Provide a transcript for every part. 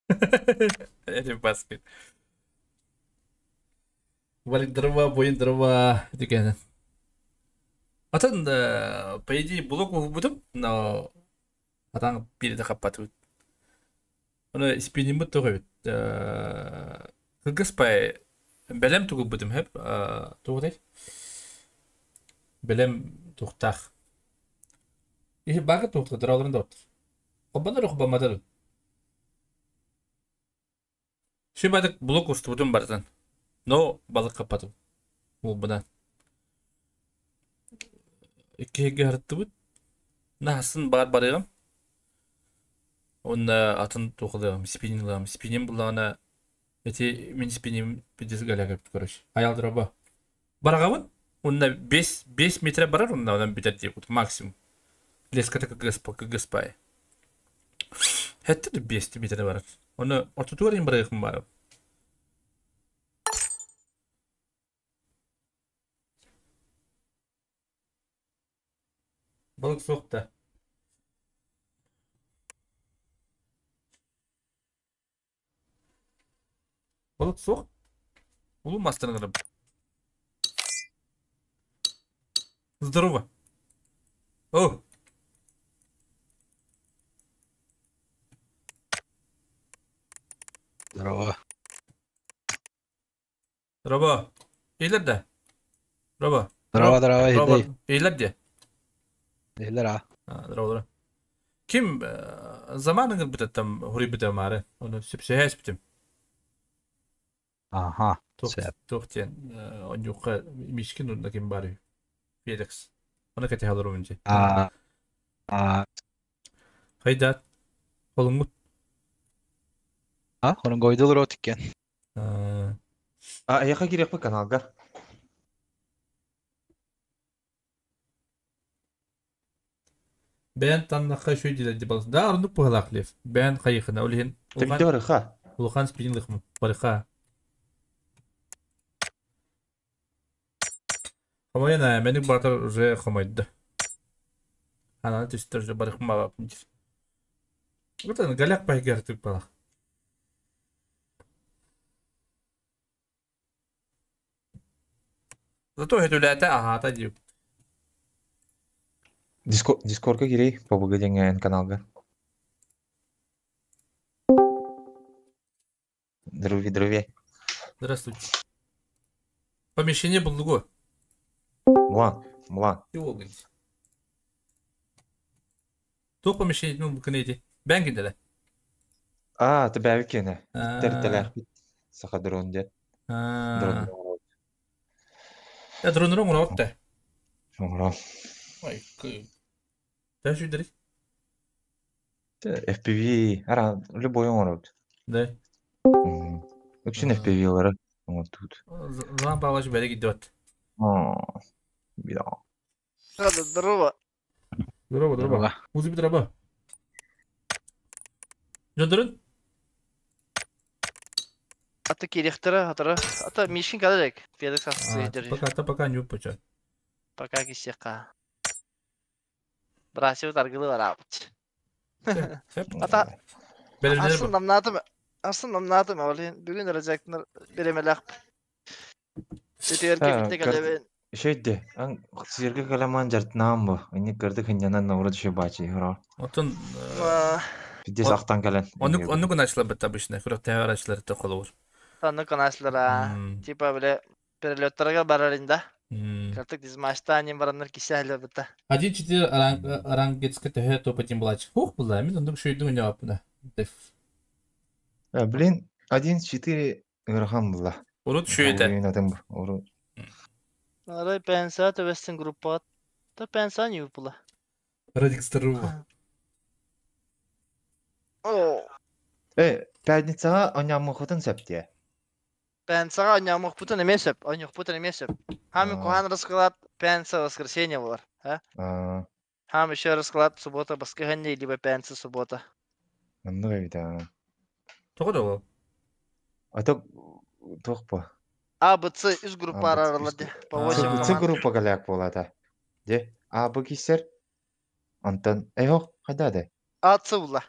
Эти баскет. Валик дрова, буйун дрова дигэн. Атын, по идее, блок уһубутум, но атаң биир да хаппатыбыт. Оны спинниммит тоҕо эбит. Кыргыз пай бэлэм тугулбутум хэп тугутай? Бэлэм тухтаах. Иһи баҕа тухта дыраларын да оттор. Хоббанар хоббамматар. Сүбадык блок устубутум барытын. Но балык хаппатым. Уолбунан. Иккиһигэ харыттыбыт. Наһасын баар барыам. Онно атын туох ылыам, спиннинг ылыам. Спиннинг буллаҕына ити мин спинним пиздец галяга короче. Айалдыраба. Бараҕабын. Онно 5 метр барар, онно онон бүтэр диэбит максимум. Леската кгс пай. Хэтте да 5 метр барар. Оны ортотугар им барыахым баар. Балык суох да. Балык суох. Улуу мастарын гынам. Здорово. О! Здорово. Здорово. Эйлер да. Здорово. Здорово, здорово, Здорово. Хитэй. Эйлер де. Эһилэр а. Здорово, здорово. Ким заман ыңыр там хури маары. Оны сөпсөһәс битим. Аха. Туох Сөп. туох диэн онньуукка Мишкин уонна ким баарый? Феликс. Оны кэтэһэ олоробун дии. А, а, Хайдаат, холуҥҥут. а, онон гойдулар от иккен. Аа, А, эйиэхэ киириэхпит каналга. Бэйэн таннахха үчүгэй диилэр дии балыс. Да, ордук быһалаах Лев. Бэйэн хайыхына, ол иһин Тэбитэ улахан барыха. улахан спиннинг барыха. Хомойон аа, мэник баатар уже хомойду. Ананы түстэр уже барыхым баабаппын диир. Вот галяк байгар тык балах. Зато хөтүлээтэ аһаата диир. Дискордка киирий, ПБГ диэҥҥэ эн каналга. Здоровье, здоровье. Здравствуйте. Помещение буллугу. Мулан, Мулан. Ты ол Туох помещение ну кынети. Бән кинделе. А, тебәбит киэнэ. Биттэр Аа. тэлээхпит. Саха дрон диэн. Дрон Аа. Я дронерон оҥороот оҥорон. Ой, Тэ сүүдэри? FPV, ара, любой оҥоробут. Да. Үксүн FPV-лары оҥортубут. Злан Павлович бэрэ идет. Бля. Здорово. Здорово, здорово. Здорово. Музыка здорово. Жодорун? Ата кириэхтэрэ, атара. Ата Мишин кэлэрек. Феликс асты Пока, та пока не упоча. Пока кисиэххэ. Брасив аргылы бараабыт. Ата Арсын намнаатым. Арсын намнаатым. Олин бүгүн ырачактынар беремелэх. Четверге битте кэлэбин. Шөйдө, ан сиргэ каламан жартнаан бу. Инник көрдүк хыннянан наврат шөй бачи хоро. Отон Пиздец ахтан кэлэн. Оннук оннук начлар бит обычно. Күрәк тәвәр ачлар та колор. Танны канаслара. Типа биле перелеттарга барарында. Картык дизмаштанин бараннар кисәле бит. 1-4 рангетска төһө топ-1 булач. Хух була, мин оннук шөйдүн ойнап. Блин, 1-4 ырахан була. Урут шөйдө. Ойнадым урут. Арай пенса төбөстен группа. Та пенса не була. Радик здорово. О. Пятницаға онямы хотын сәпте. Пенсаға онямы путын эмесеп, онюх путын эмесеп. Хами кухан расклад пенса воскресенье булар. А? Хам еще расклад суббота воскресенье либо пенса суббота. Оннук эбит а. Тоҕо да А то туох бу? А, Б, С из группа арарылады. По 8 С команд. группа галяк буолата. Де, А, Б киссер. Антон, эхо, хайда де? А, С була.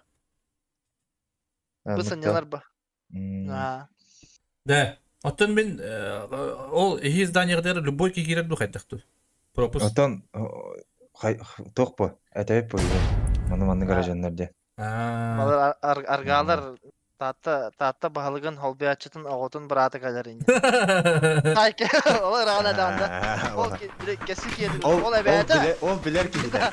Бу сынньанар ба. Да. Оттон мин ол иһи зданиеҕа любой киһи киирэр дуу хайдах дуу? Пропуск. Оттон туох бу? Этэбит бу Маны манны гражданнар де. Балар аргаалар Таатта Таатта баһылыгын холбуйааччытын оҕотун быраата кэлэр ини. Ол ыраана даанда. Ол кэси киэтин. Ол эбээтэ. Ол билэр киһитэ.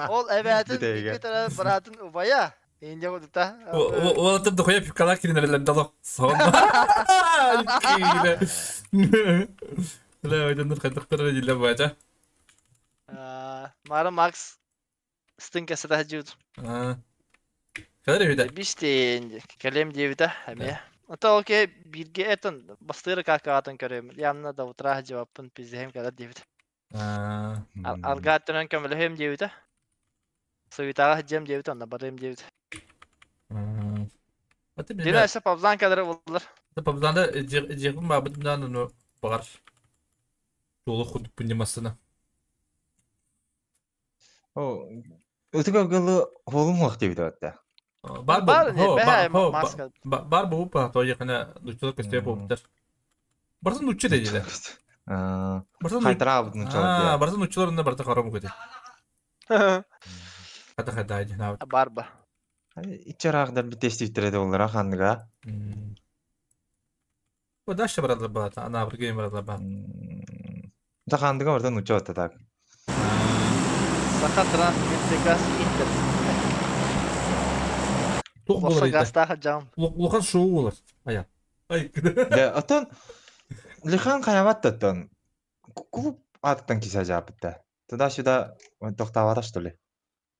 Ол эбээтин икки төрө быраатын убайа. Инде кудута. Уолаттар дохуя пивкалаах киринэрэлэр долох. Сон. Бля, ойдоннор хайдахтара диллер баача. Мара Макс стын кэсэтэ сылдьыбыт. Кэлэр үһү да? Бистин кэлиэм диэбитэ эмиэ. Ото ол киһи бииргэ этэн бастыыры какаатын көрүөм. Явно до утра сылдьыбаппын пиздеһим кэлэр диэбитэ. Аргаа өттүнэн көмөлөһүөм диэбитэ. Суетаҕа сылдьыам диэбитэ, онно барыам диэбитэ. Дина өссө Павлан кэлэрэ буоллар. Павланда дьиэхпин баабытынан ону баҕар туолу курдукпун ньымассына. Ытык аргылы холум хуох диэбитэ батта. Бар бар бу па тойхана нуччалар көстүө буолбуттар. Барытын нучча дедилер. Барытын Хайтараабыт нуччалар. Барытын нуччалар онно барыта харам көтө. Хата хата дьанаабыт. Бар ба. Иччараахдар битестийттере доллара ханныга. Бу дальше баралар баата, анаабырга баралар баата. Да хандыга барда нучча батта так. Саха Транснефтегаз Интер. Туох буолар Лоса газтаах жам. Улахан шоу буолар. Ая. Ай. Да, оттон Лихан хаябат оттон. Клуб аттан киса жаапытта. Туда-сюда тохтаабата что ли?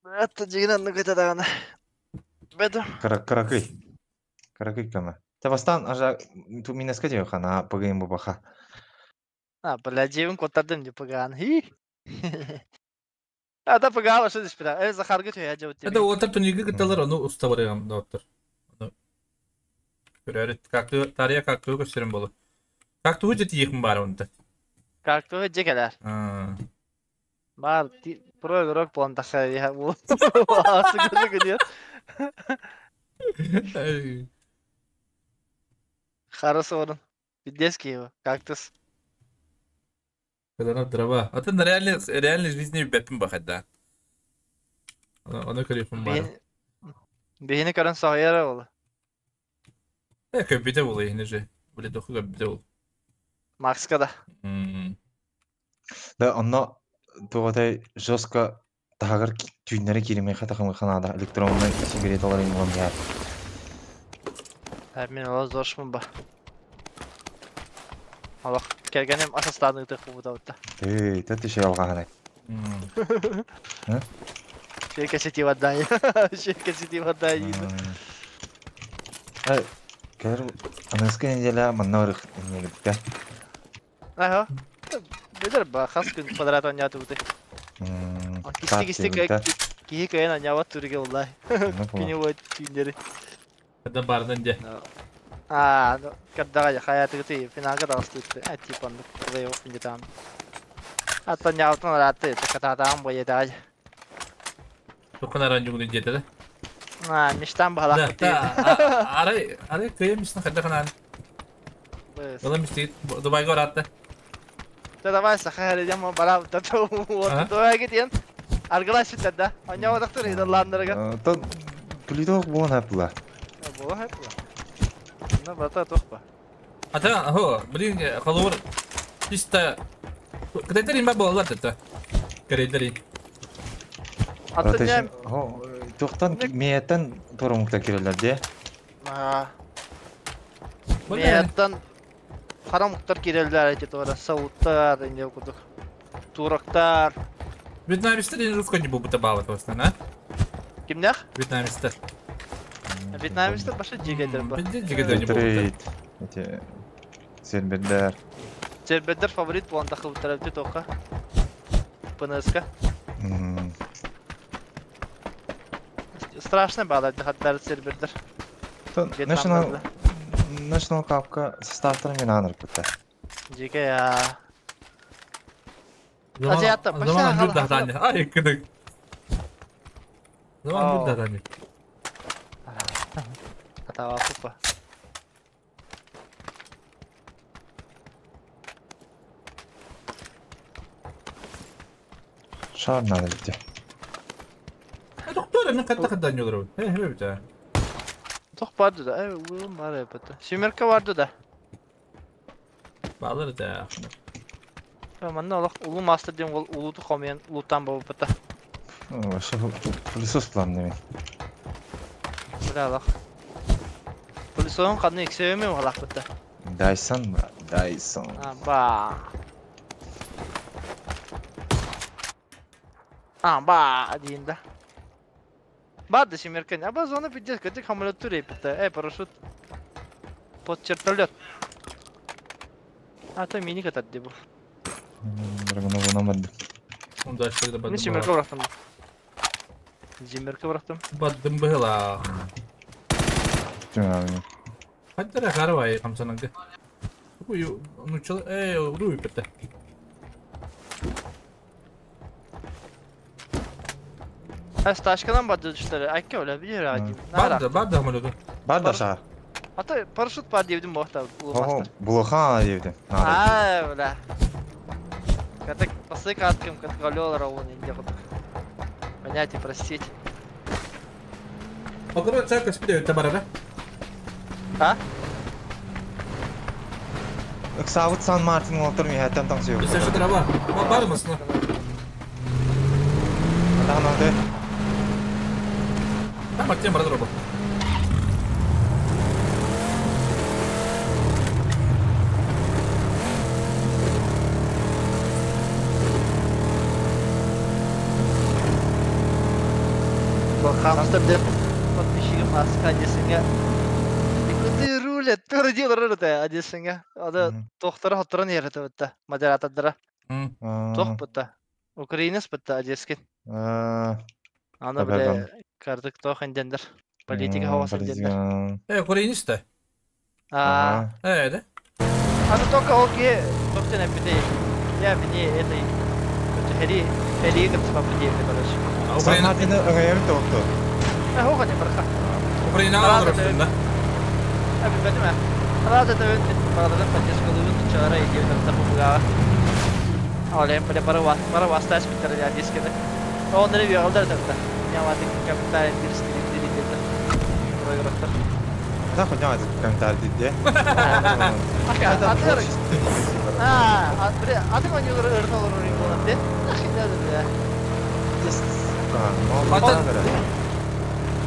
Это дьигинэн нуката даҕаны. Бэдэ. Кыракый. Кыракый көмө. Табастан ажа туминеска диэ хана пыгыйын бубаха. А, бля, дьиэбин куоттардым дии пыгаан. Хи. А, да пыгаал ошо диспира. Э, Захарга түһэ дьабыт. Это уотар туниги кытталар, ону уста барыгам доттор. Көрөр, как-то тария как-то көстөрүм болу. Как-то хуже тиихм бар онда. Как-то хуже кэлэр. Бар, про игрок буолан тахсар иһэ бу. Харыс орун. Пиздец киһи кактус. Каданов дрова. Атын реальный реальной жизни бэппин бахайда. Оны көрүөхүм баар. Биһини көрөн соһуйара ол. Э, көбүтэ буолуо иһини же. Били доху көбүтэ бол. Макска да. Да, онно туотай жестко таһагар түүннэри кииримиэхэ тахымыха наада электроннай сигареталар иҥуон иһэр. Мин олох зошмун ба. Олох кэргэним ас астаан ыытыах буолбута. Эй, тет еще алгаһанай. Шейка сети отдай. Шейка сети отдай. Кэр аныгыскы неделя манна барых иннигиттэ. Аха. Билэр ба хас күн квадрат оонньоотубутуй. Кисти кисти киһи кыайан оонньообот туруга уллай. Күнү бой түүннэри. Когда бардан де. Аа, кэрдэҕэ хайаатыгытый финалга таҕыстыытты. А типа оннук плей-офф иннитаан. Аттан ньаалтан ыраатты, катаатаан бойетаҕай. Туххун аранжугуну диэтэ да? Аа, мечтам баһалаах Арай, арай кыйым мисна хайда ханаан. Ола мистит Дубайга бараатта. Да давай саха эридем бараа Дубайга диэн аргылай сүттэр да. Онньоҕотохтор идаллааннарыга. Тон плиток буолан хаппыла. Буолан хаппыла. Онно бата тохпа. Ата, хо, блин, холобур чисто кытайтар имба буолалар да. Корейдер. Аттан Туохтан миэттэн туорумукта кирэлэр дии. Миэттэн хара омуктар кирэллэр эти туора сауттар инде курдук. Турактар. Вьетнамецтер не русский не буду баабат в а? Кимнэх? Вьетнамецтер. Вьетнамецтер баша дьигэдэр ба. Дьигэдэр не буолбута. Эти сербердер. Сербердер фаворит буолан тахыбыттар эбит тоққа. ПНС-ка. Страшно баалар хаттар сербердер. National National Cup-ка составтарын мен аанырыппыттар. Дьигэ я. Азиатта Заман жүр датаны. Ай, кыдык. Заман жүр датаны. Атава пупа. Шар надо бите. Доктор, мен катта катта ньолор. Э, хебе бите. Тох барды да. Э, улум бар эпэт. Семерка барды да. Балыр да. Манна олох улуу мастер диэн ол улууту хомуйан улууттан буолбута. Вообще пылесос план неме. Бля олох. Пылесоһун ханна иксэбэми уһалаахпыта. Дайсон, брат, Дайсон. А, ба. А, ба, диин да. Барды семерка. А зона пиздец, кытык хамолеттур эпитэ. Э, парашют. Под чертолет. А, то мини катат дебу. Драгонова намады. Онда шырда Мен бадым. семерка бырахтым. Земерка бырахтым. Бадым быһыла. Түмәме. Хаттара карабай камсананга. Уй, ну чел, э, руй петте. А, сташкадан барды düşleri. Айка öyle bir радио. Барды, барды хамолету. Бар да шар. А то парашют бар дебдим бохта улуу Ого, мастер. булахан дебдим. А, бля. Катык посык аткым, катык алёлар он инде кутук. Понять и простить. Окро церковь спиде өтө барара. А? Ыксабыт Сан Мартин олтор ми хаттан таң сүйөк. Бисер шытыра бар. Бар мısın? Атахан алды. Там аттен барадыр обо. Бұл хамстер деп подписчигім асқа десеңе. Куды рулят, тура дел рулят, а десеңе. Ада тохтара хоттаран ерете бітті, модератордара. Тох бітті. Украинец бітті, одесский. Аны біле кардык тох индендер. Политика хавасы индендер. Э, украинец да. А, Э, да. аны только окей, токтен әппете. Я мне этой хери хери кытып аппете, короче. Сан Украина, Мартин ыңайым токту. А, хоға не барха. Украина Рада алыр да. Abi benim ha. Рада да өтіп барадырын поддержка лугун чара идею там буга. Олем бля бара бара вастас битер я дискеде. Онları bir alдар да. Я ватык комментарий дирсти дирди дирди. Проиграттар. Та хуйня комментарий диде. Ака, атыр. А, бля, аты он югыр ырны olur болот де. Ахи да бля.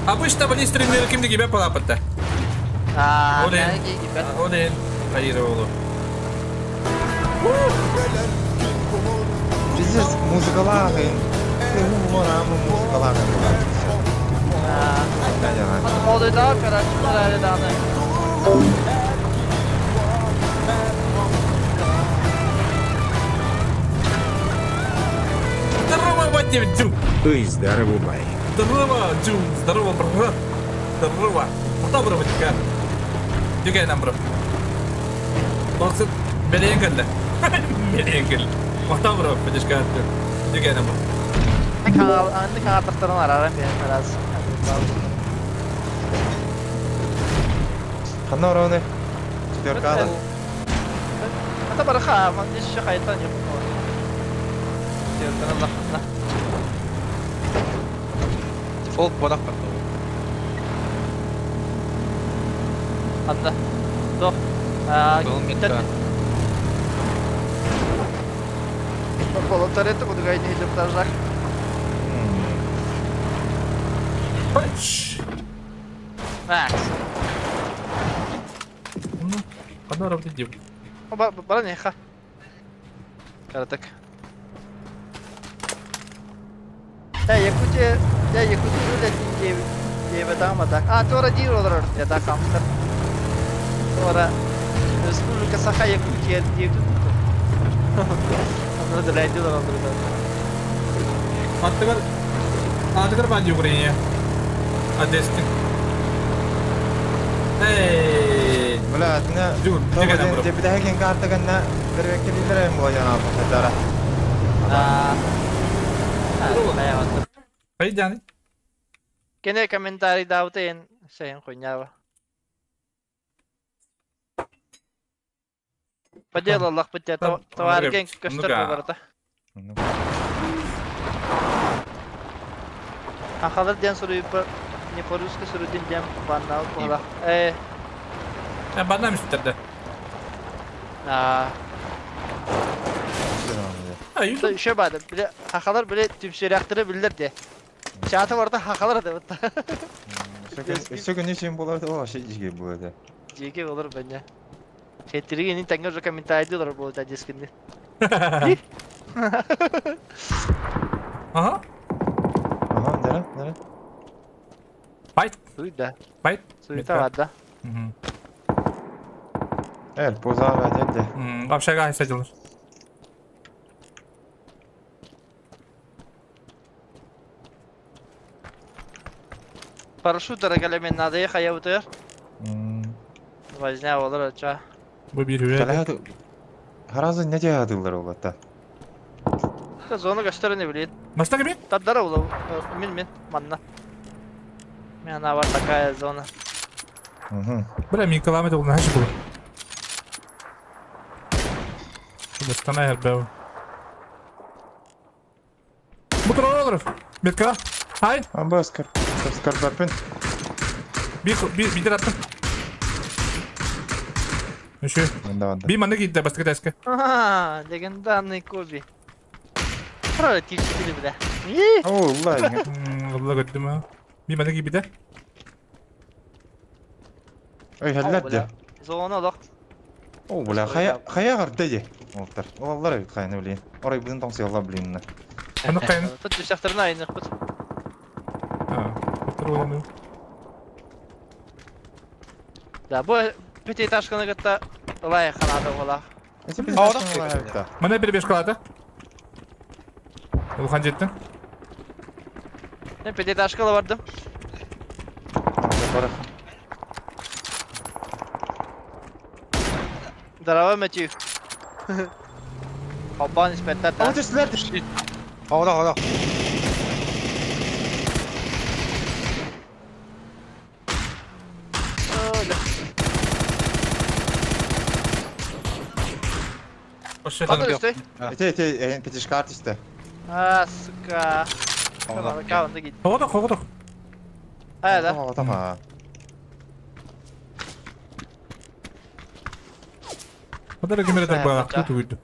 Обычно были стримеры кимди кибе палапатта. А, Олен. Олен. Hayır oğlu. Пиздец, музыкалары. Музыкалары, музыкалары. Молодой короче, да, Здорово, Вадим, Дзю! Ый, здорово, бай. Здорово, Дзю! Здорово, брат! Здорово! Доброго дня! Дюгай нам, бро. Боксы, белеен келді. Белеен келді. Мақтан бро, поддержка. Дюгай нам, бро. Анды канал арарам мен раз. Ханна орауны. Четверка. Ата барха, ман иш хайтан yok. Четверка Allah. Дефолт бодақ бар. Анда. До. Был метка. Волонтеры кудугай не идем даже. Пач! Макс. Ну, одна работа дев. Оба, баранеха. Каратак. Я Якутия, я Якутия рулят девять там, а так. А, тора диролар, я так хамстер. Тора. Республика Саха Якутия девять. Андра дилер андра. Аттыгар, аттыгар бан Украине. Одесский. Эй! Бля, не. Дзю, дюгай нам, бро. Дебидәген картаганда бер векилдер эм була яна бу А. Хайдяны. Кене комментарий даутен. Сейін хуйнява. По делу Аллах бітте, товарген көстөр барыта. Ахалар ден суруйпа, не по-русски сурудин дем баннал була. Баннам үсттерде. Еще бады, хахалар біле түмсеряқтыры білдір де. Чаты барда хахалар да бітті. Өссө күнү сен болар да, вообще жиге болады. Жиге болар бәне. Хеттериге таңга уже комментарий болады дескенде. Ага. Ага, да, да. Байт. Суйда. Байт. Суйда вада. Эл, поза вадя. Общага айсадилар. Парашют дорогая, надо ехать, я вот это. Возня олар ча. Бу бир үрэ. Харазы не дядылар олата. Та зона göstereni bilin. Başta gibi? Таддара ола. Мен манна. Мен ана бар такая зона. Бля, мен километр ол нахаш был. Бастана хербәу. Бутыр олар. Метка. Хай. Амбаскар. Баскар барпын. Bir bir attım. Еще. Би манна китте баска таска. А, легендарный Коби. Правда, типчики бля. О, ладно. Алла көттүм а. Би манна кибите. Ой, хәлләр. Зона лак. О, бля, хая хая гарды ди. Олтар. Олар бит хайны билин. Орай бүтүн тоңсы алла билин. Аны кайын. Тут түшәхтерне айны бит. А, отыр. Да, бу пятиэтажканы гытта лай ханады ола. Мына бир беш калады. Улхан жеттин. Мен пятиэтажкага бардым. Здорово, Матью. Албан испеттер. А вот силер. Ага, ага. Эти, пятишка артисты. А, сука. Хоғыдық, хоғыдық. А, да. Одар кемере так бағақ тут үйді.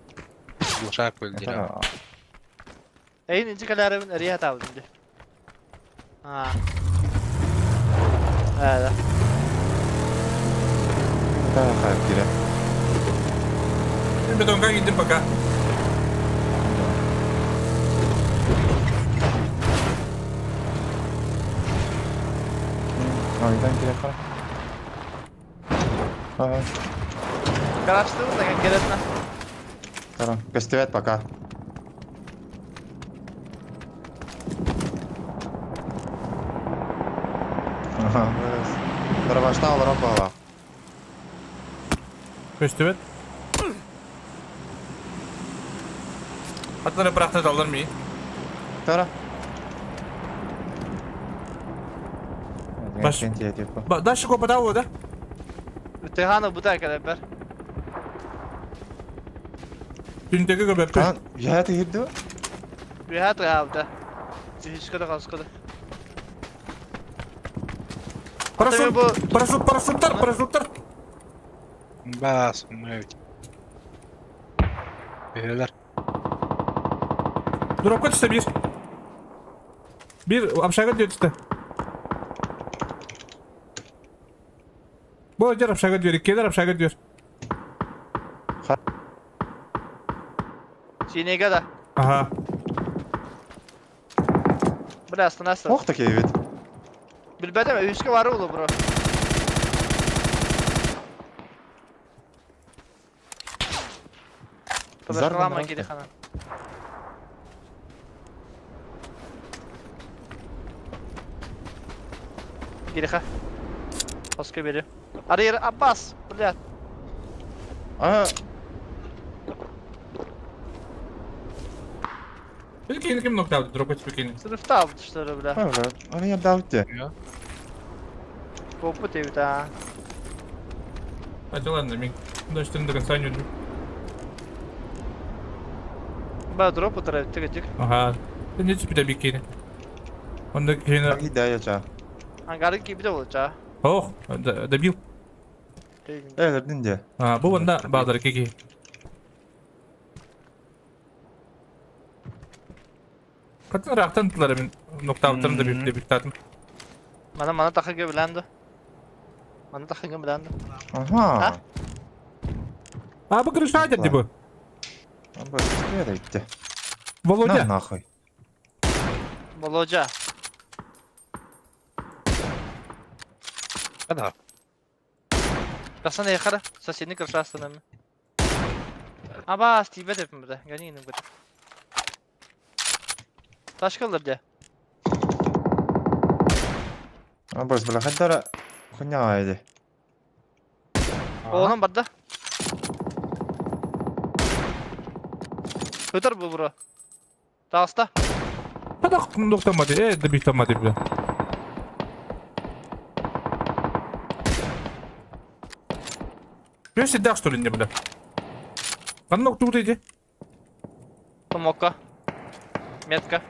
Лошак бөлді. Эйн инчи калярын рия табынды. А. А, да. Да, хайп кире. Бетонга кидим пока. Ойдан кире қара. Ага. Карашты вот конкретно. Қара, гостевет пока. Ага, Дробашта олар бала. Гостевет. Атлары бырақта далар ми. Тара. Баш. Дальше копа да? Тыганы бута калабар. Түнтеге көбөп. Я ты хирди? Я ты алды. Түшкөдө калскөдө. Парашют, парашют, парашюттар, парашюттар. Бас, мы. Берлер. Дропка түсті bir. Bir общага түсті. Бұл жер общага diyor, ikkiler общага diyor. Синега да. Ага. Бля, остановился. Ох, такие вид. Билбедем, үске бар олу, бро. Подошла Кирихана. Кириха. Паска бери. Арир Аббас, блядь. А. Ким ким нокдаун, дропать спокойно. Срыв там, что ли, бля. А, я дал тебе. Коппут эбит аа. А ладно, мен дочь до конца не уйду. Ба дроп утара тыгыдык. Ага. Ты не теперь бикини. Он да хрена. Да, я ча. Ангары кибите болча. Ох, добил. Динде. А, бу онда бадар кики. Катын рахтан тылары мен ноктаптарын да бипте биттатым. Мана мана тахыгы биленди. Мана тахыгы биленди. Ага. А бу крыша деді бу. Бу сквере Володя. На нахуй. Володя. Да. Тасан яхара, соседний крыша станем. Аба, стибе деп мында. Гани иним гыт. Ташкалыр де. Абас бля хаддара хуйня айди. Оğlum барда. Өтөр бу бро. Тағыста. Падақ ноктамады, добиктамады бля. Я всегда что ли не бля? Канок тут иди. Томока. Метка.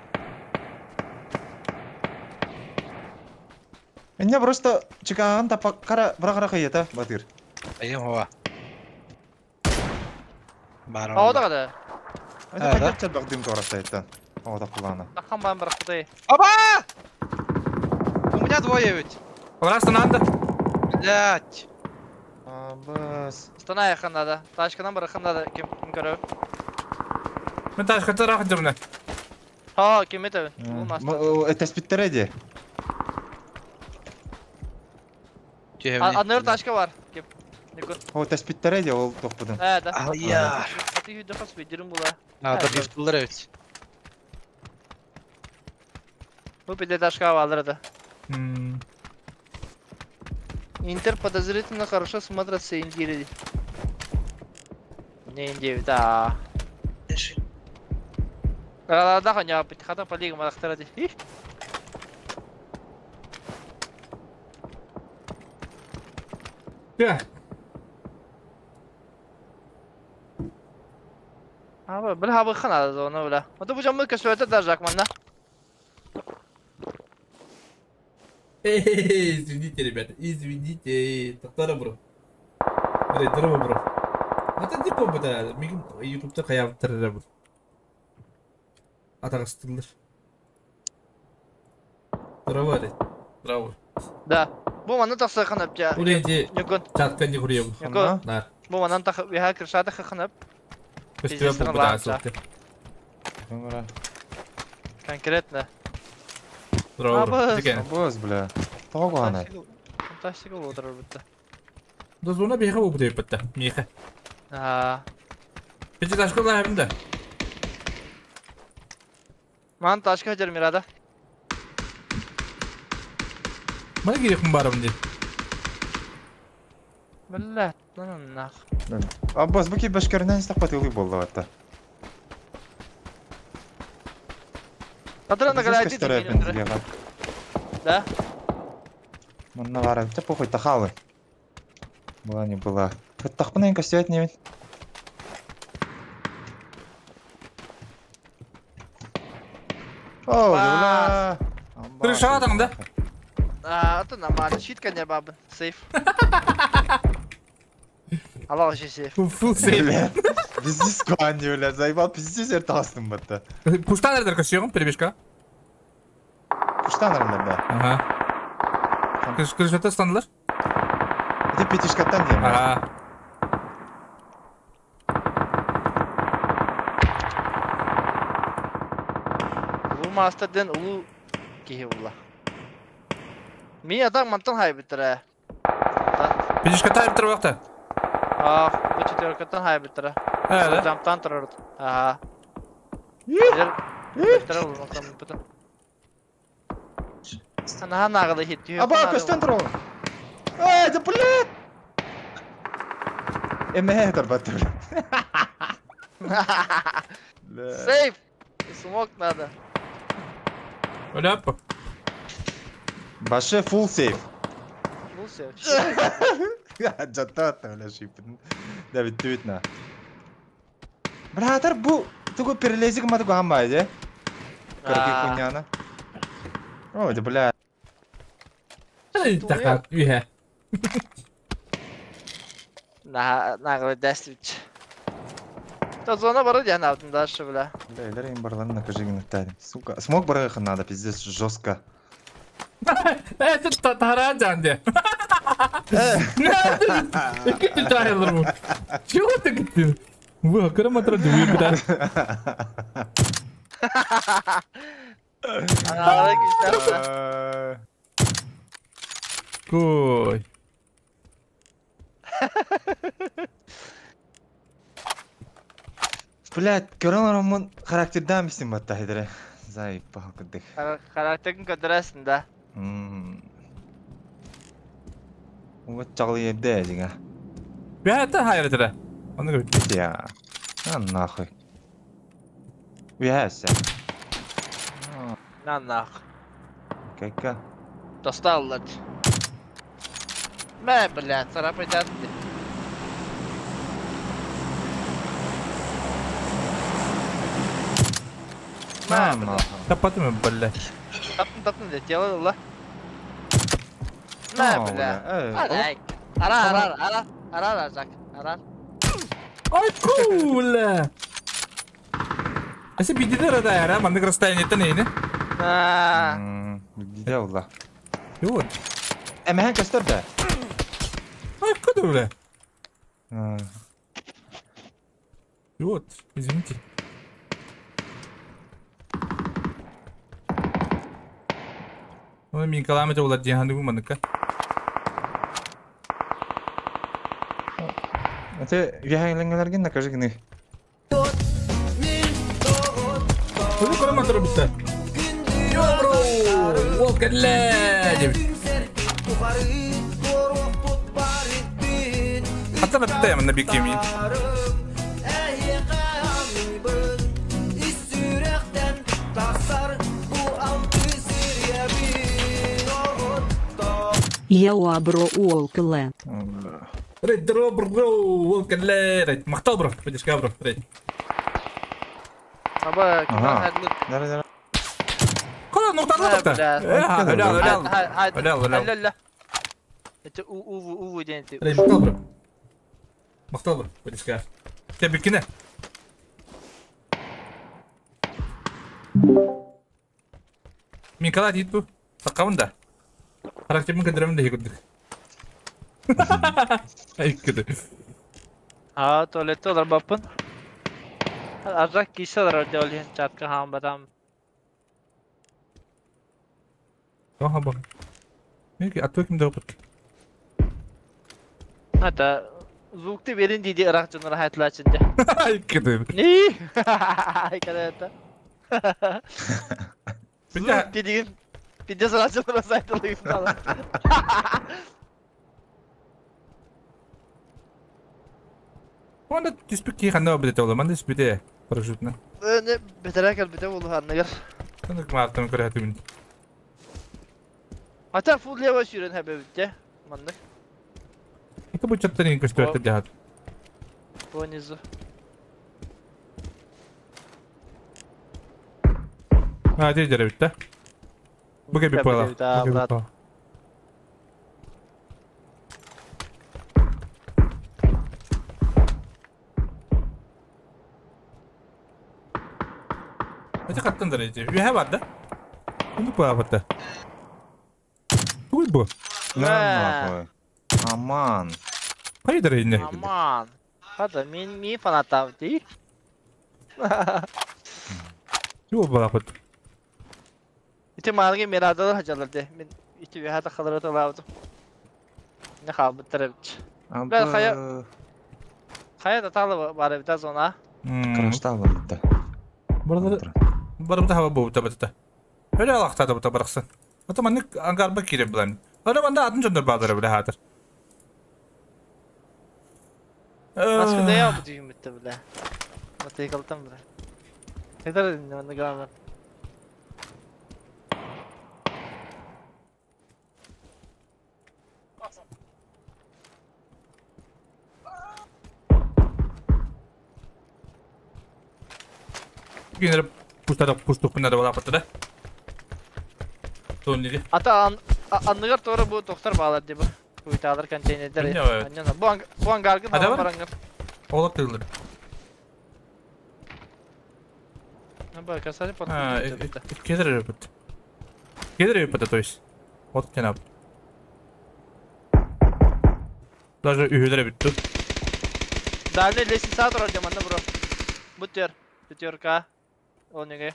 Меня просто чекан тапа кара брагара кыята батыр. Айым хова. Aa да да. Это хотя бы дым торастайттан. О, так плана. Тахан бан барахтай. Аба! У меня двое ведь. Раз надо. Блять. Абас. Стана якын надо. Ташкадан барахын надо. Ким ким көрөп. Мен ташка тарахын жамна. Ха, ким это? Это спиттереди. Аныр ташка бар. Ким. О, теспиттереди ол тохпудун. Э, да. Аяр. Аты үйдө хас бедирим була. А, да бифтулар ведь. Бу пиде ташка алыр да. Интер подозрительно хорошо смотрится Индири. Не Индия, да. Да, да, коня, хата по лигам ахтаради. Да. А, бля, бля, хана зона, бля. Вот бу жамы кесөтө даже акманна. Эй, извините, ребята, извините. Тактара бро. Бро, бро. Ата деп бу да. Мигим YouTube'да каябып тарара бу. Атагыстылар. Браво, браво. Да. Бу манна тахса ханап жа. Уренди. Чатка не курьев. Нар. Бу манан тах виха крышата ханап. Конкретно. Браво. Абас, бля. Того ана. Фантастика отырар бітті. Да зона беха обу деп бітті. Меха. Аа. Пече ташка да хабында. Ман ташка жер мирада. Мана керек барым де. Бля, нах. Абас, бу ки башкарынан стақпат ылый болды атта. Татрана гарайты. Да? Манна вара, да похуй, тахалы. Была не была. Тахпына костюет не ведь. О, бля. Крыша там, да? А, это нормально. Щитка не баба. Сейф. Аллах еще сейф. Фул сейф. Пиздец, куанди, бля, заебал, пиздец, я тастым, бата. Пуштан эрдер костюм, перебежка. Пуштан эрдер, да. Ага. Крышата стандлар? Это пятишкаттан дейм. Ага. Улу мастерден улу кихи була. Ми атак мантан хайбиттер. Пятишкаттан хайбиттер вакта? А, бу четверкаттан хайбиттер. Да? Жамтан турар. Ага. Бер улу мантан бутан. Ана нагылы хит. Аба, көстен туру. Эй, да блядь! Эмэ тарбаттыр. Сейф! Смок надо. Оляпа. Баше фулл сейф. Фулл Вернулся. Жаттаатта бля шиппин. Да бүттүбүт на. Братар бу тугу перелезик матыгу хамбай де. Кыргы хуйняна. О, да бля. Така, үһэ. На на десвич. То зона бары диэн алтын дальше, бля. Бля, элер им барларын накажи гынаттадым. Сука, смог барыгы надо, пиздец, жестко. Это татара жанде. Икки тайлар бу. Чего ты гыттың? Бу кырым атра дуй бля. Ана güzel. Кой. Блядь, көрөн ороммун характердан бистим батта хедере. Заебал кыдык. Характерин көдөрөсүн да. Вот чагыл ебде жига. Бята хайрытыра. Оны көрбүт. Я. А нахуй. Уяся. На нах. Кака. Досталлар. Мә, блядь, царапайдан. На нахуй. Тапатым бля. Таптым, таптым, де, тело ла. Мә, бля. Арай. Ара, ара, ара. Ара, ара, Жак. Ара. Ай, кул! Асы бидидер да яра, мандык расстояние нейни? А. Биде улла. Yok. Эмэхэн көстөр да. Ай, куда бля? Вот, извините. Ой, мин каламы улар дихан дугу мандыкка. Это вяхайлангаларгин накажи гны. Bunu koruma turubutta. Yo bro, Walker Hatta bitta manna бикеми. Еуа бро уолкле. Рейд дро бро, Walker Рейд. Мактал бро, подишка бро, рейд. Аба, Ага. Да, да. Кола нуктарлы бата. Öyle öyle. Öyle öyle. Öyle. Это у у у ден ты. Рейд мактал бро. Мактал бро, подишка. Те бикине. Микала дейт бу. Саккабын да. Характерин көдөрөмүн да хигүрдүк. Ай көдө. А, туалетте олар баппын. Аржак кийсе олар жолин чатка хам батам. Аха бак. Неге атты ким деп бит. Ата звукты берин диди ырак жонор хайтлачынды. Ай көдө. Ни? Ай көдө. Бите Дидигин. Пиздец жонор сайтылык калат. Онда түспүк ки ханна бите ола. Манда түспүте парашютна. Не бетерек бите болду ханныгар. Тынык мартын көрөтүмүн. Ата фул лево сүйрен хәбәбитте. Маннык. Это бу чаттарын көстөртө жаат. Понизу. А, де жере битте. Буга би пола. Да, брат. Это каттан дәрәҗе. Үһә бар да. Bunu пола батта. Бу бу. На нахуй. Аман. Кайда дәрәҗе? Аман. Хада мин ми фанатав ди. Юу бала бат. Ити марги мирадалар хажалар де. Мин ити вихата халарат алабыт. Не хабыт тарабыч. Бля, хая- Хая да талы бар бит зона. Краштал битте. Барда барбыта хаба бу табата. Öyle alakta da bıraksın. Ата маннык ангарба кире булан. Ара манда атын жондар баадыр биле хатыр. Başka ne yaptı düğüm bitti bile. Matayı kaltam bile. Ne kadar dinle gramlar. Кинилэр пустата пустукпунна да балааппыта да. Туон диги. Ата анныгар туора бу тохтор баалар ди бу. Куйтаалар контейнердер. Анньана. Бу бу ангаргын алан барангар. Олор тыылыр. Ба касали под. Кедр өпөт. Кедр өпөт, то есть. Вот кенап. Даже үһүлэр бүттү. Дальний лестница турар дьаманна бро. Бу тер. Пятерка. Ол неге.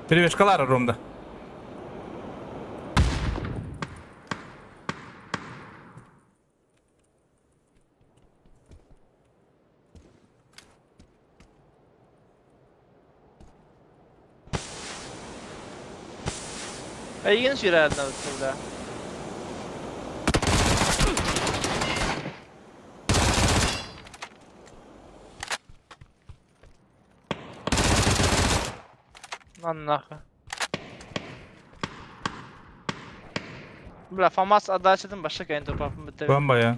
Перевешкалар ромда. Эйигин сүүрээрдэ бля. Нахуй. Бля, ФАМАС отдачадан башка кайын тупапын бітті. Бомба я.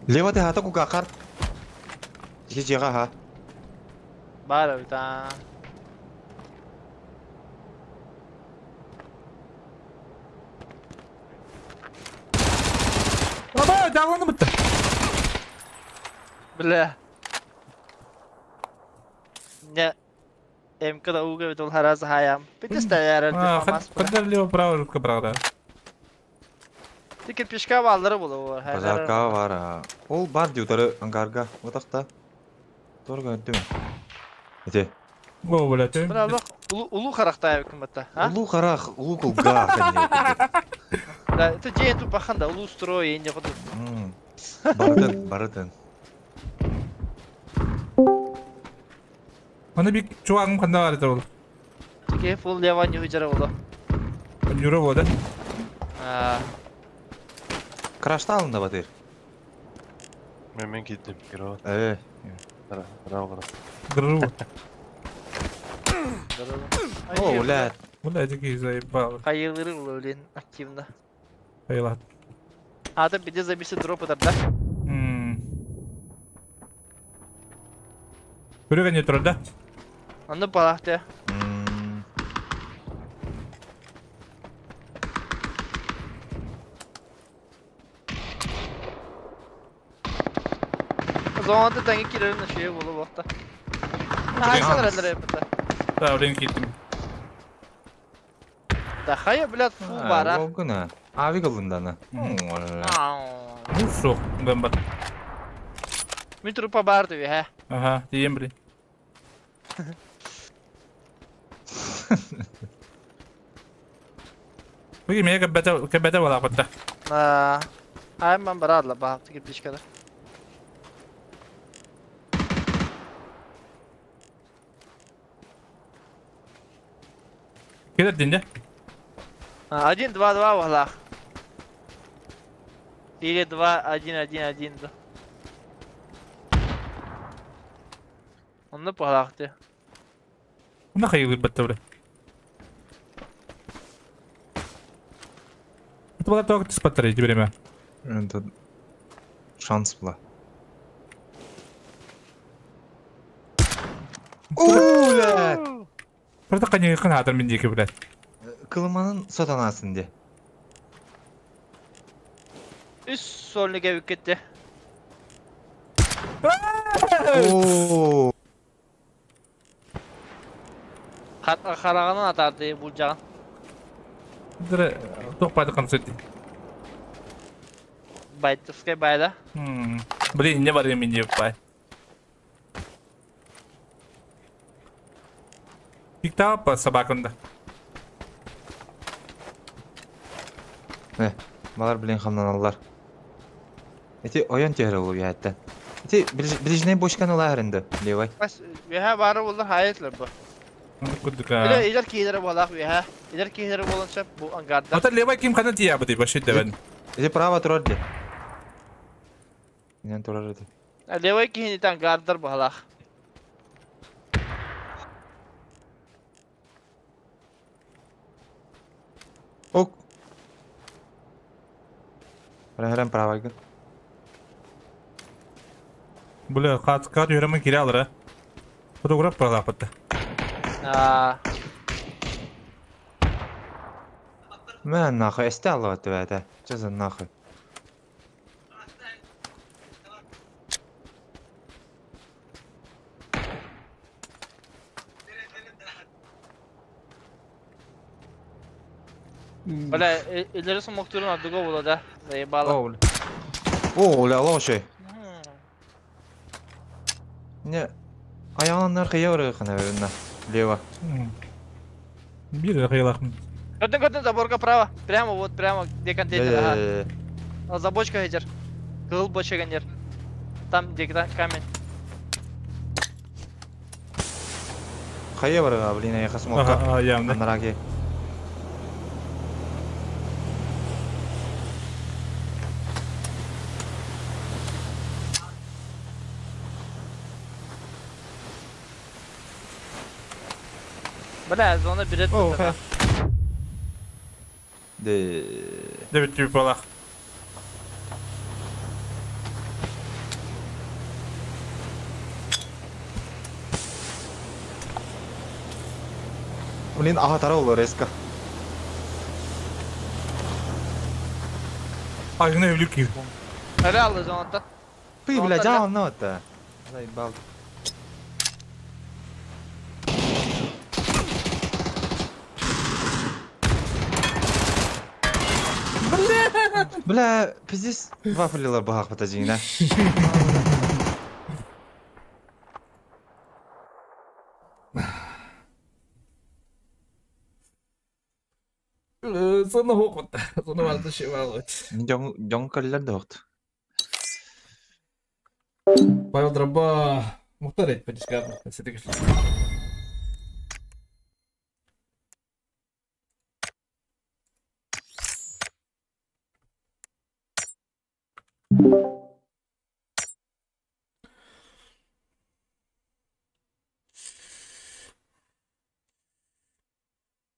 Лево ты хата кугакар. Жига ха. Бар та. Аба, дагылны бітті. Бля. Не. МК да уга бит ул харазы хаям. Бит стаяр ФАМАС. Кадar лево право рутка брагда. Ти кирпичка баллары булу. Базарка бар. Ол бар диутары ангарга. Отакта. Торга өттүм. Эте. О, блядь. Бля, Аллах, улу харахтаев кымбатта. Улу харах, улу кулга. Да, это день тут баханда, улу строй, не ходу. Барытын, барытын. Аны бик чуагым канда бар ите ол. Теке фул лева не худжара болу. Юрө болду. А. Крашта алында батыр. Мен кеттим, киро. Браво, браво. О, блядь. Блядь, какие заебал. Хайылыры блин, активно. Хайылат. А, ты где забиси дропы тогда? Көрөгөн не турар да? Аны балахты. Зонада таңы кирерин şey болу бакта. Хайсалар эле бит. Да, блин, кеттим. Да хая, блядь, фул бара. Болгуна. Ави кылынданы. Ну сок, бен бар. Мен трупа бар диби, хэ. Ага, дием блин. Буги мега кебете кебете бала батта. А, айман барадла ба, кирпичкада. Кедер динде? 1, 2, 2 в углах. Или 2, 1, 1, 1, да. Онны палахты. Уна хайылыр бітті бля. Это была только спаттары время. Это шанс была. О, блядь! Просто конечно хатыр мен деки, блядь. Кылыманын сатанасын де. Үс сольныга үкетти. О! Харағанын атарды бұл жағын. Дыры тоқпайды концерт. Байтовская байда. Блин, не бар мен деп бай. Пиктап собакында. Балар билен хамнаналлар. Эти ойон тиһэр ол уяттан. Эти ближний бочканы лаарынды, левай. Бас веха бары болду хайытлар бу. Курдука. Илер киилер болах веха. Илер киилер болон шап бу ангарда. Ата левай ким хана тия бу башит дебен. Эти право турар ди. Инен турар ди. Левай кихини тан гардар болах. Ок. Харам право гын. Бля, кат кат yürüme кире алыр, а. Фотограф пралапатты. Аа. Мә нахуй, эсте алып атты бәдә. Чазан нахуй. Бля, илери сумоктурун адыго була да. Заебало. О, бля. О, бля, лошадь. Не, аяғынан қия ұрығына верна. Лево. Бир қиялақмын. Көтін көтін заборка право. Прямо вот, прямо, где контейнер, ага. За бочка хедер. Кыл бочка гандер. Там, где камень. Қая барыға, блин, аяқа смокка. Ага, ямда. Анараки. Бля, зона берет. О, ха. Де. Дебит түйіп балақ. Блин, ага, тара олар резко. Айгына өлік күй. Әлі алды зонатта. Пы, бля, жаал на это. Заебал. Бля, пиздец, вафлилар бахақ бата жиына. Соны хоқытта. Соны барды шевалыт. Жон каллар да оқты. Павел Дроба. Мухтар айтпа дискарны.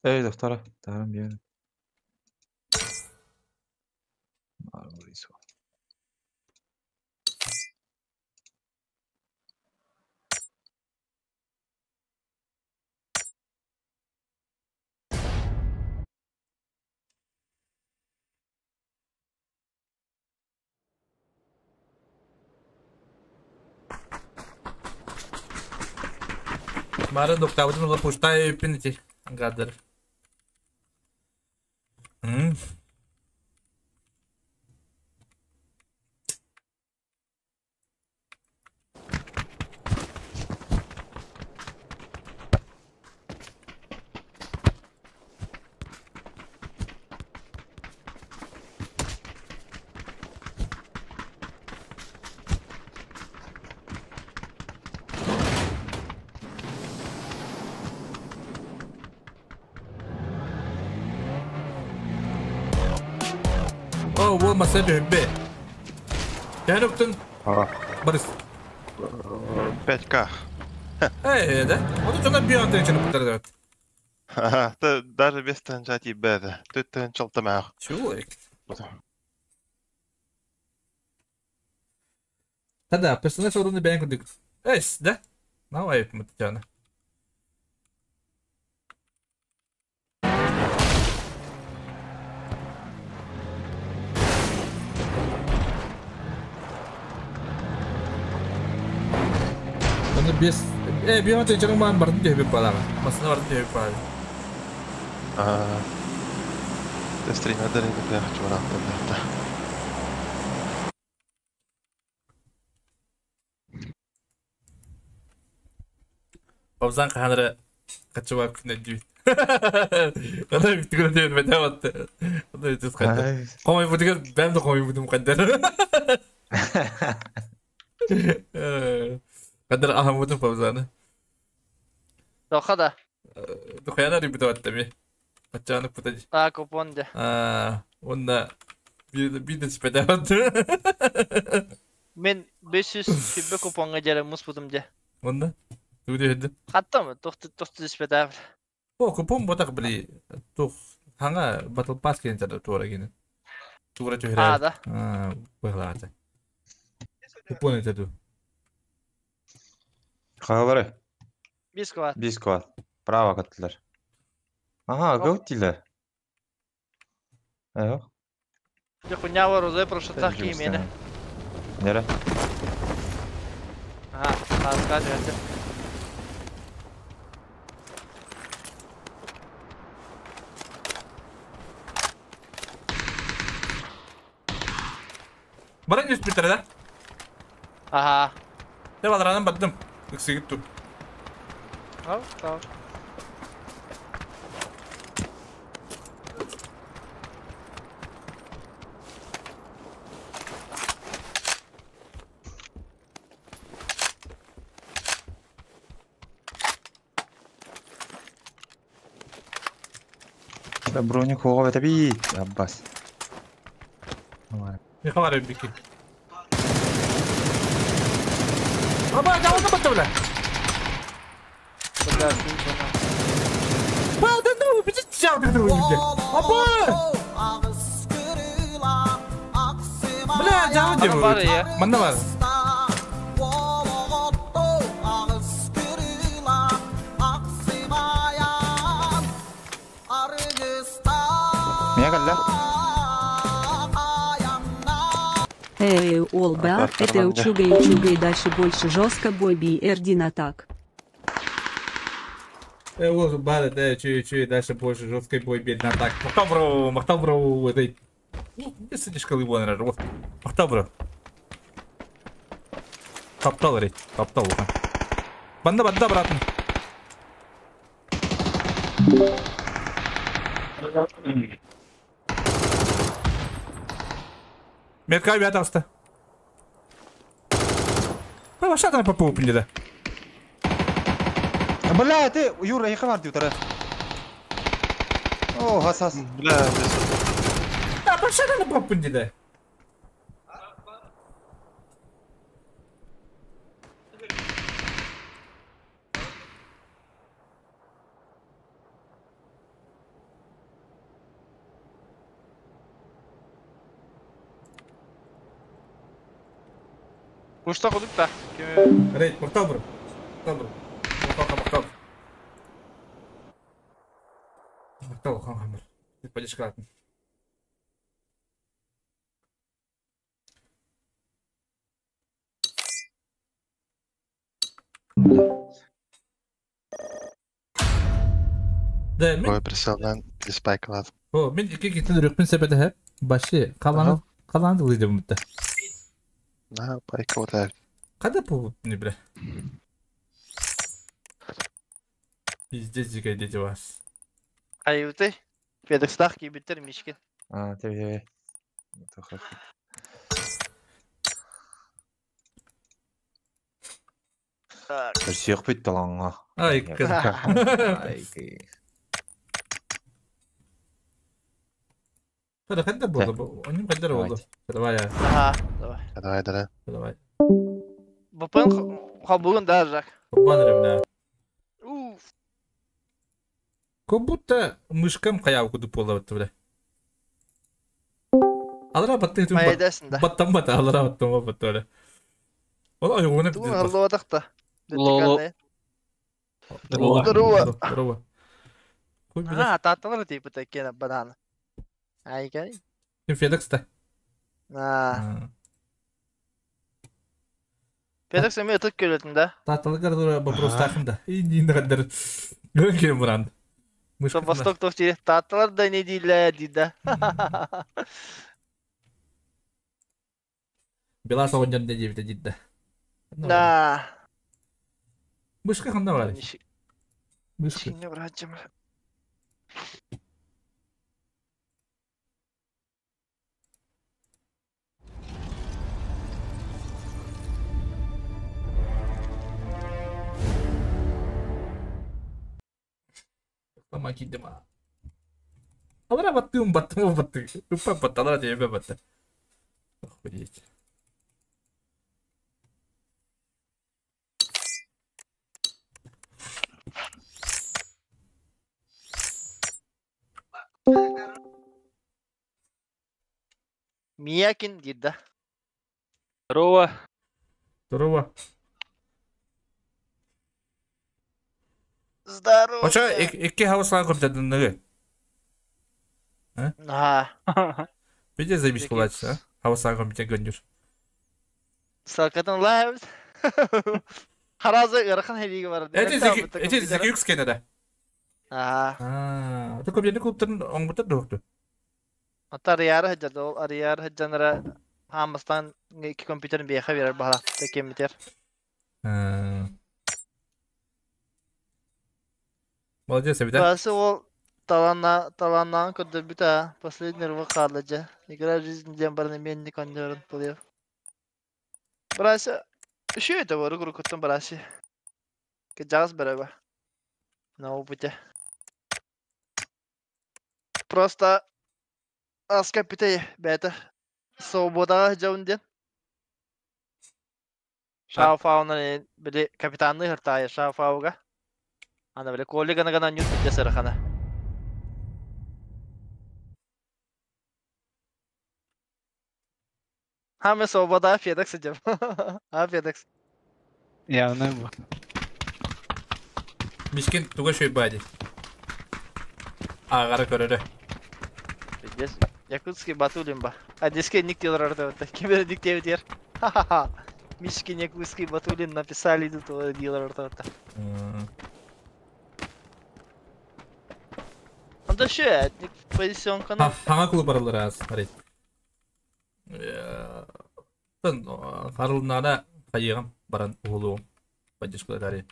Эй, доктора, тарам бер. Мары доктабытын ола пуштай пинити. Гадыр. О, вот масса бе. Я люктын. Борис. 5К. Эй, да? Вот это на бион тренчер пытардат. Ага, даже без тренчати беда. Тут тренчал тамах. Чулик. Да-да, персонаж орудный бен кудык. Эс, да? Давай, мы тяна. Оны бес... Бион тренчерің маған бардың деп балаға. Масына бардың деп балаға. Стримердер енді чурап. Бабзан қаныры Каччыбаа күнэ дүү. Ана бүтүгөр диэн бэтэ батты. Ана бүтүс кайда. Комой бутугар бэм да комой бутум кайда. Кадар ахам бутум паузаны. Тоха да. Тухаяна рибүтэ баттами. Ачааны путаж. А купон де. А, онна бир спэдэ батты. Мен 500 сүбэ купонга жere муспутум де. Онна Тугу диэхидин? Хаттам тохту тохту түспэтэ. О, купон ботах били тух хаңа Battle Pass кенен тада туора кенен. Туора А түһэрэ. да. Аа, быһлаата. Купон это ду. Хайалары. Бискват. Бискват. Право каттылар. Ага, гауттилер. Айо. Дьэ хунява розой прошатах киимиэнэ. Нере? Ага, хаска түһэрдим. Баран түспүттэр да? Ага. Де баларанан бардым. Ыксыгыт ту. Ал, ал. Да броник хоға бәтә бит. Аббас. Не хабар бики. Аба, жауды батты бля. Бля, слышно. Ба, да ну, бити жауды бля. Аба! Бля, жауды. Ана бар я. Манна бар. Мия калла. Эй, олба, это учугай учугай дальше больше жестко бой би эрдин атак. Вот бар, да, чую, чую, дальше больше жесткой бой бедный так. Махтал бро, махтал бро, этой. Ну, сидишь колыбо, наверное, вот. Махтал бро. Топтал, рей, топтал, уха. Банда, банда, братан. Метка ребята оста. Вообще там попу да. Бля, ты, Юра, я хавар дютара. О, хас хас. Бля, здесь. Да, вообще там попу да. Кушта кудук та. Рейд, махтал бро. Махтал бро. Махтал, махтал. Махтал, хан хамыр. Ты пойдешь кратно. Да, мен Ой, присылдан спайкалады. О, мен iki китин рөкпен сәбәтә һәп. Башы каланы каланы дылый бутта. На, пайка Када бу не бля. Пиздец дикая дети вас. Айыты. Педекстах кийбиттер мишкин. А, тебе, тебе. Так. Всех бит таланга. Ай, Ай, Када када булды бу? Оним кадер булды. Давай, Ага, давай. Давай, давай. давай. Бапын хабугун да жак. Баннер бля. Уф. Как будто мышкам каяу куду пола бля. Алра батты тум бат. Майдасында. Баттан бата, алра баттан батты бля. Ол ай оны Тугун аллоодахта. Лоло. Здорово. Здорово. Хуй бля. А, таталар типа такие на банан. Ай, кай. Ким Федекс та. А, Федекс эми өтөк көрөтүн да. Таталыгар дура вопрос тахында. И не кадер. Гөнкем буран. Со Восток тохтире таталар да не диле дида. Бела соғынжан да жебіті дейді. Да. Мышка ханда бар. Быстро. Сине братьям. Помоги, Дима. Алара баттым, баттым, баттым. Упа батталара тебе батты. Охуеть. Миякин диир да. Здорово. Здорово. Здорово. Оча икки хавасла көптәдиннеге. Ага. Виде заебись Який- кулачы, а? Хавасла көптә гөннүр. Сакатын лайв. Харазы ырахан хелиге бар. Эти эти зеки юкс кенеде. Ага. Аа, то көптәдин клубтарын оңбутар докту. Ата арияр хаджар ол арияр хаджанара хамастан iki компьютерин бияха берер бала. Текемитер. Молодец, Абида. Басы ол таланна таланнан көрдө бүта последний рывок калды. Игра жизни ден барны мен не кондерын булып. Брасы үшө это бар куруктан брасы. Ке жагыз береби. На опыте. Просто аска пите бета. Свобода жаунден. Шафауна били капитанны хыртая Шафауга. Ана били коллеганы гана нют бите сырхана. Хаме свобода Федекс идем. А Федекс. Явно бу. Мишкин туга шөй бади. Агара көрөрө. Пиздец. Якутский Батулин ба. А диске ник делар арда. Кемер ник деп дер. Ха-ха-ха. Мишкин Якутский Батулин написали тут делар арда. Анда ше, ник позиционканы. Хаңа клуб баралар аз, харит. Тын харылнана хайыгам баран улу. Поддержка дари.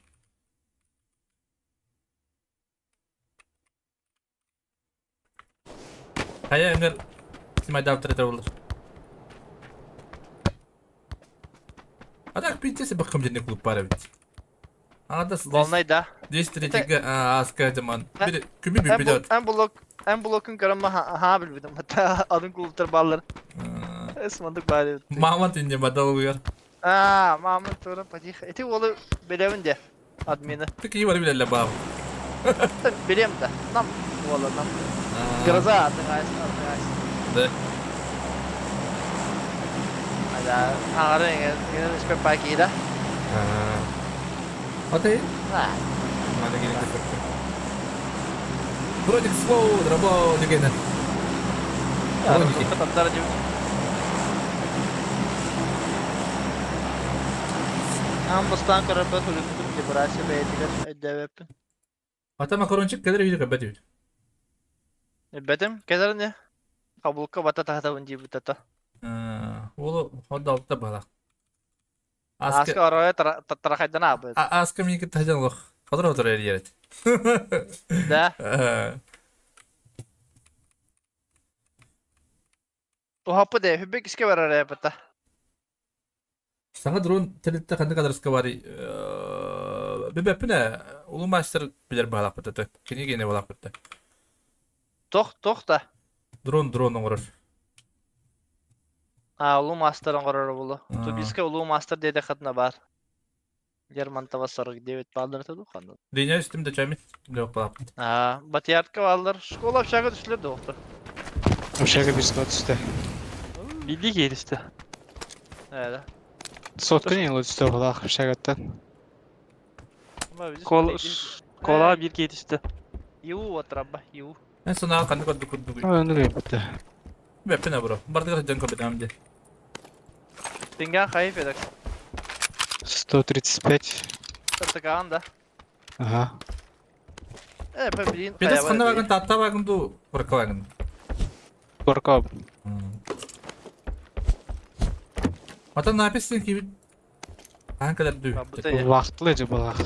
Хая эңер симайдап третер болur. А так пиздец бакым ден клуб бар бит. Ада Волнай да. 203-ге аска жаман. Бир күмү бир бит. Эн блок, эн блокун көрөм ха билбедим. Хата адын клубтар баллар. Эсмандык бар. Мамат инде бадал буяр. А, мамат тура потихо. Эти олы билебин де админы. Тик и бар билеле баб. Билем да. Нам ола нам. Гроза адын айс, адын айс. Да. Ада, аңары эңер испе паки да. Аты? Надо келе Вроде slow, дробо деген. Амбастан көрөпөт үлүктүм дебрася бэйтигер эддебеппин. Ата макарончик кедер видео көбөт бит. Бетим кедерне кабулка бата тахтабын дип бутата. Ол ходалта бала. Аска орой тарахайдан абы. Аска минки тажан лох. Кадыр отыр ерет. Да. Тухапы де хүбек иске барар эпата. Саңа дрон телетте кандай кадрска бар. Бебепине улу мастер билер балак битет. Кини балак битет. Тох, тох да. Дрон дрон оңорор. А, улу мастер оңорор булу. Тубиска улу мастер деде хатна бар. Лермонтова 49 баллар туду ханды. Линия үстүмдө чамит. Лёк балак бит. А, Батиярка баллар. Школа общага түшлөр доктор. Общага бир сот түстө. Билди келишти. Да. Сотка не лучше булак общагаттан. Кол кола бир кетишти. Ю отраба, ю. Мен сана кандай кодду курду. Аны битте. Беппине бро. Бардыгы жан көбөт амде. Тинген хайф эдек. 135. Тыртыкан да. Ага. Блин. Педес кандай багын татта багынду курка багын. Курка. Ата написин ки Ан кадar дүү. Вакытлы же булак.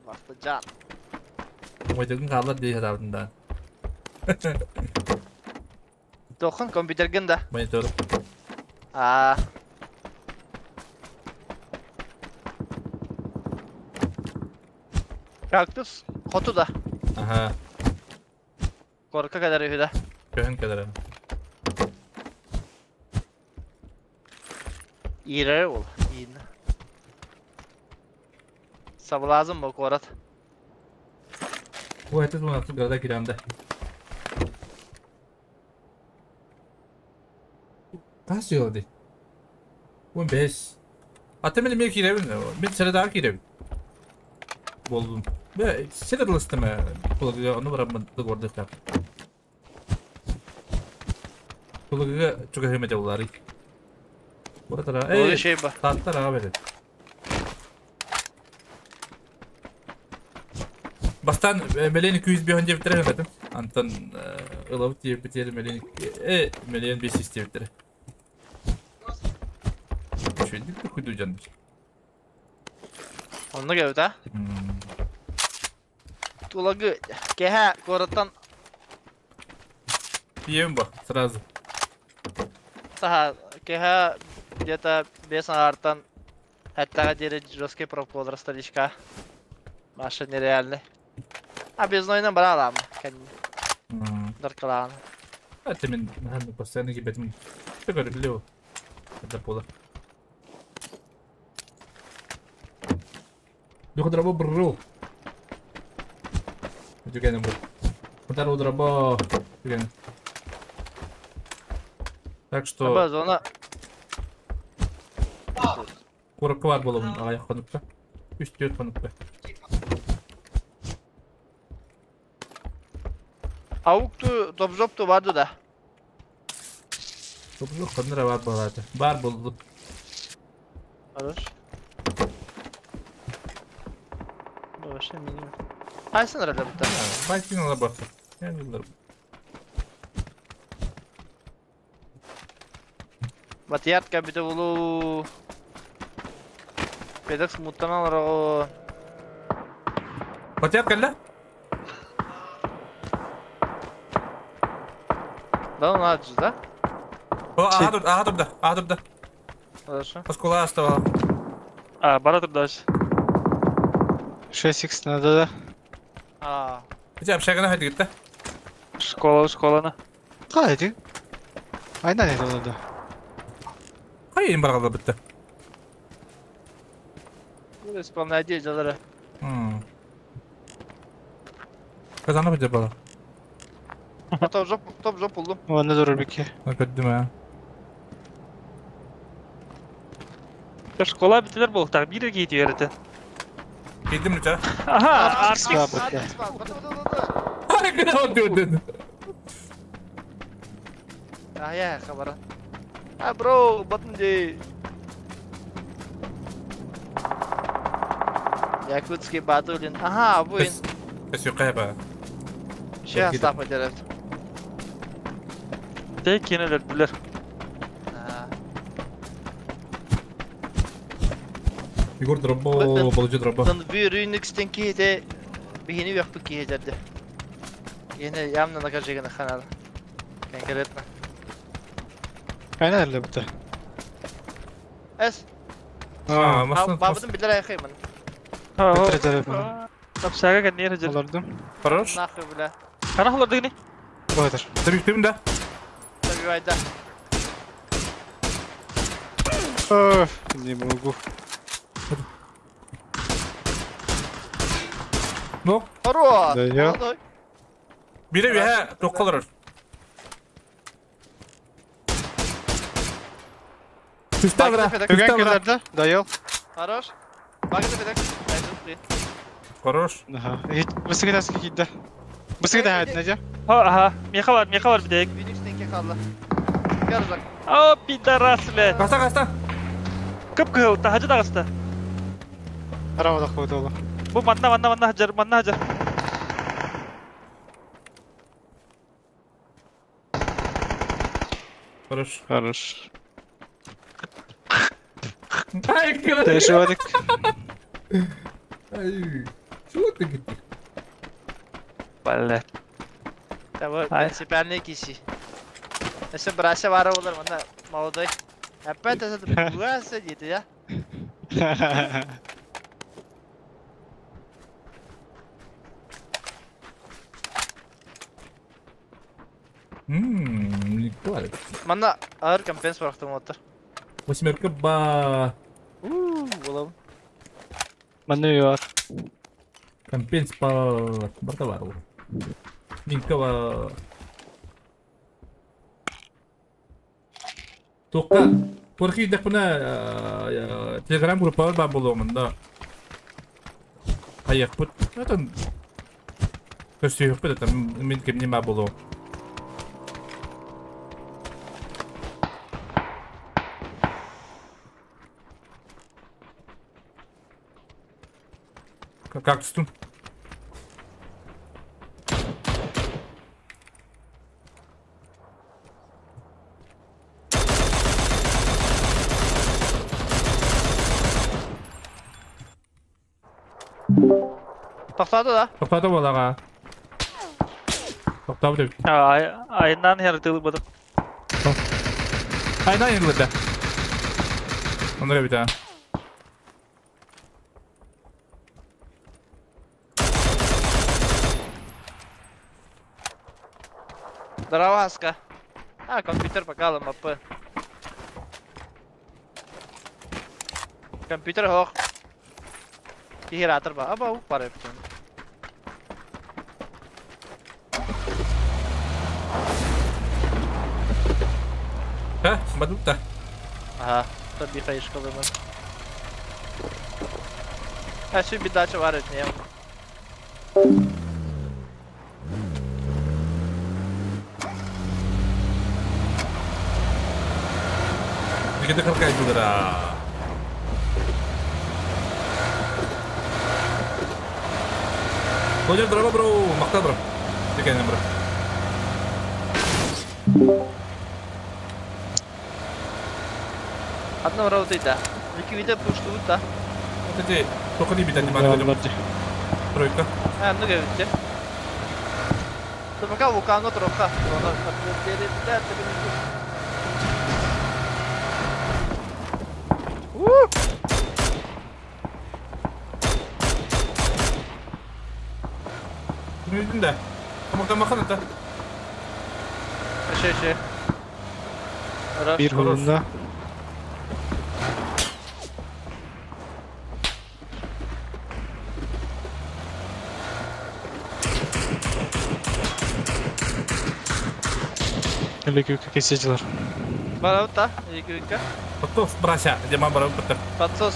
Вакытлы жан. Мойдогун хаалар дии сатаабытым да. Тохун компьютерген да. Монитор. Аа. Кактус хоту да. Аха. Корка кэлэр үһү да. Көһөн кэлэр. Иирэр ол. Иин. Соблазн бу куорат. Бу это туна города киранда. Тас yoldu. 15. Ата мен мен киребин. Мен сәле киребин. Болдум. Бе, сәле дылыстым. Кулагыга оны барамын дыгордык. Кулагыга чуга хемете булары. Бура Ол şey ба. Таттар ага берет. Бастан мелени 200 бихон деп тирем этим. Антон ылабыт деп битер мелени мелен 500 деп тире. Шөйдик хуйду жан. Онны кәбит а? Тулагы кеһә куораттан Пьем ба сразу. таха кеһә где-то 5 артан хәттәгә дире жесткий пробка болар столичка. Маша нереальный. А без нойна бара алам. Кән даркалан. Это мен наверное постоянно кибетим. Ты люблю. Это пола. Дух дробо бру. Дүгәнем бу. Удар дробо. Дүгән. Так что Аба зона Курокка бар болобун агай конукта. 3-4 конукта. Аукту топжопту барды да. Топжоп кандыра бар болады. Бар болду. Хорош. Вообще минимум. Хайсын рәле бу. Байтин ала бакты. Yani Батият кабите булу. Педакс муттан аларого. Батият кэллэ? Да, он аджы, да? О, ага турда, ага турда. Хорошо. Оскола оставала. А, бара турда. 6х надо, да? А. Хотя общага на хадигитта. Школа, школаны. Кайды? Айдан это надо. Кай им баргала битте. Бу исполнять делары. Казана бите бала. Топ жоп, топ жоп булдум. Онда durur бики. Көттүм а. Школа бителер бол, так бир кейти берди. Кийдим үча. Аха, Артикс. Hareket oldu. А я хабара. А бро, батын дей. Якутский Батулин. Ага, бу ин. Көсү ба. Сейчас стапа дерет. Тек кенелер билер. Егор дробо, получи дробо. Тын bir Unix'тен кейде бихини yok bu кейдерде. Yine явно накажиганы ханада. Конкретно. Айна эле бите. Эс. А, масын. Бабыдын билер айхаймын. Битре телефон. Общага кенер жер. Олардым. Хорош. Нахуй, бля. Кана холорды гини? Бадыр. Табиктим да. Добивай, да. Не могу. Ну? Хорош. Да я. Бире бе, токколор. Түстә бра. Түгән килерде, даял. Хорош. Багы педак. Хорош. Аха. Бысыгы да кидде. Бысыгы да хәт нәҗә. Аха, меха бар, меха бар бидек. Unix'тен калды. Ярзак. О, пидорас, бля. Каста, каста. Кып кыл, тахажы дагыста. Арабада койду ола. Бу манна, манна, манна хажар, манна хажар. Хорош. Хорош. Ай, кына. Тәшү бадык. Ай, чего ты гидик? Блядь. Того принципиальный киси. Если брася вара олар, мана молодой. Опять это буга сидит, я? Ммм, Манна ağır компенс bıraktım оттар. Восьмерка ба. Ууу, булам. Манна бар. Компенс па. Барта бар. Минка ба. Тоққа. Порхи дақпына телеграм группа бар болуымын да. Аяқ бұт. Это көстүйік бұт, это мен кемне ма болу. Как түстің? Тоқтады да. Тоқтады балаға. Тоқтап деп. Айынан хер тылы бадым. Айынан ерледі. Онда бит. Здорово, Аска. А, компьютер пока ЛМП. Компьютер хох. Кихиратор ба. Аба ук бар эптен. Ха, бадутта. Ага, то биха ишкалымы. А şu bir daha var etmeye. Никита Харкай дудара. Владимир, дорога, бро, махта, бро. Дикай, бро. Одно роуты, да. Ликвида пушту, да. Вот эти, только не беда, не могу. Тройка. А, ну говорите. То пока вулкану троха. Нүдүндэ. Тамактан махан это. Şey şey. Bir hulunda. Или kesiciler. Бараута, или Подсос брася, где мама бараута. Подсос.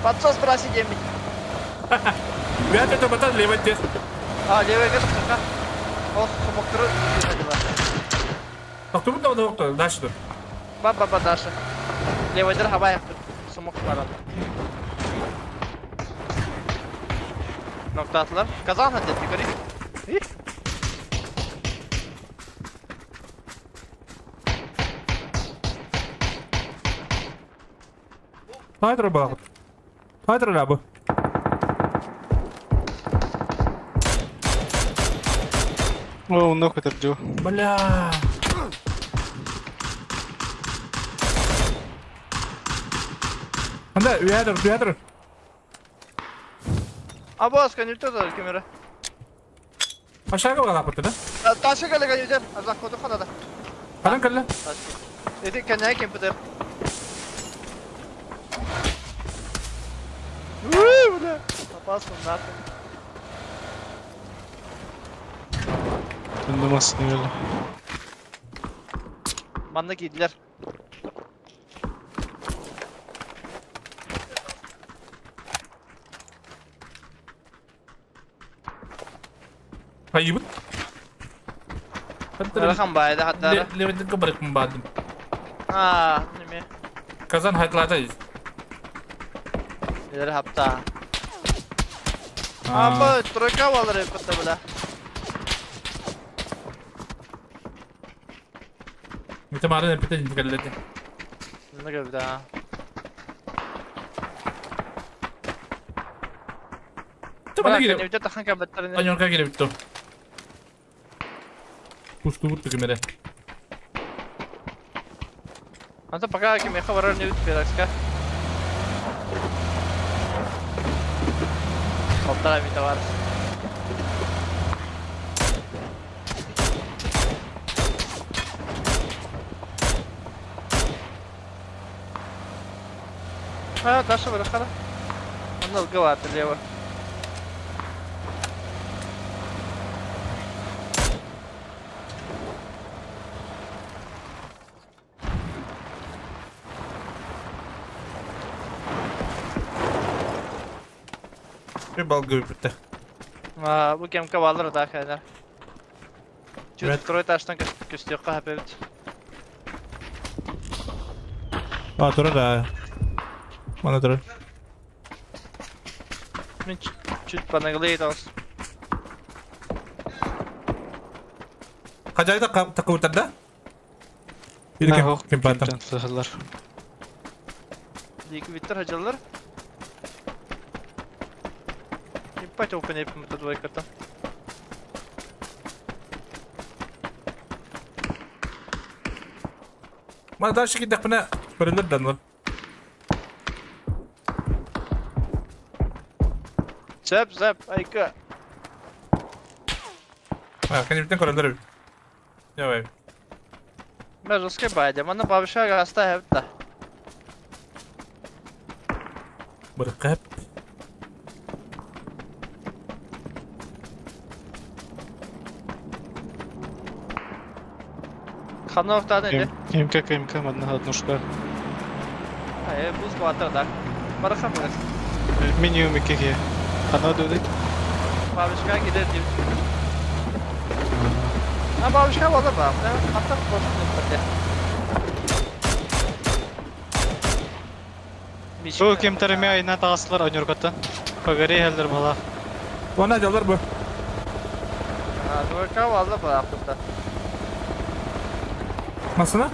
Подсос браси демить. Я это батан левый тест. А, левый как как? Ох, мокры. Так тут надо вот дальше тут. Ба-ба-ба дальше. Левый дыр хабай сумок барат. Ноктатлар. Казан хәтта yukarı. Хайдра багыт. Хайдра лабы. О, он нахуй тордю. Бля. Анда, уядыр, уядыр. Абос, конъюнктур да камера. Aşağı kadar kapatты да? Taşı kale конъюнктур. Азак коду ханада. Канан калла. Эти коня компьютер. Ууу, бля. Опасно, нахуй. Önlemezsin öyle. Манна кийдилер. Хайыбыт. Рахан байды хаттары. Леведин кыбырык бардым. А, неме. Казан хайтлата. Лер хапта. Аба, тройка балары кытты бля. Митамарын эпитен интикаллети. Не гөбдә. Тумана кире. Конъюнктур тахан кабаттарын. Аньорка кире битто. Пустубут түгүмере. Anta пока кимеха барар не бит Федекска. Полтора метра бар. А, Даша вырахала. Он лговато лево. Bir balgı bitti. А, bu кемка балыр да хайдар. Чуть второй этажтан көстөккө хапебит. А, тура да. Мана тура. Мен чуть понаглеет ос. Хажайда такыбытар да? Или кем кем патам? Сахалар. Дики биттер хажалар. Ебать, опен эпим это двойка-то. Мана дальше кидек бына көрөлөр данлар. Зәп, зәп, айка. А, кенептен көрөлөр. Давай. Мен жесткий байдем, аны бабушка гаста хепта. Бір кәп. Ханов таны де. МК, КМК, одна однушка. Ай, бус батыр да. Бараха барас. Минимум икки. Хана дудит. Бабушка кидер дип. А бабушка бала ба. Хатта бошун деп. Бу кем тареме айна тағасылар онюркаттан. Пагари хәлдер бала. Она жалар бу. А, двойка бала ба апта. Масына?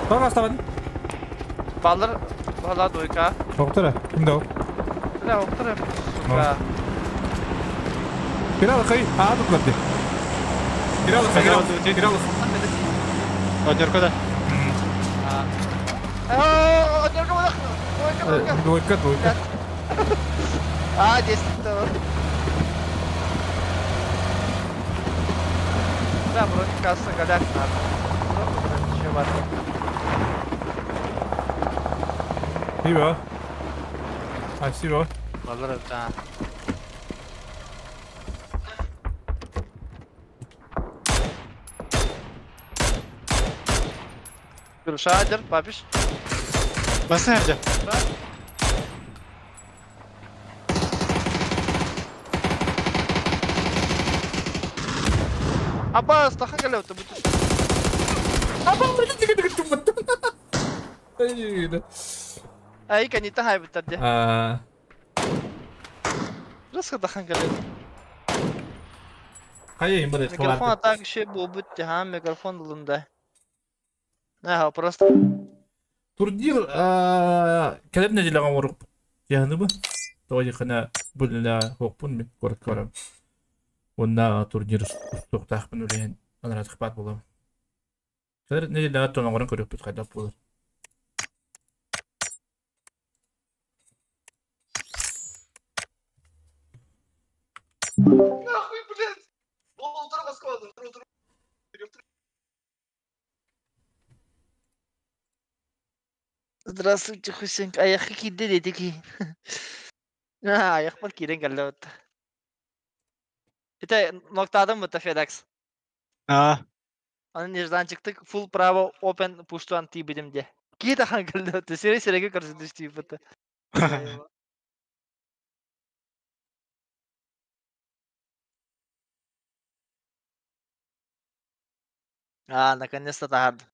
Тоға астабадın? Балыр бала двойка. Оқтыра, кімді ол? Бля, оқтыра. Сука. Киралы қай, а, тұтлар де. Киралы қай, киралы, киралы. Онюркада. А, онюрка бала. Двойка, двойка. Двойка, двойка. А, 10 Да, вроде касса голяк надо. Еще важно. Спасибо. Спасибо. Балыр, да. Шадер, папиш. Басын әрде. Аба, стахан галев, ты будешь. Аба, Ай, канита хай бутарде. А. Расха тахан галев. Хай, им будет. Микрофон атак ще бу ха, микрофон лунда. Ага, просто. Турнир, кәлер нәҗеләгән урып. Яны бу. Той хана бүлнә хокпун мин күреп карам. Онна турнир туктахпын үлән. Анара тыхпат булам. Кәлер нәҗеләгән тонагын күреп бит кайда булыр. Нахуй, блядь. Полтора складу. Здравствуйте, Хусенька. А я хики деди. А, я хпар кирен галлот. Это ноктадым mı FedEx? А. Onun неждан çıktık. Full право open pushtuan тибидим де. Ки тахан галлот. Сире сиреге каршы düştü бит. А, наконец-то тахарды.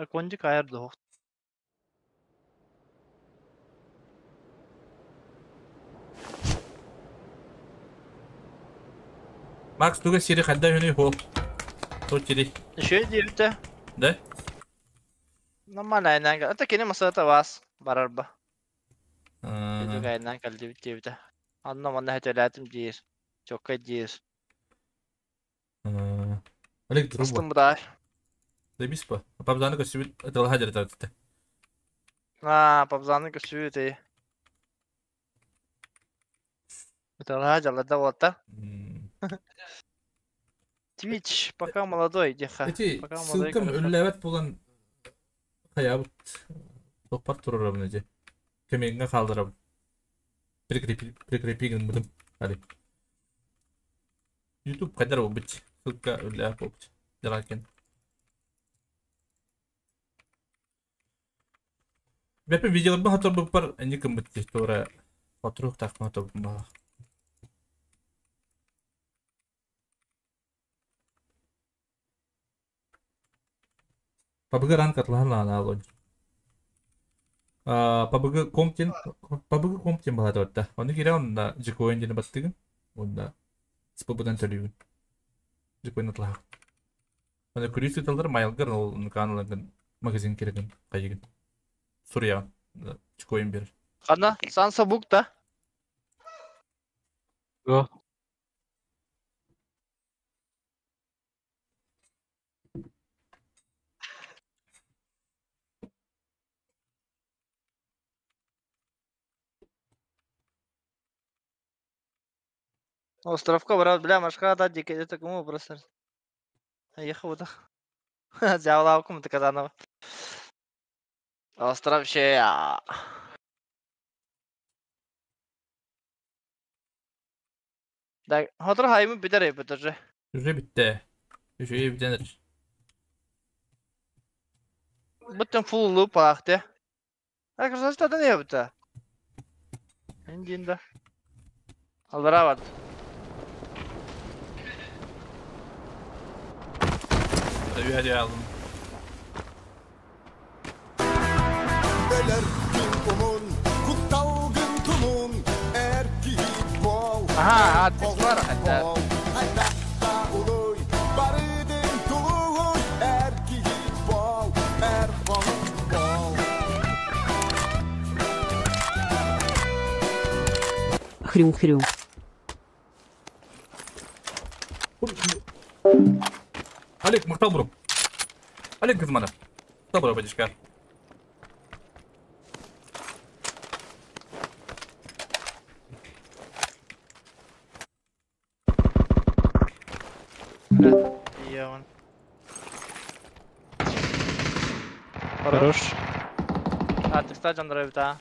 Кончик аярды. Макс, туга сири хадда хүнүй хол. Тут сири. Еще девять. Да? Нормально айнан кел. Ата кини масата вас барарба. Үдүк айнан кэлдибит диэбитэ. Анна манна хөтөлөөтүм диир. Чокка диир. Олег друга. Астым быдай. Добис по. Папзаны көсүбүт ытылаха жарытар. Аа, папзаны көсүбүт эй. Ытылаха жалада болта. Twitch пока молодой, деха. Эти Пока молодой. ссылкам үлләбәт булан хаябыт топпар турарабын эти. Көмегиңе калдырабын. Прикрепигин будым. Али. YouTube кайдар бит. Ссылка үлләбәт болбут. Жаракен. Бәпе видеолар хатыр бу бар эни кым бит тура отурук такма топ ба. PUBG ран катлахан лана алон. PUBG комптен PUBG комптен балады отта. Оны кире онда жикоин дени баттыгын. Онда спобудан төлүйүн. Жикоин атлаха. Оны күрүс талдар майлгар ол каналын магазин кереген кайыгын. Сурья жикоин бер. Кана, санса бук та. Го. Островка брат, бля, машка да дике это кому просто. Ехал вот. Взяла кому ты казанова. Остров ше. Да, хотр хаймы битер битер. Уже битте. Уже битенер. Бүтін full loop ахты. А красота не битте. Индинда. Албара бар. Hadi aldım. Aha, artık var hatta. Хрю-хрю. Олег, махтал бро. Олег Газманов. Доброго, батюшка. Хорош. А, ты кстати, Андрей, да.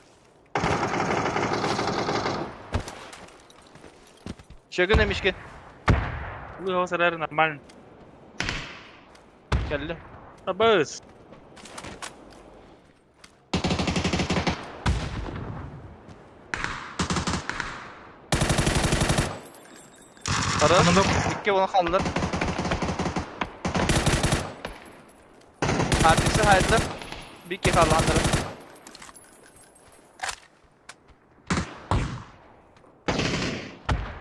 Чөгін емешке. Бұл осалар нормально. Келді. Абыз. Хорош. İki bunu kaldır. Artıksı hayırdır. Bir iki kaldı andırır.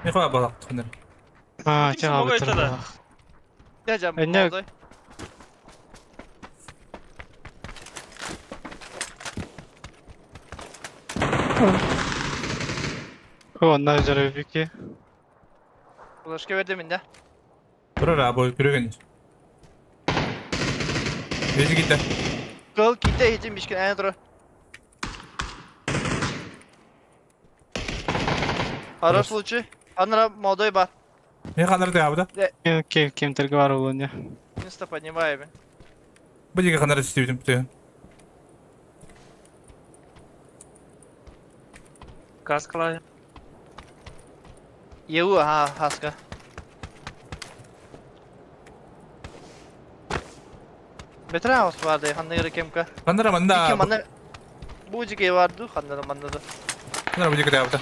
Ne kadar balak tıkınır. А, ча Могу Diyeceğim. Ne? О, на жаровики. Ulaşka verdim indi. Турар абой көреген. Өзі кетті. Кыл ките хитим бишкен әне тұры. Хорош случай. Анра молодой бар. Не қанар да абыда? Кем кем торговал не? Инста поднимай бен. Бұл жерге қанар істеудім бітті. Каскалай. Еу, ага, хаска. Бетраус барды, ханныгы кемка. Қанара манда. Ики манна бу жиге барды, ханнара манна да. Қанара бұл жерге абыда.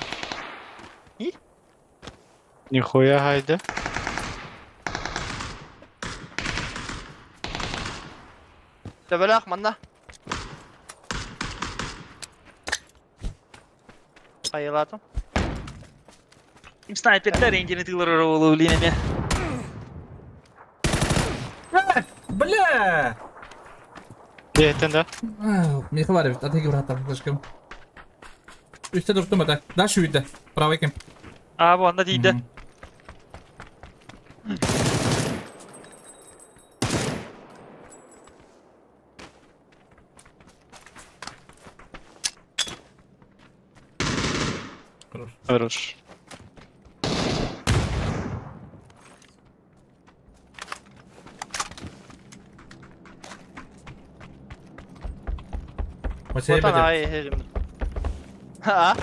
Нихуя хайда. Төбелах манна. Хайылатым. Снайперлер индини тылар олу линеме. Бля! Диэттэн да? Миэхэ баар эбит, аты бырааттар флешкам. Үстэ туртум это. Дальше үйдэ. Правый кем. А, бу анна тиийдэ. Хорош. Хорош. Масей Вот бэдэ. она и А?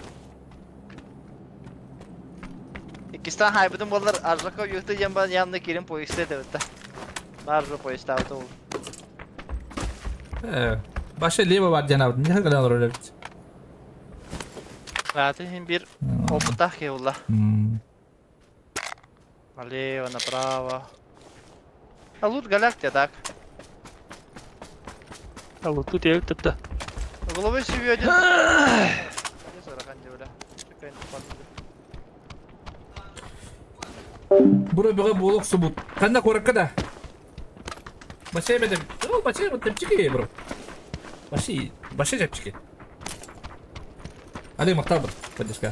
Иккистан хайбытым болар Аржаков юхты диэн баран явно кирин поезда этэбит да. Баар же поездаабыта ол. Баша лево бар диэн абыт. Миэхэ кэлэн олорор эбит. Ааты иһин биир опыттаах киһи булла. Налево, направо. А лут галактия так. А луту тиэбит да. Головой себе один. Бура бөҕө буола охсубут. Ханна куоракка да? Башай бэдэ. Ол башай вот чэпчэки бро. Башай, башай чэпчэки. Али махтал бр. Поддержка.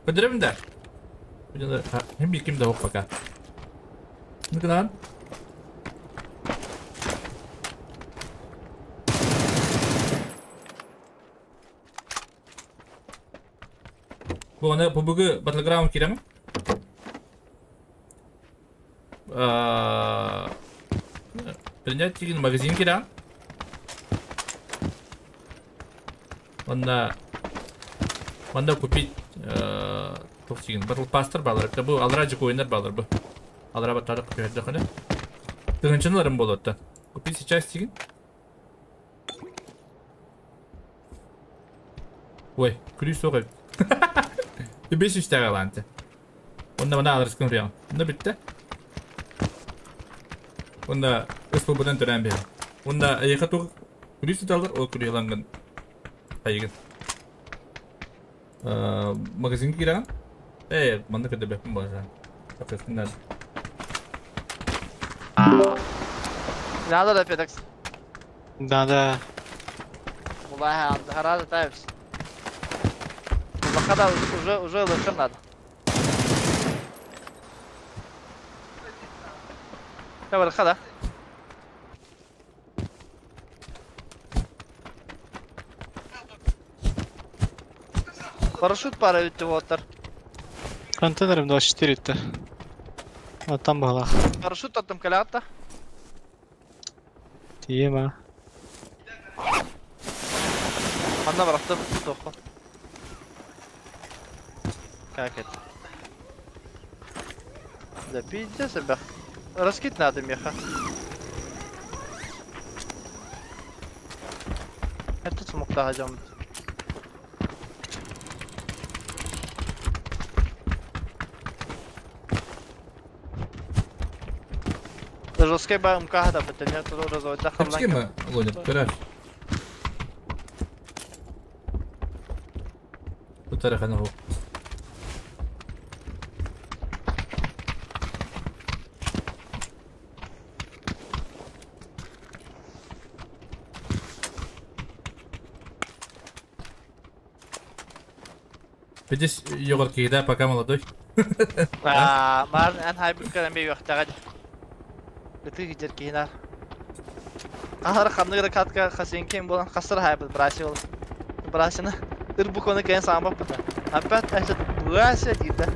Көдөрөбүн да. Хем бир ким да ок пока. Ну гынан. Бу аны PUBG Battleground кирэҥ. Принять деген магазин кирэҥ. Онна Онна купить туох деген Battle Pass-тар баалар. Бу алра жык ойындар баалар бу. Алра баттары купить хана. Тыгынчынларым болот. Купить сейчас деген. Ой, күлүү суох эбит. Бес үстәгә аланты. Онда мына адрес кым риян. Онда битте. Онда СПБ-дан төрән бер. Онда эйхә туг күлүү сүталдар, ол күлүү аланган. Айгын. Магазин кирәгән. Эй, мында көтә бәпм база. Акыртыннар. Надо да педакс. Да, да. Улай, харада таевс. Лохада уже уже лучше надо. Давай, лохада. Парашют пара ведь вот. Контейнер М24-то. А там была. Парашют там калята. Тема. Анна барахта тохо. Как это? Да пиздец, себя. Раскид надо, меха. Это смог тагажам. Жесткий ба МК да бітіне туру разойда Чэпчэки ме, Лоня, көрөр. Тутара хана хо. Видишь, Егор, да, пока молодой. А, мар, эн хайбы кэрэн би юхтагад. Ытыы киджер киһинар. Ахар ханныгра катка хасенкен болан хасыр хайбы брасил. Брасина. Ырбуконы кэн самбап пыта. Опять это брася дида.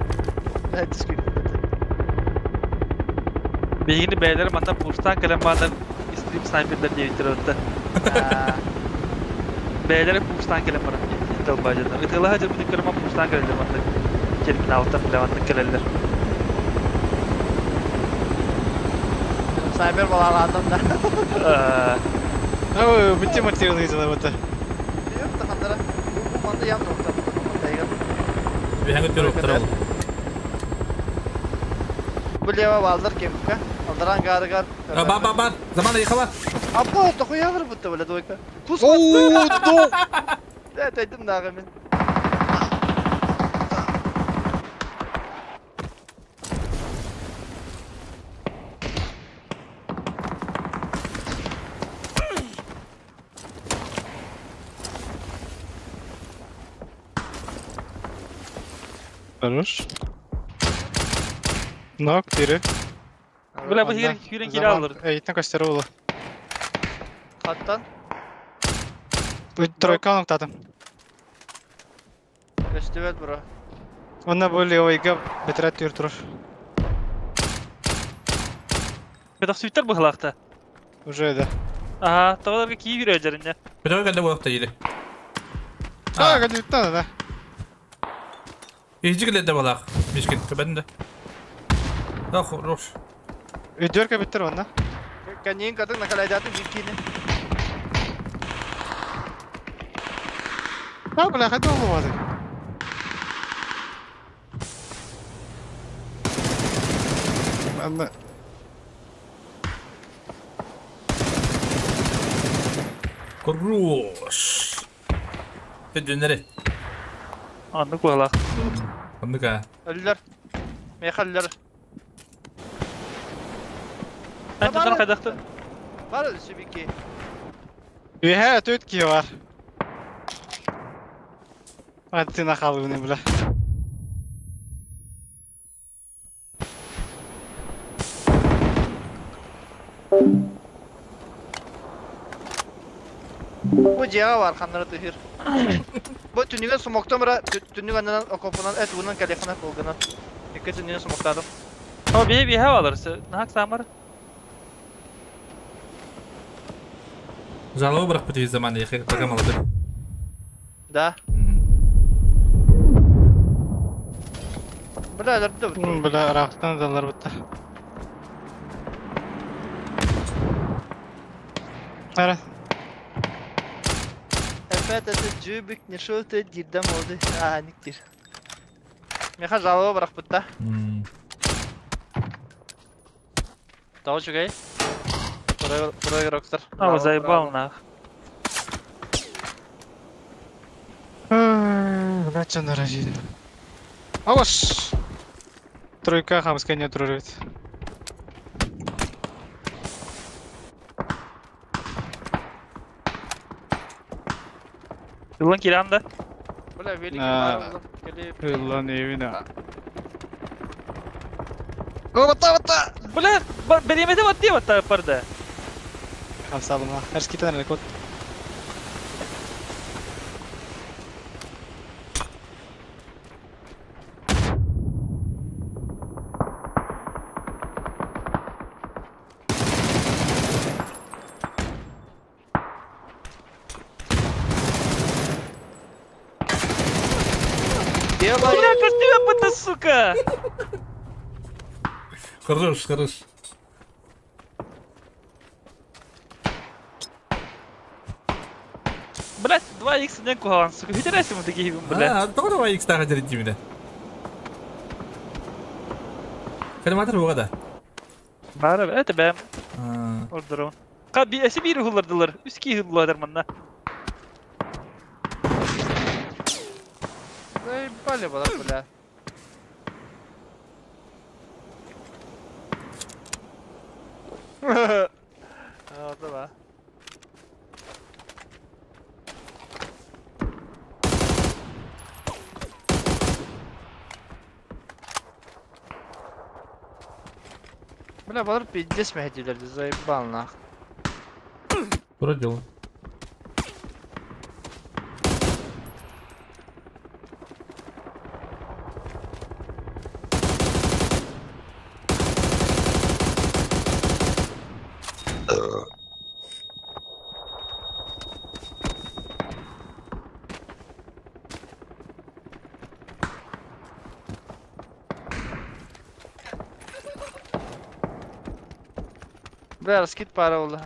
Биһигини бэйэлэрэ мантан пустаан кэлэн бааннар стрим снайпердэр диэбиттэр отта. Бэйэлэрэ пустаан кэлэн баран тылбаадьаннар. Ытыалаһа дьылбытын көрөн пустаан кэлэллэр маннык терминалтан бile маннык кэлэллэр. Снайпер балалаатым да. Ой, битте материал изала вот. Yok da хандара. Бу манды ям токтап. Биһэҥэ төрө октарал. Бу лева балдар кемка. Алдаран гарыгар. Ба ба ба, заман ехала. Апа, тохуя бар бутта бля двойка. Кус. О, да. Да, тайдым нагы мен. Хорош. Нок, тири. Бля, бу хирен кире алыр. Эйтен костер oldu. Хаттан. Тройка ноктадым. Көстүбэт бро. Онна бу левойга бетерет түр турur. Бетах сүттер быһылаахта. Уже да. Ага, тоҕолорго кии хүрэ дьэринне. Бетах кэллэ буолахта или. А, кэллэ да. Иһдьи кэллэ буолах. Мишкин көбәдин да. Да, хорош. Үдүөр кэбиттер онна. Канин катын накалайдатын бикини. А, бля, хайда olmadı. Анна. Хорош. Дөннәре. Анны куалах. Анныка. Өллөр. Мехаллер. Антон кайдахты. Бар сүбики. Үһә төт ки бар. Аттына халыны бля. Бу жега бар ханнары тыһыр. Бу түнүгэн сумоктом ра түнүгэн анан окопунан эт унан калефана колгана. Эки түнүгэн сумоктадым. О, бие бие алыр. Нахак самар. Жалоба бирок бит заман яхи программалады. Да. Бля, өлөрдү. Бля, рахтан далар бутта. Ара. Опять это джубик не шел ты дирдем oldu. А, никтир. Меха жалоба бирок бутта. Того чугай. Второй игроктор. А, заебал нах. Бля, что наразили. Аваш! Тройка хамская не трурит. Юлан киранда. Бля, великий бар. Юлан евина. О, бата, бата! Бля, беремеде батты бата парда. Хамсалыма. Эрскитен рекорд. Бля, костюм это, сука! Хорош, хорош. Блять, 2х не куган, сука. Хитересим такие, бля. А, только 2х так делить именно. Калиматор буга да. Бары, это бэм. Ордерон. Ка би эси бир хулардылар. Үски хулладыр манна. Заебали была, бля. А, давай. Бля, балар пиздец мехедилерди, заебал нах. Продел. Бля, раскид пара oldu.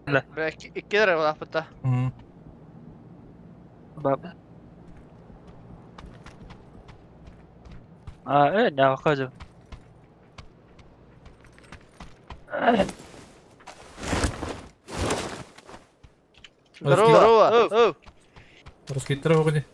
Бля, икки лапыта. Баба. А, не хожу. Здорово! Оу! Раскиттер оҕуни.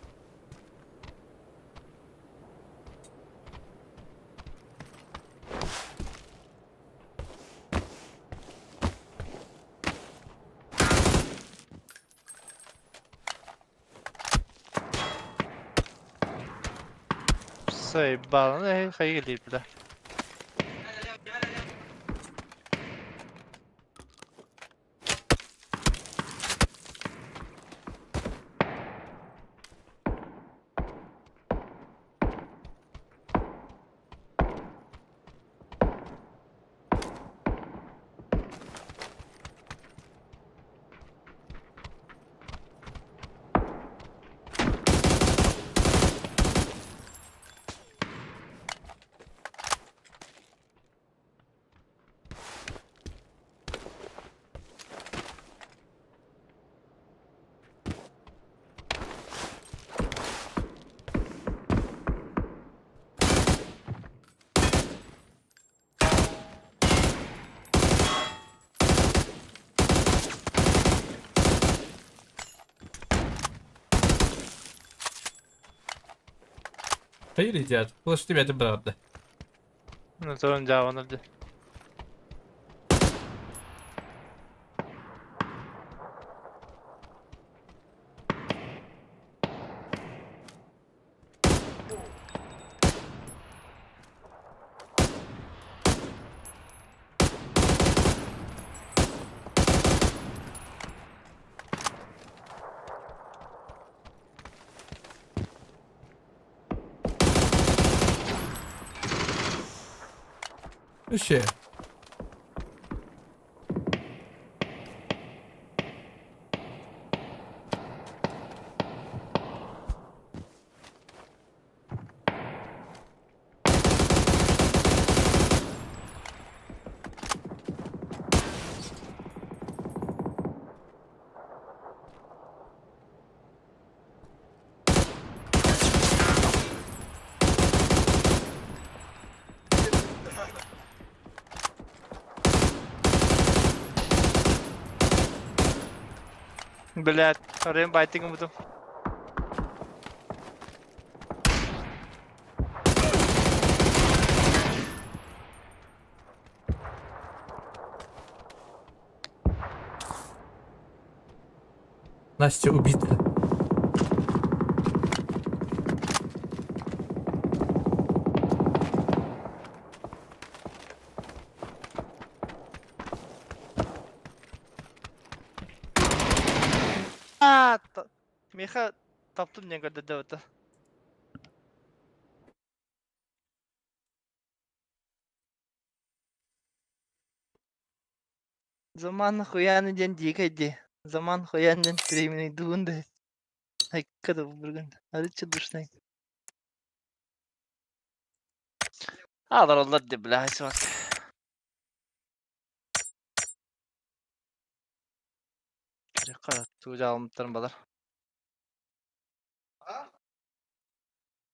Заебало, ну хайгили, бля. Hayır icat. Bulaştı bir adım bıraktı. Ну, то он дявон öldü. Үше. Блядь, орем байтинг буду. Настя убита. Миха таптым не көрдө деп это. Заман хуяны ден дикайди. Заман хуян ден временный дуунда. Айкада бурган. Арычы душнай. Алар олар деп бля айсыбат. Кара туу балар.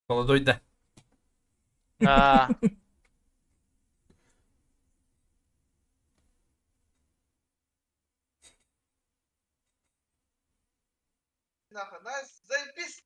Молодой да. А. Заебись.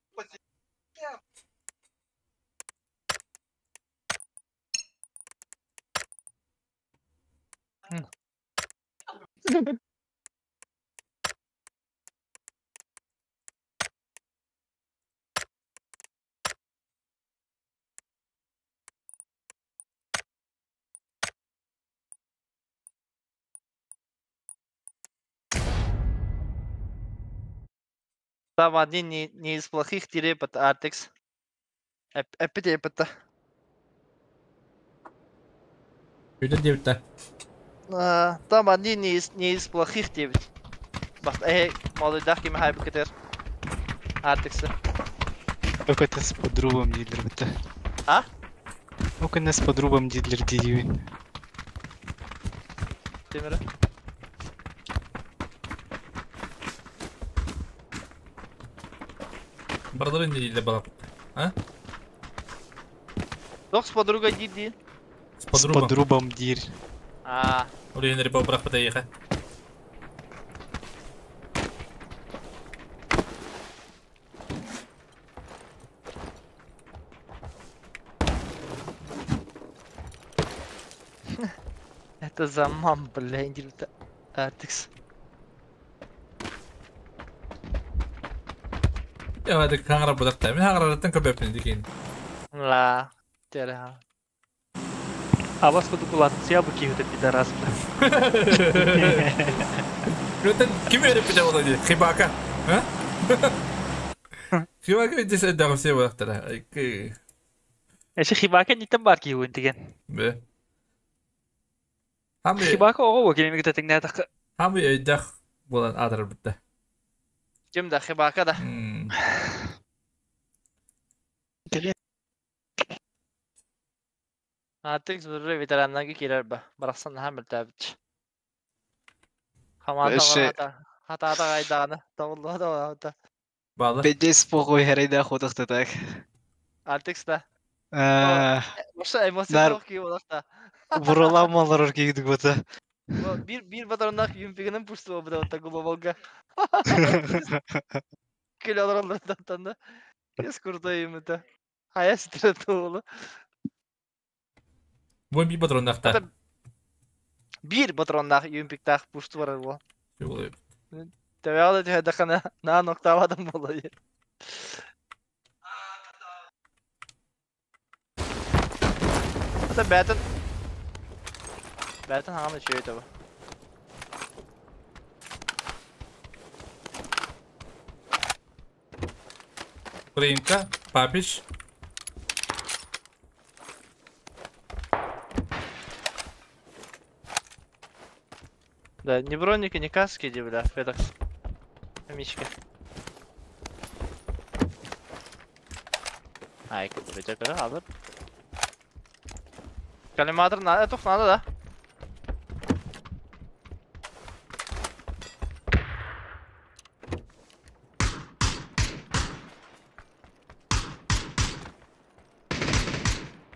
Там одни не из плохих дерепот Артекс. Эпидепота. Үдә Там одни не из плохих девять. Бахт, эй, молодой дахки махай букетер. Артекса. Только с подрубом дидлер бит. А? Окон с подрубом дидлер дидивин. Темира. Бардарын değil балап. А? Док с подругой диди. С С подрубом. подрубом дир. А, Улин репо брах патайха. Это за мам, бля, индирбит. Артикс. Ya hadi kangra budakta. Men hangrardan köpepni dikin. La. Тере. А вас кудукулат, я бы киһи пидорас, бля. Röten kim öyle bir de oldu? Хибака. Ha? Хибака десе да все budakta. Эши хибака ниттен бар киһи деген. Бе. Хами Хибака ого кемеге тетиңне так. хами өйдөх болан адыр битте. Ким да хибака да. Артикс бір ветераннан кирер ба. Барахсан хамыр табыч. Хамата Эши- хата хата гайданы. Тавылла да. Балы. Беджес похуй херейда хотохта так. Артикс да. Э, Вообще эмоция Нар- жоқ кии болақта. Бураламалар кийдик бота. Bir bir батароннах юмпигинен пушты бу да глобалга. Көл алар да. Ес крутой им это. Хая стрет олу. Бу bir patronнахта. Это Bir батароннах юмпиктах пушты бар бу. Тэвэ да дахана на ноктавадан болой. Это бэтен. Бэтен хаганы чөй таба. Украинка, Папич. Да, ни броники, ни каски, иди, бля, Федекс. Мишка. Ай, бөтө алып. Коллиматор надо, тух надо, да?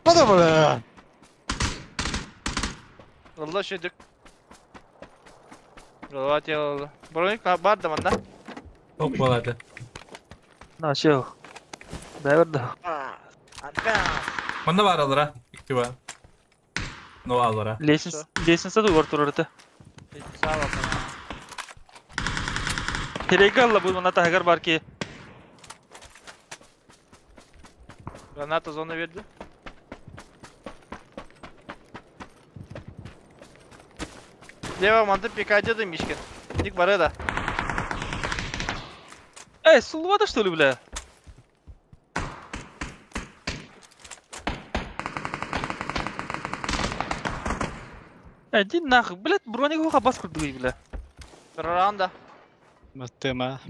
Бада бля. Allah şöyle. Голова делала. Броник на бар да манда. Ок балады. На чё? Да, да. Манда бар алара. Икки бар. Но алара. Лестница, лестница дугар турар Херейге алла бу мана тахагар бар ки. Граната зона берди. Лево манты пикать да Мишкин. Ник бары да. Эй, сулвада что ли, бля? Иди нахуй, блядь, броник уха бас курдуй, бля. Ранда. Маттема.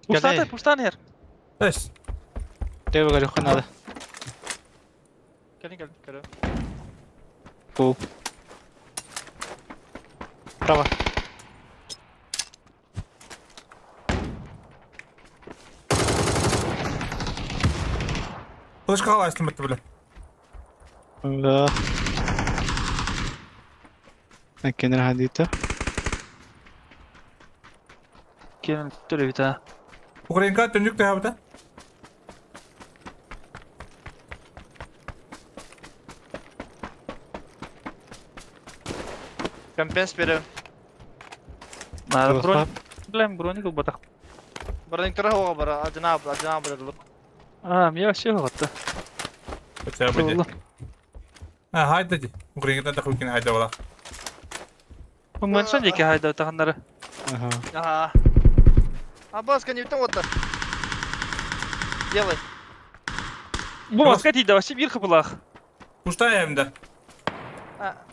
Пуштан, пуштан хер. Эс. Тева галюха надо. Келин келин көрө. Фул. Право. Флешка қалай бітті бля. Да. Кенер хадита. Кен төлөбүт. Украинка түнүк тәһәбіті. Компенс берем. На броник, бля, броник батах. Броник тура хога бара, ажына ажына бара. А, мне вообще готто. Хотя бы. А, хайда ди. Украинка та хуйкин хайда бала. Мынша деке хайда таханнары. Ага. Ага. Абаска не вот так. Делай. Бу маска тиде вообще бир хыпылах. Пуштаем да.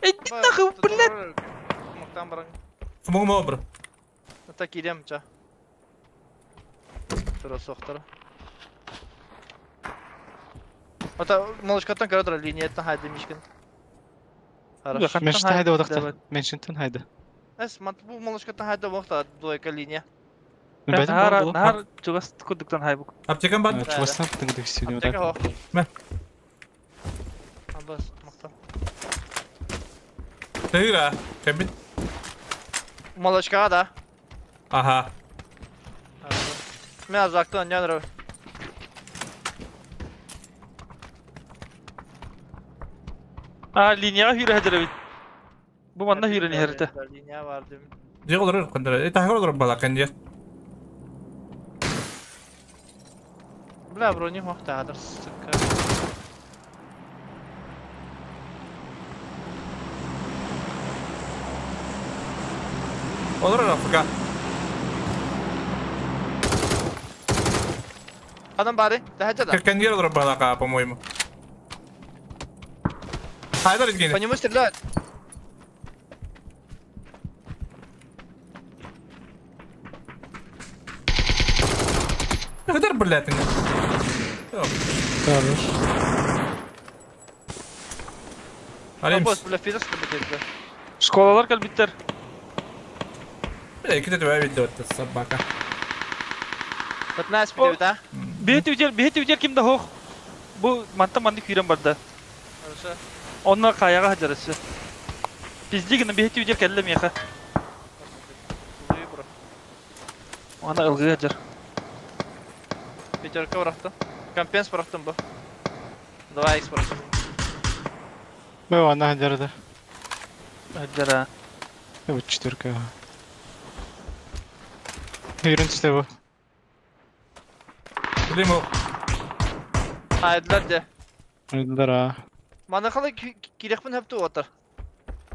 Эй, нахуй, блядь. Мактан баран. Смогу мобр. Так идем, ча. Тура сохтара. Ата малышкаттан көрө линияттан хайда Мишкин. Хорошо. Меншинтен хайда одақта. Меншинтен хайда. Эс, мат бу малышкаттан хайда вақта двойка линия. Наар наар чугас курдуктан хайбык. Аптекам бар. Чугастан тыңдык сүйді. Аптека хоқ. Мә. Абас, мақтан. Тыра. Кәбит. Молочкаға да. Аха. Мен азактан яныры. А, линияға hüyre хәдір бит. Бу манна hüyre нehirte. Линия бар деймін. Же олар кандыр. Э тахыр олар бала кенде. Бля, брони мақтадыр, сука. Олар Африка. Адам бары, да хәдір. Кенде олар бала по-моему. Хайдар изгене. По нему стреляют. Хайдар, блядь. Хорош. Абос, бля, физик бля. Школалар кәлбиттер. Бля, ките твоя видео, это собака. 15 минут, а? Бейт үтер кимде хох. Бу манта манды күйрен барды. Хорошо. Онна каяга хаҗарысы. Пиздигин бейт үтер кәлле меха. Ана ылгы хаҗар. Пятерка бырахтым. Компенс бырахтым бу. 2х бырахтым. Бу ана хаҗарда. Хаҗара. Бу четверка. Hüyren түсті бу. Билем о. Айдылар де. Айдылар а. Мана қалай керекпін хөпті отыр.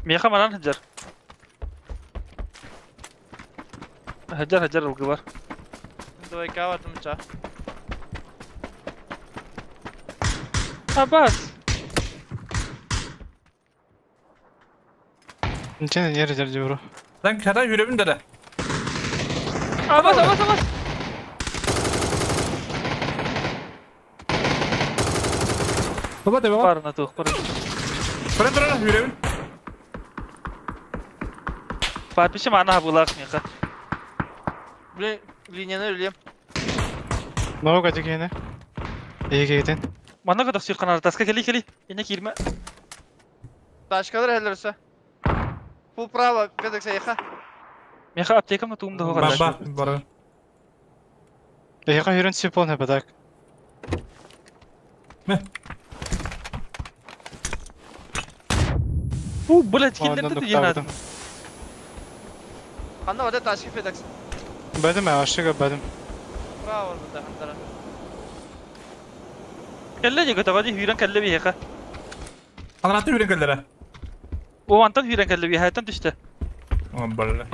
Меха манан хаҗар. Хаҗар хаҗар ылгы бар. Двойка бардым ча. Абас. Ниче не хаҗар бро. Lan kara yürübüm de. Абас, абас, абас. Баба да баба. Барына тух, бар. Туран туран yürübüm. Папише мана булак меха. Блин, линияны өлем. Много дигене. Егеден. Мана кадак сүйкан таска кели кели. Эне кирме. Ташкалар хәлләрсе. Пул право, бедек сайха. Меха аптекамны туумда хогар. Баба, бара. Эйха hüyren түсіп болны бадак. Мә. У, блядь, килдерде дигән. Анда вада ташки федекс. Бәдім, ашыга бәдім. Право буда хандара. Кәлле диге тагади hüyren кәлле бихә. Анаты yürüyen кәлләре. О, антан hüyren кәлле бихә, тан төштө. О, бала.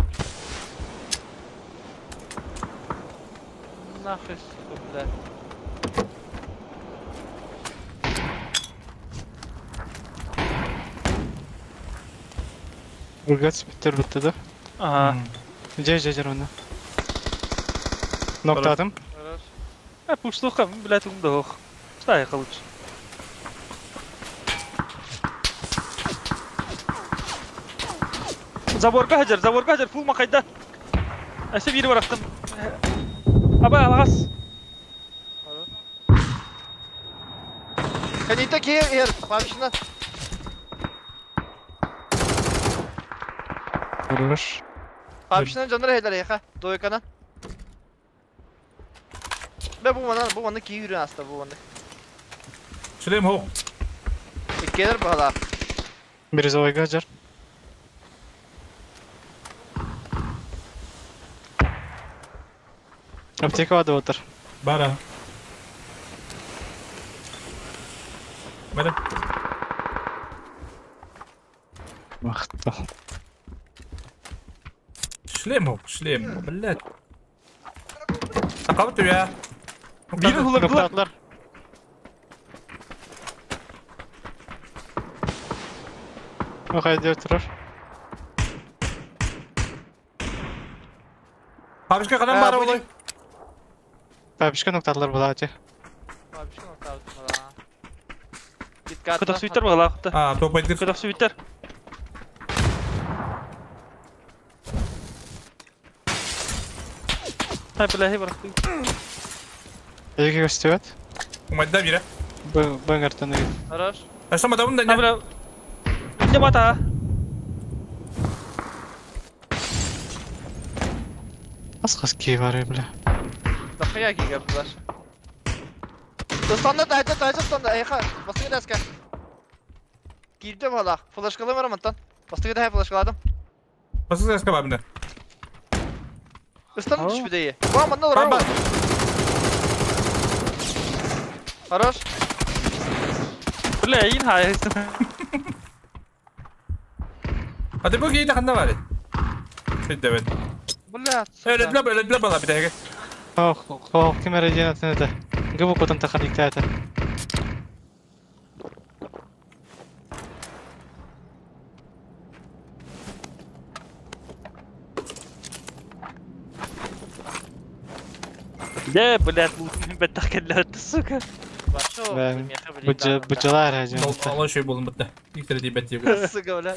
Нахуй, сука, бля. Ургат биттер битті да. Ага. Жай жай жар оны. Ноктадым. Хорош. А пушлуха, блядь, туумда хох. Стай лучше. Заборга хаҗар, заборга хаҗар, фул макайда. Әсе бири барактым. Аба алгас. Канита кер, эр, папишна. Хорош. Папишна жандар хәлләр яха, дойкана. Бе бу мана, бу мана ки yürüyen аста бу мана. Шилем хо. Келер бала. Бирюзовый жар. Аптека бады отыр. Бара. Бара. Мақта. Шлем хо, шлем, блядь. Тақабыт я. Бири хулар Ноктадылар. Охай тұрыр. Бабушка кадан бара олай. Бабушка ноктадылар болады. Папишна ноктадым бала. Киткат. Кытак сүйтер бала. А, топайды. Кытак сүйтер. Ha бля, бырахтым. Эге көстүбэт. Умайда бире. Бөңөртөн ыгыт. Хорош. Өссө матабын да Ha не. бля. Не мата. Ас хас кии бар бля. Дохуя киге булар. Достанда тайта тайта станда. Эйха, бастыгы даска. Кирде бала. Флешкалы бар мантан. Бастыгы да флешкаладым. Басыз эске бар мында. Ыстанып Aa. түшпү дейи. Ба, манда Бар бар. Хорош. Бля, ин хай. А ты бу кейде ханда бар. Сөйдебет. Бля. Өлөдлө өлөдлө бала битеге. Хох, хох, ким эрэ диэн атын этэ. Гыбы кутан тахан иктаата. Да, блядь, лутым беттах келләтте, сука. Башы. Бу бу жылар эжен. Алла шөй болун битте. Иктер дибет дип. Сука, бля.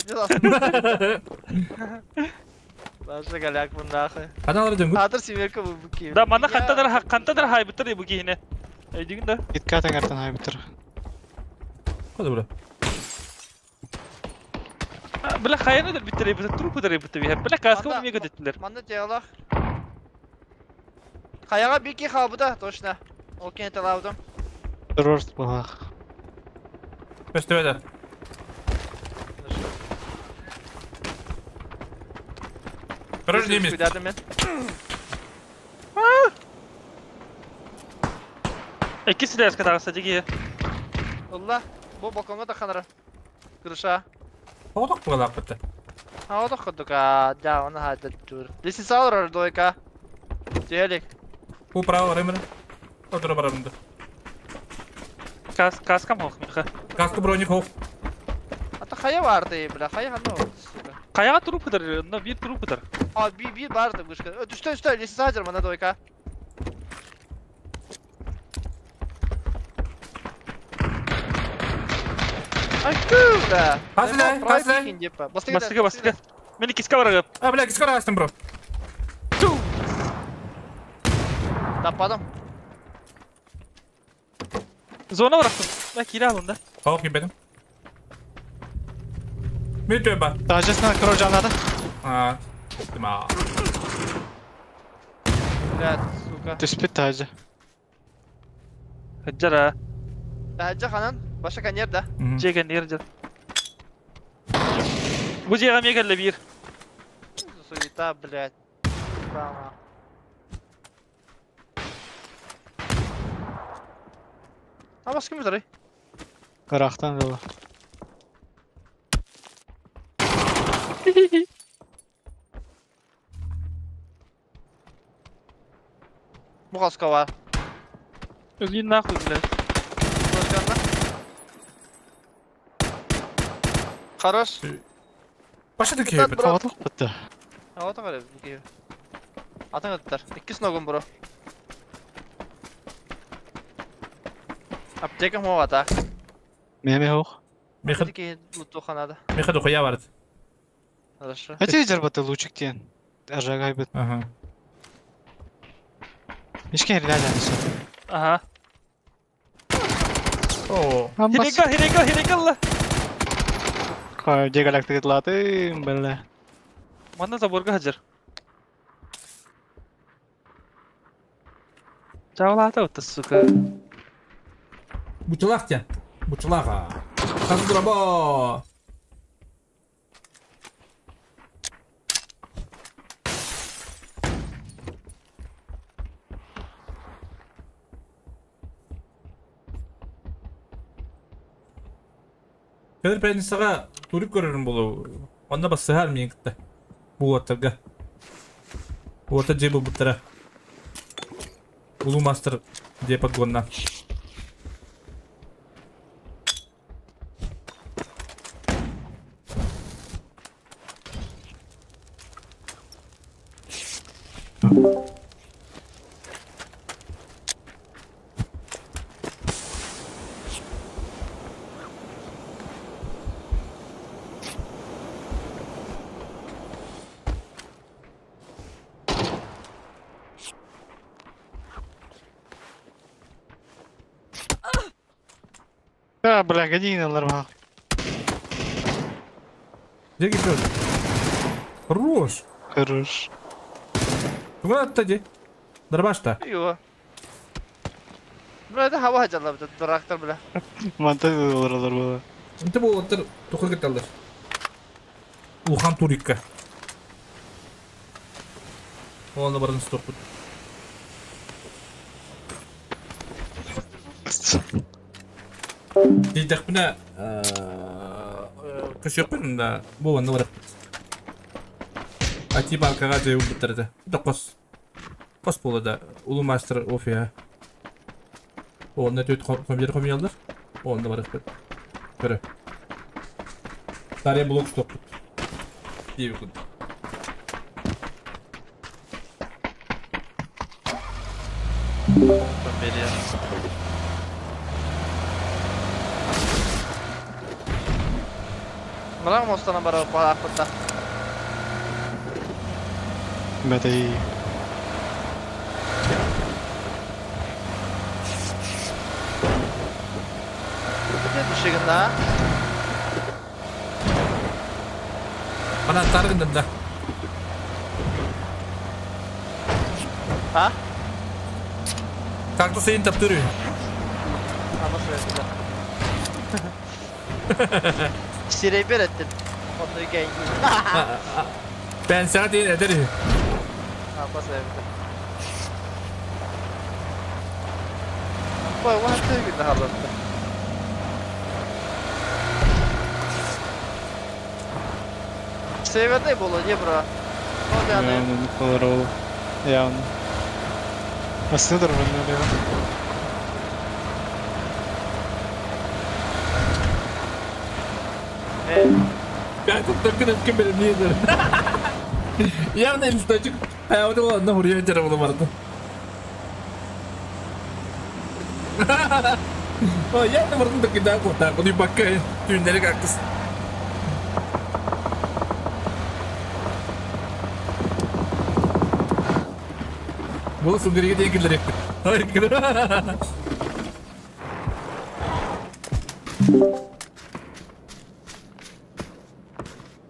Башы галяк нахуй. Аналар дөңгү. Атыр семерка бу ки. Да, мана хантадар хантадар хай битер бу кихине. Өйдүгүн да. Иткатан артан хайбытыр. Када була. Бля, хайны да битер бу трупы да битер бу. Бля, каска Анда- мега диттилер. Манда теялах. Хаяга бики хабыда, точно. Окей, талавдым. Террорст булах. Көстөбөдө. Короче, немец. Куйдадым мен. Икки силерска тагысы диги. Улла, бу балконга да ханара. Крыша. Одок була битте. А вот ходука, да, он хадда тур. Лестница алар дойка. Телек. Бу право ремер. Отура барамында. Кас каскам хох миха. Каскы броник хох. Ата хая барды, бля, хая ханна сука. Каяга трупыдыр, но бир трупыдыр. А, би би барды вышка. Түштө, түштө, лестница хажар мана дойка. Айку, бля. Хазлай, хазлай. Бастыга, бастыга. Мени киска барагып. А, бля, киска барастым, бро. Таппадым. Зона барактым. Бля, кире алын да. Хох кибедим. Мен төбө. Тажасына кро жанады. А, дима. Бля, сука. Түспүт тажы. Хаджара. Тажа ханан, баша конер да. Жеген нер жар. Бу жега мега бир. Суета, блядь. Бама. А бас ким битер? Карахтан дала. Бу каска бар. Өлін нахуй, блядь. Флешканна. Хорош. Баша да кейбит. Бро. Отлық бітті. А вот қарай, бу киев. Атың аттар. Икки сногун бро. Аптека мо ата. Меме хох. Мехад Мехад лутуханада. мехад хуя бард. Хорошо. Эти жарбаты лучик тен. Ажага хайбыт. Ага. Мишкен реально. Ага. О. Хирека, хирека, хирека ла. Кой дегалактик латы, бля. Мана заборга хаджар. Жаулата вот, сука. Бучулах тя. Бучулаха. Хаздрабо. Петр Пятницаға турик көрөрүм болу. Онда басыһар миин кытта. Бу оттарга. Уота же бу буттара. Улуу мастер де подгонна. Бля, гони нормально. Где кипёт? Хорош. Хорош. Куда ты? Дробаш-то. Йо. Бля, это хава жала, дурактар, бля. Манта доллар было. Инте болаттар тоқыр кеталдар. Улхан турикка. Оны барын стоппут. Дейдәкпіне көшөкпін да болғанды барып. Ати банкаға жайып бітірді. Да қос. Қос болды да. Улы мастер офия. Онда төт компьютер комьялдар. Онда барып. Көрі. Дарья блок стоппут. Дейбі күн. Мына мостана барып ақпытта. Бәтей. Бітет үшігін да. Бана таргындын да. А? Кактус сайын таптыры. Ама сөйледі. Сирей береттин. Онды гейн. Ben sana değil ederim. Ама сөйледі. Бой, уақыт күнді халатты. Северный было, не бро. Ну, да, да. Явно, не Явно. Асыдыр бұны Ben тут только кім білім не Явно листочек. А вот ладно, хурья терабы барды. О, явно бардым так да кота, куди бакка түйүннери кактыс. Бұл сүңгерге дейін келер ектік.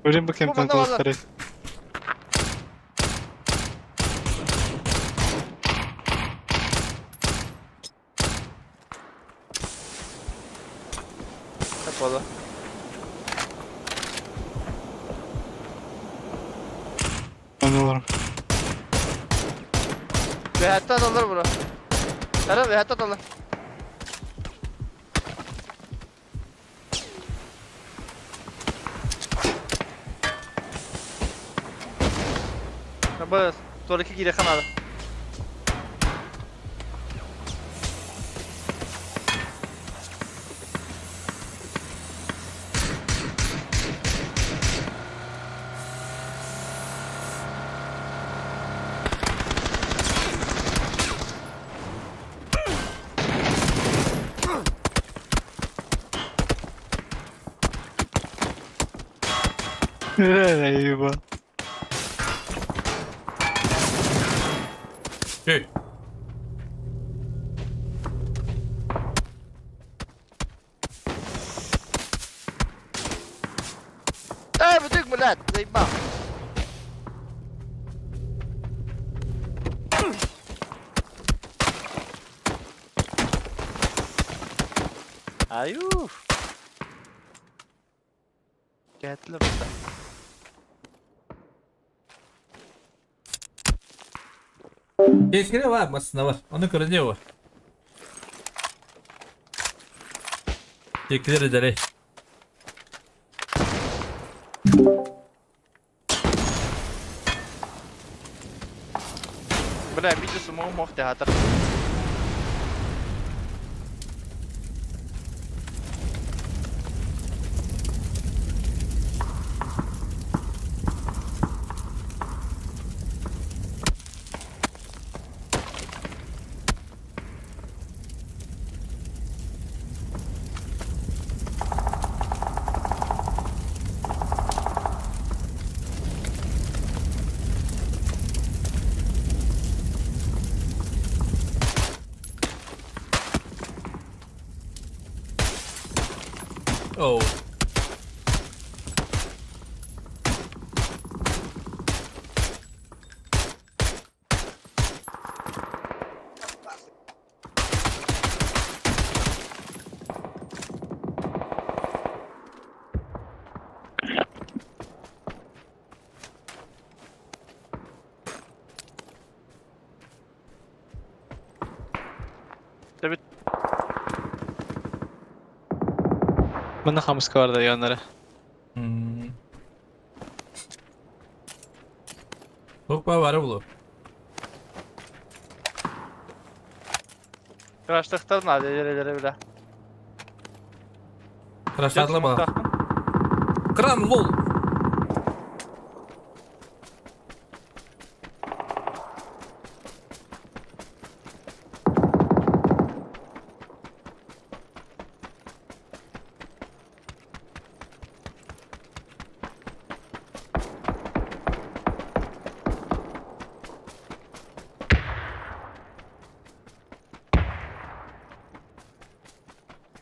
Көрем бу кемтен Бу, мында толықтыры. Болды. Аналар. Вехаттан алыр бро. Ара, вехаттан алыр. Бas, sonraki gire kanada. Eyvah. Hey. Эй, бутык, блядь, заебал. Аю. Кетлі бұнда. Ешкере var, masasında var. Onu görünüyor var. Teşekkür ederim. Бля, видео самого мог театр. Манна хамыска бар да яннары. Хоппа бары булу. Краштахтар надо еле бля. Краштатла бала. Кран лол.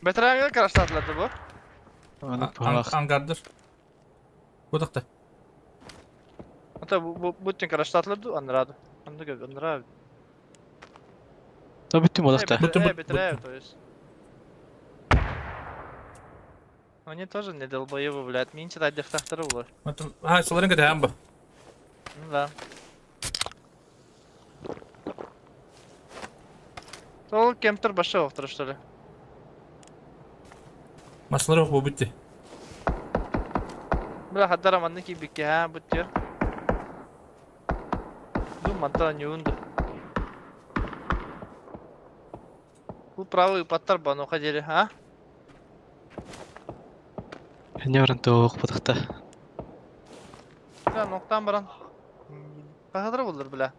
Бэтэрээҥҥэ краштаатылар бу? Ангардар. Бу тахта. Ата бу бүттүн краштаатылар ду аннараа. Анды көр аннараа. Та бүттүн бодахта. Бүттүн, Бэтэрээ, то есть. Они тоже не долбоебы, блядь. Минче тайдыхтахтары булар. Ha, соларын кытаан бу. Ну да. Ол кемтер баша оқтыр, что ли? Маслары бу бүтті. Бля, хаддара манны кийбикке, ха, бүттер. Ду мантан юунду. Бу правый паттар бану хадери, а? Не баран тоқ бодахта. Бля, ноктан баран. Кахадыр булдыр, бля.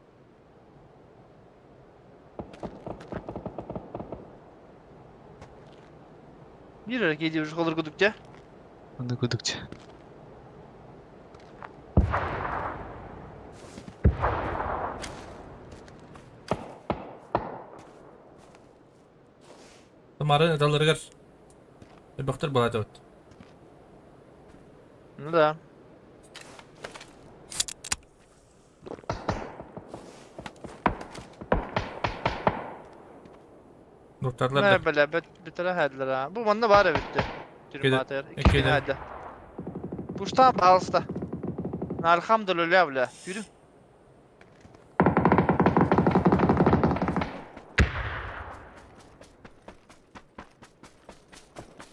Бир эрэ киһи уже холор кудукча. Аны кудукча. Тамары далырыгар. Бактыр балата вот. Ну да. Доктарлар Не да. бля, битера хәдләр а. Бу манна бар битте. Тюрьма Икки Икки хәдлә. Пушта пожалуйста. Альхамдулилля, бля. Yürü.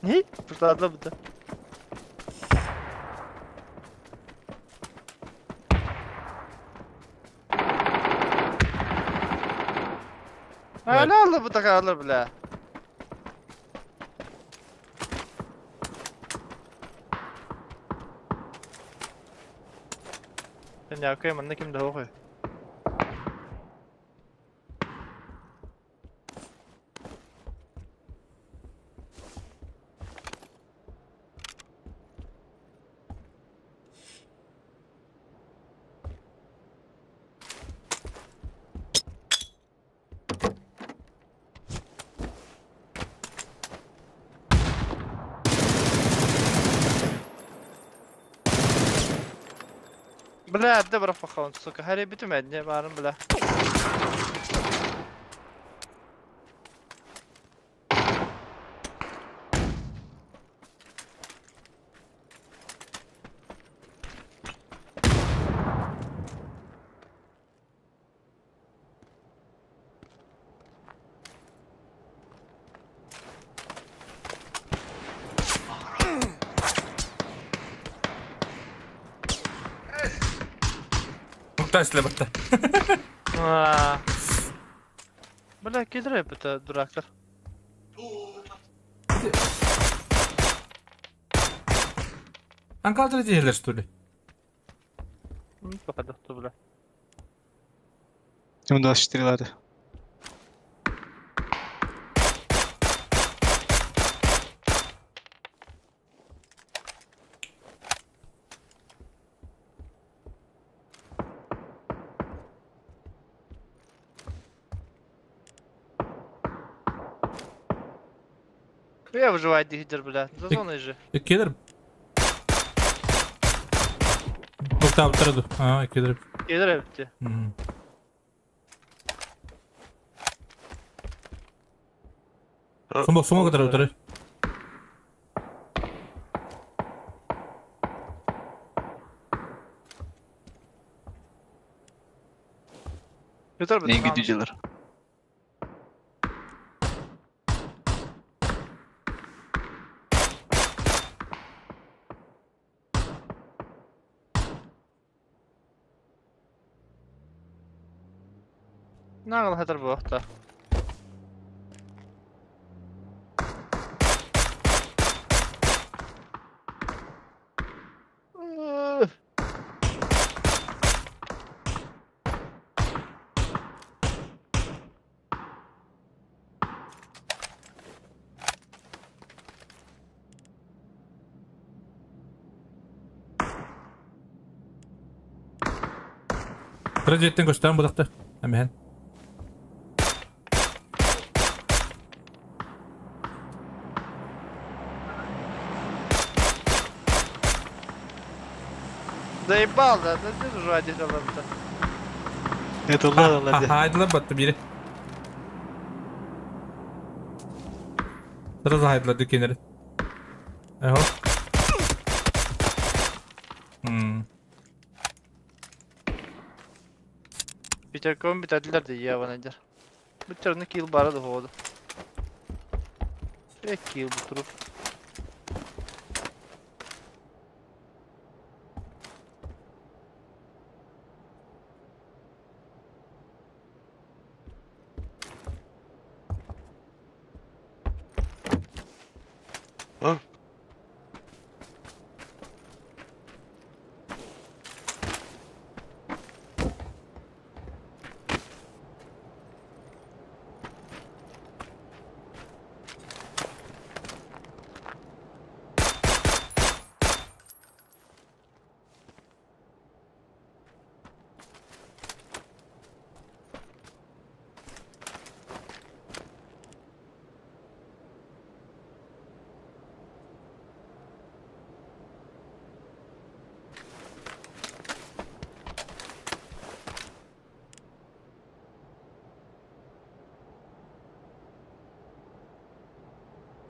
Не? Пуштадла бу да. Hala aldı bu takarlar бля. Sen yakayım anne kim daha koy. Бля, да брафахон, сука, хари битүмәдне барын бля. Муктасле батта. Аа. Бля, кидре это дурактар. Анкалтыр диелер что ли? Пока да, бля. М24 лады. Я выживать дигдер, бля. За зоной же. Иккилер. Токтап турду. А, иккилер. Кидре битте. Сумо сумо кытары утары. Ютар Не гидүҗеләр. Нагыл хатар буохта. Кыра дьиэттэн көстөөн быдахта. Эмэһэн. Заебал, да, да ты уже один аларда. Это ладно, ладно. Хайдылар батты бири. Сразу хайдылар дүкенери. Эхо. Пятерком битәделәр ди яван әдер. Бу килл бары да ходу. Э килл бу туруп. А?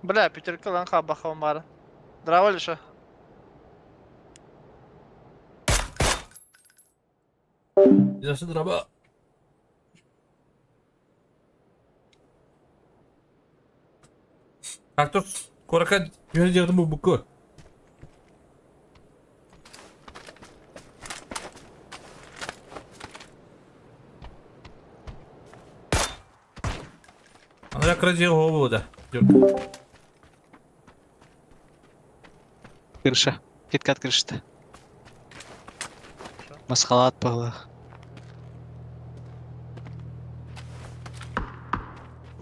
Бля, пятерка лан хабахам бары. Здраво, Леша. Жашы драба. Кактус, корака жөн жердин бу букку. Ана кыра жер хобу да. Жүр. Крыша. Киткат крышта. Масхалат пағла.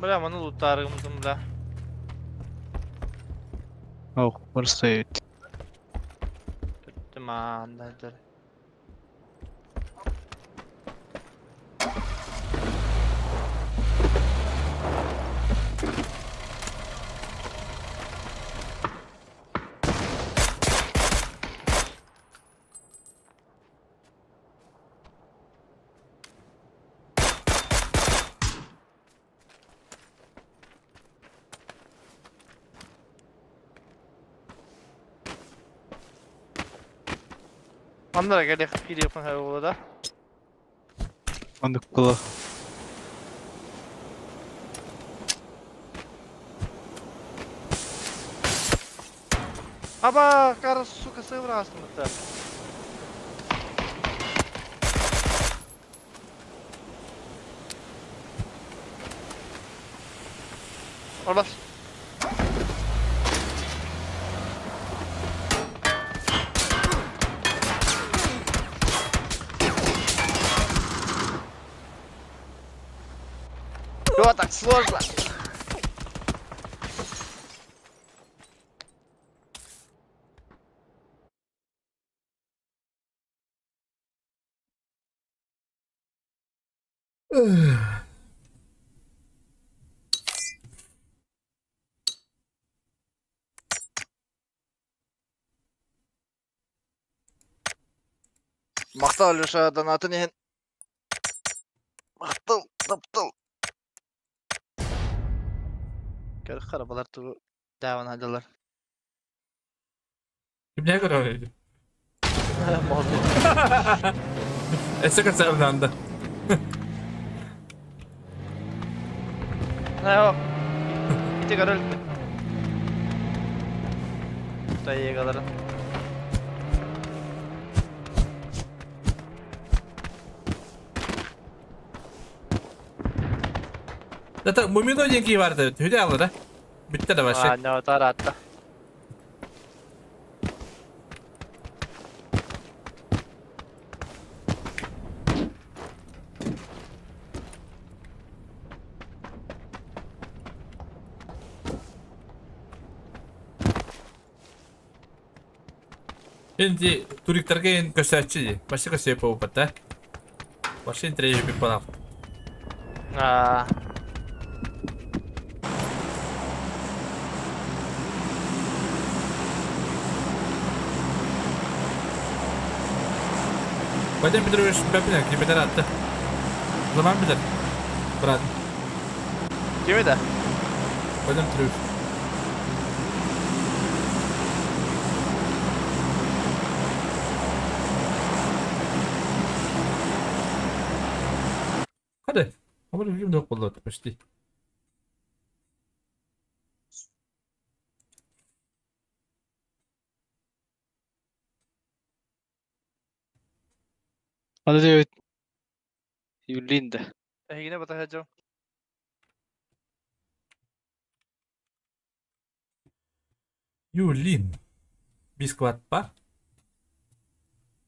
Бля, маны лутарыгымдым, бля. Ох, просто Бүттім анда. Андара келе кирип да. Ондук было. Аба, кара, сука, сыврастым это. Olmaz. Чё так сложно? Мактал, Леша, донатын иһин. Мактал, таптал. Көр харабалар туру даван hadalар. Ким не көрөр? Молду. Эссе касабнанда. О. Ити көрөл. Тайыгаларын. Это мумино деньги бар да. Хүдэ алды да. Бүтті да вообще. А, не таратта. Енді туриктарға енді көсәтші де. Вообще көсәп болып да. Вообще интерес біп банақ. А. Вадим Петрович Пепина, кибетер атты. Zaman bilir. Брат. Kimi de? Вадим Петрович. Hadi. Ama bir yok oldu почти. Hadi diyor. Юлинда. Эһигине батаһа Юлин. Бискват па.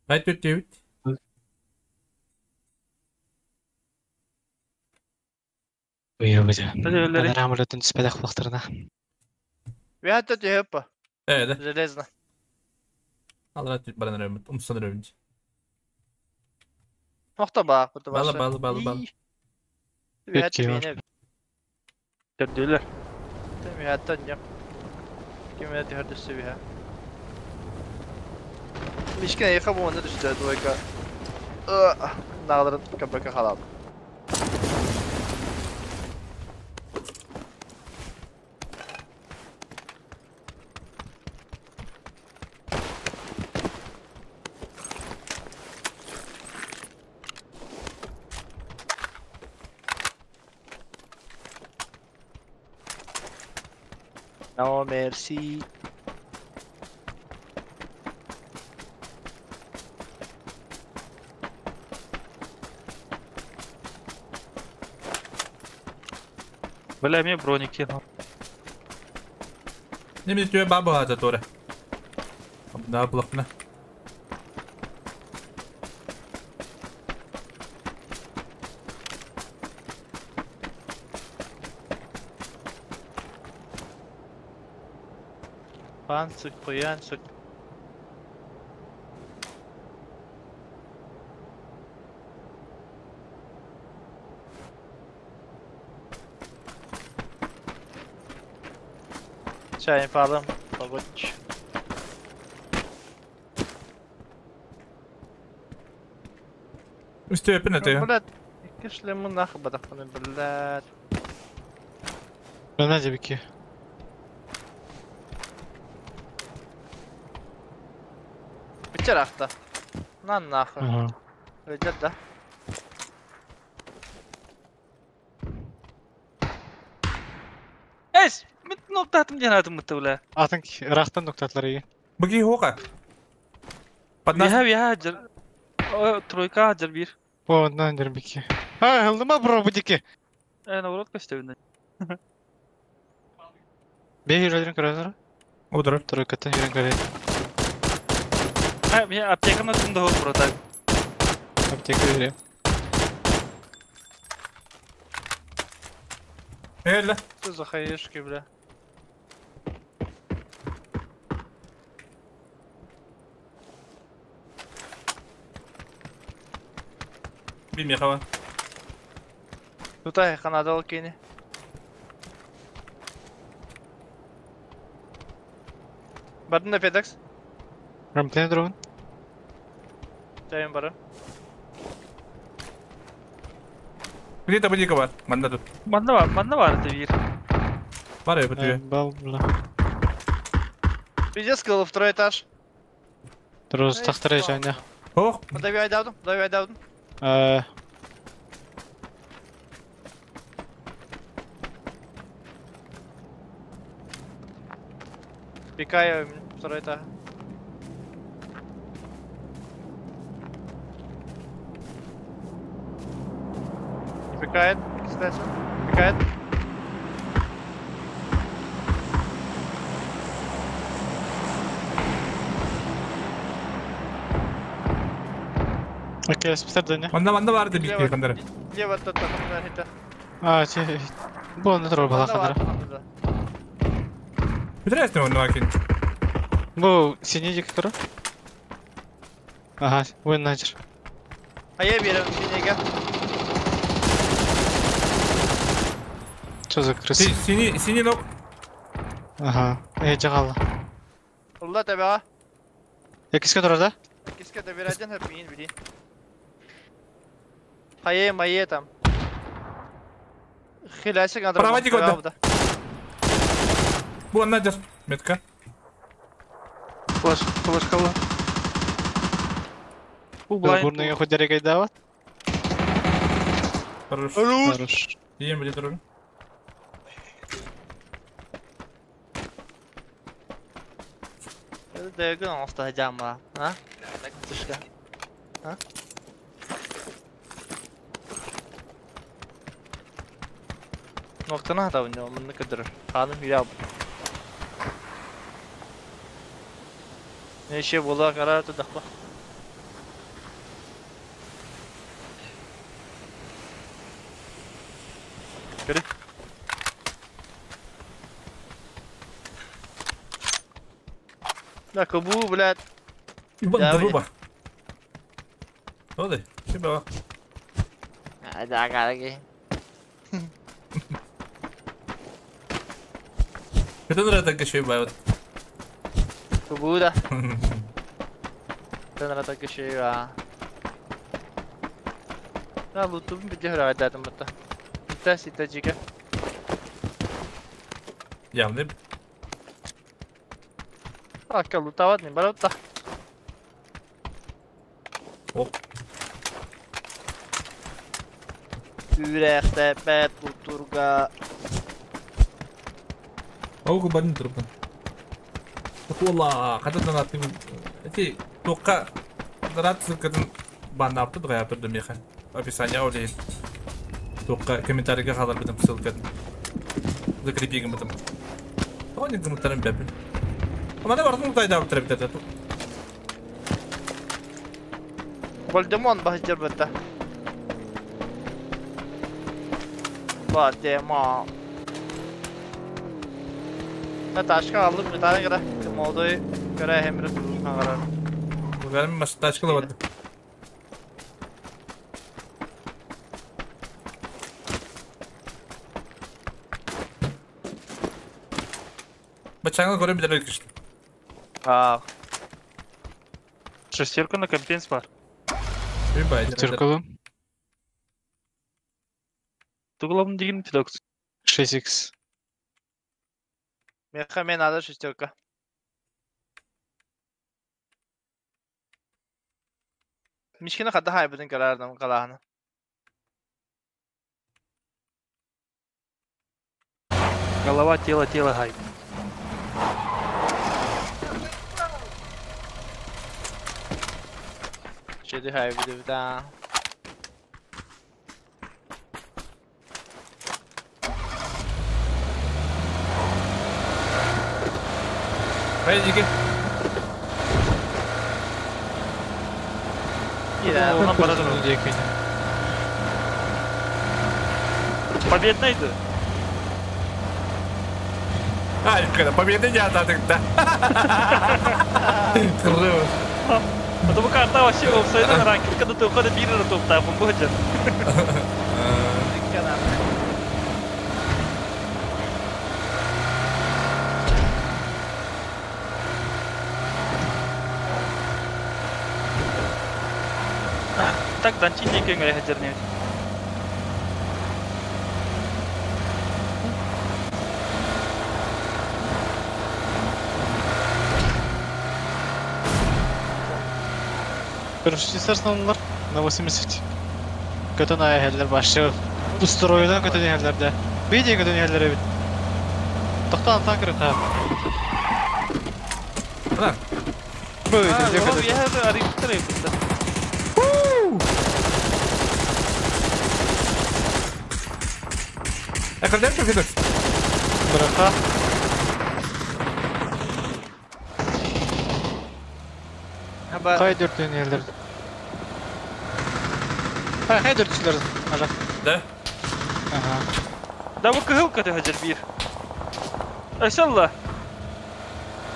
Қай төрт Ой, ой, ой. Рамылатын түспәдәк вақтырына. Вяхатта түйөппа. Э, да. Железно. Алра түт баран рөмүт, умсан рөмүт. Нохта баа, куту Бала, бала, бала, бала. Вяхатта Өтке мені. Төрдүлөр. Вяхатта нем. Кимне түйөрдөсү вя. Мишкен яха бу онда түштү двойка. Нағдырын КБК халап. No merci. Бля, мне броники. Неме түйе баба ата тора. Да, блокна. Панцик, пуянцик. Чай фалым, погодь. Үстө өпін өте. Блядь, кишле мы нахуй бадахпаны, блядь. Мына дебеке. Бичарахта. На нахуй. Ага. Ведет, да? Эс, мен ноктатым жанатым мытты бля. Атын рахтан ноктатлар иге. Бұги хоқа. Поднас. Виха виха жыр. Тройка жыр бир. О, ондан дербеке. А, хылдыма бро будике. Э, наоборот көстөбүн. Бе жүрөлөрүн көрөсөр. Отырыр. Тройкаттан жүрөн көрөт. А, мен аптекамда тунда бол бро так. Аптека берем. Эле. Что за хаешки, бля? Бимехова. Тут ай ханадал кини. Бардын да Федекс. Рамтен дрон. Чайын бары. Где-то будика бар. Манда тут. Манна бар, манна бар это бир. Бар я бутуе. Бал, бла. Пиздец, сказал, второй этаж. Дроз тахтара жайна. Ох. Давай айдавдым, давай айдавдым. Пикаю второй этаж. Не пикает, кстати. Пикает. Окей, спитер да не? Манна манна баар да биир хандара. Лево таттан это. А, те... Бу онно турар бала хандара. Интересно онно акин. Бу синий дик турар. Ага, вон начер. А я верю в синега. Что за крысы? Синий, синий ног. Ага, я жагала. Улла тебя. Экиске турар да? Киске добирать один хапин, бери. Хае мае там. Хилясик надо. Проводи куда? Бу надо. Метка. Флаш, флашкала. Бурныга хоть дерегай дават. Хорош. Хорош. Ем, блядь, руль. Дэгэн оста жама, а? Тушка. А? Ноктана да у мынны кыдыр. Ханым юря. Неше була карар тудакпа. Көрү. Да, кобу, блядь. Ебан друба. Оды, чебава. А, да, караги. Это нравится еще и Кобу, да. Это нравится еще и Да, луту где играет там это. Это сита жига. Явный. А, лутават не баратта. Оп. Үрәхтәпәт лутурга. Ау барын турбан. Ола, кададан аттым. Эти тока дарат ссылкатын банапты дгая турду меха. Описание олей. Тока комментарийга халар битим ссылкатын. Закрепигем битим. Тони гымтарым бәпин. Амана бардым тайда битер битер. Вольдемон бахҗыр битте. Вольдемон. Ташка алып bir tane göre. Молодой göre hemre karar. Benim baş taşka da vardı. Бачаңа көрө битер кишти. А. Шестерка на компенс бар. Шестерка. Туглам деген фидокс. 6x. Меха мне надо шестерка. Мишкина хата хайбытын карардан калаана. Голова, тело, тело, гай. Чеди хайбыты да. Пойдите. Победный да? А, когда победы не отдадут, да? Хорош. А то пока карта вообще офсайден ранкинг, когда ты уходишь бир на топ тапом будет. Так, данчи не көнгө хәҗәрне. Görüşürüz istersen на 80. Kötü ayarlar başlıyor. Ustroydan kötü yerlerde. Bir de kötü yerlere bit. Toktan tanker ha. Да. Böyle de я арифтер Экордем что Браха. Кай дүртен yerler. Хайа дөртүлэр ара. Да? Ага. Да bu kıhıl katı hacer bir. Aşallah.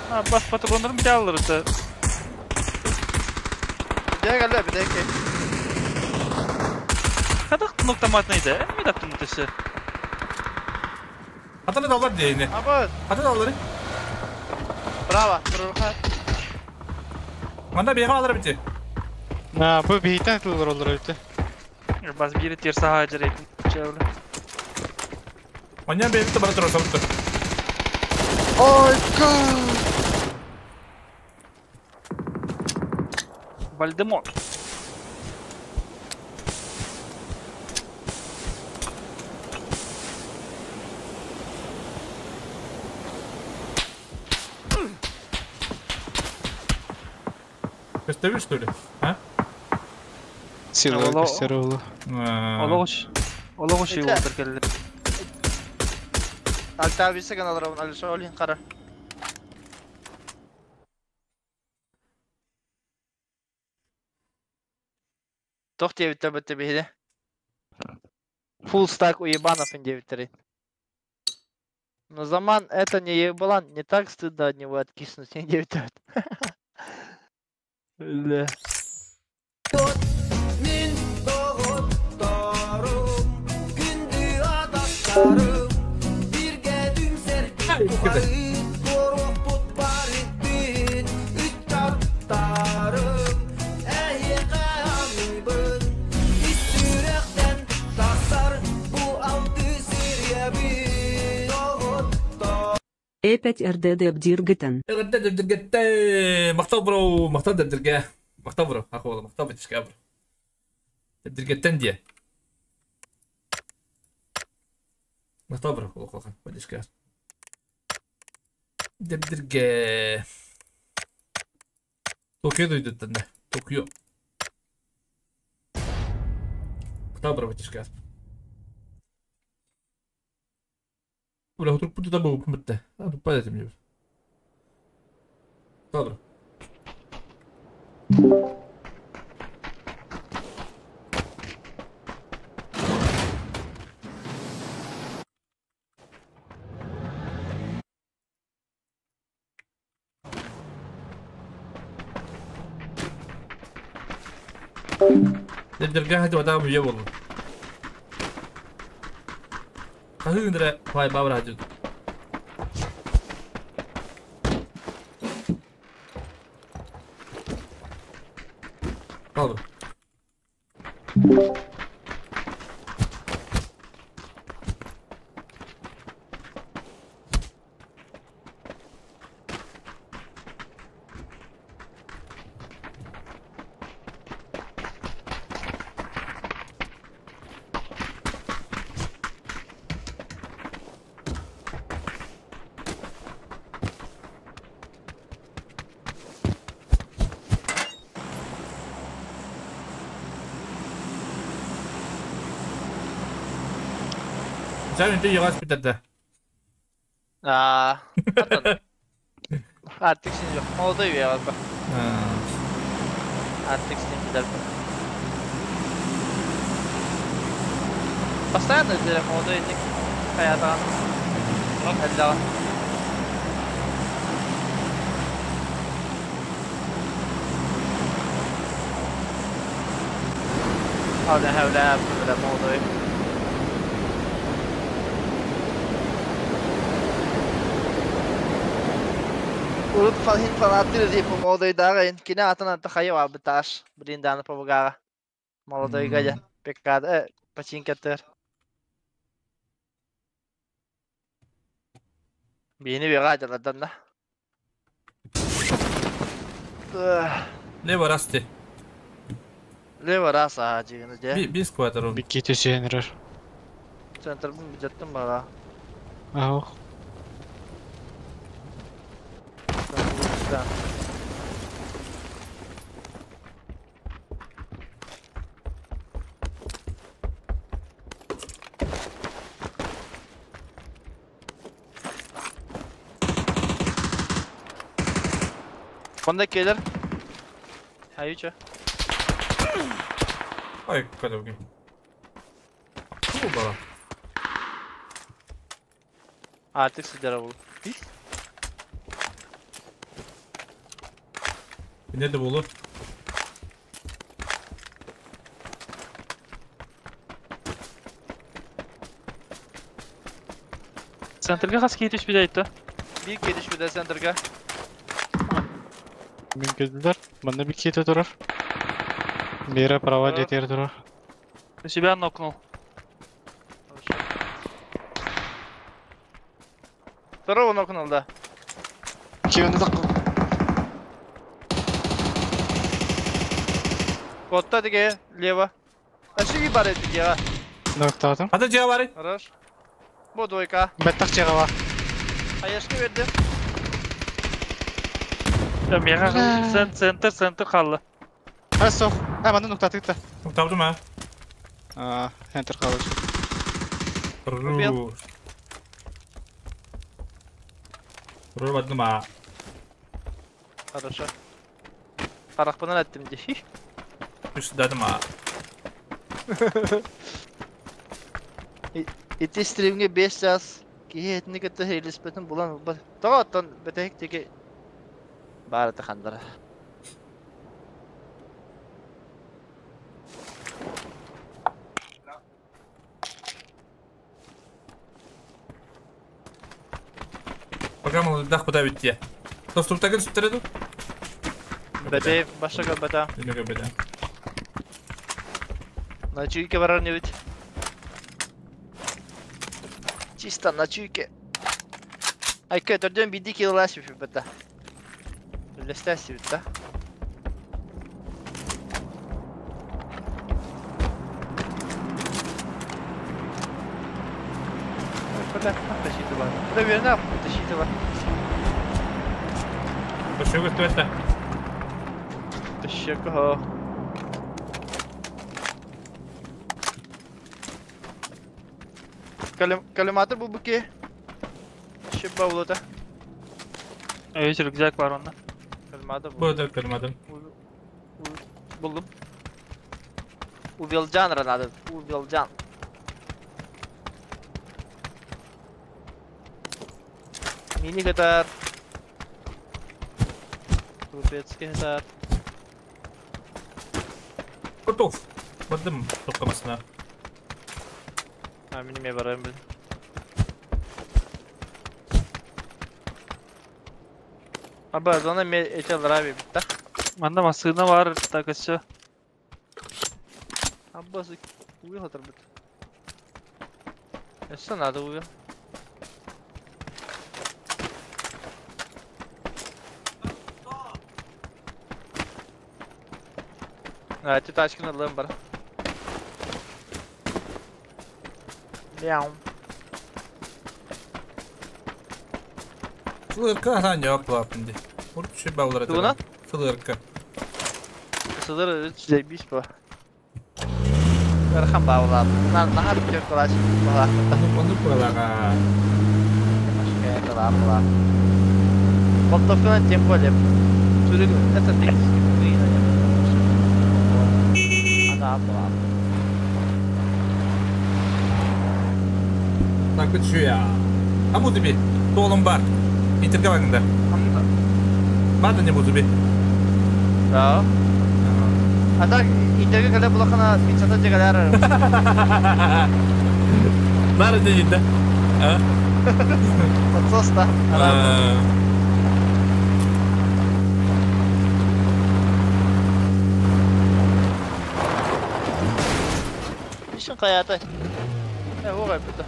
Ha bas patronlarım bir daha alırız da. Bir geldi bir dakika. Kadak nokta matnaydı. Mi daptın dışı? Hatana dallar diye yine. Ama Hatana dalları. bravo. Durur. Manda bir alır bitti. Ha bu bihiten atılır olur öyle. Bas bir tir hacer ettim. Çevre. Onya bir bitti bana durur sabıttı. Ay god. Voldemort. Gösterir что ли? А? Сила gösterir Олоғ şey oldur geldi. Alta bir sakın alır onu alırsa olin kara. Toh diye bitti bitti bir hide. Full stack у ебанов инде битери. Но zaman это не еблан, не так стыдно от него откиснуть, не битет. Бля. Э5 РДД Бдиргетен. РДД Бдиргетен. Мактал бро, мактал Бдирге. Мактал бро, ахула, мактал битишке бро. Бдиргетен дие. Мактал бро, улахан, битишке. Бдирге. Токио дойдуттан да. Токио. Мактал бро, битишке. Бля, вдруг буду там бітті. А, тут понятия мне. Добре. Дергага вода мне было. Хагындра хвай бабра хажут. Kaldır. Sen önce yavaş bir de. Aa. Artık şimdi yok. Oldu ya bak. Artık şimdi gider. Постоянно делаем молодой ник. Хаятан. Алла. Hadi havla böyle молодой. Урут фалхин фанаттыр ди по молодой дагын. Кина атана тахайва биташ. Бриндан по бугара. Молодой гадя. Пекад пачинкатыр. Бини бега да. Лево расти. Лево раз а жигини же. Биз квадрон. Бикки төсенер. Центр бун бюджеттен бара. Ах. Да. Bunda gelir. Hayuca. Ой, кадовги. Бу бала. Artık sigara bul. Nerede bu oğlum? Центрга хас киһи түспүтэ итто. Bir geliş bir de center'ga. Мин келдилер. Манна bir киһи турар. Бера права диэтигэр турар. Себя нокнул. Второго нокнул, да. Киһини так Котта диге, лево. А что бар эти дела? ноктаатым. Хата дьиэ баарый? Хорош. Бу двойка. Бэттэх дьиэҕэ баар. Хаешка берди. Меха центр центр хаалла. А суох. А манна ноктаатык да. Табдым а. А, центр хаалар. Ру. Ру бардым а. Хорошо. Харахпынан аттым ди. Үс дадым а. Ити стримге 5 час киһи этини кытта хейлиспетин булан булбат. Тоҕо оттон бэтэһик диэки баар этэ ханнара. Пока молодых куда ведь те. Доступтагын сүттере ду? Бэтэй башка көрбөтө. Эме көрбөтө. На чуйке барар не ведь. Чисто на чуйке. Айка төрдөн бидди килла сүпүбөтө. Үллэстэ сүбүттэ. Куда тащить бар? Куда верно тащить бар? Көшөгө өттө. Тащекого. Коллиматор был буки. Щеба улота. Өй рюкзак бар онда. Коллиматор Бу да көрмөдүм. Булдум. Увелджан надо. Увелджан. Мини гитар. Турецкий гитар. Готов. Бардым токтамасына. А, мини ме барайм блин. Аба, зона ме эти лрави битта. Манна массыына бар, так өссө. Абба, уил отыр бит. Өссө надо уил. А, эти тачки надо бар. Мяу. Сылырка хан жауап лапынды. Урт ши баулар Тугунан? Сылырка. Сылыр заебись по. Архан баулар. На нахар бүтөр кылач. Бала. Оны куралага. Машка кыла бала. Болтовканы тем более. Түрүк это технически кыйын. Ана бала. Так күчүя. А бу би. Толым бар. Интерге багында. Барды не буду би. Да. А так интерге кале булахана пиццата жегалар. Бары дейін да. А? Подсоста. Ишин каяты. Э, оғай бітті.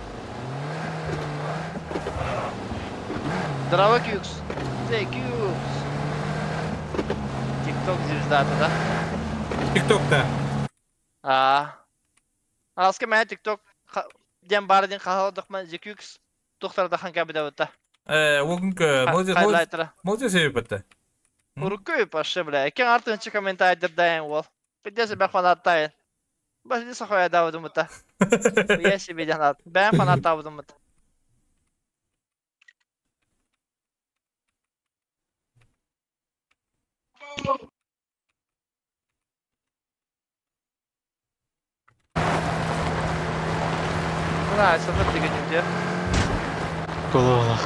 Драва Кюкс. Зе Кюкс. Тикток звездата, да? Тиктокта. А. Алска мен Тикток ден бар ден хахалдық Зе Кюкс тухтарда хан кабида бітті. Э, ол күнкү Хайлайтера. молодец себеп бітті. Уруккуй пашы, бля. Экен артынчы комментарий дайын ол. Пидесе бә фанат тайын. Баш не сахая давыдым бітті. Я себе ден Бән фанат табыдым бітті. Бра, сылыр деген үтө. Колола.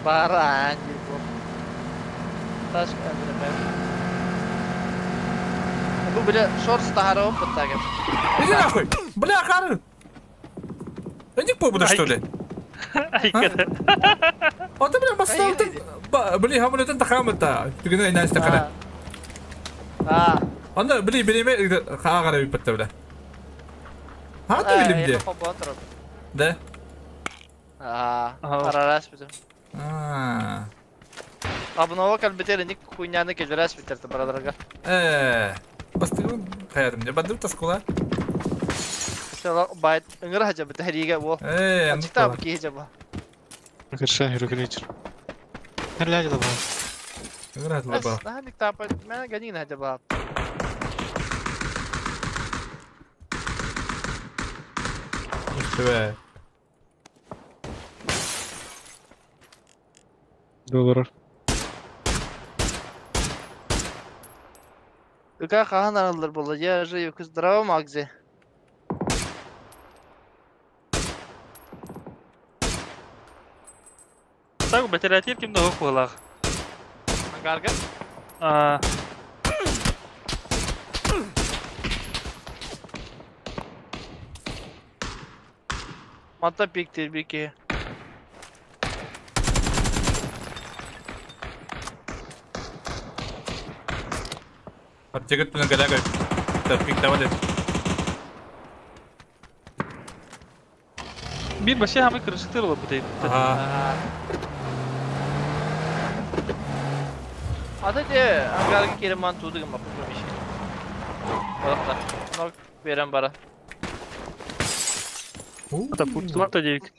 Баран бу. Таш әбірме. Бу биле шорт тахары оп баттагы. Иди нахуй! Бля, хары! Я не побуду, что ли? Айкада. А ты, бля, бастал ты... Бли, хамылетен тахамыта. Түгіне айнас тахара. А. Анда, бли, билеме хаагара биппетте, бля. Ха, ты билим де? Да? А, арарас битим. А. Абынова калбетер ник хуйняны келерас битерди бараларга. Бастыгын каярым де. Бандыр таскула. Села байт ыңыр хажа бит хриге бол. Ачыкта бу кие жаба. Кырша хүрүгүнүчүр. Нерләде ба? Ыңыр хажа ба. Наһаник тапа мен ганин хажа ба. Үстүбэ. Доллар. Үка хаан аралар болла. Я же юк здраво магзе. Так бәтеләтер кимде хок булак. Ангарга? А. Мата пиктир бики. Аптека түнә галага. Пик давай. Бир башы хамы кырышыктыр булып бит. Ага. Ата де ангарга кереман тудыгым апы миши. Балакта. Нок берем бара. Ата пуртулар да дейик.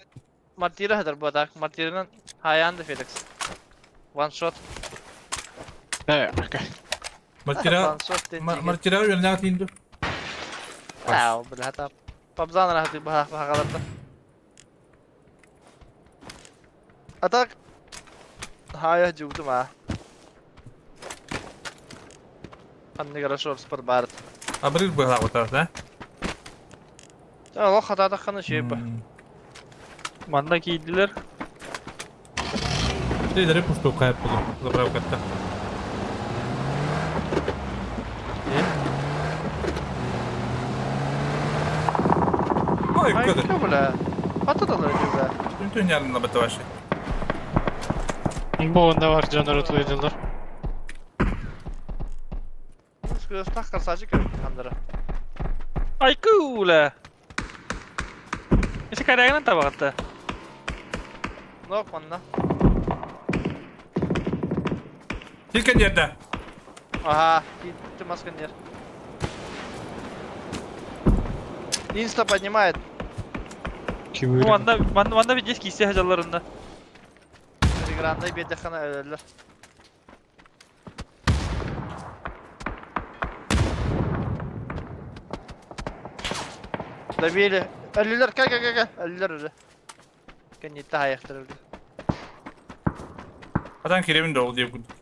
Мартира хадar бадак. Мартираның хаянды Феликс. One shot. Э, окей. Мартира Мартира үйренә инде. Ау, бля, та. Пабзан рахты бах бахалатта. Атак. Хая жугду ма. Анны шорт спор барт. А брик бахла отар, да? Та лох хата ханы шеп. Манда кийдилер. Тейдере пусту кайып булду. Заправкатта. Ой, куда? Бля. Хата да бля. Түн ярымда бітті вообще. Бу онда бар жанар утуйдылар. Скөс таққар сажы көріп хандыра. Айкула. Эсе карагынан табагатта. Нок манна. Тилкен жерде. Ага, ты масканер. Инста поднимает. Ну анда манда манда бир деск кийсе хажаларында. Телеграмда бедехана өлөлөр. Добили. Өлөлөр, ка ка ка ка. Өлөлөр уже. Кенетте аяқтыр өлді. Атан керемин де ол деп күдік.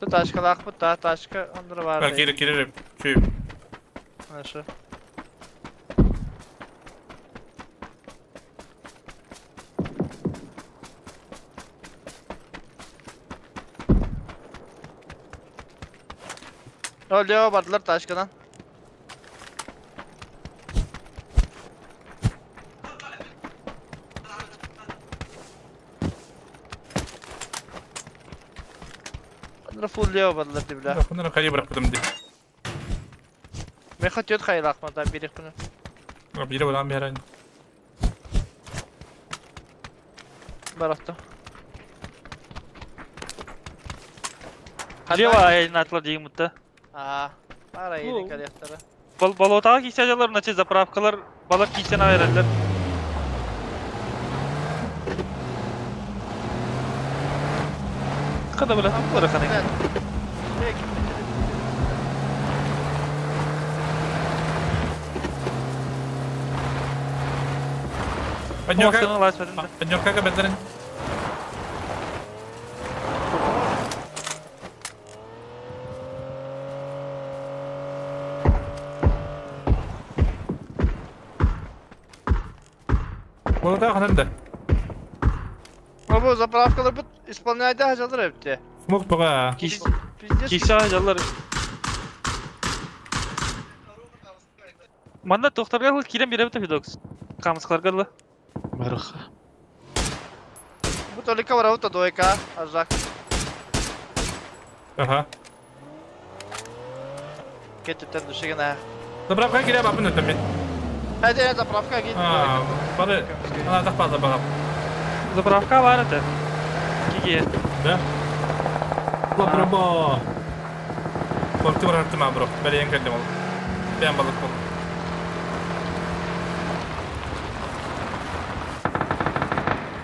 Тут тачка лақпы, та тачка андыра бар. Келе келе чөй. Хорошо. О, бардылар тачкадан. Андыра фул лево бардылар деп бля. Бұны қайда бірақ бұдым деп. Мен хотел хайлақмадан берек бұны. Бире болан берен. Барахта. Лево айнатлар деген мутта. А, бара ели каряктары. Бал болотага кийсе хажалар, наче заправкалар балар кийсен айралар. Када била булар ханы. Поднёка. Поднёка бетерин. Болота ханан да. Бу заправкалар бут исполняйда хажалар эпти. Смок бага. Киса жаллар. Манна тохтарга хыл кирен беребит Фидокс. Камыскаларга ла. Барыха. Бу толика барабыт двойка, ажак. Ага. Кететтен душегена. Заправка кире бапын өтөм мен. Hadi заправка гит. А, бары. Ана так база бага. Заправка бар это. Киге. Да? Лапраба. Korktu bıraktım ha bro. Beleyen geldim oğlum. Ben balık buldum.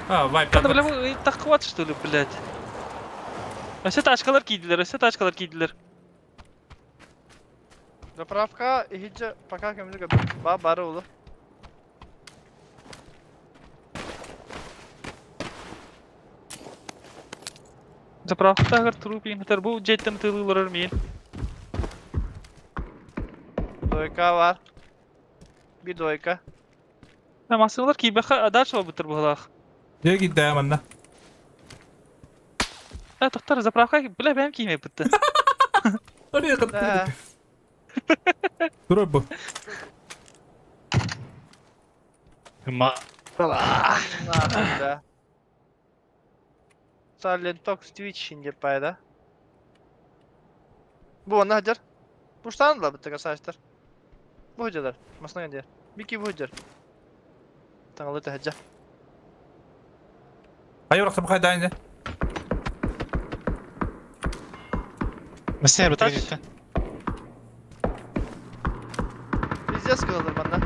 А, вайп. Надо, бля, так хватит, что ли, блядь? Өсө тачкалар кийдилер, өсө тачкалар кийдилер. Заправка иһиджа пока кемлик ба бары улу. Заправка тагыр трупин, бу жеттен тылылар мин. Двойка бар. Bir двойка. Масылар кийбэхэ дальше бутыр буһалаах. Дьэ киирдэ манна. Э, тохтор заправка, бля, бэм киймей бутты. Да. Турар бу. Ма. Да. Silent Talks Twitch инде пайда. Бу онна хадер. Буштан да битте касаштар. Бу хадер. Масна хадер. Бики бу хадер. Таңалы тахаджа. Хайыр рахтым хайда инде. Мессер бит гитте. Пиздец кылдыр манна.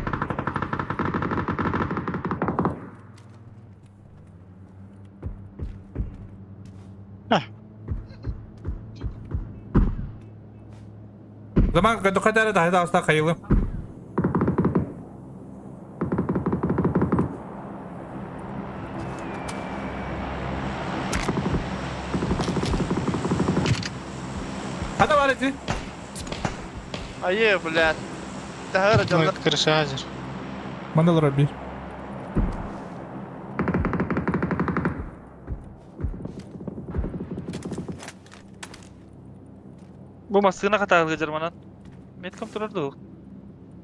Zaman kötü kadar da hayda asla kayılım. Hadi var eti. Айы, блядь. Тахара жамда. Крыша азер. Мандал Раби. Бу масына катагылы жарманан. Метком турар ду.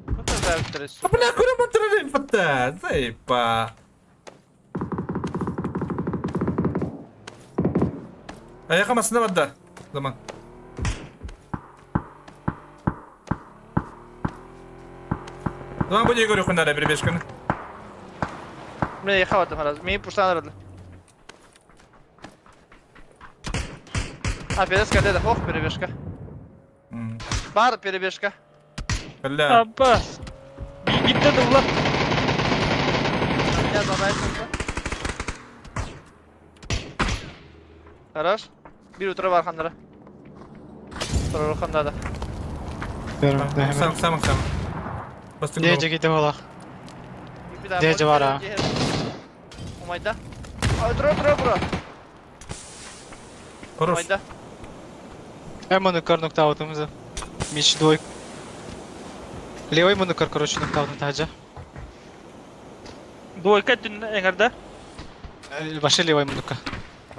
Бля, көрөм отырар инфатта. Зайпа. Аяка масына бадда. Zaman. Zaman bu diye görüyor kundara bir beş günü. Мен яхаватым хараз. Мен пуштан арады. А, переска деді. Ох, перебежка. Бар перебежка. Бля. Аббас. Битте дулла. Я задайсың. Хорош. Bir утра бар хандара. Турар хандада. Сам, сам, сам. Дежи гите болах. Дежи бар а. Умайда. Утра, утра, бро. Хорош. Умайда. Монокар нокдаутымызы. Мич двой. Левый монокар, короче, нокдаутын тажа. Двойка түн эңерде. Башы левый монокар.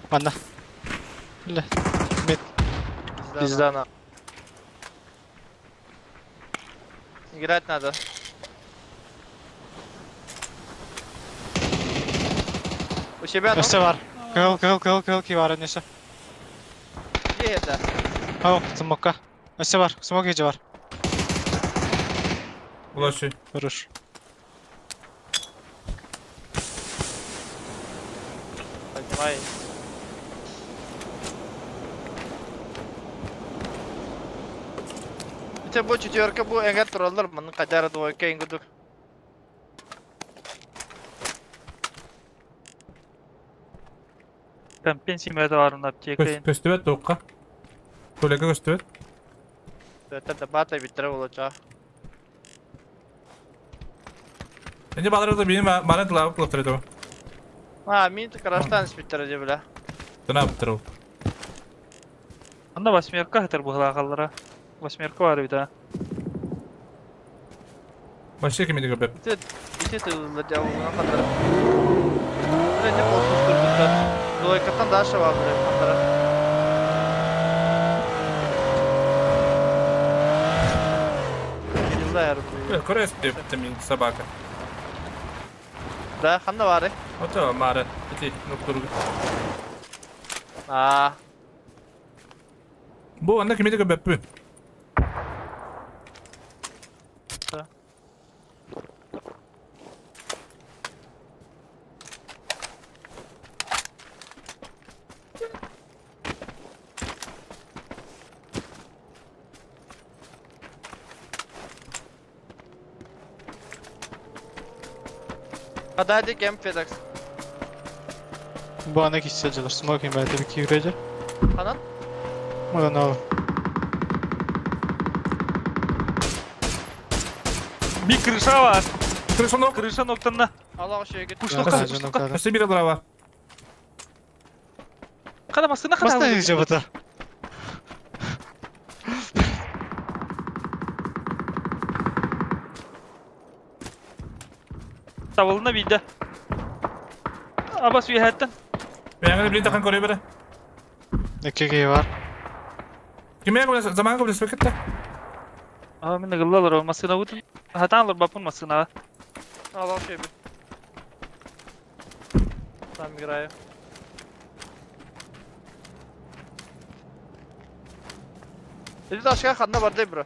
Манна. Бля. Мет. Пизда на. Играть надо. У себя, ну? Өсө бар. Кыл, кыл, кыл, кыл, ки бар, неше. Где это? Ау, смокка. Өсө бар, смок ежи бар. Улашы. Хорош. Поднимай. Это бу четверка бу эңер туралар, мының кадары двойка ингудук. Там пенсия бар аптека. Көстүбөт тоққа. Төлөкө көстүбөт. Это бата биттер болача. Энди балар да бени мана тылап кылып турат. А, мин караштан биттер же бля. Тына биттер. Анда восьмерка хатыр була каллара. Восьмерка бар бит, а. Вообще кимди көпөп. Ите ите тылды жабылган кадар. Бля, не полсус турбуттар. Двойкаттан дальше var buraya. Хантара. Кирилла яры. Көрөс деп мин собака. Да, ханна бары. Ото мары. Ити нуктургу. А, Бу анда кимеде көбөппү. Да. Hadi кем Федекс. Бу ана кисе жылыр. Смокинг бәйті bir кигрежер. Ханан? Одан ал. Bir крыша var. Крыша нок. Крыша ноктанна. Аллах шөйгө. Куштукка, куштукка. Өстө бир алар. Када масына када. Баста же бата. Табылына бийде. Абас үйәттен. Бәңгә билин тахан көрө бере. Эккеге бар. Киме көбө заман көбө спекетте. А мен гыллалар масына бутун. Хатан бапын масына. Аллах шөйгө. Сам играю. Или ташка ханна бар дей бро.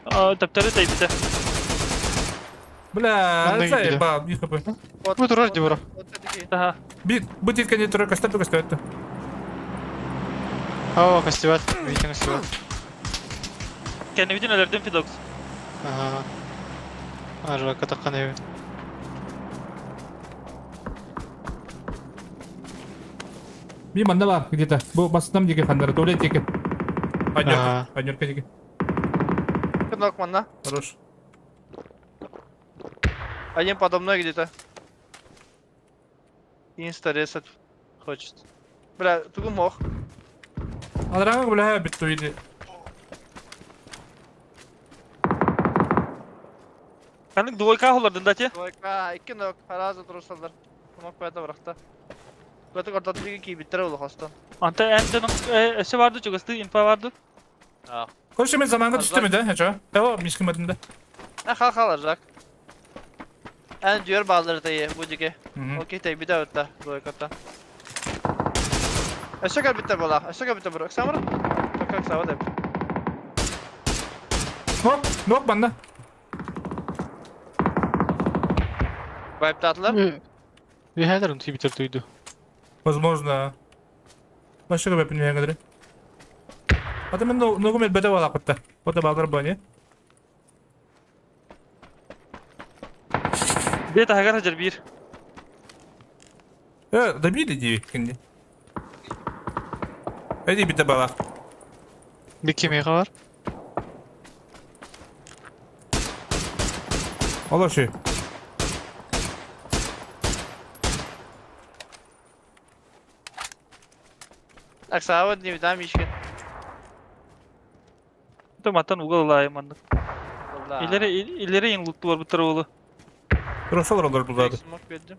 А таптары тайбите. Бля, Анда зай киде. ба, бир хп. Вот. Бу турар ди бро. Вот такие. Ага. Бир бу титкене турар кастап кастап. Ава кастиват. Витин кастиват. Kendi bütün öldürdüm Fidox. Ага. Ара катакан эби. Би манда бар где-то. Бу басынан диге хандар, туалет диге. Анёрка, Ага. анёрка диге. Кнок манна. Хорош. Один подо мной где-то. Инста ресет хочет. Бля, тугу мох. Алрага бля бит туиди. Kanık двойка холардın да те. Двойка, iki нок, разы турсалар. Мох пәтә баракта. Көтө кортат диге кийбиттер ол хостан. Anta энтенің эсе vardı чугасты инфа vardı. Короче, мен заманга түштүм да, хача. Эва, мискимадым да. Ә хал хал жак. Ән дүйөр балдыр тайы бу диге. Окей, тай бит авта, двойката. Әшә кәл биттер бала, әшә кәл биттер бро. Самыр. Как сава деп. Нок, нок банда. Вайп татлар. Бихәлер ун тибитер туйду. Возможно. Башка бәпин яңгыдыр. Ата мен ногу мел бәдә бала кытта. Ота балдар бани. Бет агар хажар бир. Добили ди кинди. Эди бите бала. Bir кеме бар. Ала ши. Аксава не видам ишкен. Томаттан угал лайым İleri ileri in loot'u var bu tarafı. Росалар олар булады. Смок бердим.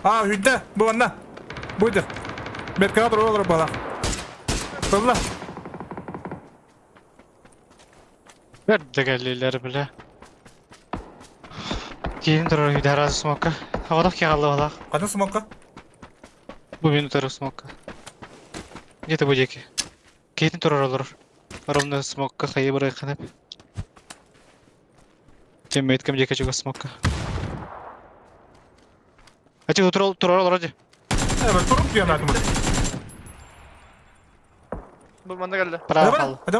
А, үйдә, бу анда. Буйды. Бетка олар бала. Тылла. Бер дегеллилер биле. Кейин турар үйдә разы смокка. Агадак ке калды бала. Катын смокка. Бу мин турар смокка. Где-то бу жеке. Кейин турар олар. Ровно смокка хайы бар кынып. Тем меткем жеке чуга смокка. Ачы турар турар олар ди. Э, бер туруп дигән атым. Бу манда келди. Право калды. Hadi.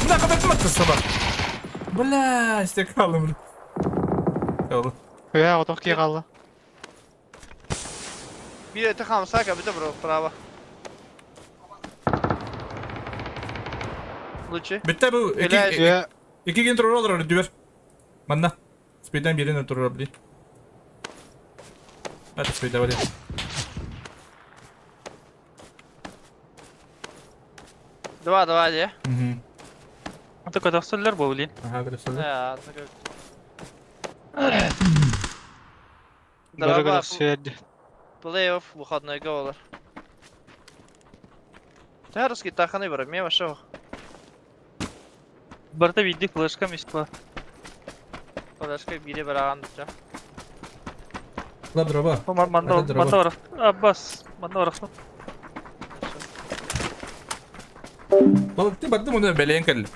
Бля, кадar атты саба. Бля, исте калдым. Oldu. Я агадак ке калды. Bir эти хамса бите бро, право. Лучше. Bitti bu. Бля, İki, Я iki gün turur olur diyor. Manda. Speed'den birini turur bili. Hadi speed'e hadi. Два два дии. Ата көтөхсөллөр буоллин. Аха көтөхсөллөр. Бары көтөхсүөр. Плей-офф выходнойга болар. Тарский таханы бар, мен вообще. Барта види флешка миспа. Флешка бире бараган дуча. Ладроба. Манда манда бар. Аббас, манда бар. Балыкты бардым оны бәлейін кәлі.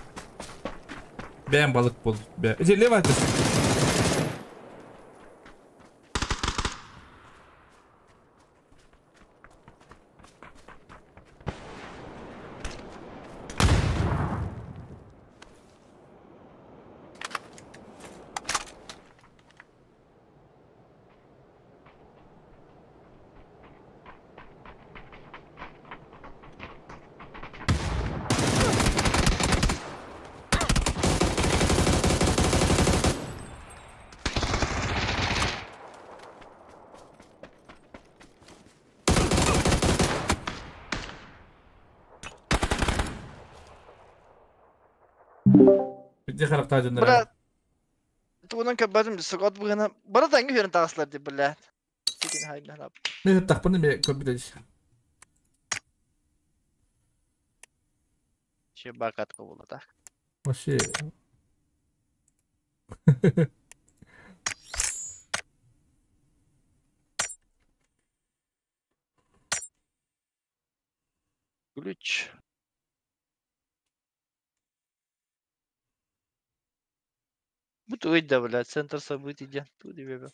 Бәйін балық болды. Бә. Лево это. Бидди характар дьоннор. Бра тугунан көрбөтүм согот быгына бара таңгы көрөн тагыслар деп биле. Тикин хайбна хап. Мен тахпын мен көрбүтэ. Че бакат кобула так. Вообще. Ключ. Бу туйда, блядь, центр событий ден. Тут и бебе.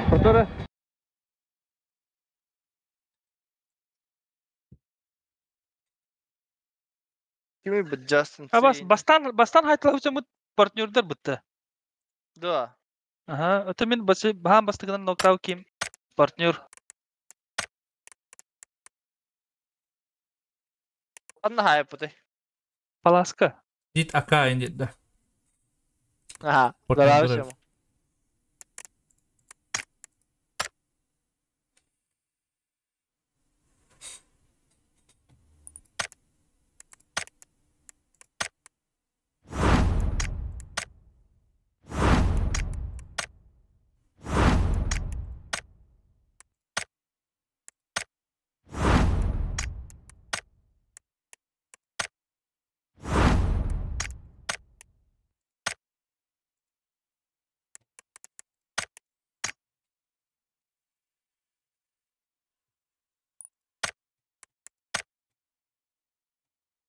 Повтора. Кими бу Джастин А бас бастан бастан хайтылабыча партнердер бытты. Да. Ага, это мен басы бахан бастыгынан нокау ким партнер. Анна хайпыты. Паласка. Дит ака инди да. Ага. Партнер.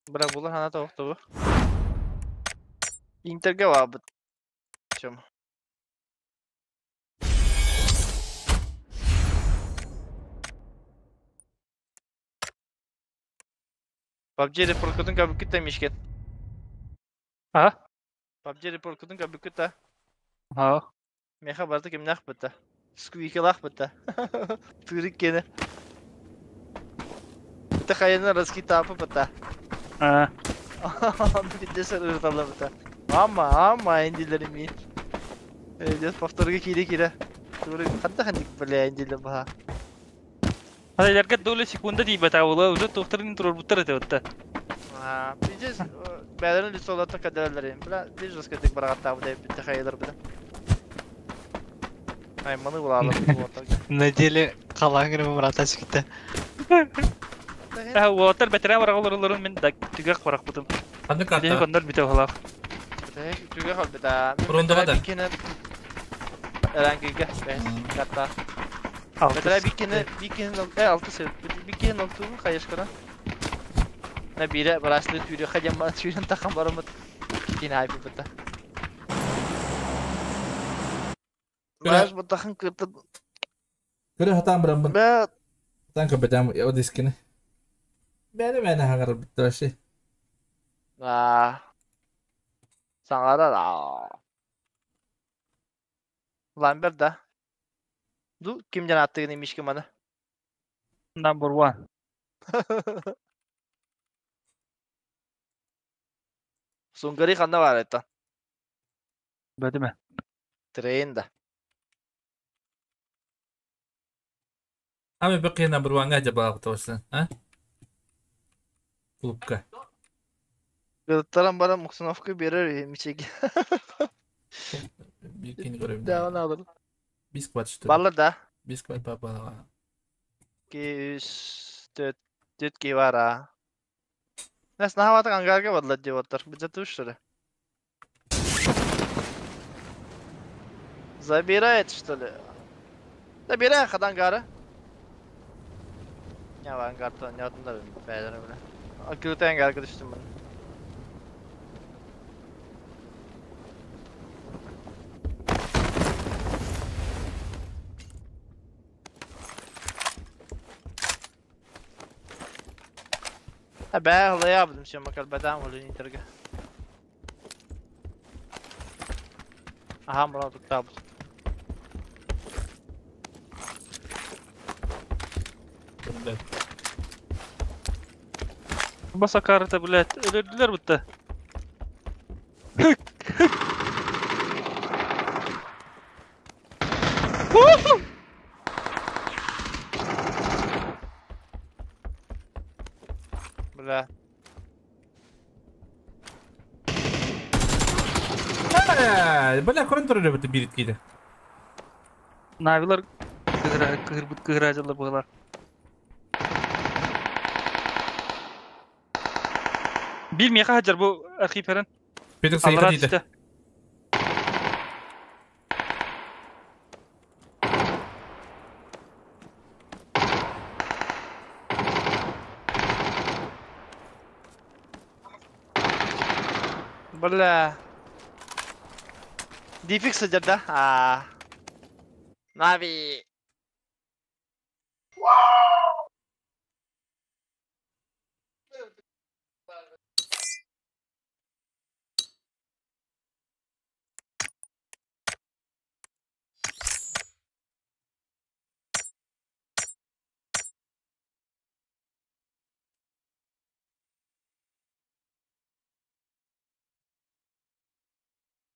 Бра була хана тоқту. Интерге вабыт. Чем? PUBG репорткутун кабыкыта мишкен. А? PUBG репорткутун кабыкыта. А. Меха барды кимнах быта. Сквикелах быта. Турик кене. Быта хайына раскитапы быта. А. Бидде ырталла быта. Ама, ама эндилери ми. Дес повторга кире кире. Турик хатта хандик бля эндилер баха. Хадайларга доля секунда дейбет аула, уже тоқтырын турар буттар эте отта. А, бидес бәлерин лисолата кадерлери. Бля, бир жескетик барагатта бу деп битте хайылар буда. Ай, маны булалар бу. На деле қалаңырым мұрата сікті. А, уоттар бәтірә барагалар мен да түгәк барак бутым. Ханды карта. Дей кондар бите халак. Түгә хал бита. Рундага да. Эрангиге, бәс, карта. Бәтірә бикене, бикене, алты сеп. Бикене алтуын кайышкара. На биирэ бырааслыы түүрүөххэ диэн баран сүүрэн тахан бараммыт кини айбыппыта. Баас бутахан кытын Көрө хатаан бараммын. Бэ Хатаан көрбөтөм о дискини. Бэйэ бэйэне хаҥарбыттар вообще. Аа саҥарар аа. Ламбер да. Ду ким диэн ааттыгын имишки маны? Number one. Сунгари ханна баар это? Бөтүмэ. Трейн да. Ами бэкки number one-га дьабаах тоҕусан, а? Клубка. Кырыттаран баран муксуновка берер мичеги. Биир кини көрөбүн. Даҕаны алыр. Бис квад что ли? Баллар да. Бис квад папа. 2, 3, 4, 4 киһи бар аа. Нас наһаабатык ангарга бардылар диэбэттэр. Быдьатыы что ли? Забирает что ли? Забирай хат ангары. Я ангартан ятындар бэйэлэрэ бile. Акылыта ангарга түстүм мен. Бээ ылайаабытым сиэмэ кэлбэтэҕим Оленитергэ. Аһаан баран туттаабыт. Басакарыта, блядь, өлөрдүлэр бутта. Бля. Бля, көрөн турар эбит биир киһи. Навилар кыһырбыт кыһыраадьылар быһалар. Биир миэхэ сылдьар бу архив эрэн. Петр Аллараа сайыта диэтэ. түстэ. Бля. Дифик сылдьар да? Аа. Нави.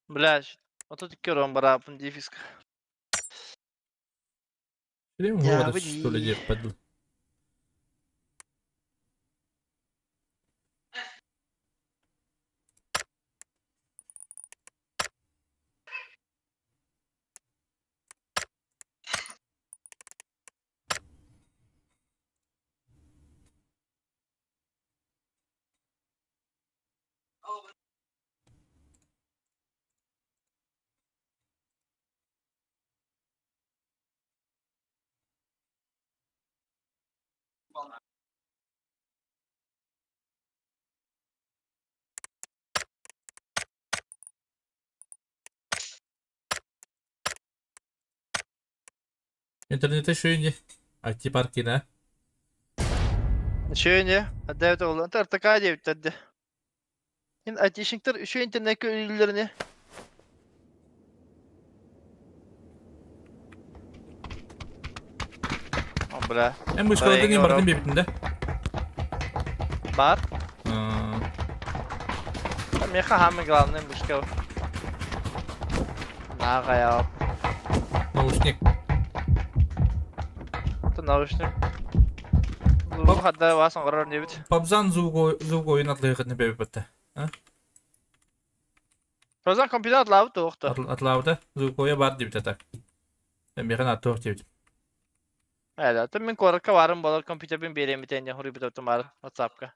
Бля, 32 урон барааппын дифиска. Время Я года, что ли, выди. паду. Интернете шүйіне. IT паркина. Үчүгэй Адэбит ол. РТК диэбиттэр дии. Ин айтишниктар үчүгэй интернеккэ үлэлииллэрини. О, бля. Эн бышкалатын не бардым бебитин да? Бар. Меха самый главный бышкал. Нагая. Наушник. Это наушник. Бу хадда вас оҥорор диэбит. Пабзан звук ойын атлайхытны бебитте. Пабзан компьютер атлаабыт туохта. Атлаабыта звук ойа бар диэбит так. Механ аттуох диэбит. Ээ, да, мин куоракка баарым буолар компьютербин биэриэм этэ диэн хоруйбут баар WhatsApp-ка.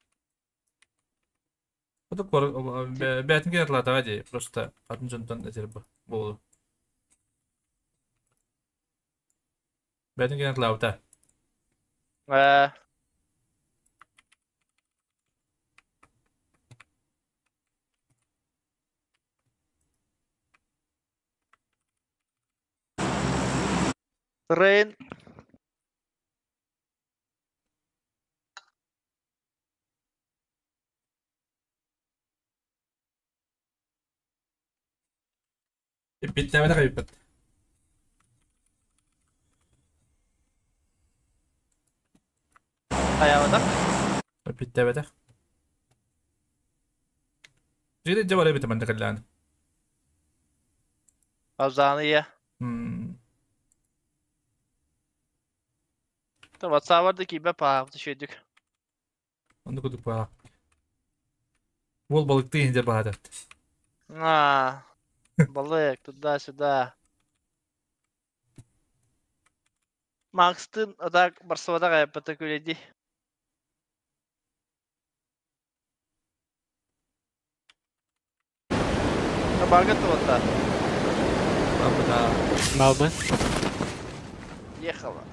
Это бээтин атлаатаҕа дии, просто атын дьонтон этэр буолу. Бээтин атлаабыта. Ээ. Рейн. Bitti kaybettim. Ayağına. Bitti bete. Jide cevap bitti ben de kallan. Azanı ya. WhatsApp vardı ki be paha düşürdük. Onu kuduk paha. Bol balık deyince baharat. Ha. Balık туда-сюда. Макстын атак барсавада кайпата күледи. Баргат вот Да. Малбы. Ехала.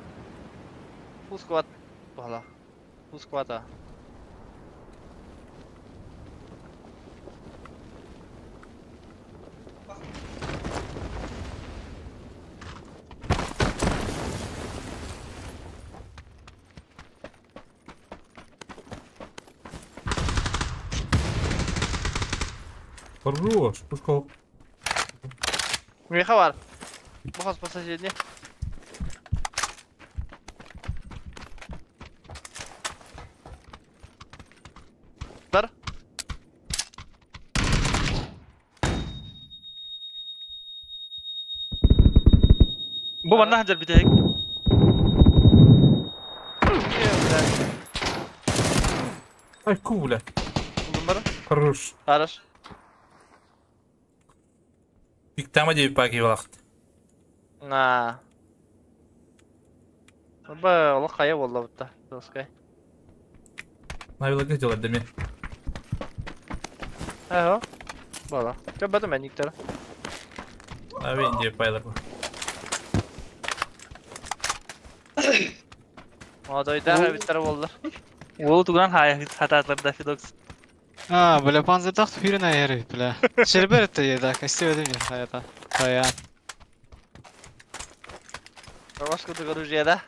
Фускват. Пала. Фусквата. Хорош, пушка. Меха var. Bu has pasajeni. Дар. Bu bana hacer bir tek. Ay куля. Bunları. Хорош. Хорош. Пиктама деп паки вақт. На. Ба, олох кая болду бутта. Доскай. Навилага делать деме. Ага. Бала. Көбөтө мен никтер. Ави инде пайлар. Мадойда биттер болду. Ол туган хая хататлар да Фидокс. А, бля, панзердах хүрен айыры, бля. Şerbet de yedi, istemedim ya hayata. Hayat. Başka da оружие да?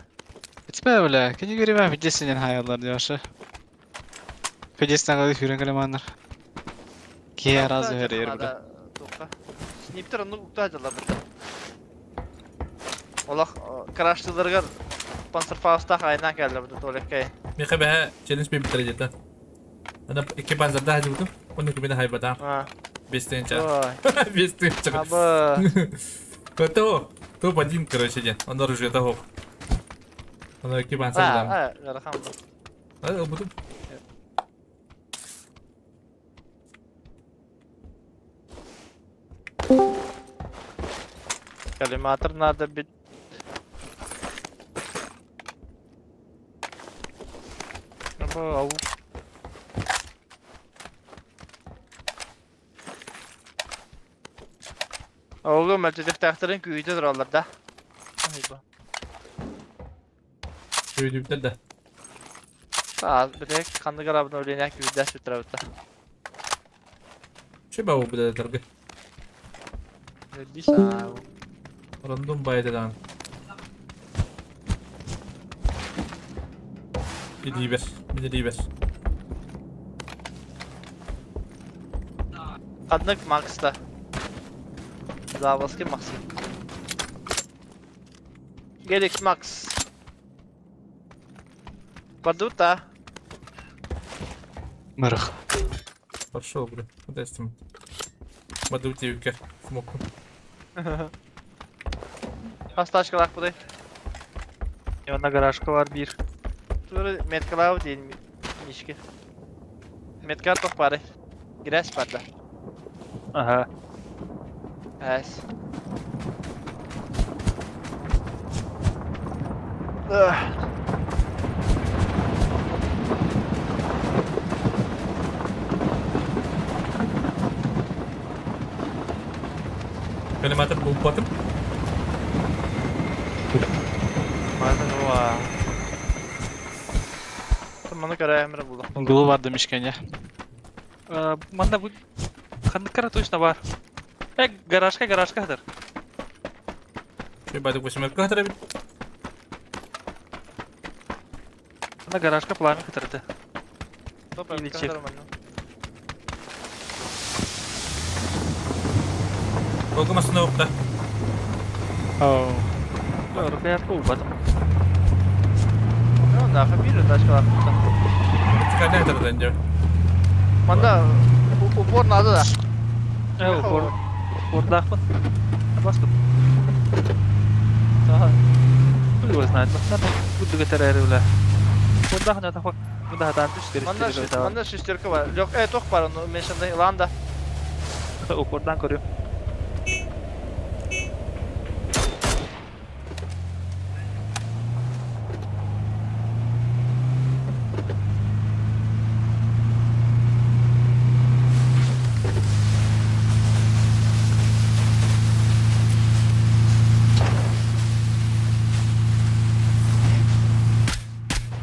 Bitme бля, кені göreyim videosinin hayallar diyor. Videosinden kadar хүрен kalemanlar. Ki razı veriyor бля. Sniper onu ukta бітті. Олақ краштыларға панцерфауста хайнан келді бұды толеккей. Меха бәһә челлендж бе битер жета. Ана iki панзерда хаҗы бутым. Оны күбенә хайбата. Бестенче. Бестенче. Абы. Это топ-1, короче, ден. Он оружие того. Он iki панзерда. А, жарахам. А, бутым. Коллиматор надо бить. Ау. Oğlum məlcədək kүйді durarlar da. Kүйді biter de. Sağ, bir de kanlı qarabını öyləyənək kүйді sütürəbdə. Şey bu bir de targı. Bir sağ. Random baydadan. Bir ber, bir ber. Qadnıq Max'da. Завозки Макс. Гелик Макс. Падута. Мырых. Пошел, бля. Куда с ним? Бадутивка. Смоку. Хасташкалах будай. Yanına garajka var bir. Тур меткалау дейін мишки. Метка тоқ бары. Грязь барда. Ага. Әс. Коллиматор был потом. Маны көрәмір булды. Гулу бар demişken ya. Манда бу хандыкара точно бар. Гаражка, гаражка хатыр. Şey бадык восемерка хатыр бит. На гаражка пламя кытырды. Топ Или чек. Колгу масына укта. Оу. Рукоятка убатым. Ну, нахуй бир тачкалар. Вертикальный кытырды инде. Манда упор надо да. Упор. Упордахпын. Баскыт. Ага. Хуй его знает. Надо буду гатарайрыла. Упордах на тахва. Куда там түш Манда манда шестерка бар. Лёг, тох бар, ну мешанда ланда. Упордан көрүм.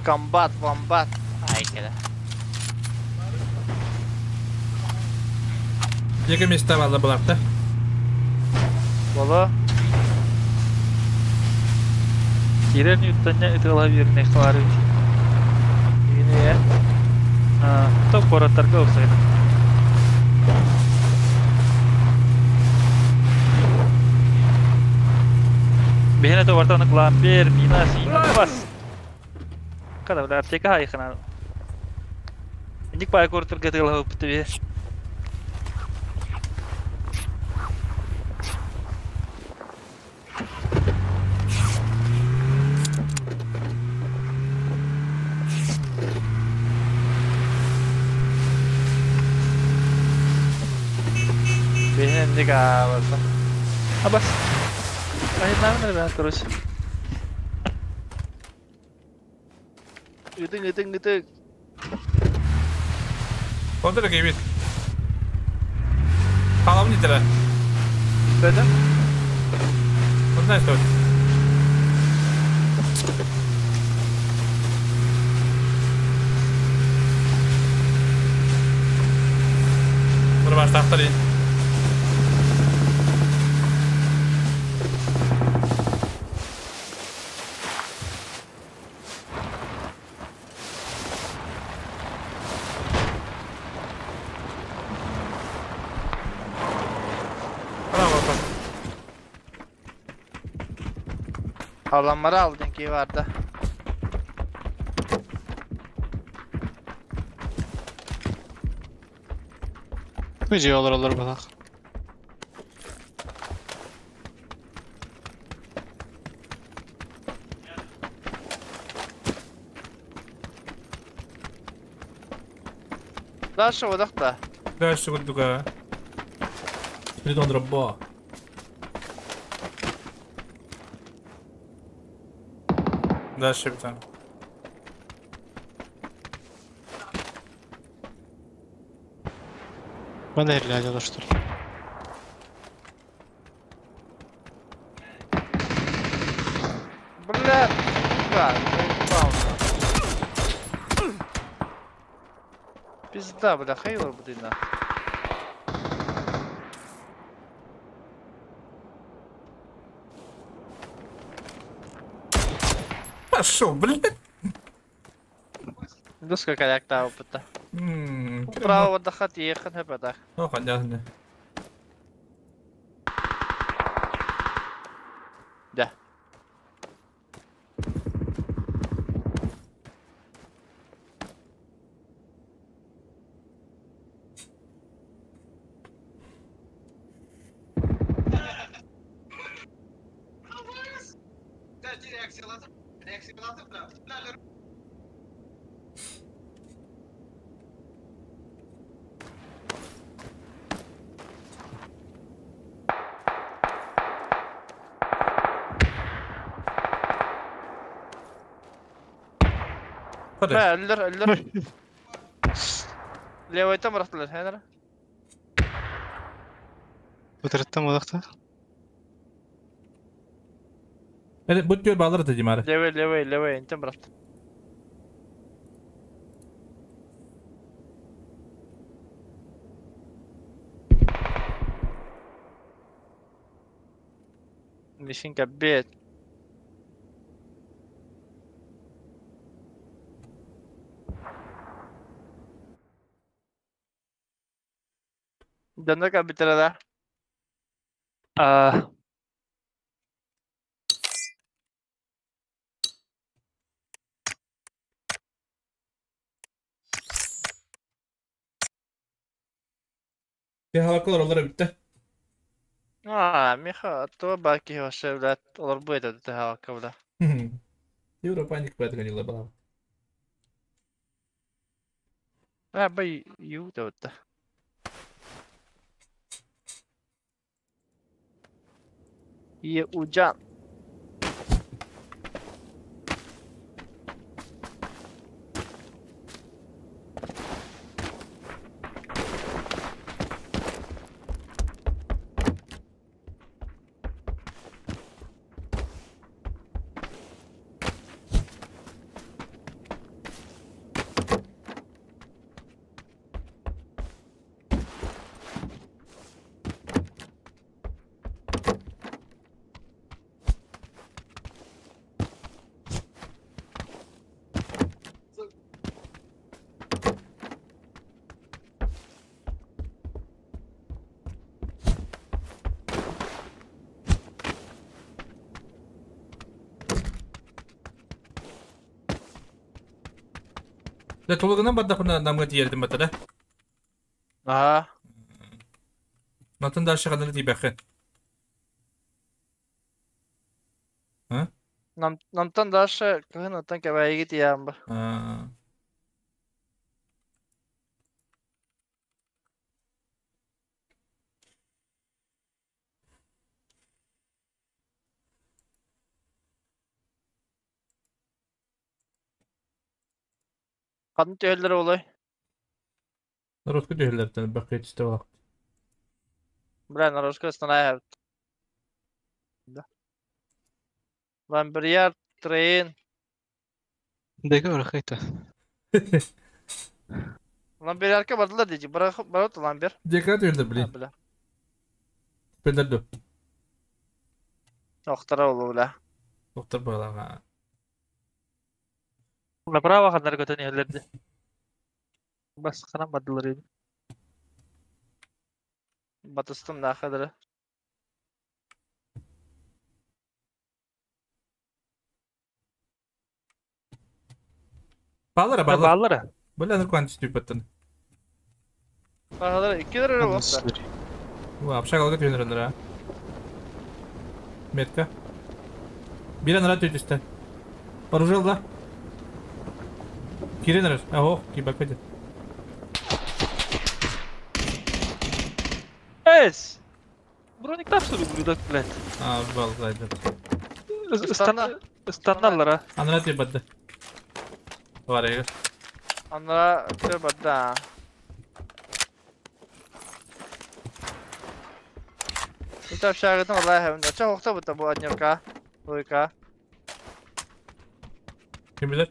Комбат, вомбат. Ай, келя. Екі места алды бұларда. Боло. Кирен юттanya ытыла берне кылары. Ине. А, то короттарга оксайды. Бехне то вартаны клампер, мина, сина, бас. Kada бля, аптека хайхана. Индик пай кортур гатыла хөптү. Бехне индик а Абас. Айнан ребят, короче. Ытың, ытың, ытың. Онда да кейбит. Халамын итера. Бөдө. Онда что? Bunu başlattarayım. Alanları aldın ki vardı. Бүжі олар олар балақ. Дальше выдох-то. Дальше курдука. Придон дроба. Дальше битан. Мана ирлядя что ли. Бля, сука, заебал. Пизда, бля, хейлор блин. Пошел, блядь. Дуска корректа опыта. Право отдохать ехать не подах. Ну, понятно. Да. Hadi. Бля, өллөр, өллөр. Левый там рахтылар, хэнер. Өтіріттім одақта. Evet, bu tür bağları da diyeyim Левый, левый, левый, интем рахт. Мишенька бед. Дьонно кэлбиттэрэ да? Аа. Тихалаккалар олар эбиттэ. Аа, миха то баки вообще, блядь, олорбу это тихалакка, бля. Европа ник бэт ганила бала. А, бай, ю да. И уджан. Да толугунан бардахына намга тиердим бата да. Аа. Мантан дальше ханары тиибэххин. А? Нам намтан дальше кыһын оттон кэбээйиги тиийэм ба. Аа. Хатын төһөллөр олой. Народка төһөллөртөн бакыт истэ балак. Бля, наружка станая. Да. Ламберьяр, трейн. Деге орахайта. Ламберьярка бардылар дейди. Барат ламбер. Дека төһөллөр блин. Бля. Пелдерду. Охтара олу, бля. Доктор балага. Направо ханнар көтөн иһэллэрди. Бас ханан бардылар edi. Батыстым да хадыры. Балара балар. Баллара. Бля ныр кванти түпөттөн. Хадыры икки лира болса. Ва, общагалга төһөллөр а. Метка. Бир нара төтүстэ. Оружие да. Кирен нара. Аho, кибакыды. Эс! Броник тапсыры ублюдок, блядь. А, бал зайдет. Ыстанналар, а. Анара тибадды. Бар егер. Анара төбәдә. Это общагытын Аллах хәмдә. Ча хокта бу бу однерка. Двойка. Ким билер?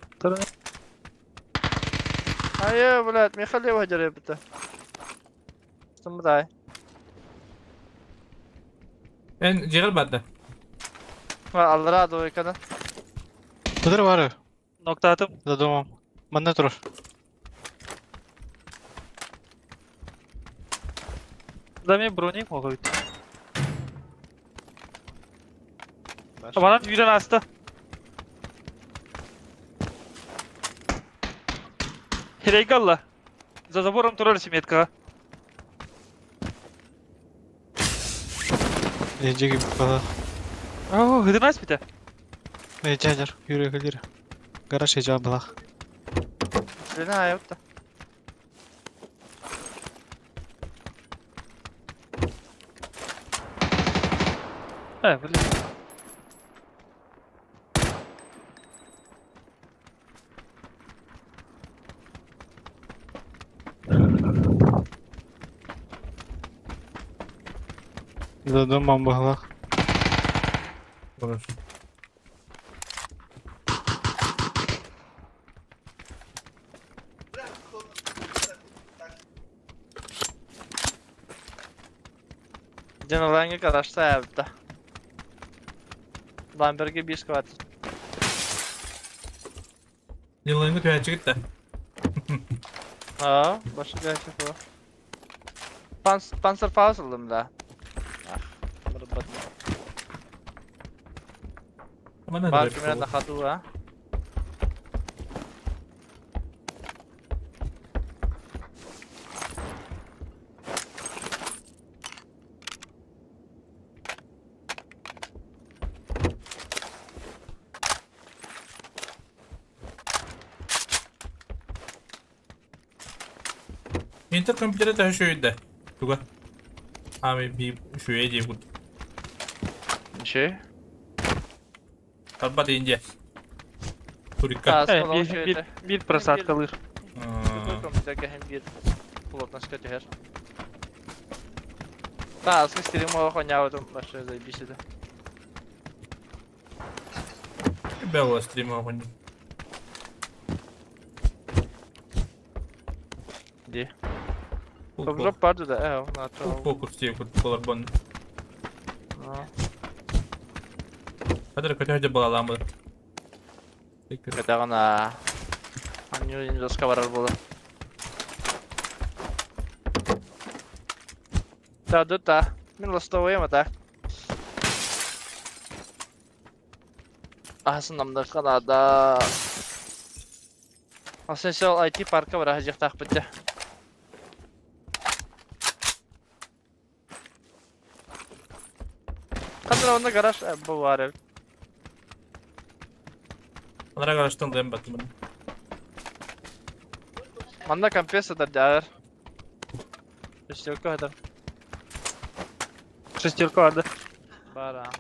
Айы, блядь, Михаил ваҗары бит. Стымдай. Эн жигал бадды. Аллара двойканы. Тудар бар. Ноктатым. За домом. Манна турар. Да мен броник могу бит. Манан түйден асты. Херейгалла. За забором турар сметка. Жеги бала. О, хыдынас бите. Жажар, yürü Гараж жа балах. Блин, аюпта. Э, блин. За домом балах. Хорошо. Ден гаражта аюпта. Ламберге 5 квадрат. Йылыңы төһәче гитте. А, башы гачы бу. Panzerfaust ыллым да. Ах, Бар кимре на ходу, а? Интер компьютер это еще и да. Туга. А, би шуе дей буд. Ничего. Тарбат Индия. Турика. Bir просадкалыр. Компьютерге hem bir плотность түһэр. Та, аскы стрим оҕонньообутум вообще заебись это. Белла стрим оҕонньо. Ди. Жоп барды да, на то. Фокус тие кут болар бон. Хадыр көтө балаламы. Көтөгына. Аню инжоска барар болар. Да, да, да. Мен ластовый ма так. Асын намдашкан ада. Асын сел IT парка бар хажыктак битте. Кандыр онда гараж бу бар. Анара гаражтан дэм баттым. Манда компрессор даар. Шестерка это. Шестерка барды. Бара.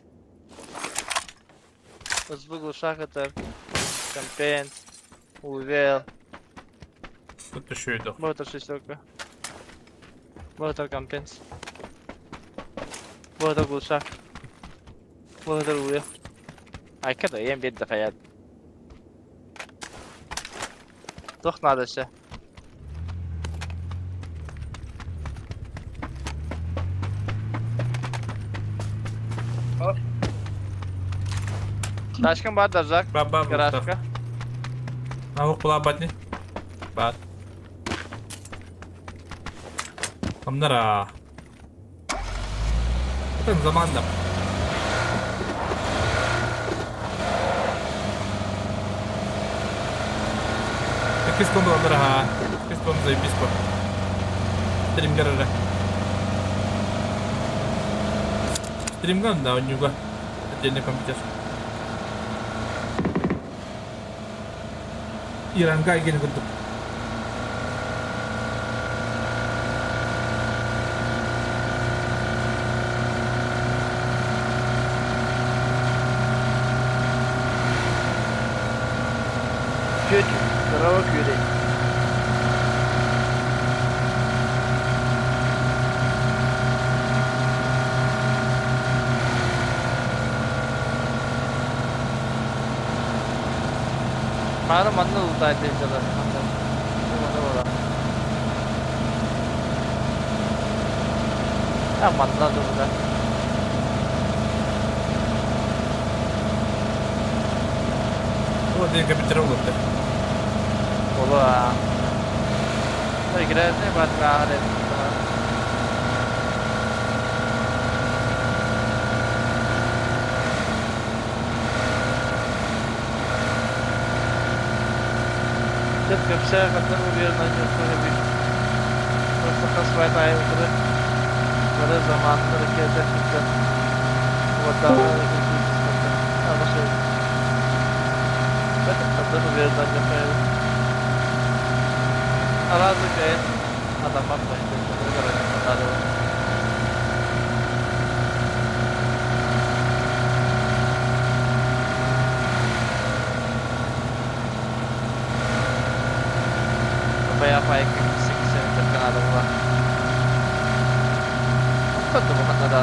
Звук глушак это. Компенс. Увел. Тут еще иду. Вот это шестерка. Вот это компенс. Вот это глушак. Вот это увел. Ай, когда я им бед Тох надо все. Тачкам бар держак. Ба-ба, Гаражка. Наук була батни. Бат. Амнара. Это заманда. Кис бомба амнара. Кис бомба заебись по. Стрим гаража. Стрим ган да, у него отдельный компьютер. Иранга ген курдук. Күт, здорово, күрей. Мары манны ултайды жылы. Манны бола. А манна дурда. Вот я компьютер улытты. Бола. Играет не батра. Детка вся хотела уверена, не установить. Просто хасвайт айвтыры. Бары заманлары келді хитті. Ватаны Анасы. Бәтім хотел уверена, не установить. Аразы кайын адамар қойды. Бая 6 канада була. Кадды бу ханна да.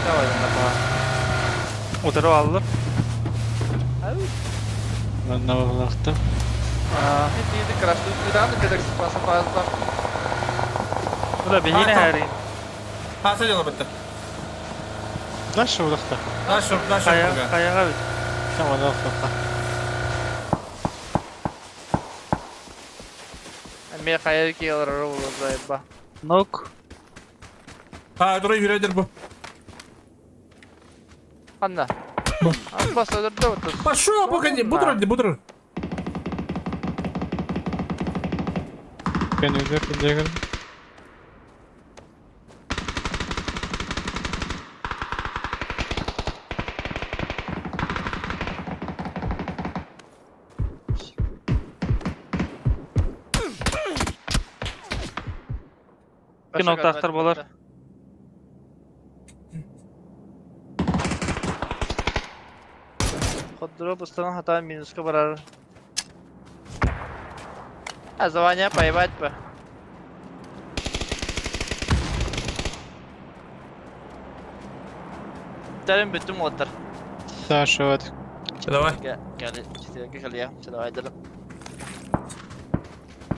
Давай на па. Утырып алдым. Манна булактым. Иди красную куда ты паса паса. Бу бейне хари. Хаса дело битте. Дальше улакта. Дальше, дальше. Каяга бит. Tamam, улакта. Эмиэ хайа киэлэр олорор. Нок. А, дурай yürüdür bu. Анна. Бас öldürdü. Пошел, погоди, буду, буду. Ben öldür, ben Noktахтар болар. Ходдро постоянно хата минуска барар. А звание поебать бы. Тарим битум оттар. Саша вот. Давай. Давай, давай.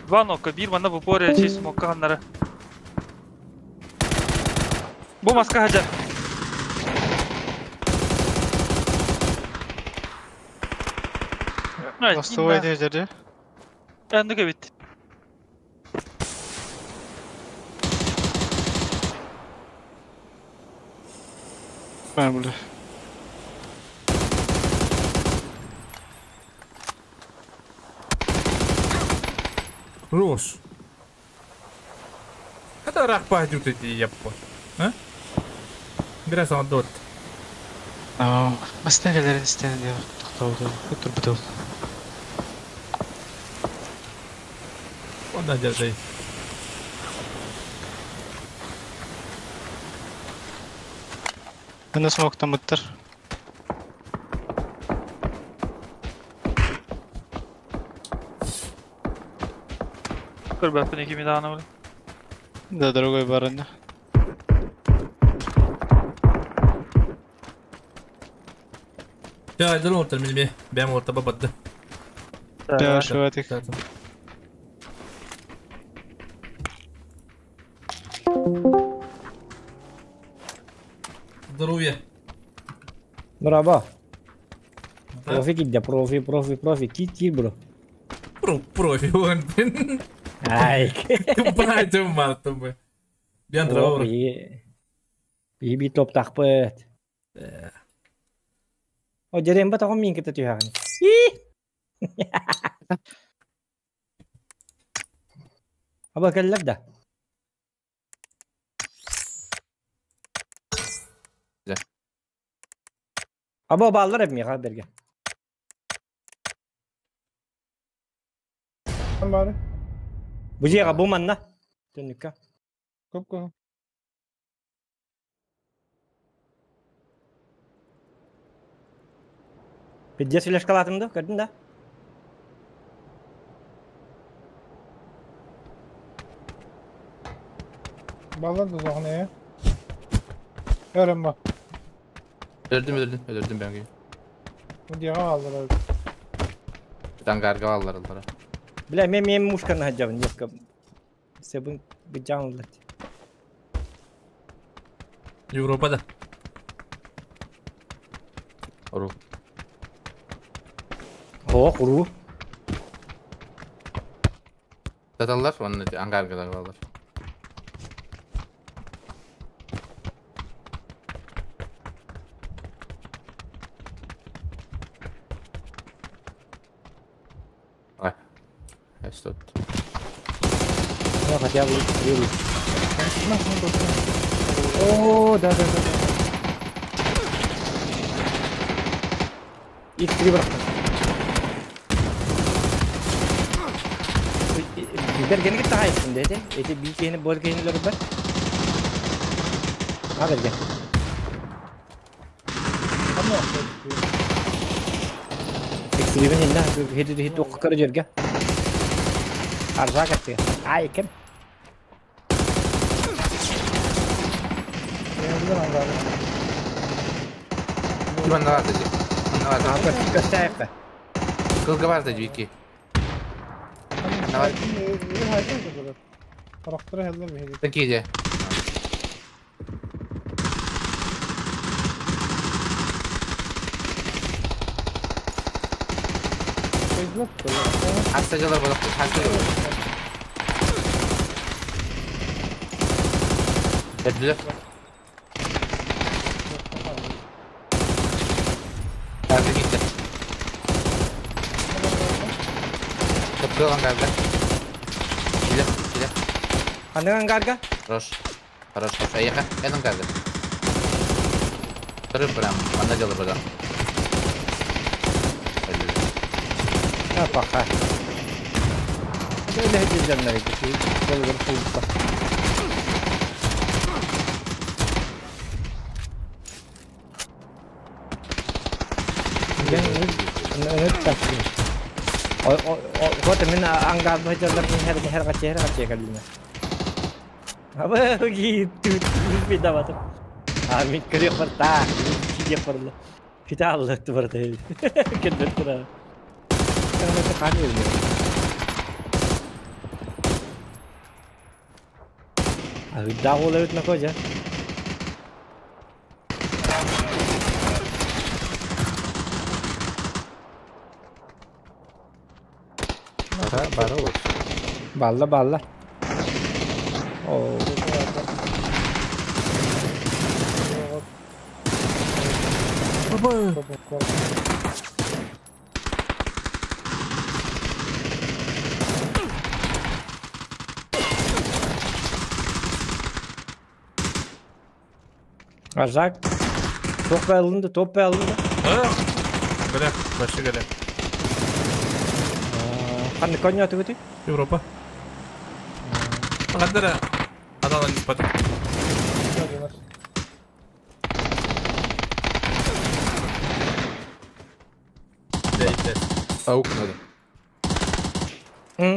Два нока, бир мана в упоре честь смоканнара. Бу маска хаджар. Ластовой деждерде. Энді бит. Ben burada. Рос. Это рах пойдет эти яппа. А? Biraz ama dört. Бастан истен тоқтауды, өтір. Онда держи. Мен смок там ыттар. Көрбәппін екі меданы біле. Да, другой барында. Ya aydan orta milmi. Ben orta babadı. Да, шуатик. Здоровья. Браво. Профи кидя, профи, профи, профи, кит, кит, бро. Профи, он. Ай. Байтым мартым. Бян драво. Би топ тахпыт. О, дерем ба тагын мин кете түйәгән. Аба кәлләр дә. Аба баллар эп мига бергә. Бары. Бу җига бу манна. Төннүккә. Көп көп. Пиздец флешкалатымды, көрдің да? Баллар да zoğuna Örüm bu. Öldürdüm ben. Bu diye aldılar. Bir tane garga aldılar onlara. Бля, мен мушканы хаджабын, ёпка. Себін быджанлы. Европада. Ору. О, куру. Таталlar, onun angargalar varlar. Ay. Estot. Ну, хотя бы рил. О, да. X3 бырақты. Бергені кетті қайсың деді. Эти бикені бөлгенілер бар. А берген. X3-бен енді хеди хеди оқы көрі жерге. Арза кетті. Ай, кім? Ким анда бар dedi. Анда бар. Көстәйік. Кылга бар dedi iki. Давай. Такие де. Hasta jalar balak. Hasta jalar. Öldüler. Geldi gitti. Tıpkı olan geldi. Kile, kile. Ханныган гарга? Хорош. Хорош, хорош. Эйха, эден geldi. Тырып прям, она дело бада. А, пока. Öyle hediyeler gitti. Долгор пулта. Вот мен ангар бажалар мен her her kaçı her kaçı kalina. Aba gitu bida А мен көрө парта. Киде парлы. Киде аллы барда. Кенде тура. Kana каны А да олабыт накожа. Бара, бара olur. Балла балла. О. Ажак. Топ alındı, топ alındı. Гәлә, башы гәлә. Қанды коня түгіті? Европа. Қандара адан испат. Аук надо.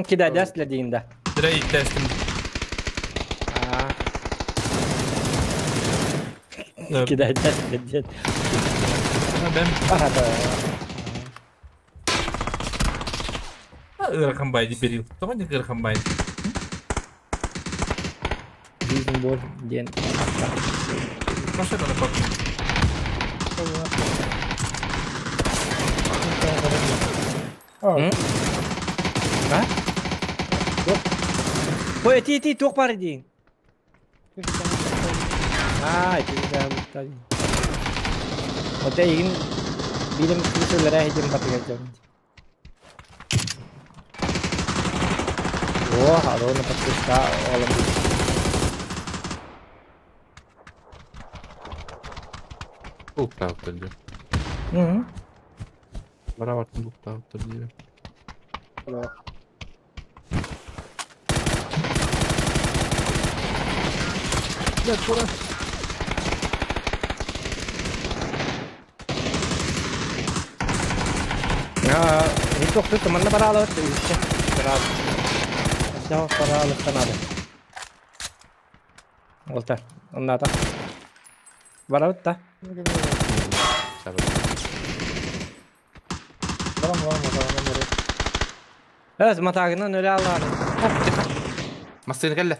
Кидай даст для дейін да. Дре иттестим. Кидай даст для дейін. Бем. Ага, да. Ырхамбай берил. Тоға не ырхамбай? Жизнь боль ден. Машина на пап. А? Ой, ти ти туқ бар дейін. А, ти да. Ота егин билим кисөлөр әйдем батыга жам. О, арона подписка олам. Лук diyor. Hı. Бара бартын лук diyor. Ya, hiç yoktu. Tamam para alıp işte. Para. Ya para alıp tanade. Olta. Онна та. Барабыт та. Барам барам барам барам. Evet, matagından öyle Allah'ım. Masayı gel.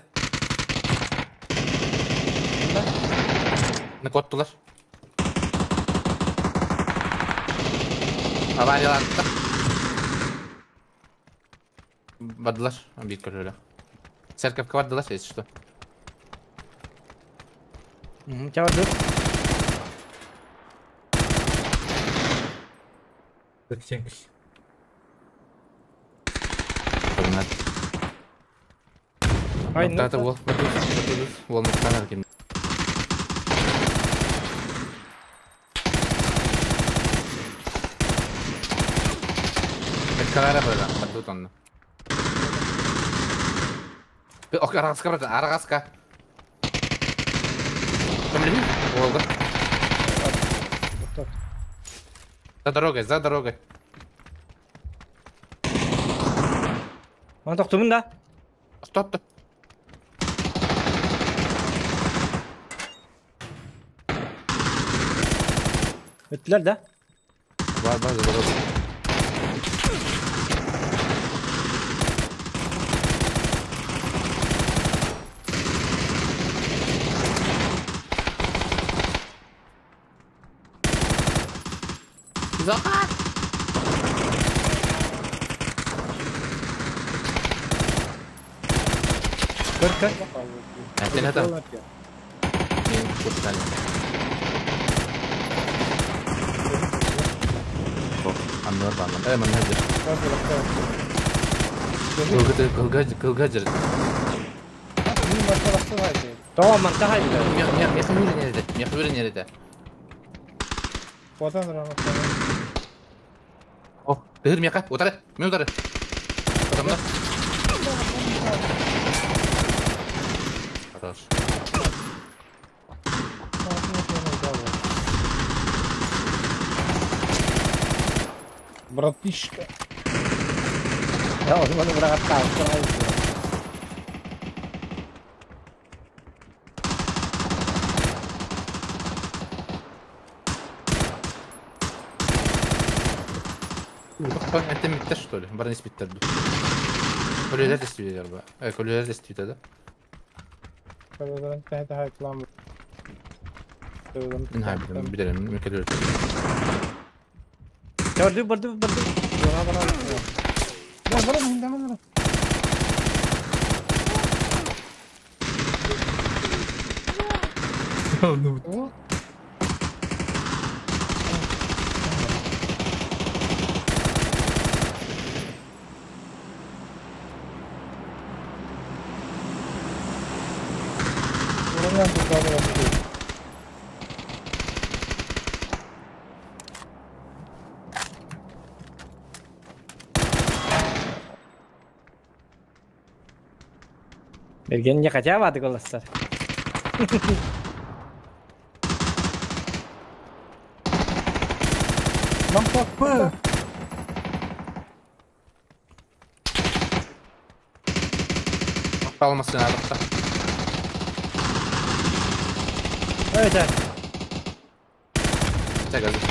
Ne kottular? Avariyalandı. Бадылар, бит көрөлө. Церковка бардылар, если что. Чабыр. Зачем? Ай, Да, да, вот, вот, вот, вот, вот, Кара бара, тут он. Ок, арагаска, брат, арагаска. Там Волга. За дорогой, за дорогой. Он тоқтумун да? Стоп, стоп. Өттілер да? Бар, бар, за дорогой. Захар! Көр, көр. Это. Кустан. Аннар бааллар. Э, манна дьэр. Кылга кылга кылга. Тоҕо манта хайда. Меха хүрен эрде. Меха хүрен эрде. Потом рано. О, тыгыр меха, утары, мен утары. Потом да. Хорош. Братишка. Я onu bana bırakıp. Бак это миттер что ли? Барнис биттер. Көлөлөр дестүйлер ба. Э, көлөлөр дестүйдө да. Мен хай билем, мен көлөлөр. Барды барды барды. Ну, Берген не хотя бы голостар. Алмасын адыкта. Evet evet. Чак азыр.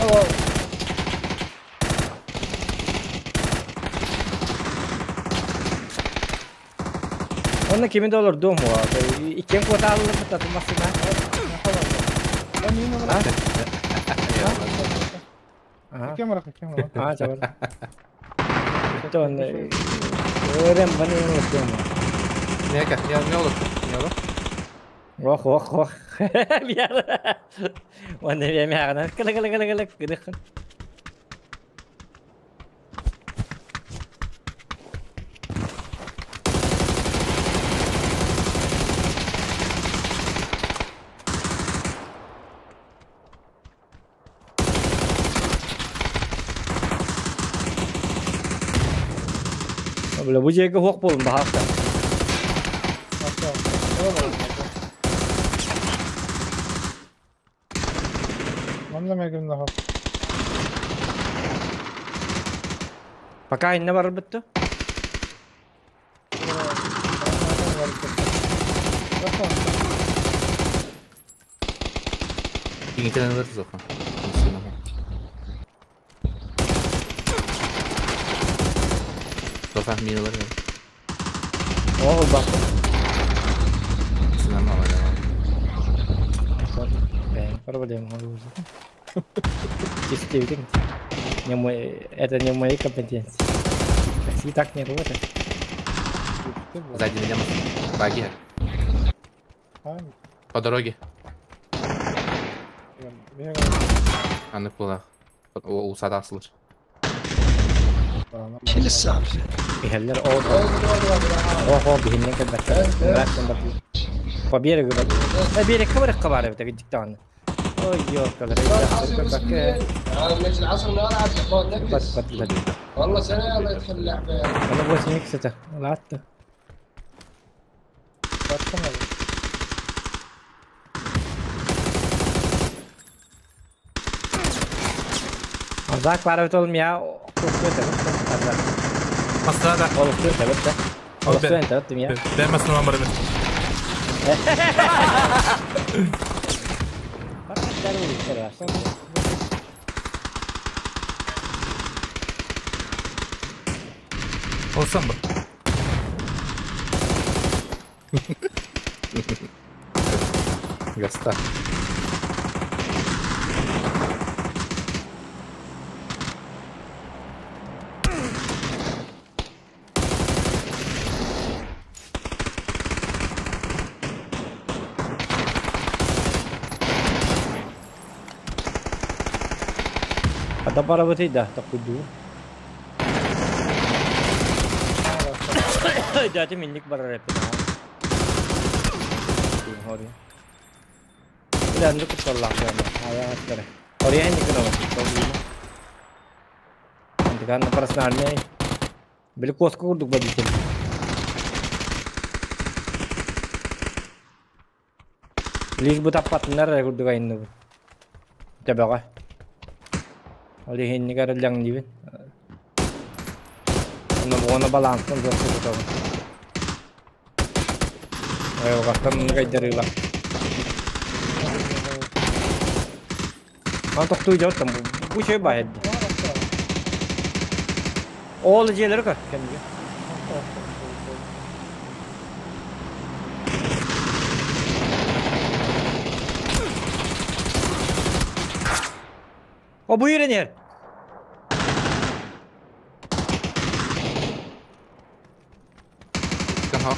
Онна кими доллар дом ва. Иккен квота алып татылмасына. Ага. Кем рах, кем рах. А, чабар. Тон. Өрем баны дом. Нека, не olur? Не olur? Ох, ох, ох. Бияр. Онна бия мягна. Кыла кыла кыла кыла кыла. Бля, бу жерге хуак болдум бахакта. Манна мегим нахап. Пока инне бар битти. Кеңетен алыр зоха. Зоха миналар. О, бак. Синама бар. Бэн, проблема уже. Чистый Не мой, это не мои компетенции. Такси так не работает. Сзади меня баги. По дороге. Аны кулак. Усада асылыр. Бихеллер о о бихиннен кэлбэттэр. По берегу. Э берег кабар кабар бит диктан. Ой ёлкалар. والله سنة الله يدخل اللعبة. أنا بوس ميكسته لعبته. ذاك بعرف تقول ميا Мастрада. Ben masına var ben. Olsam mı? Гаста. Ата барабытый да, такуйдуу. Дяти минник барар эппин аа. Хори. Бля, анды кутталлаах дьоно. Аян аттары. Ория инник гына Антиканна проснальный. Били коска курдук водитель. Лишь бы таппатыннар эрэ курдук айынныбын. Төбөҕө. Ол иһинник эрэллэҥниибин. Онно уона балансын туох тутабын. Айылҕаттан оннук айдарыылаах. Ан тохтуу дьоттон бу бу чөй баайд. Ол дьиэлэри көр кэмгэ. О бу үйренер. Ага.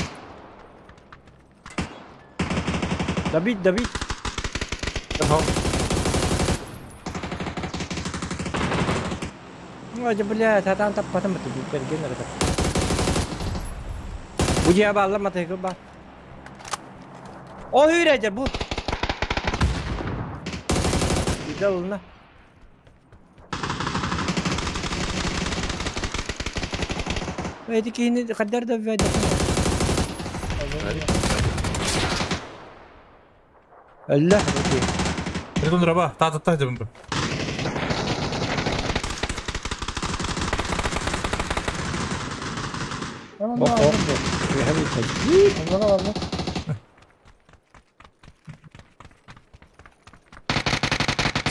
Добить, добить. Ага. Ой, блядь, хатан таппатым бу берген эрэ. Бу дьиэ бааллар матайгы бар. О үйрәдер бу. Идалына. Эти киһини хаддар да бэйдэ. Өллө. Придун раба, та та та деп.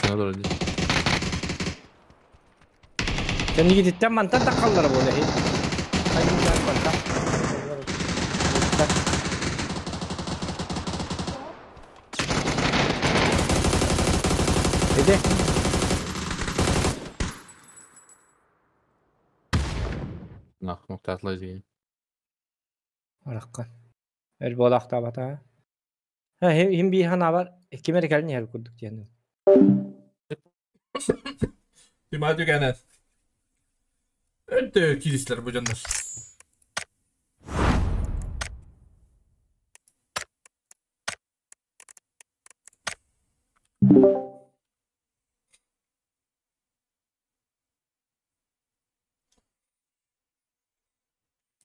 Sana doğru değil. Кэннигититтэн мантан таххаллара буола иһит. Хайдыҥнаан мантан. Иди. Нах, муктаатлай дии. Араххан. Өр буолаахтаабата. Ха, хим бии ханаабар ким эрэ кэлин иһэр курдук диэн. Тима түгэнэ. Өттө киристер бу дьоннор.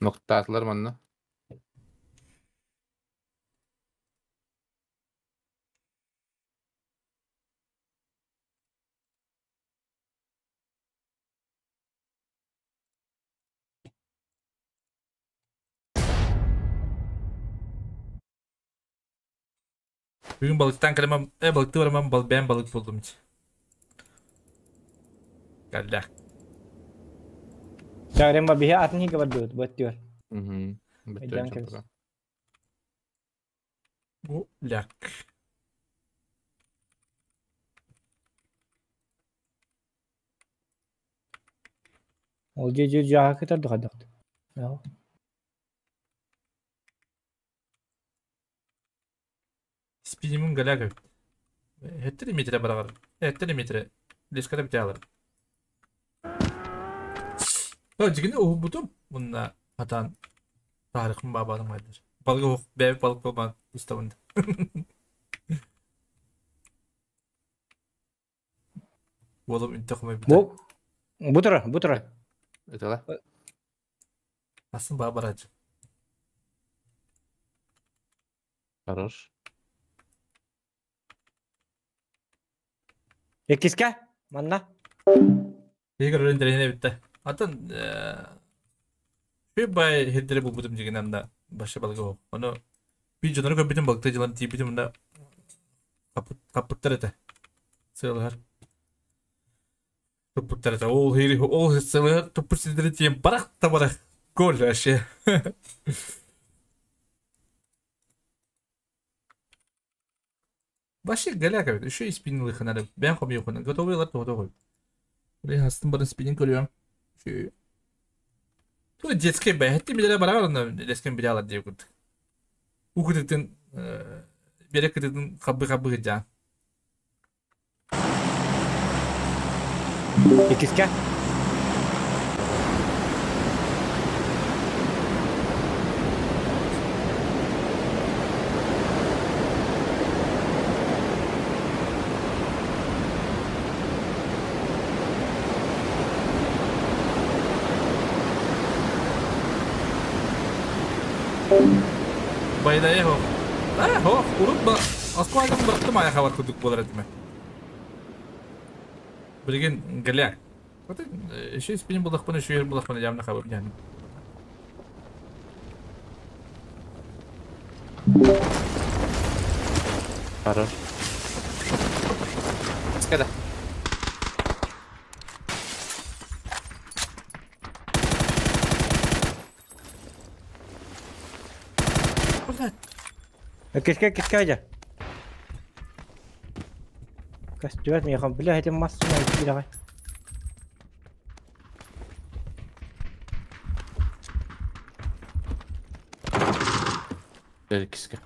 Муктаатлар манна. Бүгүн балыктан кэлэмам, балыкты барамам, бал бэйэм балык булдум ич. Кэллэ. Чаарем ба биһи атын иһигэ бардыбыт бу өттүгэр. Мгм. Өйдөөн кэбис. Бу ляк. Ол дьиэ дьиэ дьааһы кытар духадахт. Спинимун галяк эбит. Хэттер метре бараҕар. Хэттер метре. Леската битэ Дьигини уһубутум. Мунна хатаан таарыхым баабаатым хайдар. Балыгы уһук бэйэ балык буолбаан устабын. Уолум үнтэ хомойбута. Бу бу тура, бу тура. Этала. Асын баа бараачы. Хорош. Иккискэ манна. Игорь өлөн тэринэ бүттэ. Атын Шүй бай хирдери булбутум дигин анда башы балыгы ол. Оны би дьонору көрбүтүм балыкта дьылан тиийбитим мында хаппыттар этэ. Сыалыһар. Туппуттар этэ. Ол хири ол сыалыһар туппут сирдери тиийэн барах да барах. Гол вообще. Вообще голяк эбит. Еще и спиннилыхын әлі. Бән хомуйухын. Готовый лар тоҕото хой. Блин, астын барын спиннинг көрүөм. Şu Бу детский бэһэтти билэрэ барар онно детский билэ диye курдук. У кытытын бере кытытын хаббы хаббы гыдьаан. Иккискэ. Байдайа хоқ. А, хоқ, урут ба Москвадан бырахтым аяққа курдук буолар этим. Билигин галя. Вот еще испинин булахпын, еще булахпын, явно хабар яны. Хорош. Скада. Блядь. Кишке кишке aja. Көстүбэт миэхэ, бля, этим массына киирэҕэй. Киска.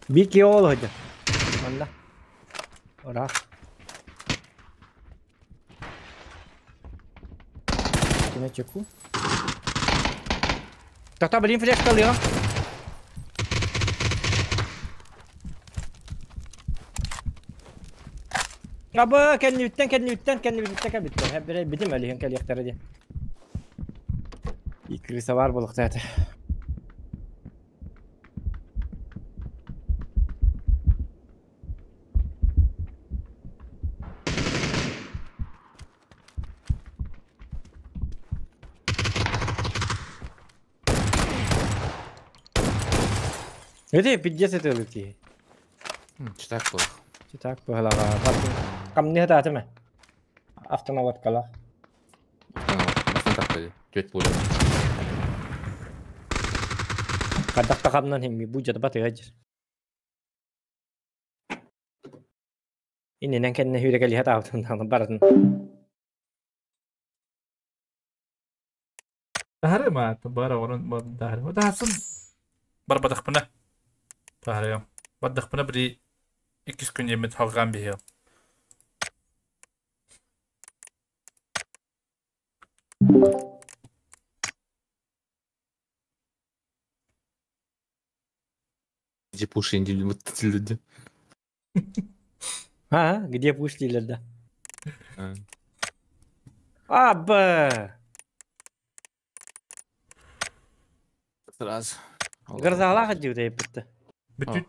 Биир киһи ол сылдьар. Манна. Ыраах. Кимэ чеку. Тота, блин, флешкалыаҕым. Аба, кэннибиттэн, кэннибиттэн, кэннибиттэн кэлбиттэр. Бire битим өлүһүн кэлиэхтэрэ диэн. Иккириса бар буолуохтаата. Ити пиздец это киһи. Читак было. Читак быһылаҕа. Камны хатаатым Автоноводкалах. Түөт пуля. Хадахта хамнан химми бу жата баты хажыр. Иннинэн кэннэ хүрэ кэлиһэ таабытын баратын. Тахары ма бара орон тахары. Тахасын бар бадахпына. Тахары. Бадахпына бири иккис күн емет халган бихе. Где пуши вот эти люди? А, где пушки да? Аба! Сразу. Грозалаха диута еппитте. Бүтүт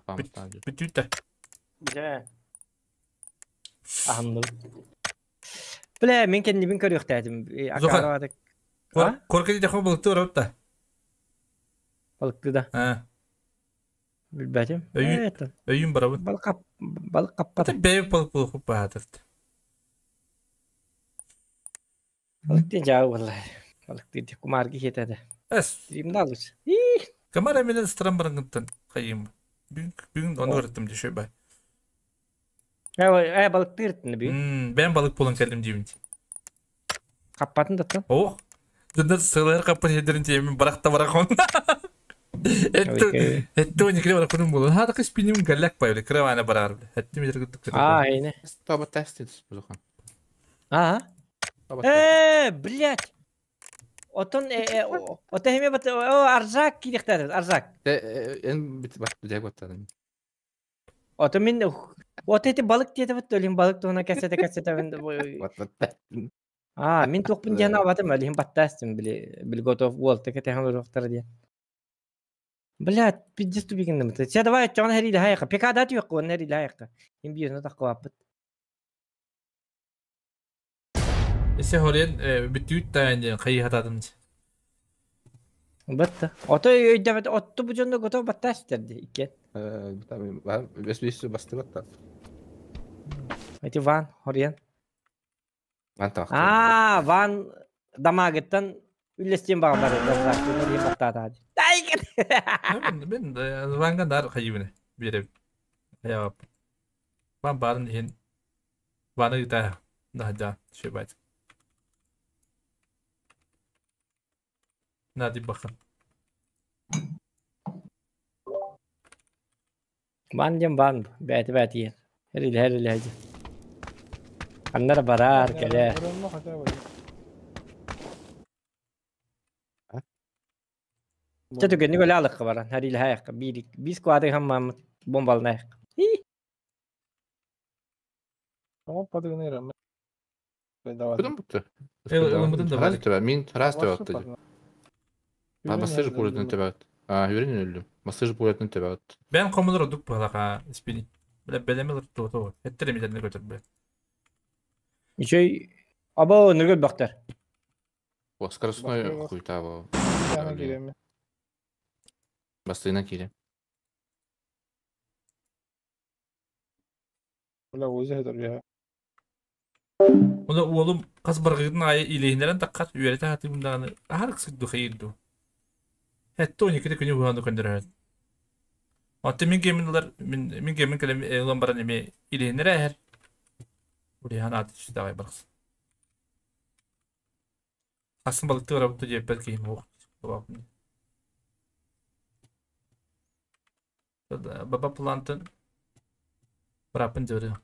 бүтүт. Дьэ. Аһынным. Бля, мин кэннибин көрүөхтээтим. Акароватык. Корка дии балыкты барабыт да. Балыкты да. Билбэтим. Өйүн барабыт. Балык каппата. Бэйэ балык булук баатырт. Балык диэн жаа буолла. Балык диэн кумаарги хиэтэ. Эс. Римналыч. Камара менен стран барангыттан кайым. Бүгүн оны көрөттүм дешөй бай. Э, балык тыртын би. Бен балык болон келдим деймин. Каппатын да. Ох. Дөндөр сылар каппат хедерин деймин баракта баракон. Этто никле барак күнүм болон. Хада кыс пиним галлак бай кравана барар. Этти метр күттүк. А, эне. Тоба тест бузухан. А? Э, блядь. Отон ота хеме бат о арзак кирехтер арзак. Эн бит бат бит баттадым. Ото мин вот эти балык диэте бат өлүн балык туһуна кэсете кэсете мен А, мин туохпун диэн абатым өлүн баттаастым били били готов уол теке техан урохтар диэн. Блядь, пиздец тупигин дым. Се давай чон хери лайка. Пека дат юк он хери лайка. Им бир на таква аппыт. Эсе хорен бүтүүт таан кайы хатадым. Батта. Ото өйдөбөт отту бу жонно готов баттаастер ди иккен. Бес бес басты батта. Эти ван хорен. Ван так. А, ван дамагыттан үллестен бага бар. Баттаата. Тайгер. Мен ванга дар кайыбыны берем. Я ван барын хин ваны та да да шебайт. Нади бахан. Ван дем ван бәти бәти. Эрилэ эрилэ. Аннара барар кэлэ. Чэ түгэнник өлө алыкка баран харилэһэ биир биир сквады хаммаммыт бомбалнайык. Тоҕо падыгын эрэ. Кудам бутты. Ылыммытын да Раз төбә, мин раз төбә атты. А бассыж пулетын төбә атты. А, үрен өлдүм. Бассыж пулетын төбә атты. Бен комулар одук быһалака испини. Биле белемелер туото. Эттере митерне көтөр бе. Үчүй аба нөргөл бактар. О, скоростной хуйта бу. Бастыйна кире. Бля, өзі хедер я. Оны уолум қас баргытын айы илейинерен таккат үйрете хатымданы ахар кысык хайырду. Хэтто 12 күнү буһаны көндөрөт. Атты мин кемин мин мин кемин келем элан баран эме илейинере хер. Урихан аты давай баркс. Асын балыкты барабыты жеппет кейим ох. Баба плантын барапын жөрү.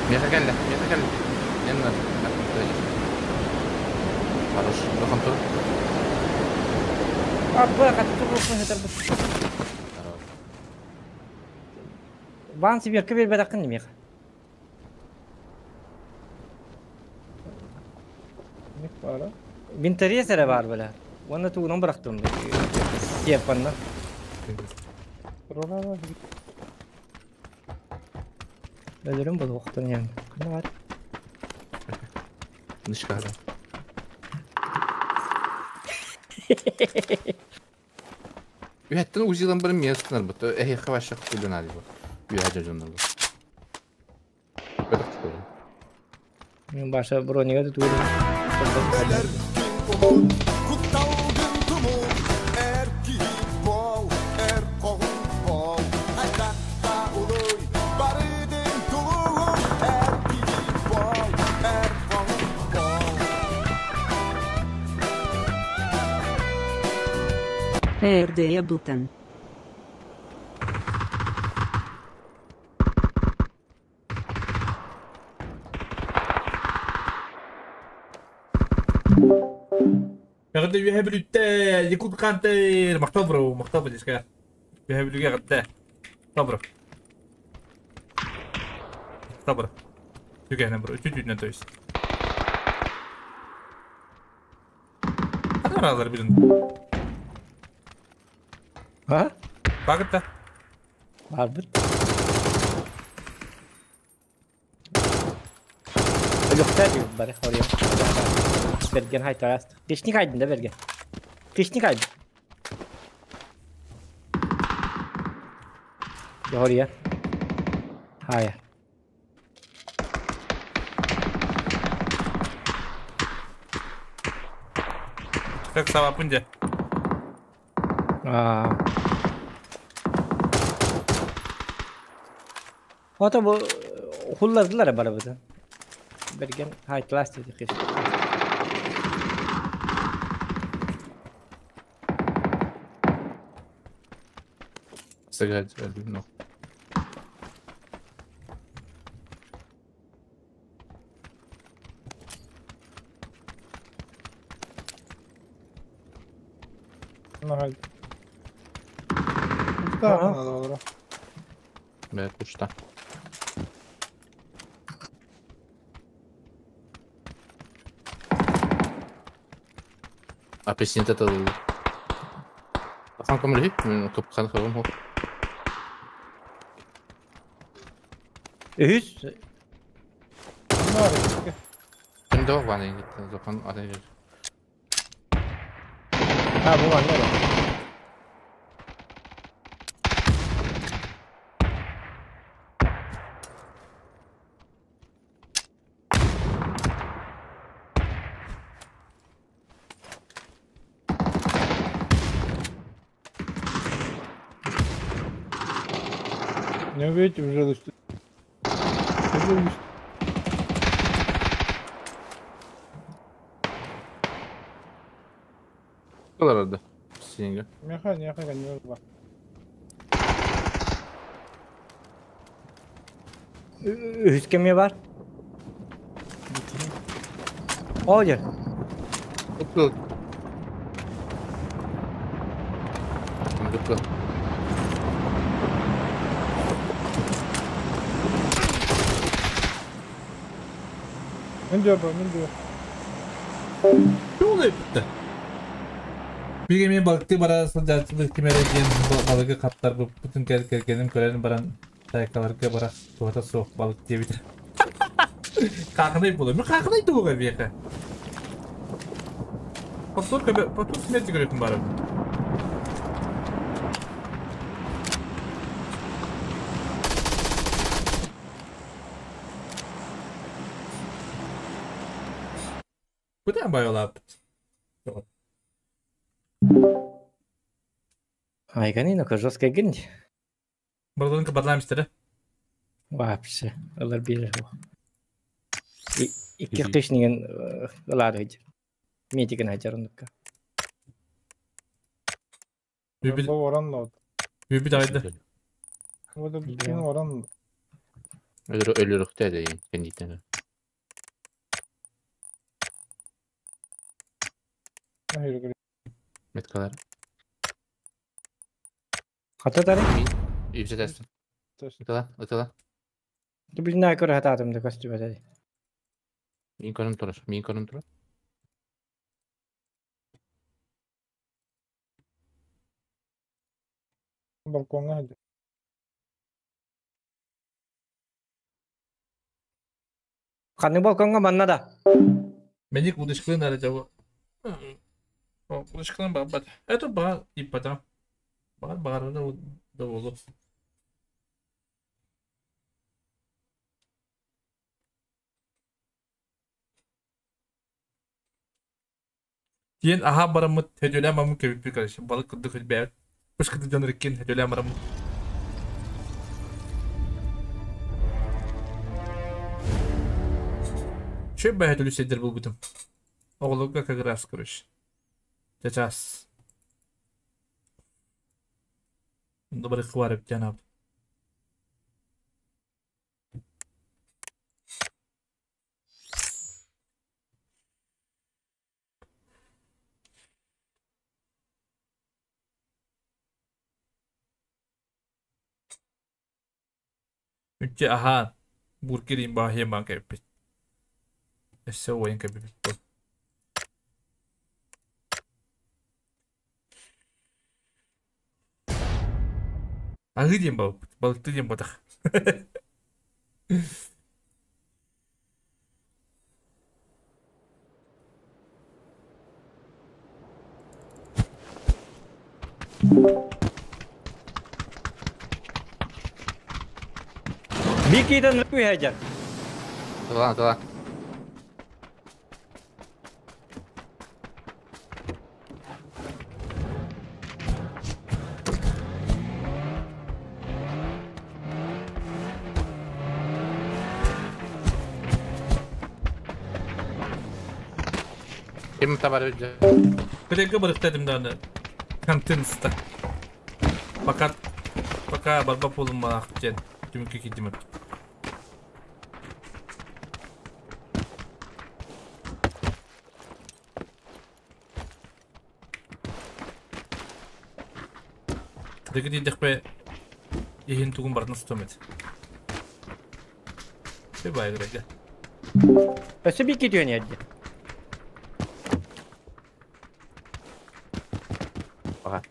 Меха келді, меха келді. Мен Хорош, дохан тур. Абба каты тур хетер бу. Ван сибир кебер бедакын немеха. Ник бара. Винтерес эре бар беле. Оны тугунан бырактым. Сепанна. Өлөрүм бул октон ян. Кана бар? Нишкада. Үһәттен узилан бір местнер бу. Эхе хаваша кулына ди бу. Үһә жоннор бу. Мен баша бронига да тугу. РД Эблтон. غدا يهبلو تا يكون قانتير مختبرو مختبر ديسكا يهبلو كاع غدا مختبر مختبر تيجي هنا برو تيجي هنا تويس هذا راه بدون ها؟ باقتا باربت Люхтер бары хория. Берген хай тараст. Пешник айдын да берген. Пешник айдын. Хория. Хая. Так сава пунде. А. Ата бу хулладылар барыбыты. Берген хай класс деди кыш. Сыграть ну. Ну, Да, Бә, кушта. Апельсин это Хан kommer hit, men капкан хавым хоп. Үс. Кимде бар баны гитте, захан ата. Ha bu var ne? Не увидите уже лучше. Калар orada. Синега. Меха, неха, конечно. Үһүс кемие бар. О, дер. Уккул. Уккул. Мен diyor bu, мен diyor. Ne oluyor bitti? Bir gemiye balıklı bara sıcaklık kimere diyen balığı kaplar bu bütün gel gel gelin görelim baran saykalarga bara tuğata soğuk balık diye bir de. Kalkınayım bulayım. Kalkınayım da bu kadar bir yere. Pastor kabe pastor simetri görüyorum bari. Bu da bayağı Айганина, жесткая гинь. Баллонка бадлам истere. Вообще, олар бир. Икки кышнеген ылар хыджыр. Метиген хыджыр онукка. Bu oranla oldu. Bir ayda. Bu da bütün oranla. Ölür ölürükte de kendikten. Hayır. Metkalar. Хата тары? Yüksek testin. Ытала, ытала. Ты блин на көр хататым да костюм эти. Мин көрүм турар, мин көрүм турар. Balkonga hadi. Канны балконга манна да. Меник удышкылын әлі жауы. Удышкылын бағ бат. Это бағ иппата. Бағар бағарына да болу. Диен аха барамыт хөдөлә мамы көбүп bir kardeşim. Balık kıddık hödбәр. Быш кыды жоныр иккен хөдөлә марамыт. Чөй бә хөдөлү седер бул бутум. Оглуга как раз короче. Сейчас. Добрый хварып жанап. Үтче аха буркерин бахе ман кеппит. Эссе ойын кеппит. Ағы дем бал, балыкты дем батақ. Бикиден хыджыр. Ытала, ытала. Ким табар өйдө? Кыдеге барыктадым да аны. Контентста. Пока пока барба полум мана жен. Түмүккө кидим. Кыдеге дидекпе ехин тугун бардын стомет. Се байгырга. Өсө бики түйөн ядды. Ага.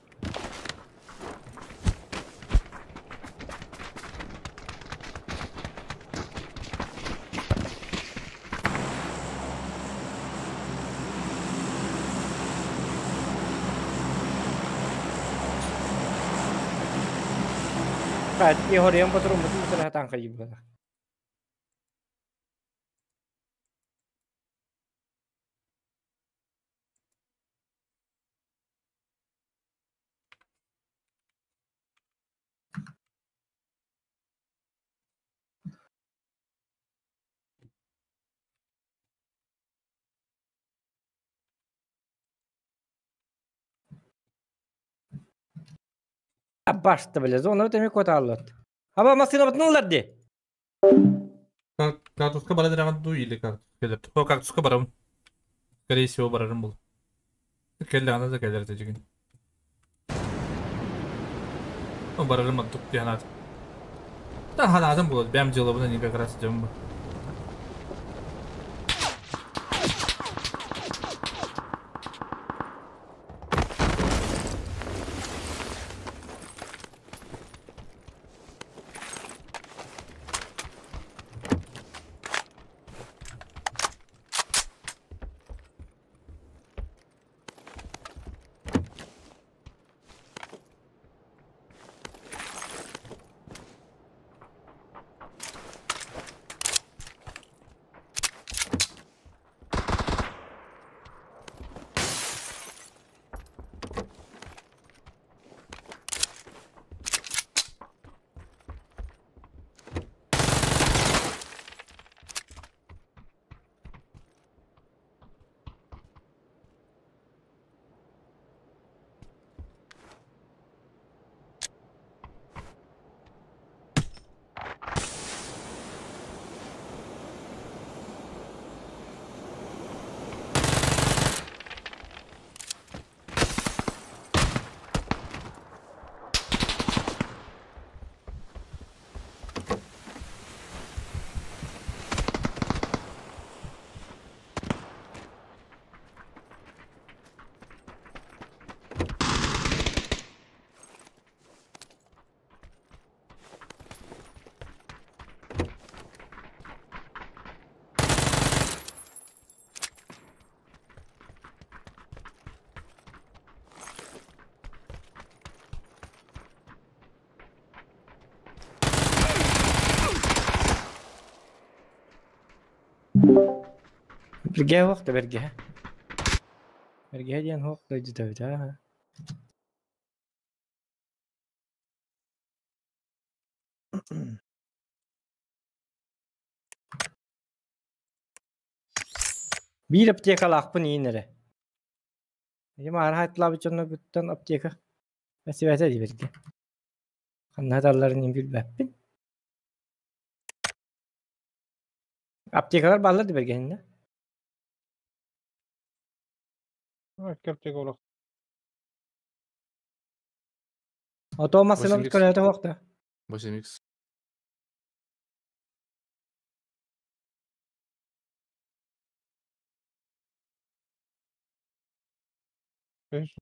Кайт, и хорем патрум бутун хатан кайып. Башта бile, зона өтеме коталлар. Аба машина бутнулар ди. Картуска барар ду или картус келер. О, кактуска барам. Скорее всего барарым был. Келли ана да келер дежигин. Ну, барарым аттык диянат. Да, ханадым болады. Бәм жылыбына не как раз идем бы. Берге вакыты берге. Берге диэн хуох дойдута. Бир аптека лахпын иинере. Ема архайтлабы чонно бүттен аптека. Мәсибәте ди берге. Ханна талларын билбәппин. Аптекалар баллар ди бергенне. Аптека олақ. Ото масына 8x. көрөтө вакыты. 8x. Беш.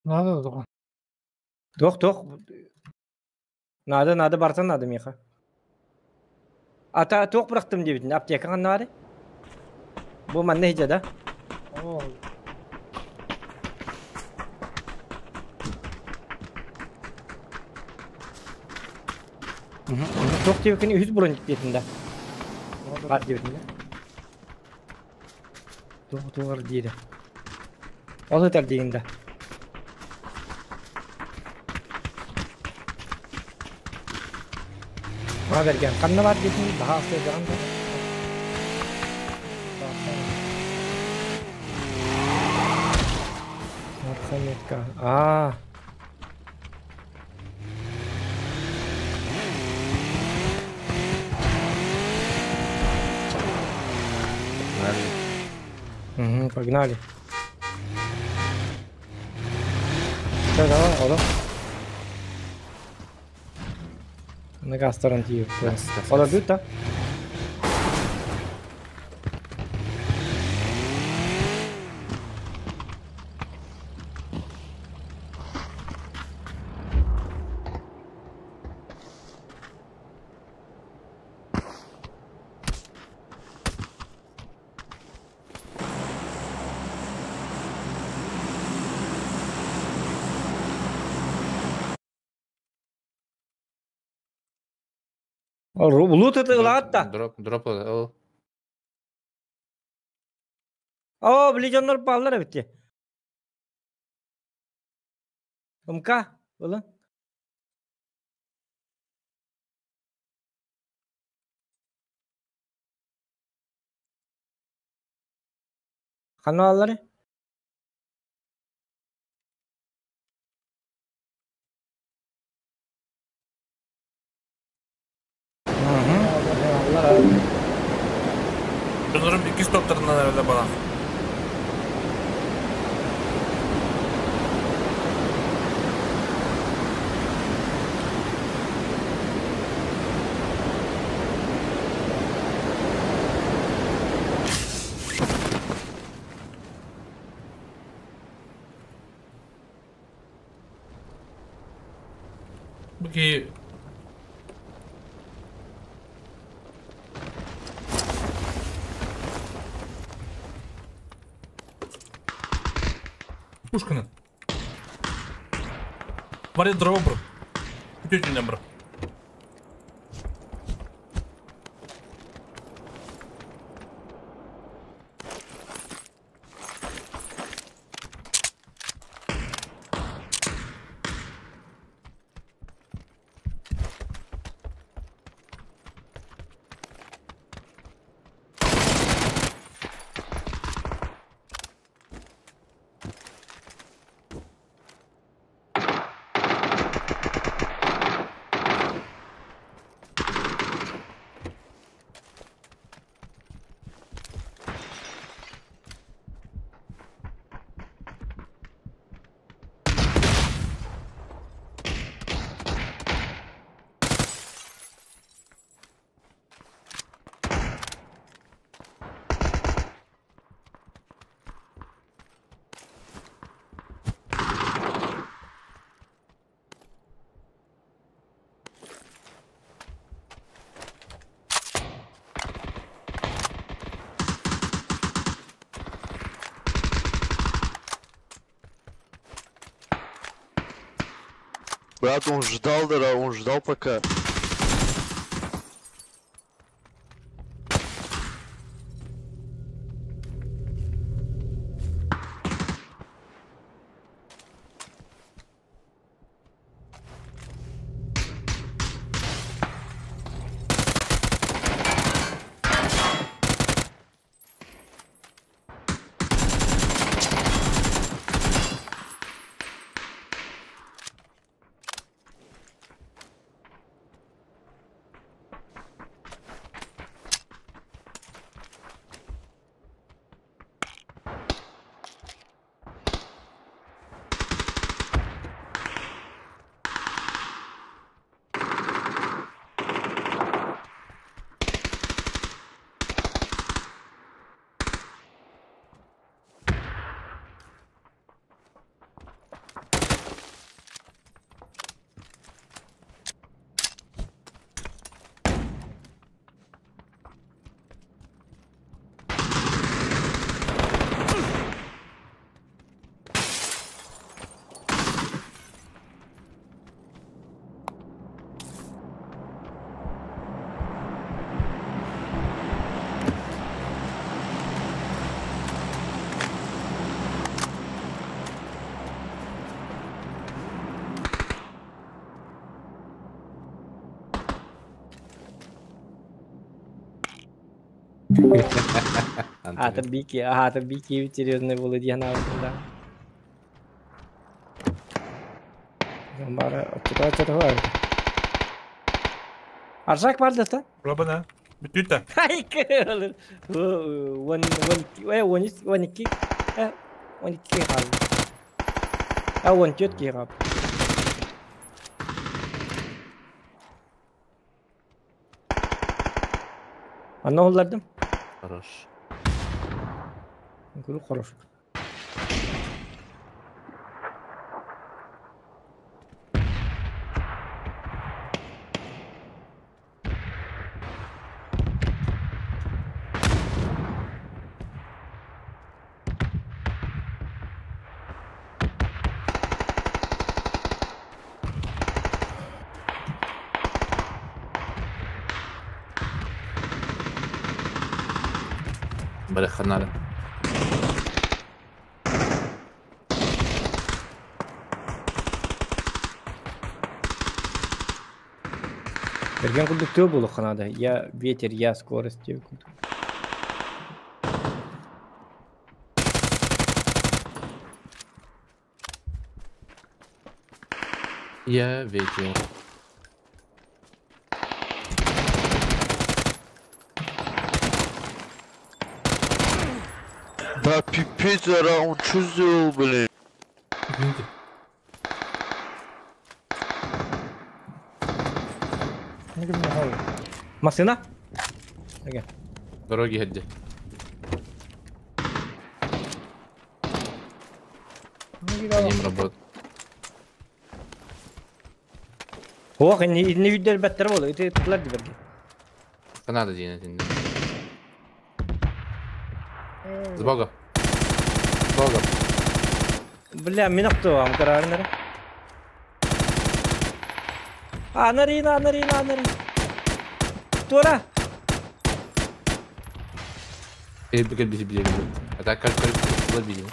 Надо да. Тох тох. Надо, надо бартан надо миха. Ата тох бырактым дебитин. Аптека канна бары? Бу манна хижа да. О, Тох дебикин үз бурун детинде. Бар дебитинде. Тох тохар дири. Ол өтер дегенде. Ма берген. Канна бар дебитин daha асты да. Архаметка. А. Угу, погнали. Все, давай, ола. На газ тарантиев. Газ, газ, Ола газ. бют, да? Лут это ылаатта. Дроп, дроп, ол. О, ближоннор баллар битти. МК, ылын. Каналлары? Ылланар балах. Бу Пушканы. Бары дрова бро. Бүтүннен бро. Брат, он ждал, да, он ждал пока. Ата бики серьезный был диана да. Бара, отчета. Аржак бар да? Рабана. Бүтүтэ. Ай, кыл. One one one one iki. One iki хал. А one төрт кирап. Ана оллардым. Хорош. Куру хорош. Бараханали. Берген курдук төө болу ханада. Я ветер, я скорость төө курдук. Я ветер. Да пипец, ара, он что сделал, блин? Извините. Машина? Окей. Дороги хедди. Ним работ. Ох, не видел беттер болу. Это тутлар диберге. Канада дейін этинде. С бога. С бога. Бля, мен оқту, ам карарынары. Анарина, анарина, анарина. Тура. Кел биси биле. Это как как биле.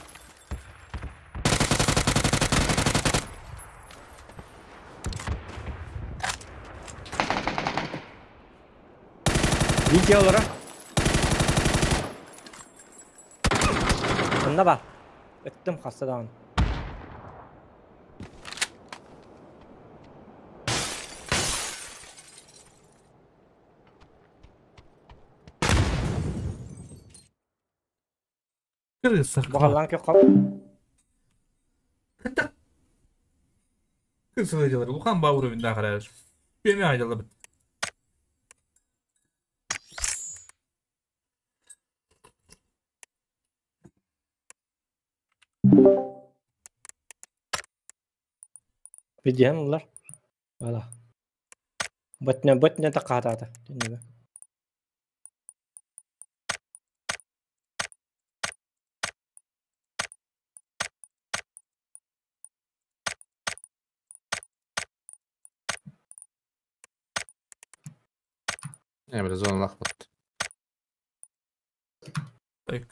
Видео олара. Онна ба. Өттім қастадан. Бағалан кө қап. Кырсылы дьалар. Улхан ба уровень да қарар. Беме айдала бит. Видеем улар. Вала. Бытны бытны тақатады. Дүнеге. Не, бля, зона лахпат. Так.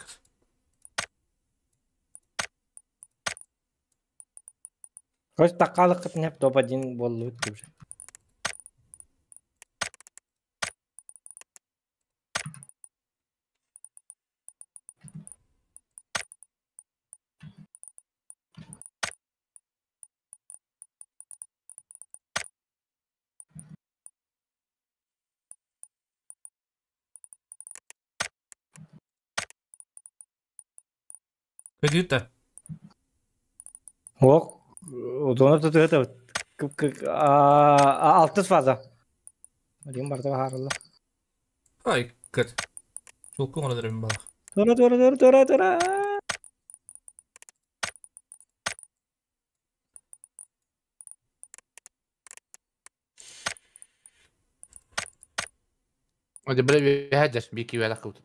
Короче, тақалық қытын топ один болу өтті уже. Көдүтэ. Ок, зона тут это алтыс фаза. Один барда харылла. Ай, кыт. Чулку оңорон эрем балах. Тура тура тура тура тура. Оде бля бихадер бики вела кут.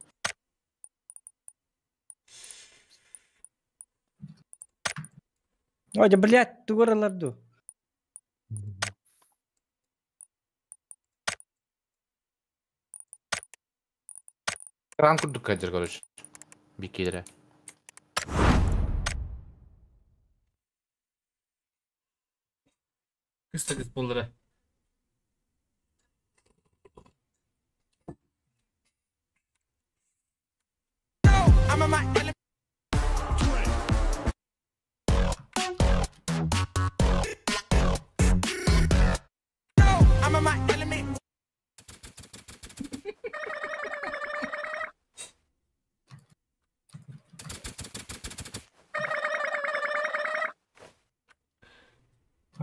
Ой, блядь, тугораларду. Кран курдук кадер, короче. Бикилere. Кыста кыс болдыра.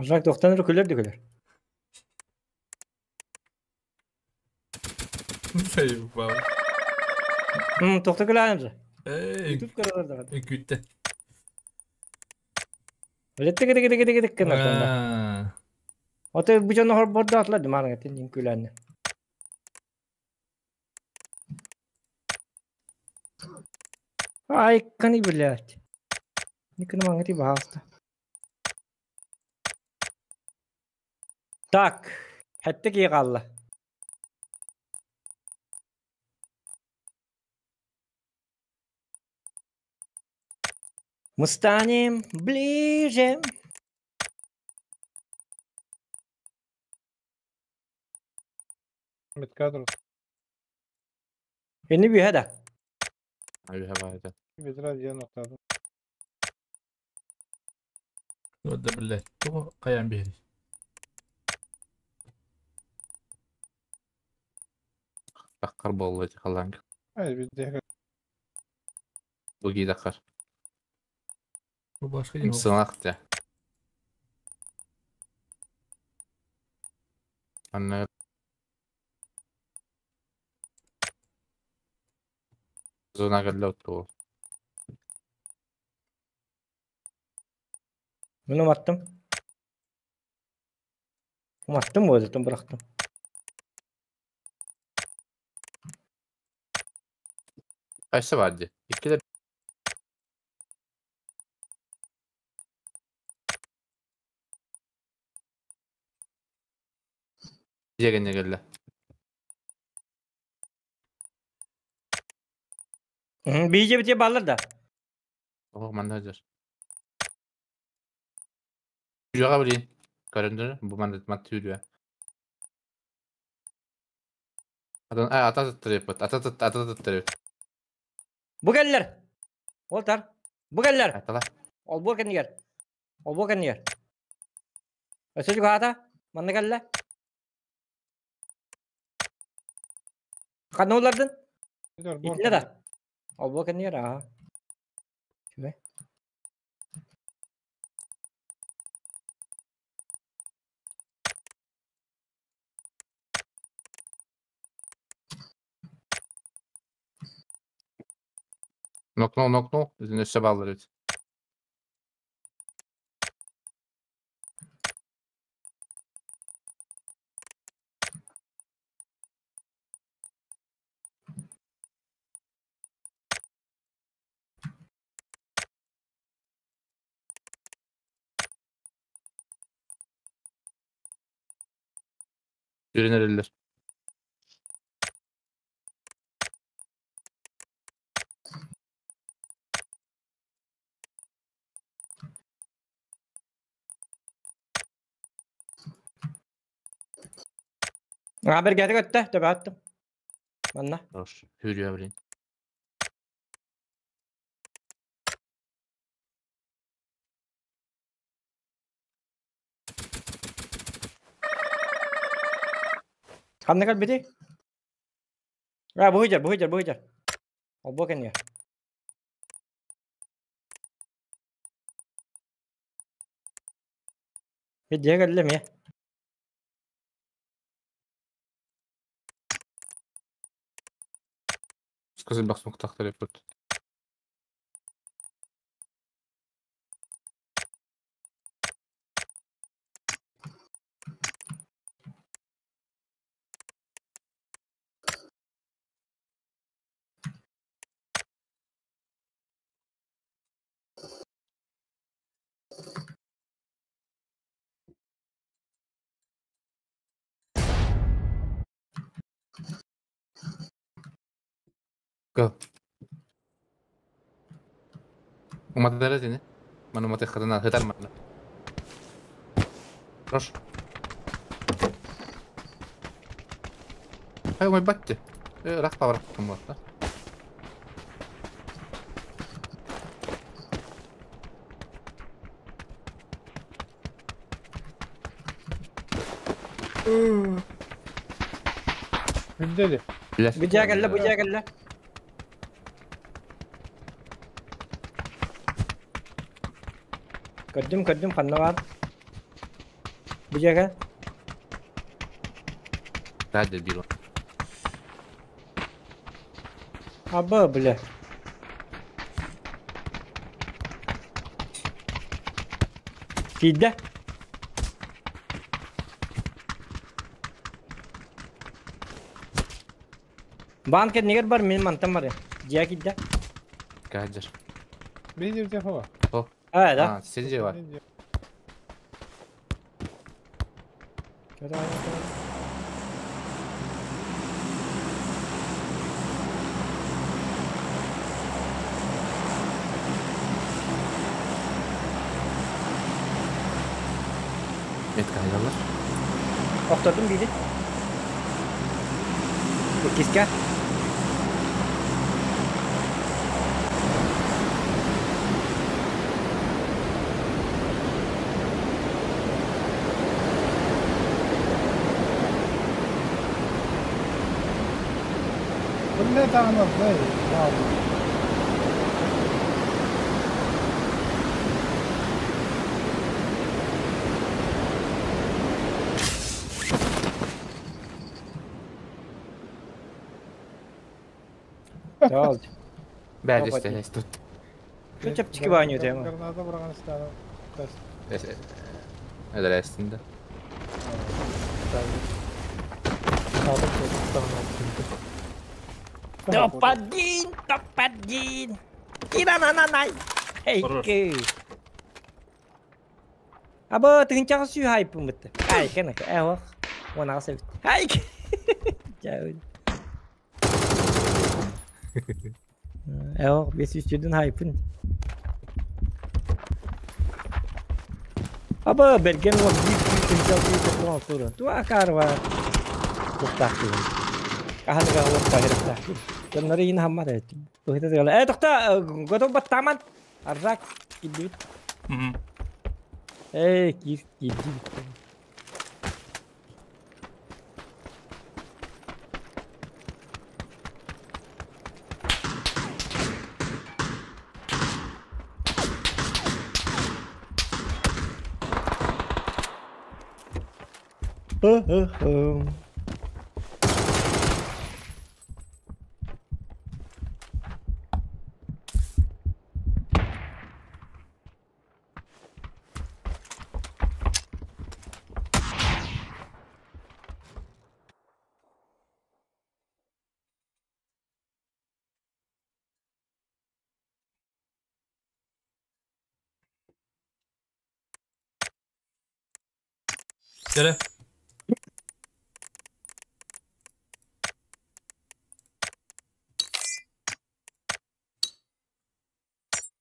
Жак тоқтан күлер де күлер. Заебал. Тоқта күләнім же. Эй, Ютуб каралар да. Күтті. Билетте кете кете кете кете кенар. Оты бу жона хор борда атлар димарга тен күләнне. Ай, кани блядь. Никона маңгати баста. Так, хәтте ки қалла. Мы станем ближе. Меткадр. Ini bir hada. Abi hava Бедра диэн охтадым. Да, блядь. Туга каян бери. Таққар болду эти халанг. Ай, бидде. Бу киидэххэр. Рубашка диэн ол. Сыҥах дьэ. Анна зона кэллэ оттуо. Мин уматтым. Уматтым буолтум бырахтым. Кайсы бар дии? Иккилер дьиэгэнне кэллэ. Биһиги битие бааллар да? Оҕо манна сылдьар. Үрүөҕэ билин. Көрөндөрө бу манна мат үрүө. Атын ата туттарыппыт. Ата тут ата туттарыппыт. Бу кэллэр. Уолтар. Бу кэллэр. Атала. Олбуор кэннигэр. Олбуор кэннигэр. Өссө чугаһаата. Манна кэллэ. Ханна улардын? Итиннэ да. Олбуор кэннигэр аа. Үчүгэй. Нокнул, нокнул. Өссө бааллар эбит. Үрүн эрэллэр. Аа бэргээтэ көттө, төбө аттым. Манна. Хорош. Үрүө блин. Ханна кэлбитий? Аа бу сылдьар, бу сылдьар, бу сылдьар. Олбуо кэннигэр. Видео кэллэ эмиэ. Скажи, бах смуктахтар эппит. Go. Уматара тини. Маны уматы хатана хытар маны. Хорош. Ай, умай батты. Рах павар кым вот. Бүддели. Бу дьиэ кэллэ, бу дьиэ кэллэ. Көрдүм, көрдүм, ханна баар? Бу дьиэ кэл. Радио бил. Аба, бля. Киирдэ. Баан кэннигэр бар, мин мантан барыам. Дьиэ киирдэ. Каджер. Биир телефон. О. А, да. А, сен же бар. Метка айдалар. Охтордум биири. Иккискэ. Биллэ даҕаны, бай, баар. Тал. Бәді істен тут. Şu чапчики баню тема. Граната бұраған істен. Эдерестинде. Топ-1, топ-1. Кира-на-на-най. Эй, Аба, тыгынчаҕа сүү хайпыммыт. Ай, кэнэк, эох. Уон аҕыс эбит. Ай! Дьэ, Эох, бес үстүдүн хайпын. Аба, берген уон биир сүүс тыһыынча сүүс туран. Туа карва. Туттаахтыгын. Каханыга уон пахырыктаахтыгын. Дьоннору иин хаммат эбит. Быһыта тыгала. Э, тохта, готов баттааман. Аржак кирдибит. Эй, кир, кирдибит. Хы-хы-хы. Дere.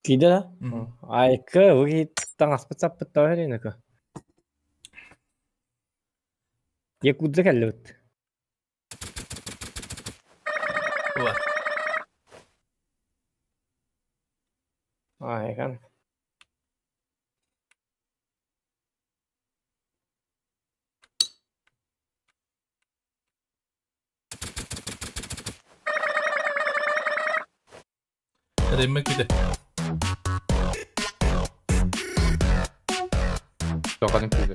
Киде да? Айкы, уги таҥаспыт саппыт тоһөрүнөкө. Якудза кэллибит. Уа. Айкан. Ремме күдэ. Тоқаның күді.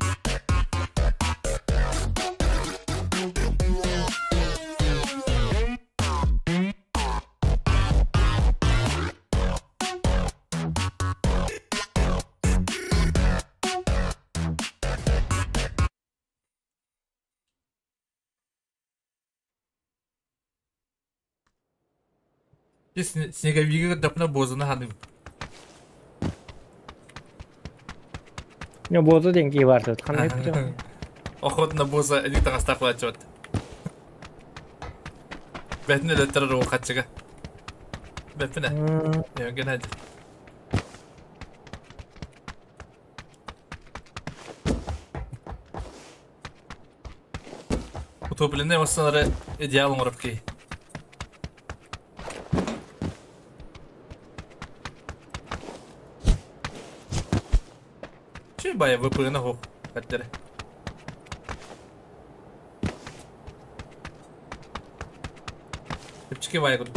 Снеговиги дапна бозына ханым. Не бозу деньги бар тут. Ханай путем. Охот на боза эдик тагастак лачот. Бэтне лөттер руу хатчыга. Бэтне. Я генадь. Утоплене осанары идеал оңоропки. Чи бая выпрыгна хо. Хаттере. Чепчики бая куд.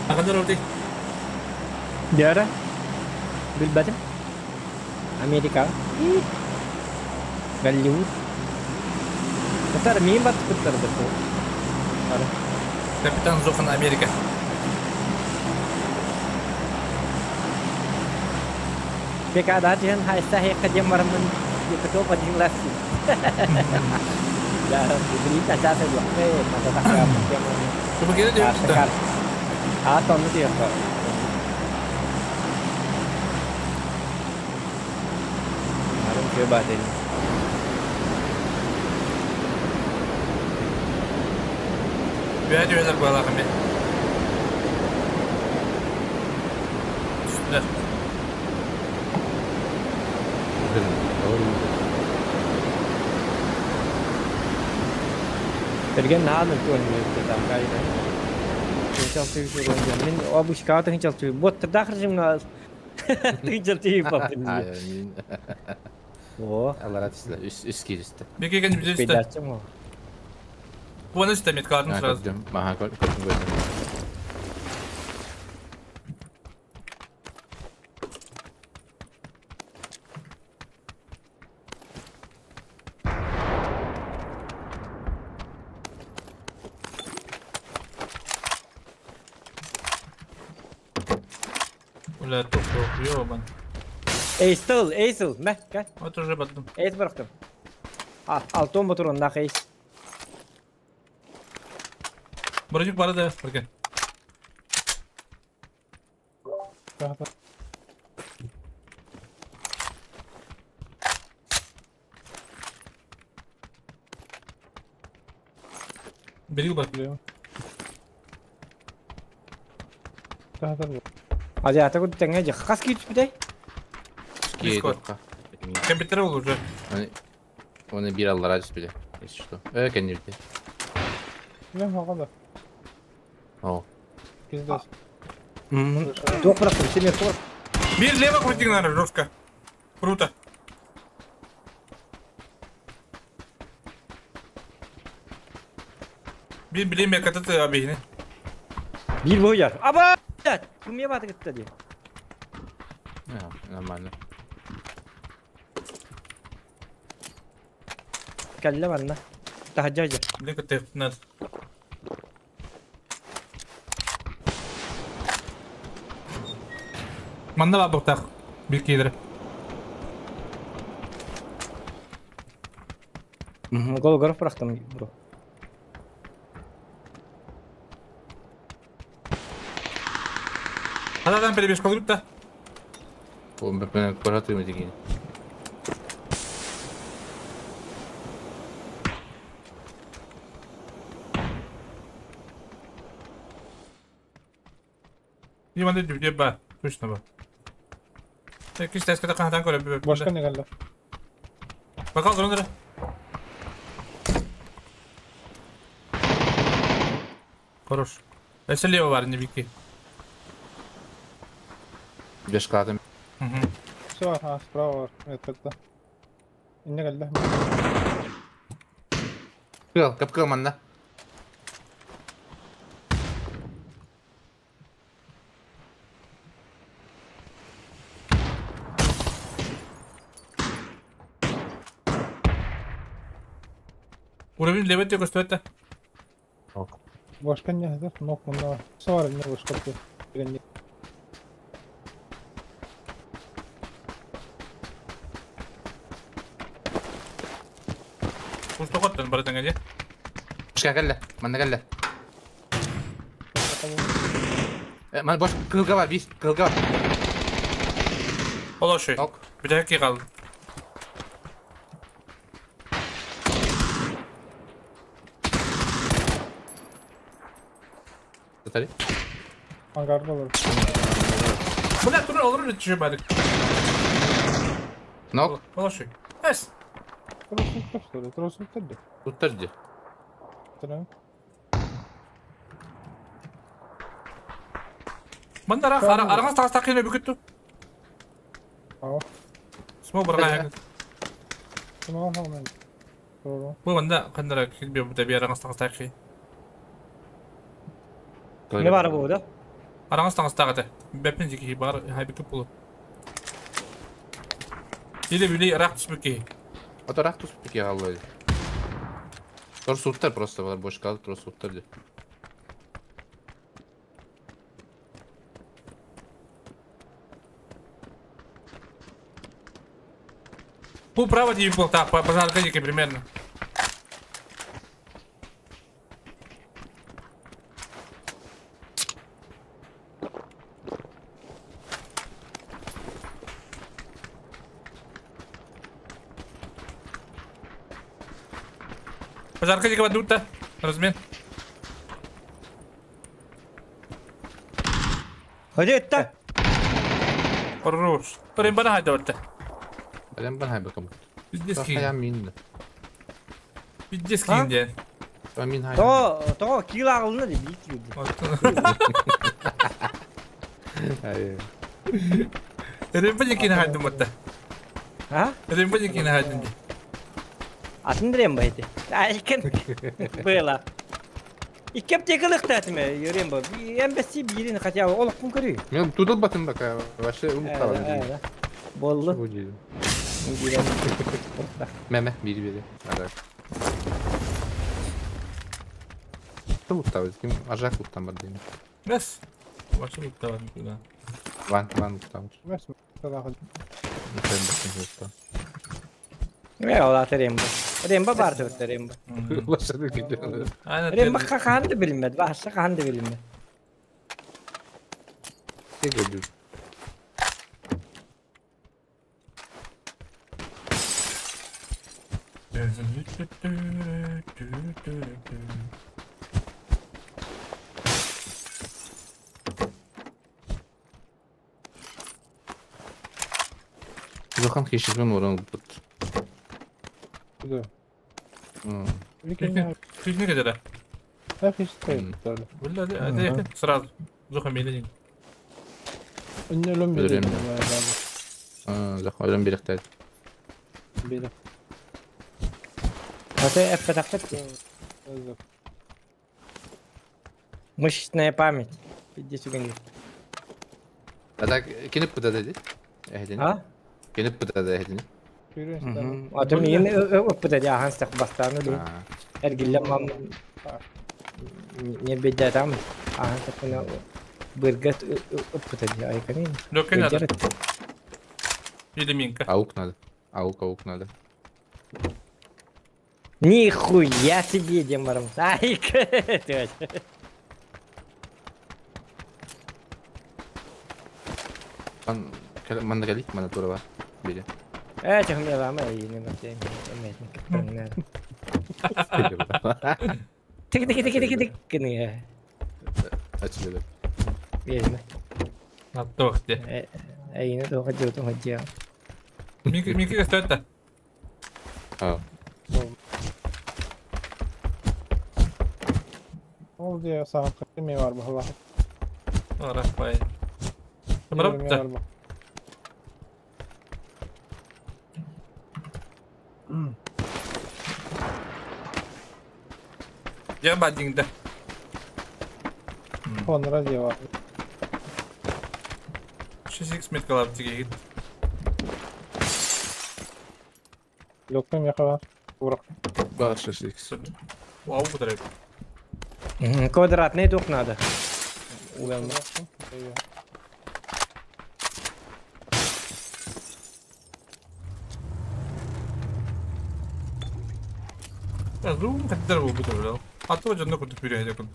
Агандыр орди. Дьара. Билбэтим. Америка. Голливуд. Татар мин батыппыттар да Капитан Зохан Америка. Пекада диэн хайса хекка диэн бараммын якутов один ласси. Да, билин ачааса дуохпе, мата тахка Кубакеда диэн А, тонну диэххэ. Арым кö баатын. Бэйэ түһэлэр быалаах эмиэ. Түстүлэр. Эрген наһаа туон там кайда. Тыынчал тыы суруон Мин обычка тыынчал тыы. Вот тогда режимга тыынчал тыы баптым. О. Алара түстүлэр. Үс үс кииристи. Беке кэнни бизе үстэ. Педачым. Буаны үстэ меткаларын сразу. Көрдүм. Маха көрдүм көрдүм. Бля, туху, ёбан. Эйстыл, эйсыл, мә, кә. Вот уже баттым. Эйс бырактым. А, алтон мотор оннах эйс. Броник бары да, бірген. Берил бар. Азия ата күт тәңе же хас кит битей. Компьютер был уже. Оны бир аллара түспүдэ. Если что. Э, кеннирди. Не могу. О. Пиздец. Туох бырактым, семер туох. Бир лево крутик, наверное, жестко. Круто. Бир билем я кататы обейни. Бир бояр. Аба! Кумия баты кетті де. Нормально. Кәлле барна. Тахаджа. Блин, как надо. Манна бар бұқтақ. Bir кейдірі. Гол горов бырактым, бро. Ададан перебежка алып та. Мен көрөтүм деген. Иван дүрде ба, точно ба. Киш тәскәдә канатан көрәп. Башка не галла. Бакал дроннары. Хорош. Эсе лево бар, не бики. Бешкадым. Угу. Все, ага, справа, это это. Не галла. Кыл, кап кыл манна. Уровень лево тебе что это? Башка не хәзер, нок монда. Все, не башка. Пустоқоттан баратан где? Башка кэллэ, манна кэллэ. Ман бош кылга бар, бис, кылга бар. Олоши. Бүтәки калды. Татари. Ангарда бар. Бля, тур олор түшө бадык. Нок. Олоши. Эс. Тросуктар, что ли? Туттар ди. Мандара араңыз тагыз такыйны бүкүттү. Ау. Смок барга. Смок алмай. Бу манда кандара килбе бу да араңыз тагыз такый. Не бар бу да? Араңыз тагыз тагы. Бепин жики бар хайбы көп болу. Или били рак түспүкки. А то рак түспүкки аллай. Тор суттар просто бар бош калды, тор суттар де. Бу право дейін был, так, пожарка деке примерно. Пожарка деке бадутта. Размен. Ходи это. Хорош. Рембана хайда барта. Рембан хайда ком. Пиздец кин. Хайа мин. Пиздец кин де. Мин хайа. То, то кил агылны ди бит кил. Рембан кин хайда матта. А? Рембан кин хайда ди. Атын ремба эти. Айкен было. Иккеп текылык тәтме, Ремба. Эмбесси бирин хотя бы олық көрүй. Мен тудыл батым бака, вообще умутка. Болду. Меме, бири бири. Кто лутал? Ким ажак луттан бар дейм. Бес. Вообще луттан куда? Ван, ван луттан. Бес. Не, олат Ремба. Ремба бар деп Ремба. Ремба қанды билинмedi, башта қанды билинмedi. Не Зохан хищен орын бут. Да. Хищник это да? Да, хищник. Бля, сразу. Зохан мейлин. Өлөм берек. Зохан өлөм берек тәд. Берек. А ты эппетактык. Мышечная память. Иди сюда. А так кинеп буда деди. А? Кинеп буда деди. А то мен өппүтэ ахан стак бастаны ди. Эргилле мам не бедя там. Ахан стакына быргат өппүтэ ди айканин. Лёгкий надо. Или минка. Аук надо. Аук, аук надо. Нихуя себе, Демаром. Ай, ты. Мандралит, манатурова. Бери. Этих мне ломай, не на тебе, не Тик тик тик тик тик не. Отсюда. Верно. На торте. Эй, не то хотел, то хотел. Мика, Мика, что это? А. Ол де саған қырмай бар бұла. Рахмай. Брат. Я бадинг да. Он радио. 6x меткалап тиге. Лөкпем яқава. Ура. Бар 6x. Вау, будреп. Квадратный дух надо. Угол. Зум каттар бу бутыр. Аты жонно кутуп жүрөйдө кут.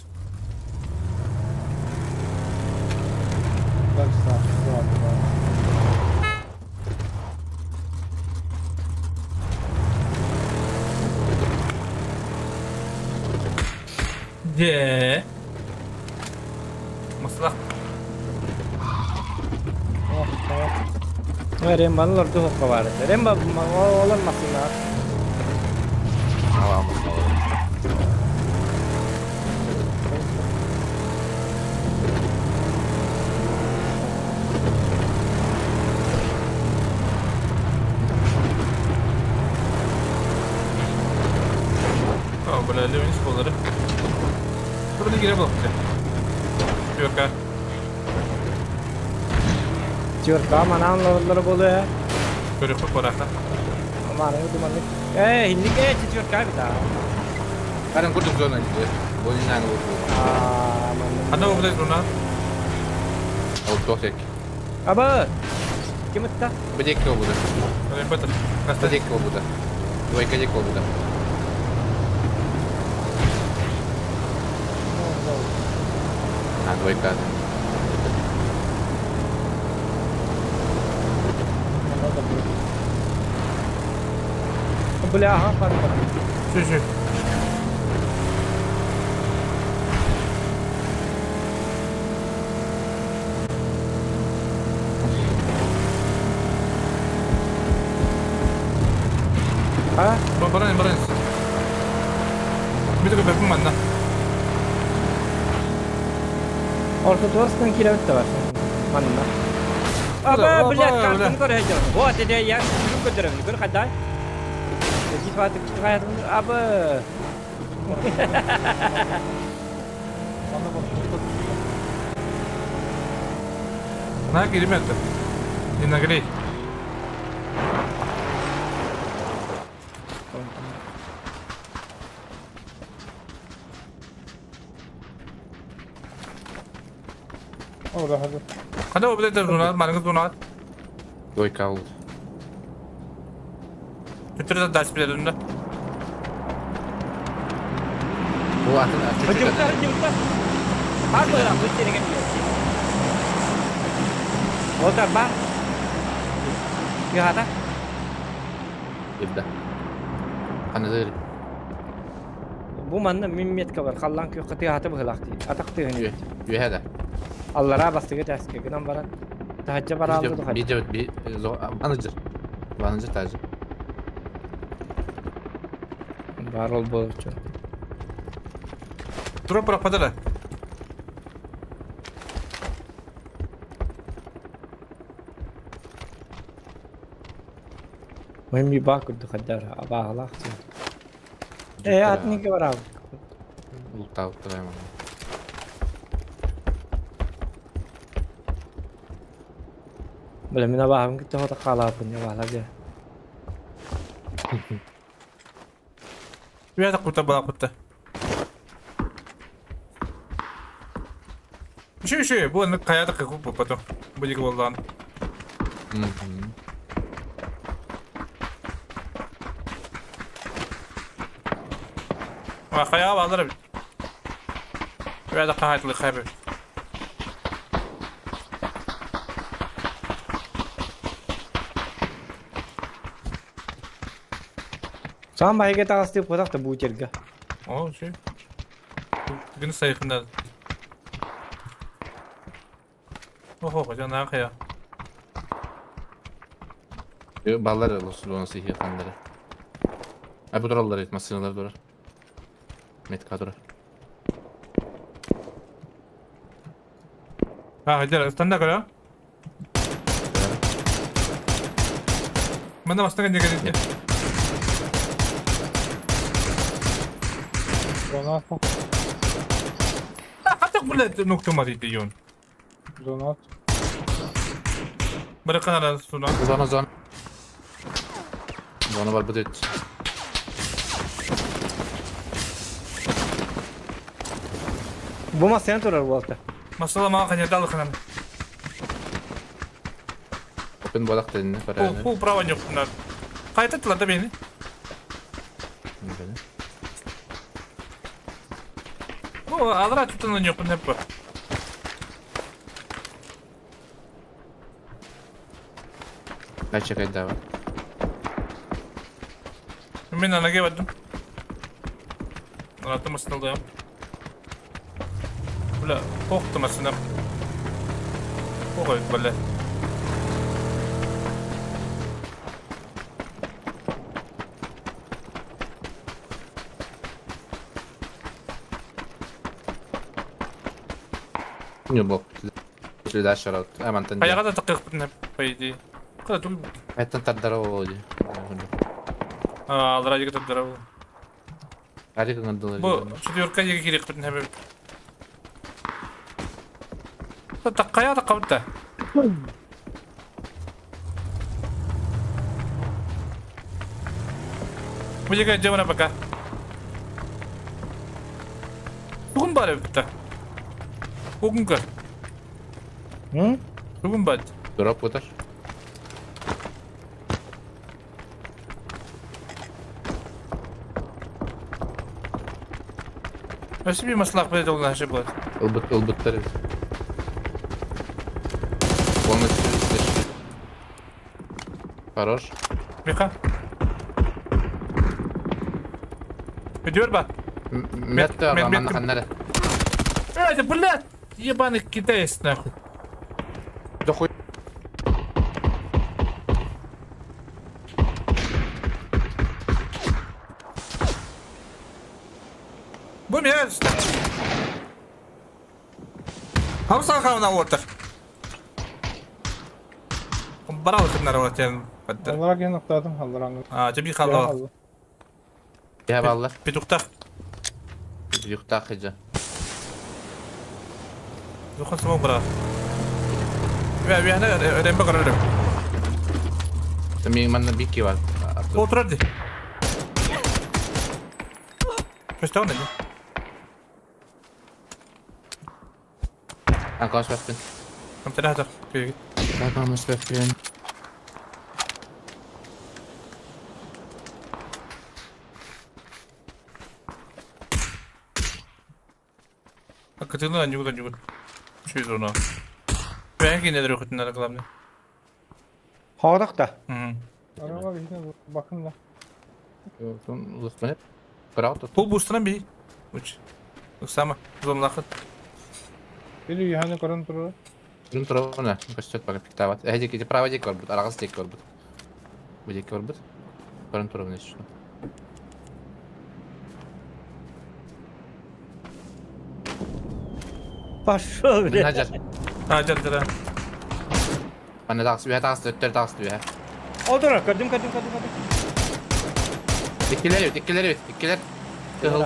Де. Маслах. Рембаның орду хокка бар. Ремба олар масына. О, бля, Леонис болары. Burada gire baktı. Тюрка. Тюрка манан лордлары болу. Көрүккэ кораха. Аманы думанны. Э, инник э четверка бит. Каран курдук зона иде. Бу не знаю, вот. А, манна. Ана обдай зона. Ол тосек. Аба. Ким это? Бедек обуда. Ребята, Бедек обуда. Двойка дек обуда. А, двойка. Бля, ага, пар. Шү шү. А? Баран баран. Битек бепим манна. Орто дорстан килеп бар. Манна. Аба, блядь, картын көрәҗәм. Вот, это я күрүм көтөрөм. Күр кайда? Жит ватып китеп Аба. На киремет. Не нагрей. О, да, хады. Кана обдай зона, манга зона. Двойка oldu. Түтүрдө дас биледим да. Бу атын Жымта, жымта. Бар быра, бу сенеге. Ота бар. Яхата. Ибда. Канадыр. Бу манна мин метка бар. Халлан кö кыты хаты быхлакты. Атакты хөнү. Юһәдә. Аллара бастыгы тәскә гынан баран. Тахача бара алды да. Видео би менеджер. Менеджер тажы. Бар ол болчу. Тура пропадала. Мин би бак курду хаддар аба халакты. Э, атники бараб. Лутау твоя мама. Бля, мин аба китте хота калапын я бала же. Үйәді кута бала кутта. Үші үші, бу аны каядык куп потом. Бу диге болдан. А кая балдар бит. Үйәді кайтлы кайбы. Сам байге тагасты кодак та бу жерге. О, үші. Бүгін сайқында. Охо, жана кая. Баллар зона сихи хандары. Ay bu durarlar et masinalar durar. Metka durar. А, хадер, станда кара. Мында мастanga неге деди. Зона. Хатак блядь, нуктума дейdi йон. Зона. Bırakın ara suna. Зона зона. Зона бар бу дет. Бу масына турар болта. Масала мага канерде алыкынан. Open болак дедин, Бу бу право yok bunlar. Kayıttılar da beni. Бу алра tutun yok hep bu. Kaç кайда бар. Мен ана келдим. Ана masına Бля, қоқты masına. Ой, бля. Не бок. Дальше рот. Амантан. Аяга да такык по идее. Куда тут? Это тардаро. А, алра диге тардаро. Арик ngandылар. Бу четверка диге керек бит хәбәр. Таккая да кабытта. Будем идем пока. Тугун бар битте. Тугун көр. М? Тугун бар. Дроп утар. Өсі bir маслах буде долна же болады. Ылбыт, ылбыттар. Полностью слышит. Хорош. Миха. Өдөр ба. Метті, манна ханнары. Эй, блядь, ебаный китаец нахуй. Да хуй. Бу меня Хамсан хавна отыр. Барал кыннар отен. Аллара ген октадым, аллараңы. А, жеби халла. Я баллар. Петухтах. Петухтах иже. Духан самог бара. Ве, ве, ана рембе карарым. Мен манна бики бар. Отырады. Көстәү не? Анкаш бәппин. Кем тәнә хәтер. Анкаш бәппин. Кытыны анюгы анюгы. Şu зона. Ben yine de okutun главное. Хоғдақ та. Araba bir bakın da. Улыхманып. Крауд. Пул бустран би. Уч. Сама зонлахыт. Били юханы көрөн турur. Көрөн турur на. Көстөт бага пиктават. Э жеке право жеке бар бут, арагыс жеке бар бут. Бу жеке бар бут. Көрөн турur не что. Пошел, блядь. Наджар. Наджар, да. Ана тағыс, үйә тағыс, өттер тағыс, үйә. Олдура, көрдім, көрдім, көрдім, көрдім. Иккилер өт, иккилер өт, иккилер. Кыгыл.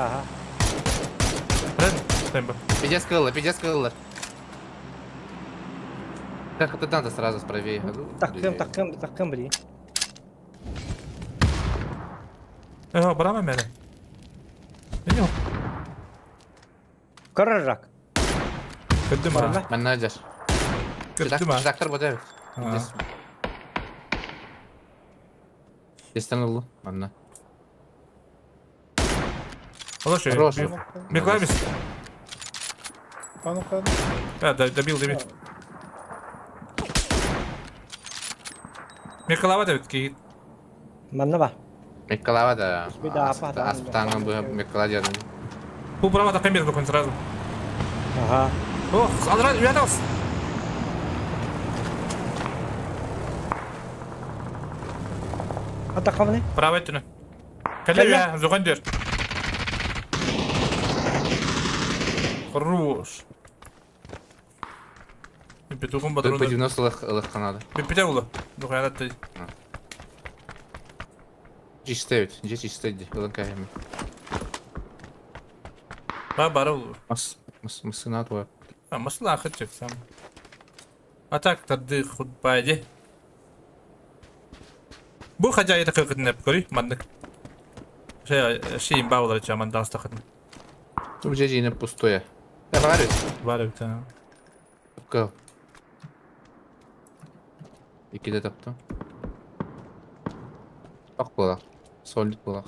Пиздец кыгыллар, пиздец кыгыллар. Так, это надо сразу правее. Такым, такым, такым, блин. Брама мене. Көрөрак. Көрдүм а. Менеджер. Көрдүм а. Трактор бу деп. Дестен улу, анна. Хороший. Хороший. Миклабис. Да, добил, добил. Миколава деп ки. Манна ба. Миколава да. Аспытаңы бу Микола дедим. Бу права да кемер докон сразу. Ага. Ох, алра, уятабыз. Атакамны? Право түнө. Кэле, зуган дер. Хорош. Петухом патроны. По 90 лых надо. Петя улы. Духая ты. Чистый, здесь чистый, ланкаями. Ба барыл. Мас, мас, масына твоя. А, масла хатчик сам. А так тарды худбайди. Бу хажа это как не пкори, мандык. Шей им баулар чаман дастахат. Тут же не пустое. Я варю. Варю, да. Кыл. Икиде таптым. Ак булак. Солид булак.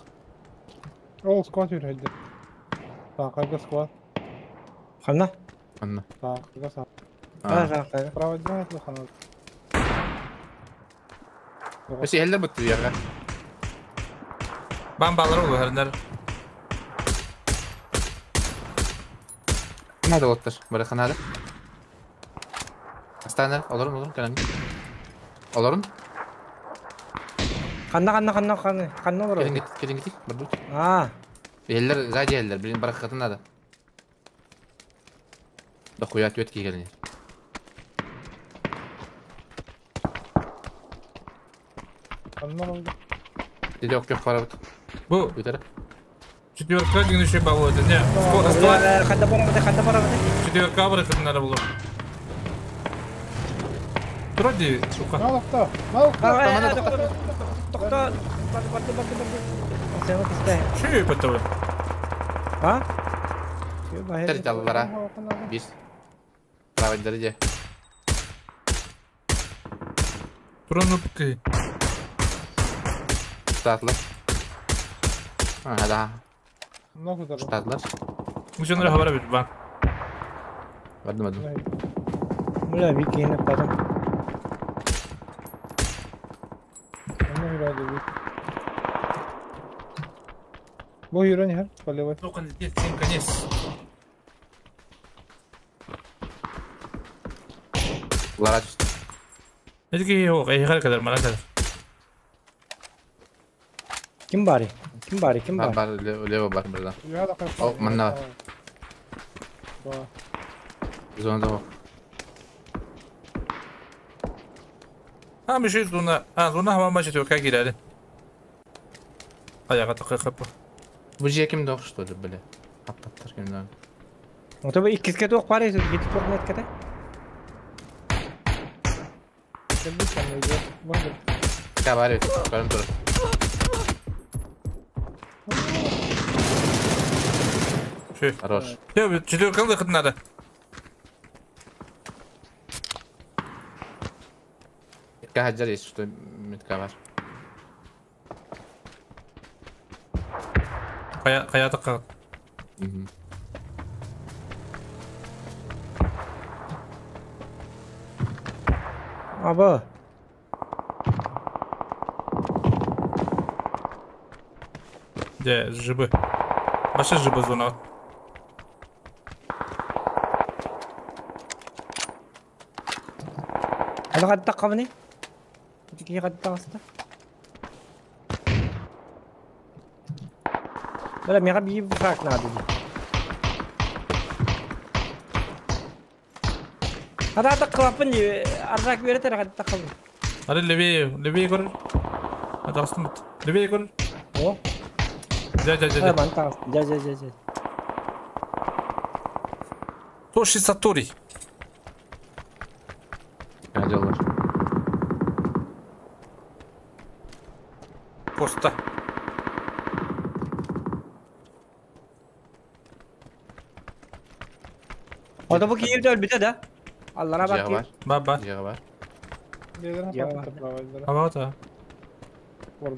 Ол сквад yürüydü. Сақайга сквад. Ханна? Ханна. Сақайга сақ. Сақайга. Право делает ханна. Бesi elle бутты yerге. Бам балар oldu herler. Nerede ottır? Bırakın hadi. Hastane alırım alırım kalemi. Alırım. Kanna kanna kanna kanna kanna olur. Gelin git gelin git. Dur. Aa. Eller zaten eller birini bırakın hadi. Da kuyat öt ki gelin. Kanna oldu. Dedi yok yok para but. Bu. Bir tane. Четверка деген еще болот. Не, Ханда барабыды, ханда барабыды. Четверка bırakın булur. Вроде, сука. Малықта, малықта. Токта. Барды, барды, барды, барды. Сен кисте. Şu патовы. А? Şu бахер. Тер Бис. Правый дороге. Пронупки. Штатлар. А, да. Много Штатлар. Мужчина хабара бит ба. Бардым, бардым. Бля, викина потом. Бу юрен хер, полевой. Ну, конец, конец. Лара Эдики yok, эй kadar bana kadar. Kim bari? Kim bari? Kim Бар, bari? бар, лево бар, бирдан. О, манна бар. Зонада бар. Ha bir şey zona. Ha zona hava maçı diyor kay girelim. Ayağa takı kapı. Бу же кимде окшоду, бля. Аппаттар кимде. Ото иккиске тоқ бар еді, кетіп тоқ меткете. Ка бар бит, көрүн тур. Şu. Хорош. Ya четверка выход надо. Метка хаджар есть, что метка бар. Kaya kaya takı. Аба. Де жибы. Баша жибы зона. Ала қадда қабыны? Ки қадда қаста? Бля, мега би фрак надо. Хада таққылаппын ди, арзак беретер хада таққылын. Hadi levi, levi kor. Hadi astım. Levi kor. О. Ja ja ja. Ман тағыстым. Ja, ja, ja, ja. Тоши Сатори. Делалар. Поста. Ото бу кийимде өлбүтэ да. Аллара Жега бак. бар. Ба ба. Жега бар. Hava da. Ya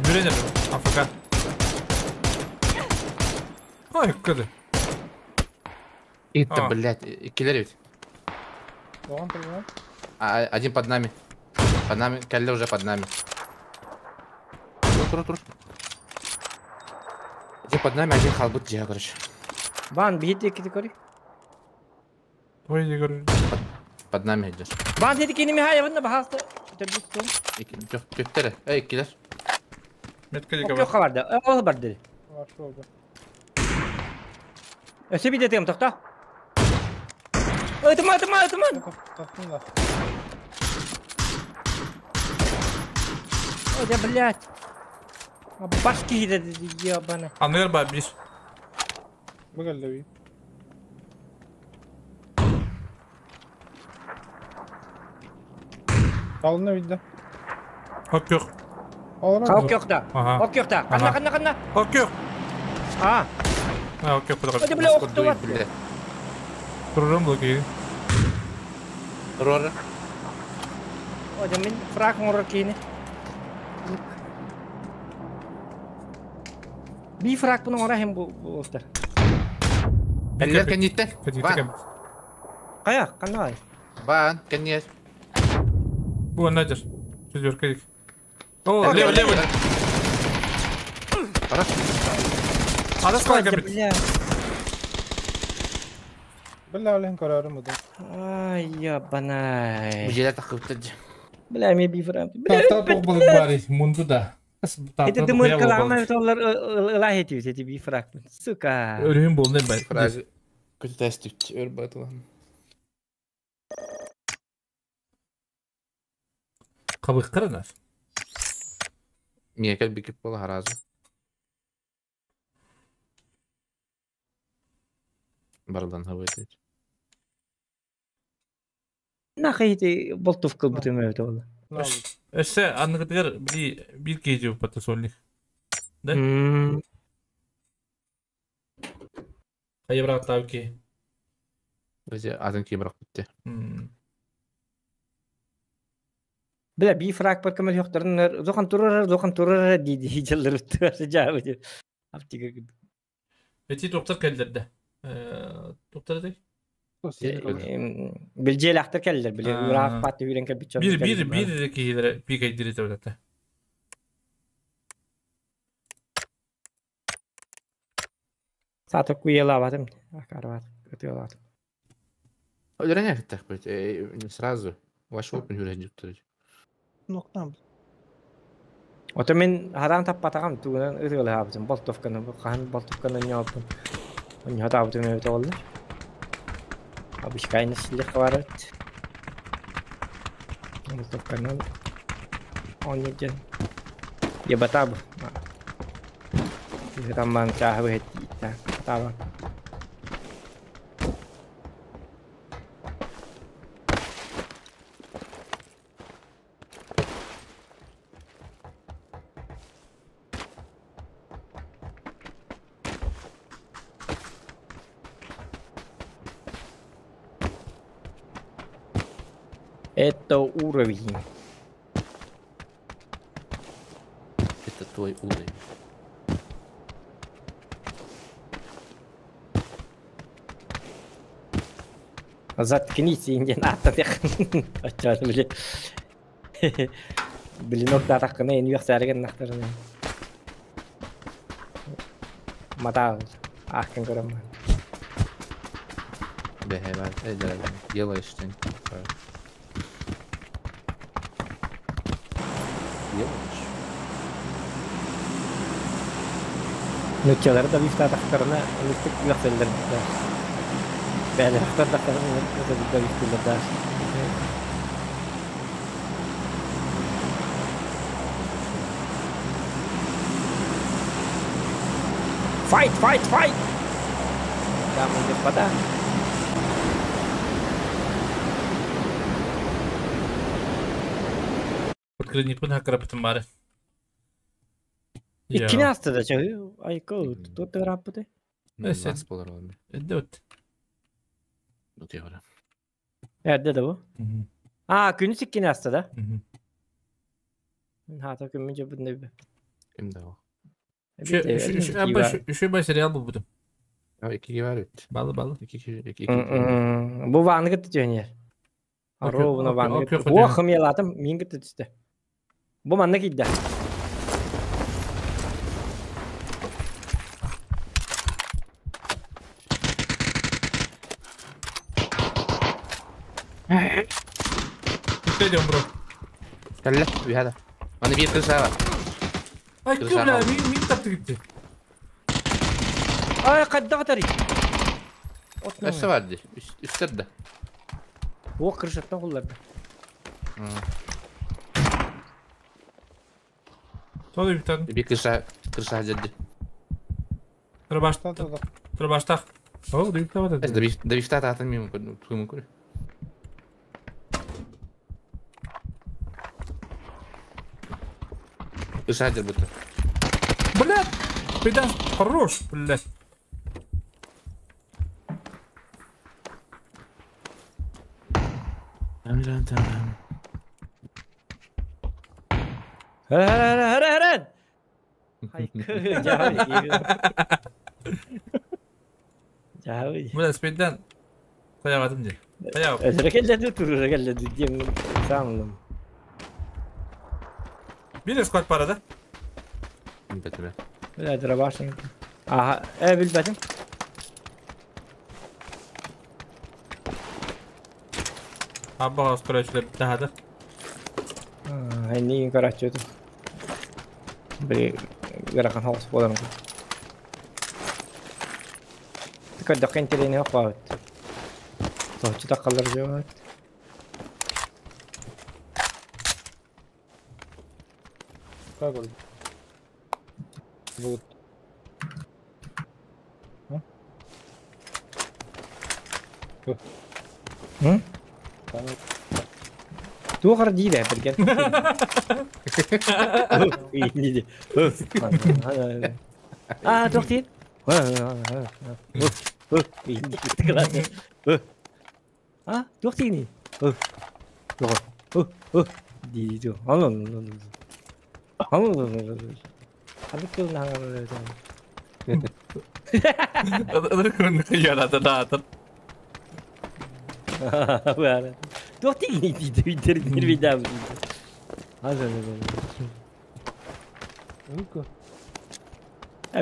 yürüyelim. Afrika. Ay кыды. Это, блядь, киллер ведь. А, один под нами. Под нами, Калле уже под нами. Тур, тур, тур. Один под нами, один халбут жега, короче. Бан бихит кити кори. Ой, говорю. Под нами идешь. Бан деди киними хая ванна бахаста. Төбүстүн. Төттері. Эй, киллер. Метка Yok vardı. Ол бар dedi. Өсө би детем токто. Өтүмө, өтүмө, өтүмө. Ой, да, блядь. Башки dedi ебана. Anlıyor ба bir. Бу Алына видно. Hop yok. Hop yok da. Hop yok da. Kanna kanna kanna. Hop yok. А. Ha hop yok. Hadi бля, оқту бар. Туруrum bu ki. Турор. Ой, мен фраг оңор кейini. Би фраг бұның ора hem bu остар. Каллер кеннитте. Бан. Кая, кандай? Бан, кеннет. Bu nedir? Четверка. О, лево, лево. Хорош. Ada сколько бит? Бля, олен карарым да. Ай, ебанай. Бу жерде такып. Бля, мен би фраг. Тарта тоқ балык бар, мунду да. Это думаю, калама толлар ылах этибит, эти би фраг. Сука. Өрүһүн болду бай. Фраг көтө тест өр батылан. Кабык кырынар. Миэкел бикип бола харазы. Бардан хабайт. Нахай эти болтовка бутым өтө болду. Өссө анныгытыгар били бир киһи жубуппатта сольник. Да? Хайа бырахтаабы киһи. Өзі атын киһи бырахпытты. Бля, би фраг бар көмөл хохторун зохан турар, зохан турар диди жыллар үттү жабы. Аптига. Эти доктор келдерде. Доктор дей? Билжел ахтар келдер, биле ураак патты үйрен кел бичон. Bir bir bir киһилere пикайдири табатата. Сата куелабатым. Акарбат, көтөлатым. Өлөрен так бит. Сразу. Ваш опен хүрен жүктөр. Ноктам. Ото мен харан таппатагам тугунан ытыгылы хабытым, болтовканы, хаан болтовканы ньоопун. Ньотаабытым эбит оллар. Абышкайны силих барыт. Болтовканан онньуден. Ебатабы. Тамман чаахы хетти таба. Это уровень. Это твой уровень. Заткнись, индиан аттадых. Ачар били. Блинок да таққына ен уяқ нақтарына. Мата ақын көрім. Бәһәбәр, делаешь что-нибудь. Делаешь? Нөтчелері да бифта тақтарына ыныстык уяқ сәрген. Бәлі ақтар тақтарына да бифтілер да. Fight, fight, fight! Дамы и господа. Подкрыник хакарапытым бары. Иккини астыда чагы. Айко, тут рапыты. Нас болар ол. Эдде. Нутиора. Эрде да бу. А, күнүс иккини астыда. Хата күмү жобун деп. Ким да ол? Үшө бай сериал бу бутум. Икки бар бит. Балы балы. Икки. Бу ваны кытты төнер. Ровно ваны. О, хымелатым, мин кытты түстү. Бу манна кийди. Күттө дем бро. Кәлле, бихада. Аны бир кырса бар. Ай, кым мин тапты китти. Ай, кайда катари? Өссө бар ди. Үстөрдө. О, кыршаттан кулларды. Тоду битан. Бир кырса, кырса жеди. Трабашта. Трабашта. О, дибифта бар. Дибифта татын мен мүмкүн көрө. Кырса жер буту. Блядь, пидан хорош, блядь. Хара, хара, хара. Айкы, жабы. Жабы. Бля, спиддан. Таябатым ди. Таяб. Рекелледи туру, рекелледи дем самым. Бир склад пара да? Билбетим. Бля, дробашың. Аха, билбетим. Абба скорочулар битахады. Энни карачы. Бри гарахан хаус болар. Тикер дакын терене хапат. Тохчу такалар жабат. Как он? Вот. А? М? Туох диир ээ бэргэн. Аа, туох диир? А, туох диигиний? Дии дуу. Ханнык тылын хаҥарар Туох диигиний дии дии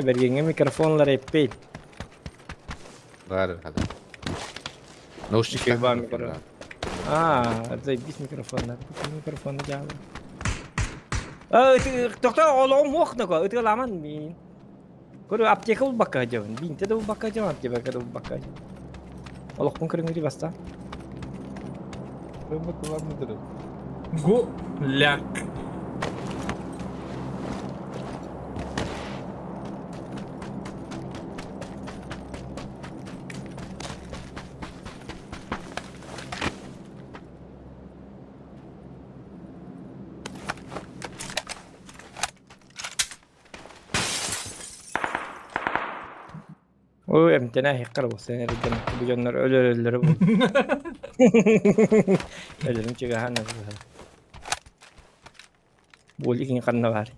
Бергенге микрофонлар эппейт. Бар хада. Наушники бар микрофон. Аа, заебись микрофоннар. Микрофонны жаалы. Тоқта олоғым оқ ытыламан мин. Көрү аптека улбакка жабын. Бинте да улбакка жабын, аптека да улбакка жабын. Олоқпын көрүңү баста. Гуляк. Ой, эмтene хиккар бу сен эрден бу дьоннор өлөр бу. Өлөрүм чыгахан Бу икин канна бар.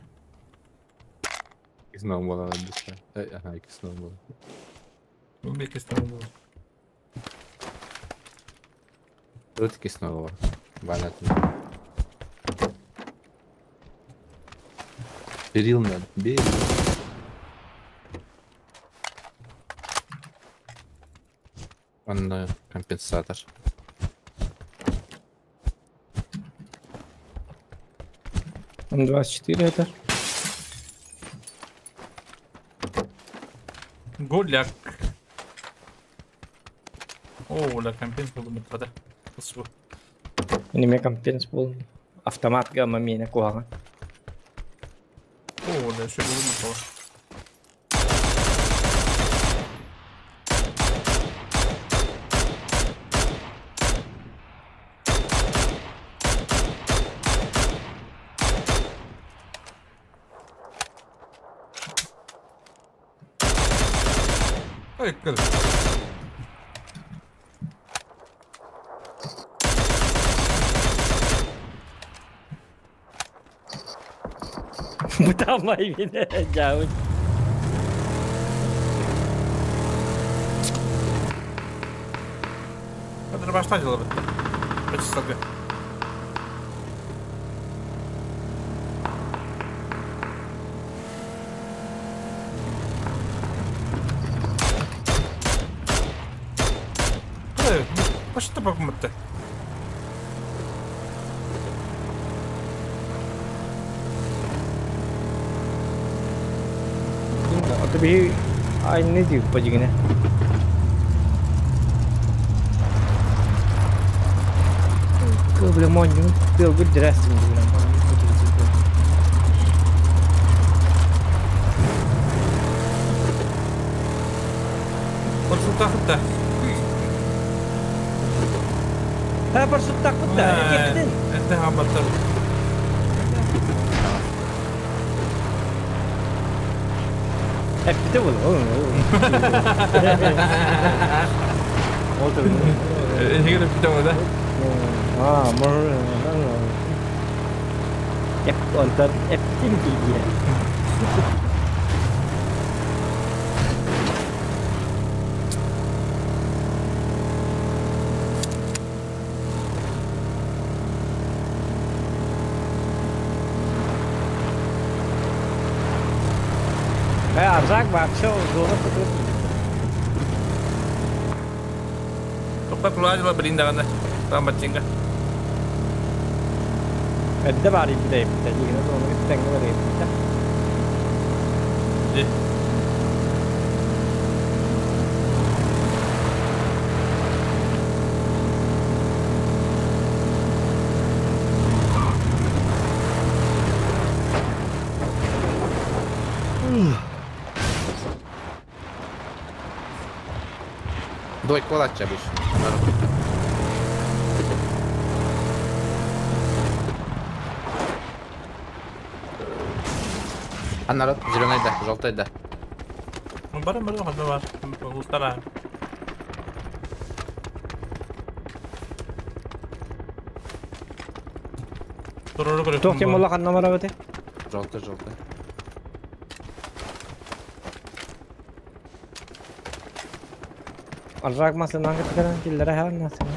Иккисин буола бистэ. Аха, иккисин буола. Бу иккисин буола. Тут иккисин буола. Банатын. Берил надо, берил. Он компенсатор. Он 24 это. Гуляк. О, ля компенс был да. Спасибо. Неме компенс был. Автомат гамма мена куага. О, да, еще был. Бутамай меня, жабыт. Это башта дело бы. Почти. Что покупать-то? А тебе ай не див подигне. Бля, моню, ты гуд дресс Паршуттахытта. Ha, паршуттахытта. Это хамбаттар. Эппите был. Эһигер эппите был, да? А, мор. Эп, онтон эптин кийге. Арзак вообще зона потом. Только плавала блин да, там батинга. Это бари бит, это не зона, это тенга бари бит. Двойку лача больше. А народ, зеленый да, желтый да. Бары бары ханна бар. Ултара. Туох ким буолла ханна барабыт? Желтый, желтый. Аржак масынан кытыкаран киллere һәр насына.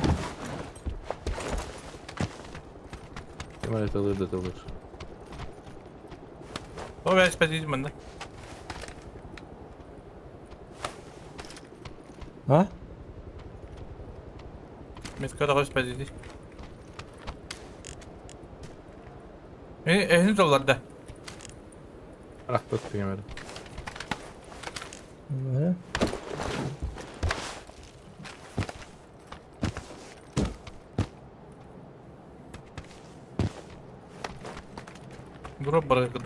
Ким это тылыр да тылыр. О, я спасите манна. А? Метка да спасите. Э, долларда. Рахпыт примерно. Дроп бар кыдык.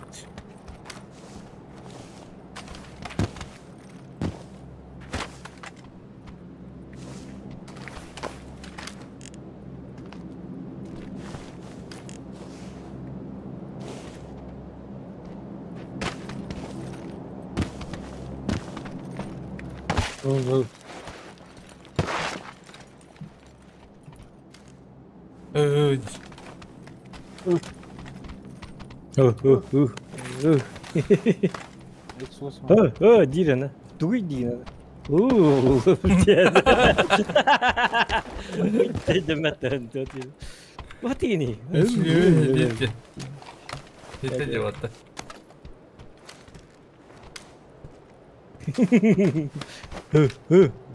Дирена. Тугуй дирена. Ватини. Ите девата.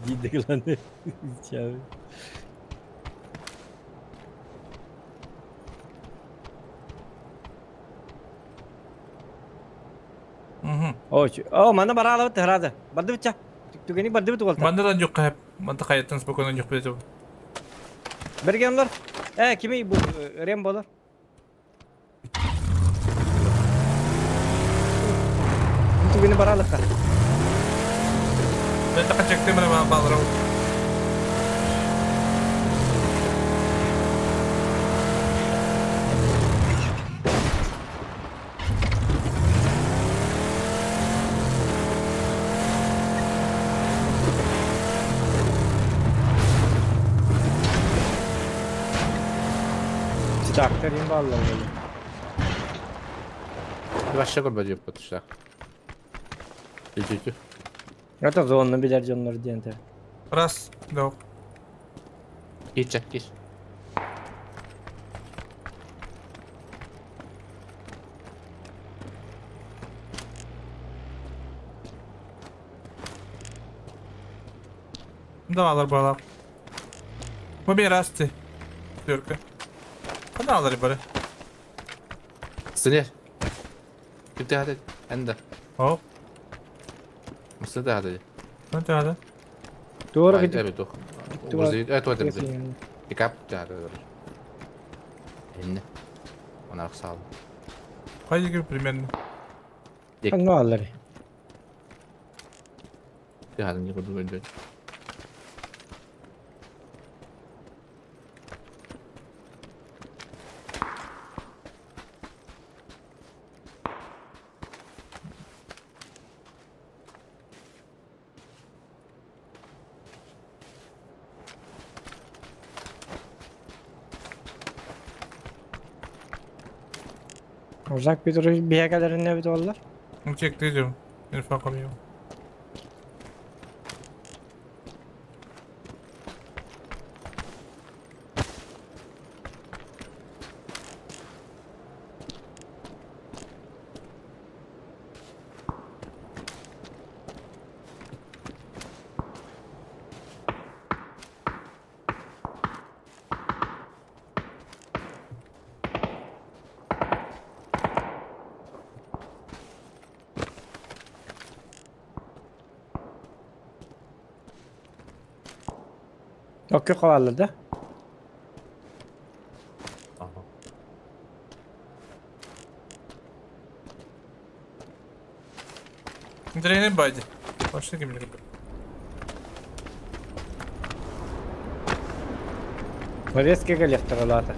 Дидеглане. Чао. О, мана бараалабыт храда. Барды битча. Түгени барды бит уолта. Мандан жок кайып, манда кайыттан спокойно жок бит. Бергенлер. Э, кими бу рем болар? Түгени бараалыкка. Мен така чектем мына балар. Тракторин баллар böyle. Başka көрбө деп бутушта. Үчүчү. Это зонны билер дьоннор диэнте. Раз, два. Кич, кич. Давалар балар. Bu bir rastı. Türkü. Hadi alır bari. Силер. Кипте хады. Энде. О. Мысы да хады. Хады хады. Doğru gidip. Evet, doğru. Evet, evet, evet. Dikkat хады. Энде. Ona sağ ol. Kaç gibi примерно? Ne alır? Хады не буду говорить. Uzak bir duruş bir yerlerine bir dolar. Çekti diyorum. İrfan kalıyor. Okey kovaldı. Aha. Direğine baydı. Başka kim bilir. Резко галефтаралата.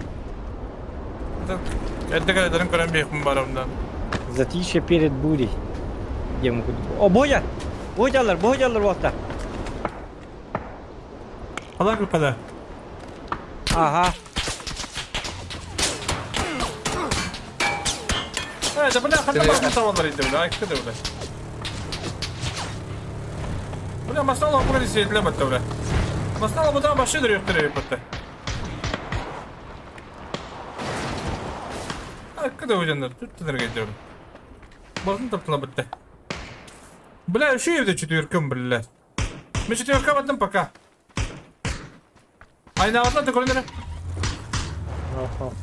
Эдде калдарым көрөн бейхм бар ондан. Затишье перед бурей. Диэн курдук. О, бойа! Бойдалар, бойдалар буолта. Алар группада. Ага. Да бля, ханна басын табалар еді, бля, айтты да, бля. Бля, масала бұған исетле бітті, бля. Масала бұдан башы дұры бітті. Айтты да өдендер, түттінер кейді, бля. Басын таптыла бітті. Бля, еще evde четверкам, бля. Мен четверка баттым пока. Айна атла да көрінер. Ага.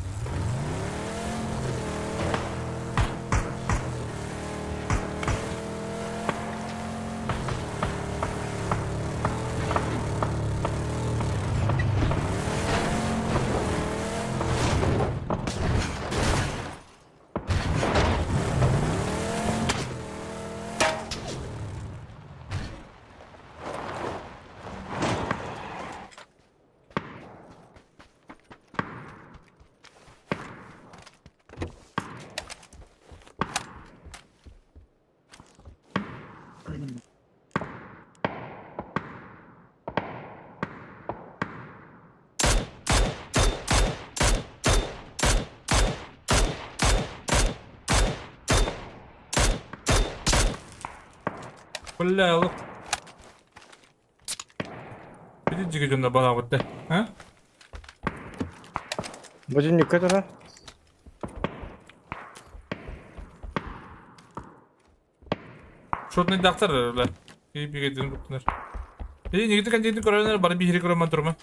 Бля, лук. Иди жигежонда бала бутты. А? Бу нүккө турар. Шотный дактар, бля. И бигедин буттынар. И нигде кандидин көрөнөр, бары бихири көрөмөн турма.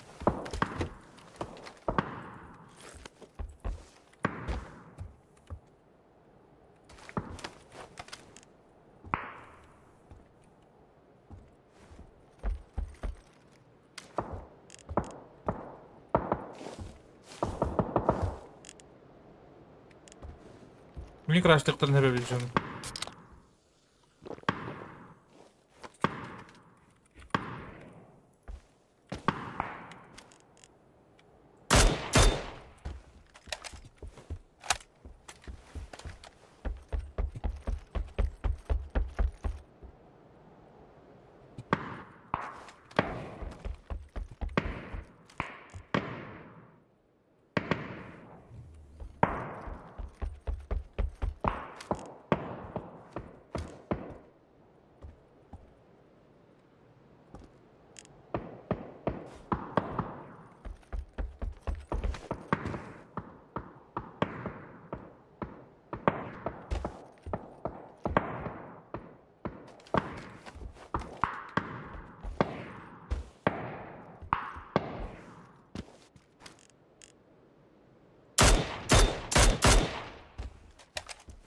Мини краштыктарын хебе билжем.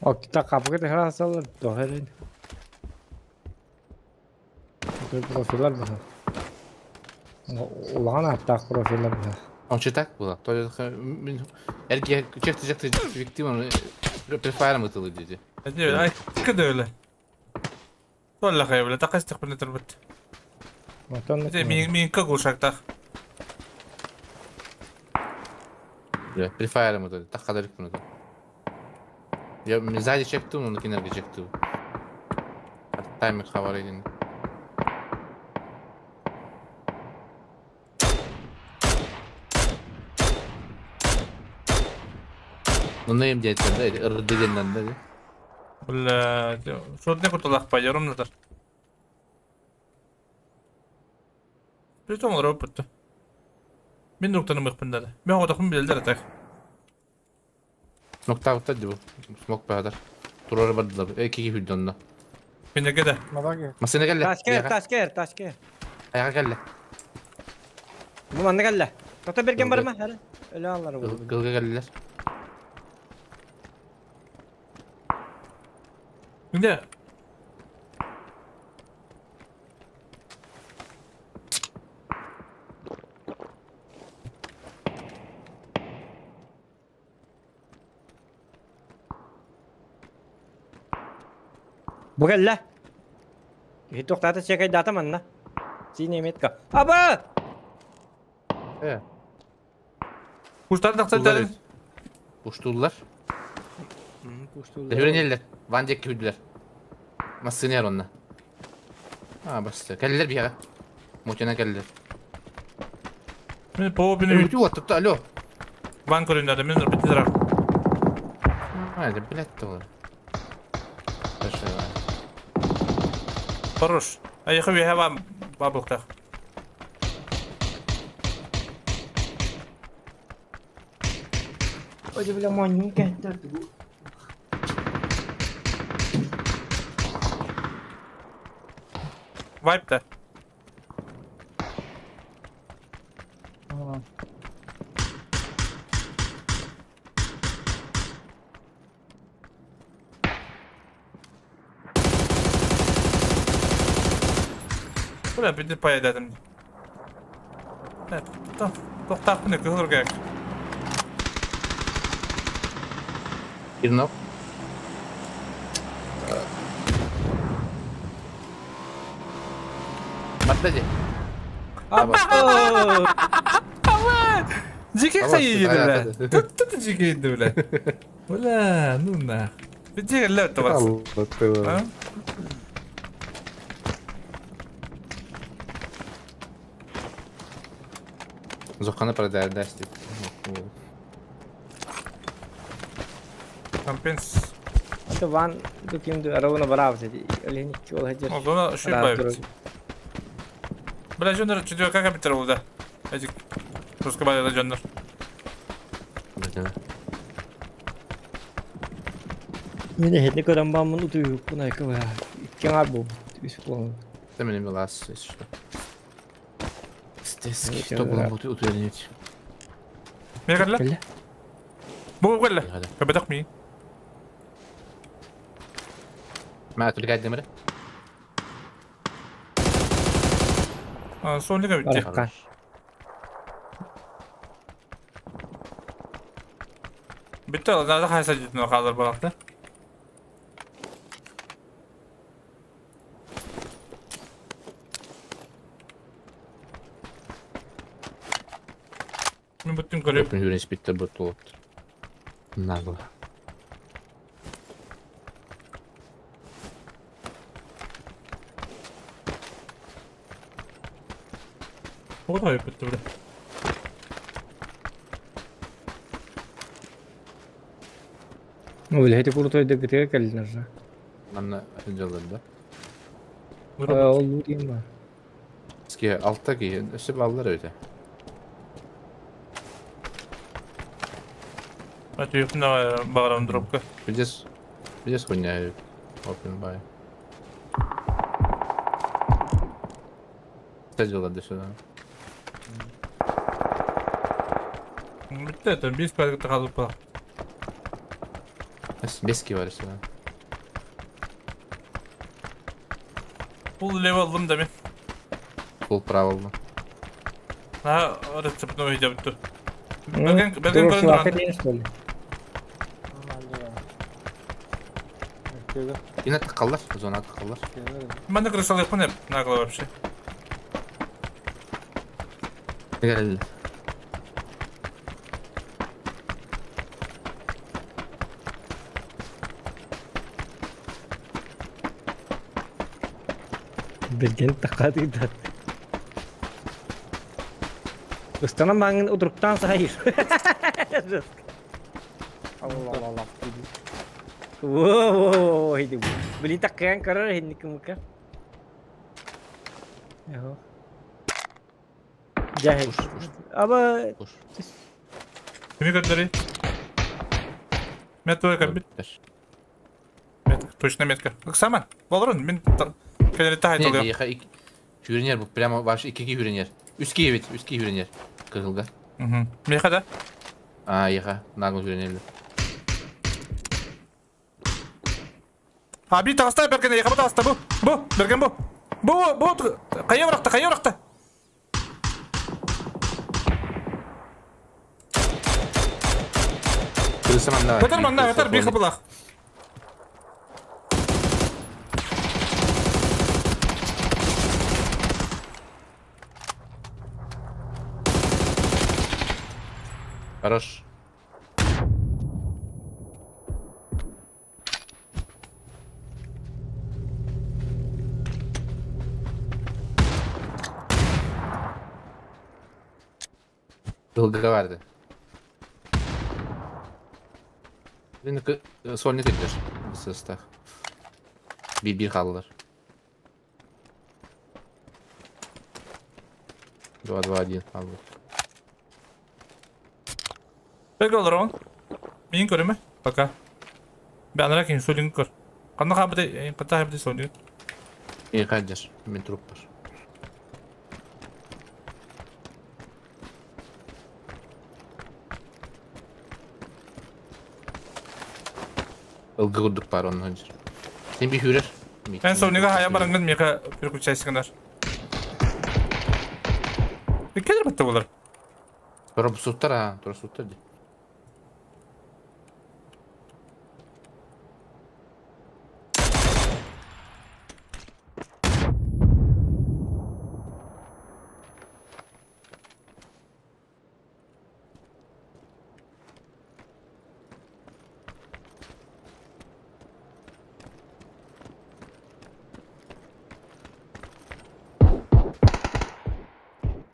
Оттута капыгы тэхэ тохэрин. Профилар баха. Улахан аттаах профилар баха. Он че так было? То эрге чекти чекти виктима префайром ытылы деди. Ай, кыды öyle. Толла хайбла, тақастық бір тұрбыт. Мен мен кагушактах. Бля, префайром ытылы, так кадарик bunu. Я сзади чекту, но кинерге чекту. Таймер хабар един. Ну нейм дейтен да, ыр дегеннен да. Бля, шотне кутулах пайорум натар. Притом робот. Мен доктаны мыкпын да. Мен одақым билдер так. Смок тағытта дебу. Смок бадар. Турары бардылар. Эки хүлдü онна. Менеге да. Масына келле. Ташкер, ташкер, ташкер. Аяға келле. Бу манна келле. Тота берген барма? Өлө алар бу. Гылга келлелер. Где? Бу келле. Тоқтата чекай дата манна. Сине метка. Аба! Куштар тақса дәрін. Уштулар. Хүренеллер. Ван дек күрдүлэр. Массыына онна. А, басты. Кэллер биһиэхэ. Мутина кэллер. Мен по бини Бүтү оттукта, алло. Ван көрүннәрдә мен бит зрак. А, это блядь то. Хорош. А я хви вам бабухтах. Ой, бля, маленькая. Вайп да. Бля, бит поедем. Тоқтақпын көһөргәк. Ирнок. Батта же. Жеке қай бля. Тут тут жеке еді бля. Бля, ну на. Битеге ләп табасың. Зохана продает, да, стип. Компенс. Это ван дукимду аравына барабыз эди. Олени чол хажыр. Олдона шүй байбит. Бля, жондар чүдө как компьютер булда. Эдик. Русский байда жондар. Мен хетне көрөм бамын утуй кунай кыба. Иккен ар бу. Үс болон. Это мне мелас, если что. Стески, то было бы утвернуть. Мегерле? Бу гелле. Кабедак ми. ما تقول قاعد دمره؟ Son liga bitti. Bitti. Nerede haysa gittin o kadar bıraktı? Мен бүттім көріп. Мен жүрес бітті бұт болып. Нагло. Одай бітті бля. Ну, бля, эти крутой ДГТ кэллинер же. Манна жылдырды. Ол лутим бар. Ски алта ки, өсіп алдар өте. Өте юқында бағарам дропка. Видишь, видишь хуйня open by. Садилады сюда. Бітті, это бес пәлікті қалып бала. Бески бар сюда. Бұл левел алдым да мен. Бұл правилно. А, рецептін ойда бітті. Берген көрін. Yine tıkallar, zona tıkallar. Ben de kristal yapın hep, нагло вообще. Gel. Берген такады да. Устана маңын удруктан сайыр. Allah Allah. Воу, иди. Блин, такая короче, хинник мука. Яхо. Жахил. Аба. Kimi gönderi? Метка кабит. Метка, точно метка. Саман, болрун, мен кенерте айтылды. Не, Хүренер bu прямо вообще iki хүренер. Üst evet, üst хүренер. Кырылга. Угу. Меха да? А, еха, нагыл хүренерли. Abi тағыста берген, еха тағыста бу. Бу, берген бу. Бу, бу, қайя бұрақта, қайя бұрақта. Өтер манна, өтер бихы бұлақ. Хорош. Ылгыга барды. Сольник кирдер. Сыстах. Bir-bir kaldılar. 2-2-1 kaldı. Peki olur on. Мин көрүмэ, пока. Бәнара кин солин көр. Канна хабыты, ката хабыты солин. И хаджар, мен труп бар. Ылгы курдук бар onun хаджар. Сен bir хүрер. Мен солнига хая барангын мека переключайсыңдар. Келер бітті олар. Тура суттар а, тура суттар ди.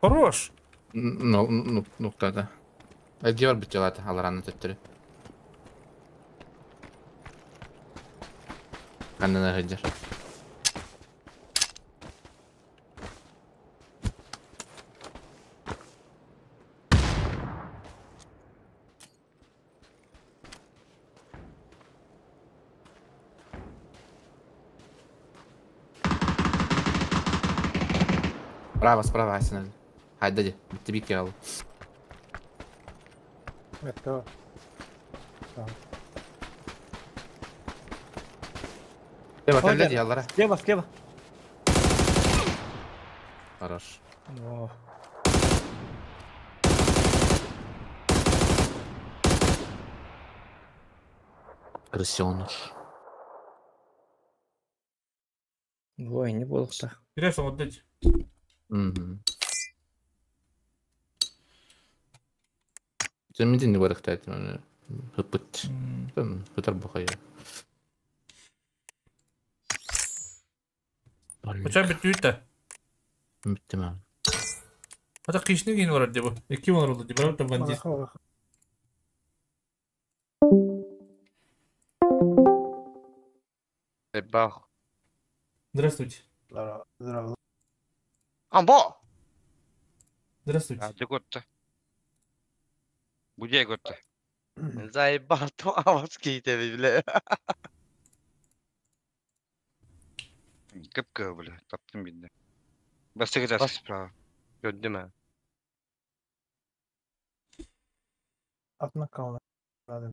Хорош. Ну, ну, ну, да. Где var бит алараны төттөрү. Каннана хаджар. Справа, справа, Айсен. Haydi hadi. Bitti bir kere. Evet, tamam. Tamam. Слева, слева, яллара. Слева, слева. Хорош. О. Крысёныш. Ой, не болықта. Интересно, вот эти. Угу. Sen не барахтает, хыпыт. Хытар бухая. Поча бит Bitti mi? Ата кишни кийин барар деп. Эки бар болду деп, бирок бандит. Бах. Здравствуйте. Здорово. Амбо! Здравствуйте. Ты кот-то. Где кот-то? Заебал, то аватский тебе, бля. Кыпкы, бля, таптым бинде. Басты Бас. справа. Gördüm ha. Atma kalma. Hadi.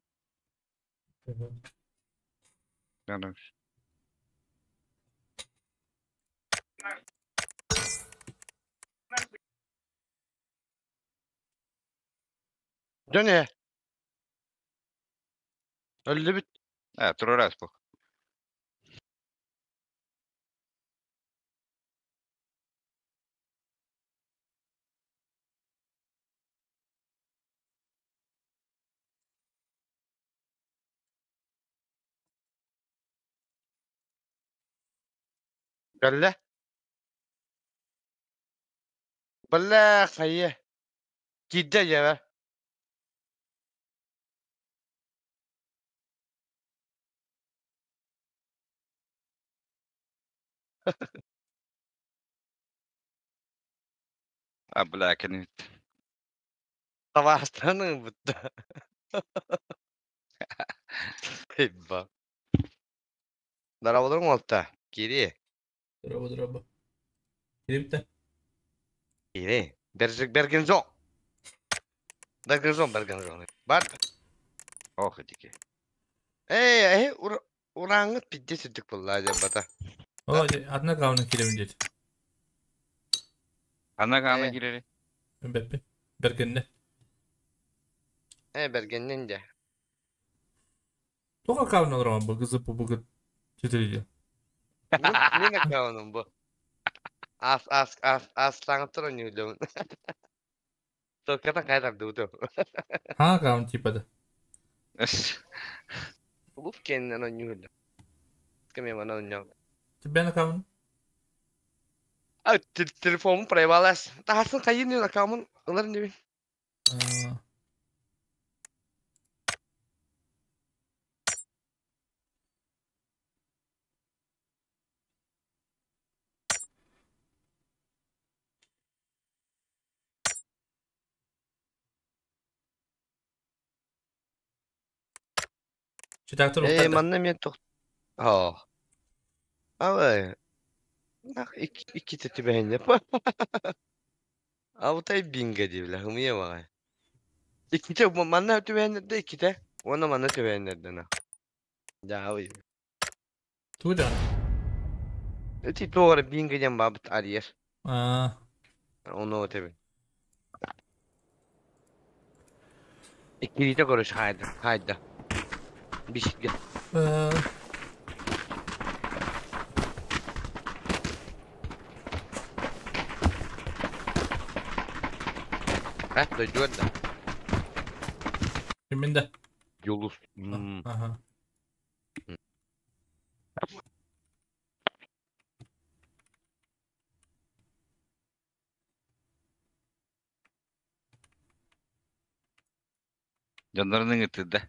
Надо. Dön Öldü bit. А, второй раз плохо. Gel. Бля, хайе. Gidde ya. А, бля, конечно. Savaştanın bitti. Eyvah. Здорово, Молта. Кири. Здорово, здорово. Кирип-то? Кири. Бержик Бергензон. Бергензон, Бергензон. Бар. Ох, дикий. Эй, эй, ураңыт пидде сүрдүк булла деп бата. О, одна главная кирем дед. Ана гана кирери. Беппи. Бергенне. Э, Бергеннен де. Тока кавна роман бу кызы бу бугы четириде. Мен аккаунтум бу. Ас ас ас ас таңып тур ойнойдум. Токата кайдар дуду. Ха кавн типа да. Клуб кеннен ойнойду. Кеме мана ойноо. Тебя на кавн? А телефонум проебалась. Тахасын кайын аккаунтум ылар не. Читактыр Э, манна мен тох... Аа. Абай. Нах икките түбэһинне. Алтай бинго диэбилэ, хымыйа баҕай. Икките манна түбэһиннэрдэ икките. Уонна манна түбэһиннэрдэ на. Дьаабый. Тугу даҕаны? Ити туох эрэ бинго диэн баабыт арыйар. Аа. Ону этэбин. Иккилиитэ короче хаайда, хаайда. Бишитгэ. Э, дойдугар да. Кимин да? Юлус. Аха. Дьоннорун ыҥыртыырда.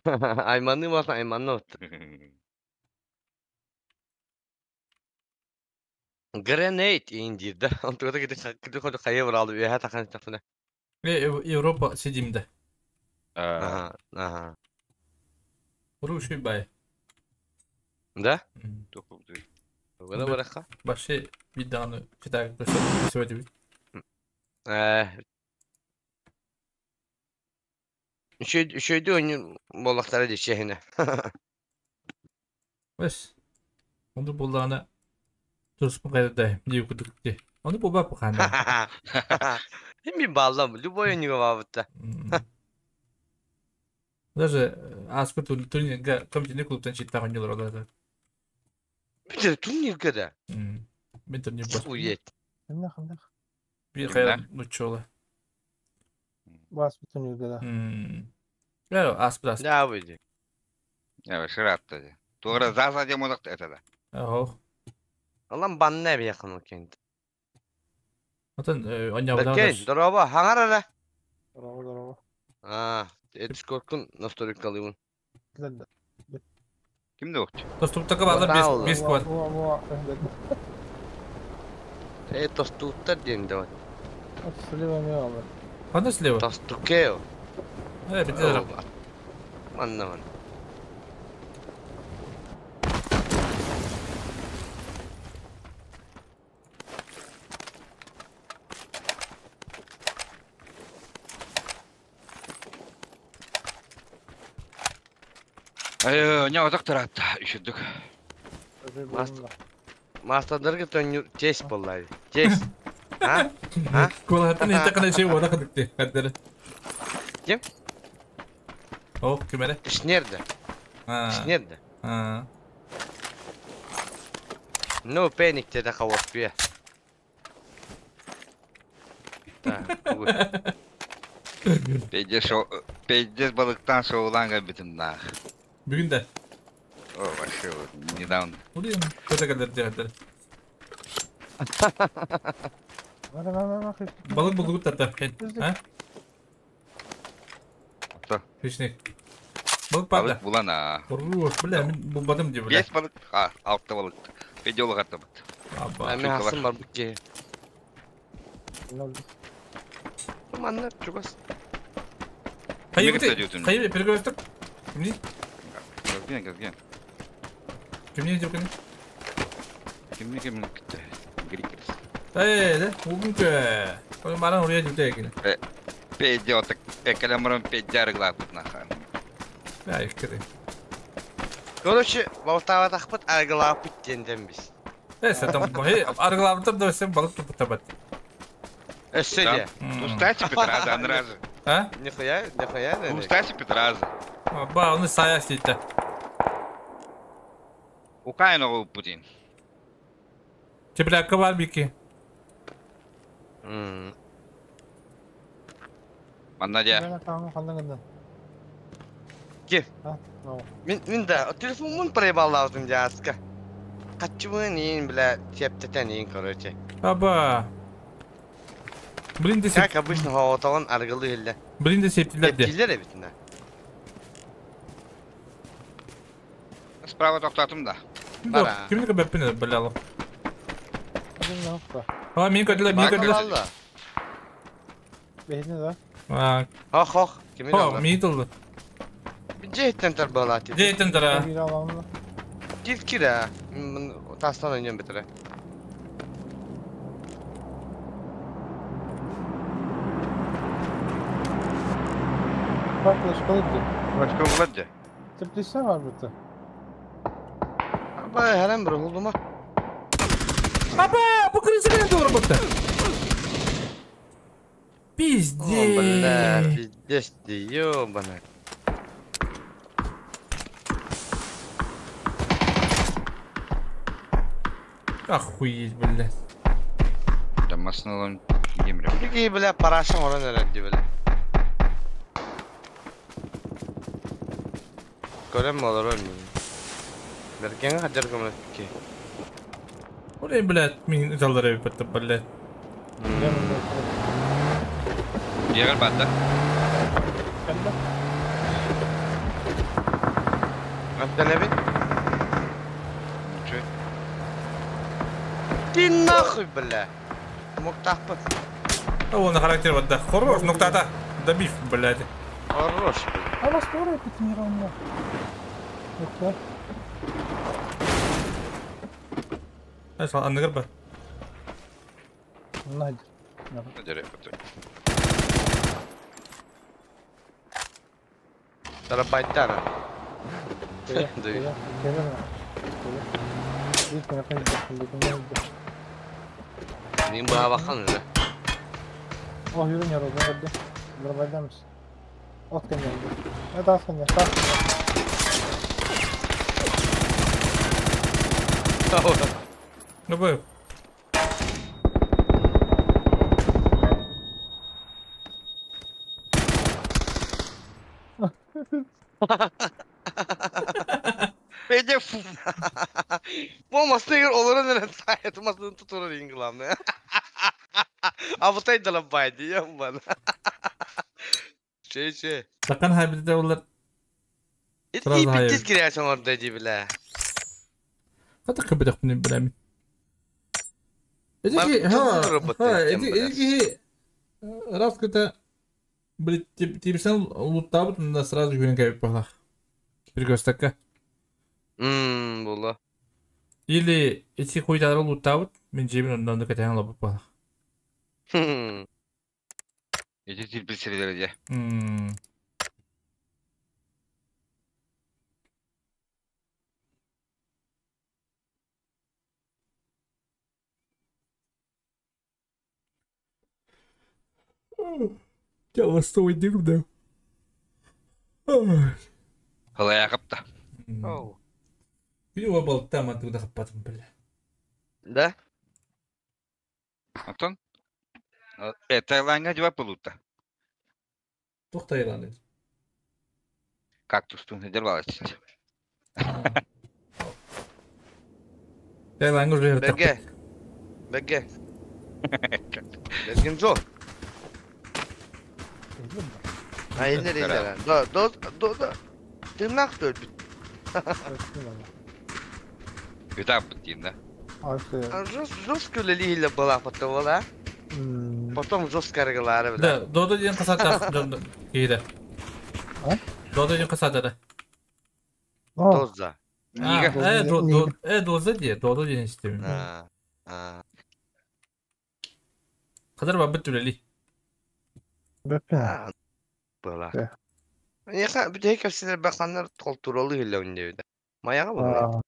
Айманыы болсаң айманна отты. Grenade индирде. Онтугата кити ходу хайа бұралды үөһэ тахан истэхпинэ. Европа сидимде. Аха, аха. Уру бай. Да? Тугана барахха? Башы биданы читак көрсөтү. Э. Үшөйдү ойнун боллахтара дичехине. Бес. Онду буллаана туруспун кайда дии кудук ди. Ону буба пухана. Хим баллам, любой ойнуга бабытта. Даже аспы турнирга комитетный клубтан читтаган ойнолор олар. Бүтө турнирге да. Мен турнир бас. Ует. Ханнах ханнах. Бир кайра нучола. Бас турнирге да. Я аспы аспы. Да выйди. Я шыратты. Тугра заза демодак это да. Ого. Алам банна бия ханок кент. Отон оня Окей, здорово, хаңар Здорово, здорово. А, Дискордкун настройкалыыбын. Ким да окчу? Доступтака балар бес бес квад. Э, тостуктар диэн да. Слева не алар. Кандай слева? Тостукео. Э, бите Манна ман. Ай, не отак таратта, үшүрдүк. Мастадарга төннүр честь боллай. Честь. А? А? Кулаттан ите кандай şey бола кыдыкты. Каддары. Ким? О, ким эле? Ишнерде. А. Ишнерде. А. No panic деди кабып Так, Пейдес балыктан шоулан кабитим нах. Бүгүн да. О, вообще, недавно. Блин, көтө келдер дегендер. Балык булдугут тарта. А? Что? Хищник. Балык барда. Балык булан а. Хорош, бля, мен булбадым деп, бля. Бес балык, а, алты балык. Пейде олық аттабыт. Аба. Мен хасым бар букке. Манна чугас. Хайы хайы перекресток. Кимни? Газген, газген. Кимни деп кини? Кимни кимни китте. Грикерс. Э, да, бүгүнкү. Ой, маран урия жүтэ кини. Пейде отак экелемрон пейде арыглапыт наха. Я иккере. Короче, балтава тахпыт аргылапыт денден биз. Э, сатам, э, арыглаптыр да сен балык тутуп табат. Өссө де. Устачи Петраза, анразы. А? Нихуя, нихуя. Устачи Петраза. Ба, оны сая істейді. Укайын оғу Путин. Теплякка бар бики. Манна дя. Ки? Мен мен да телефонмун проебалдым дяска. Качыбын ин бля, тептетен ин короче. Аба. Блин де Как обычно хоҕотоҕун аргылыы иһиллэ. Блин де септилер де. Септилер эбитинэ. Справа тоқтатым да. Бара. Кимни көбөппүн бля. А, мин көдүлэр, мин көдүлэр. Бэһини да. А. Хох хох. Кими Хо, мин тылды. Дьиэттэн тарбалаати. Дьиэттэн тара. Кир кир Тастан ойнон битирэ. Bak başkaları Başka bulad Teplişler var burada. Бай, харам бір huluma. Апа, бу крыса кene doğru бутта. Пиздец. Бля, пиздец ты, ёбана. Охуеть, блядь. Да масналан емре. Какие, бля, парашам оран эрэлди, бля. Көрем олар өлмүн. Берген хадыр көмөткө. Оле, блядь, мин залдара битти, блядь. Егер банда. Аттан эбит. Че? Ты нахуй, бля. Муктахпыт. А вон на характер вот да. Хорош, ну кто-то. Добив, блядь. Хорош, бля. А вас скоро это не равно. Это. Знаешь, анны гырба. Надя. Тарабайтара. Мин баха бахан öyle. Oh yürü yarı hadi. Darbaydamış. Ot geldi. Ne daha sen ya? Ну б. Bence Bu masayı olur nere sayet masını tuturur İngilizce. Abutay da baydı ya bana. Şey şey. Sakın haybide olur. İyi bitti girersen orada di bile. Хата кыбыдах мин билэмин. Эдики ха ха эдики раз когда блин тибсен луттабыт на сразу күнен кайып бала. Перекрестокка. Була. Или эти хуйдары луттабыт мен жебин ондан да кетен лабып бала. Эти тилбисерлер де. Я вас да. Халая капта. Видео был там оттуда хапатым, бля. Да? Антон? Таиландга жибап болуутта. Тух Таиланд. Кактустун хедер балачы. Таиландга уже Беге. Беге. Берген жо. Ha eller eller. Do do do do. Tırnak da öldü. Güzel деймін да. Жестко лилия была потом, да? Потом жестко регулярно. Да, додо ден касата кейде. Додо ден касата да. Доза. Э, доза де, додо ден истемим. Кадар ба бит үлели. Была. Яха, bir tek hepsine bakanlar толтуралы ile oynuyor. Маяга бар.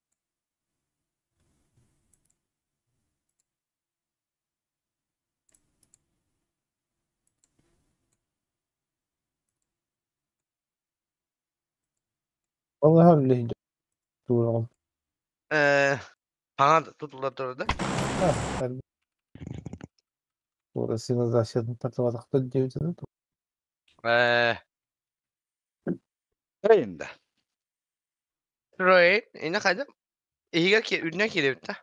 Vallahi billahi doğru. Bana tutulda durdu. Orası защитный тартылатықты девять. Трейнда. Трейн, эне кайда? Эгер ки үрнө киребит да.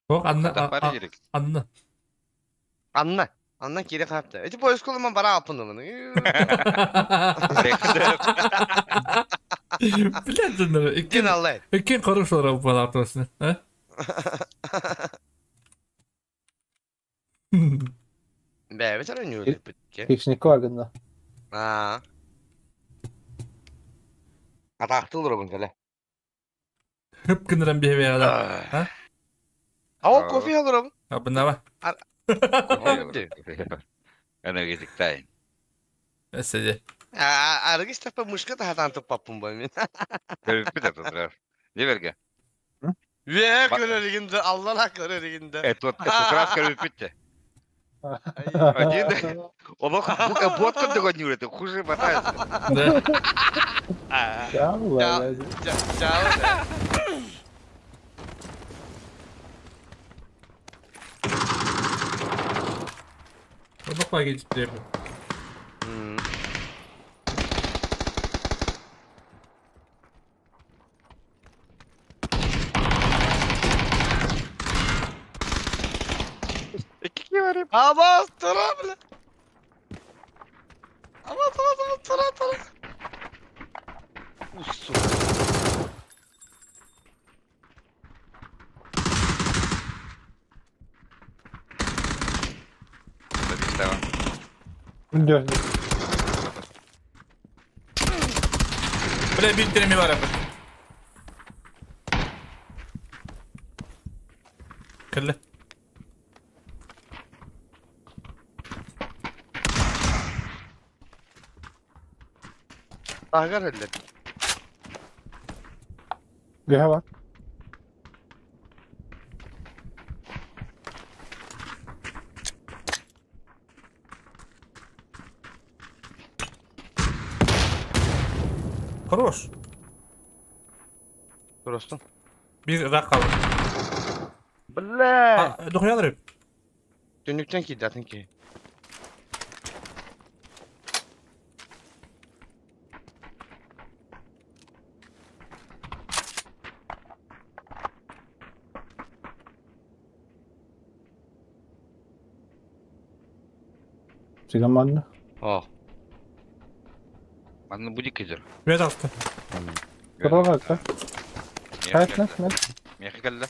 Ок, анна. Анна. Анна. Анна кире капты. Эти поиск кылыман бара алпын ылын. Блядь, Кин аллай. Икки хороший балатосны, а? Бә, бит аны нүле битке. Хищник вагында. А. Атактыл робын кэлэ. Хөп кыныран бебе ада. А? А кофе алырым. А бынава. Энергетик тайм. Эседе. Аргыс тапа мышка та хатан туппаппын бу мин. Көрүппүт атырар. Деберге. Ве көрөригинде Аллах көрөригинде. Это раз көрүппүт. Один. Олох бот кырдык нюрет, хуже батается. Да. Чао. Чао. Олох багы деп. Абас тура бля. Абас абас абас тура тура. Уссу. Бля, биттереми бар апа. Кэллэ. Агар эллер. Göğe bak. Хорош. Просто. Bir rak kaldı. Бля. Дохуя Түнүктен кийди атын ки. Сигаманны. О. Манна будет кидер. Бет алты. Турага ka. Hayat ne? Мехи кэллэ.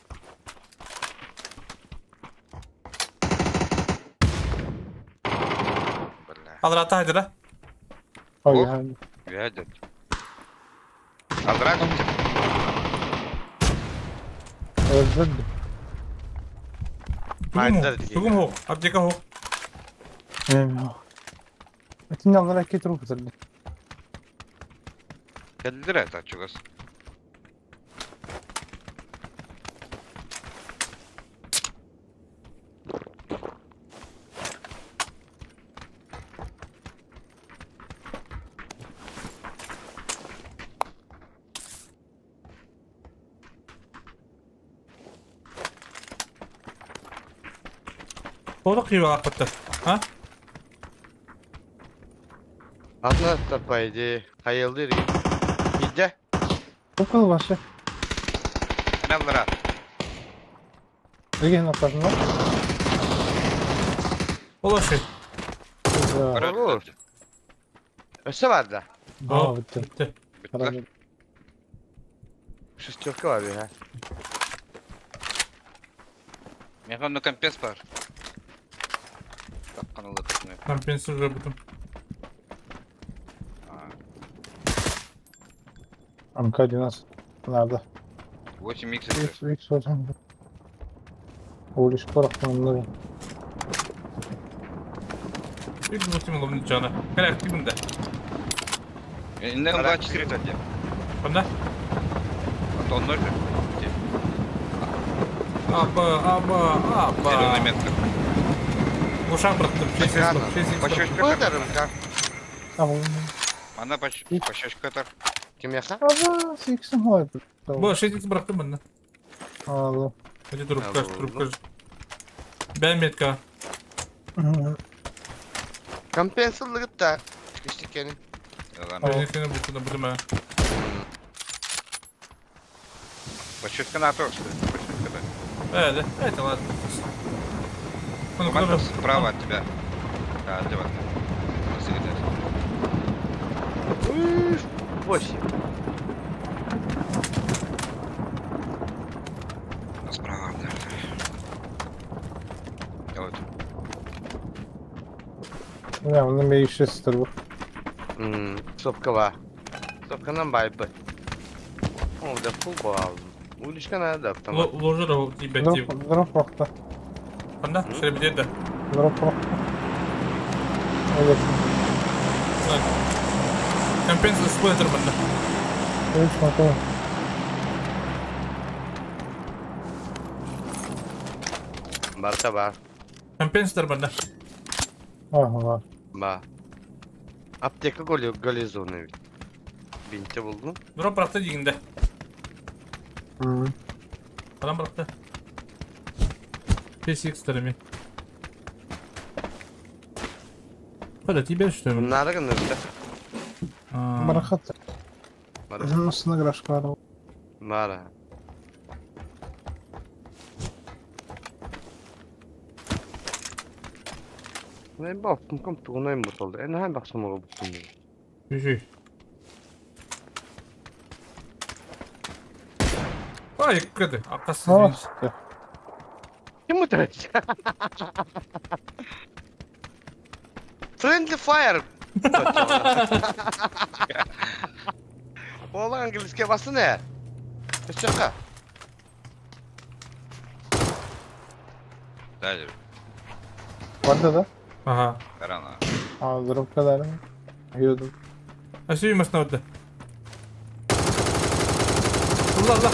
Алрата хайдыра. Ой, хай. Вядет. Алрат. Öldürdü. Тугум хо, аптека хо. Этин алган эки труп битирди. Кэллер это чугас. Толық кыйба акпытты. А? Атына тапайды. Хайылды. Иде. Окул башы. Алрат. Эге нокtasında. Олашы. Хорош. Өсө бар да. Aa bitti. Bitti. Шестерка бар ha. Механ ну компенс бар. Компенс уже бутым. МК-12. Nerede? 8 икс. X, X hocam. Uğraş bıraktım onları. Bir бутым олом жана. Кэлэ кимде? Инде 24 атя. Канда? Антон ноль. Аба, аба, аба. Зеленая метка. Ушак бырактым. 6 6 Пощечка. Быдарымка. Ана пощечка тар. Кимяха? Аба, сиксим хой. Бу 6 бырактым мында. Алло. Hadi трубка, трубка. Бән метка. Компенсалыгыт та. Киштикени. Бән бутына бутыма. Пощечка на то, что пощечка да. Да, это ладно. Команда справа от тебя. Таһырдьа барда. Сыгытар. Восемь. Справа. Вот. Не, он имеющий стрелу. Сопкова. Сопканан байбы. О, да фул бал. Уличка надо автомат. Ложер тибетти. Дроп вахта. Анда, шеребедер да. Дроп вахта. Компенсация спойлер банда. Барта бар. Компенсатор банда. Ага. Ба. Аптека голизоны ведь. Бинте булдum. Дроп быракты дигинде. Адам быракты. P6 тереми. Када тебе что ли? Надо гынырда. Барахат. Насына грашка бар. Бара. Ne baktım kam tuğunayım bu oldu. En hem baksam o bu. Жүжүй. Ай, кыды, акасы. Kim bu tercih? Friendly fire. Oğlan английский басы не? Өсөккө. Дальше. Барда да? Ага. Рано. А, дроп кадар. Йодум. Асүй машина барда. Allah Allah.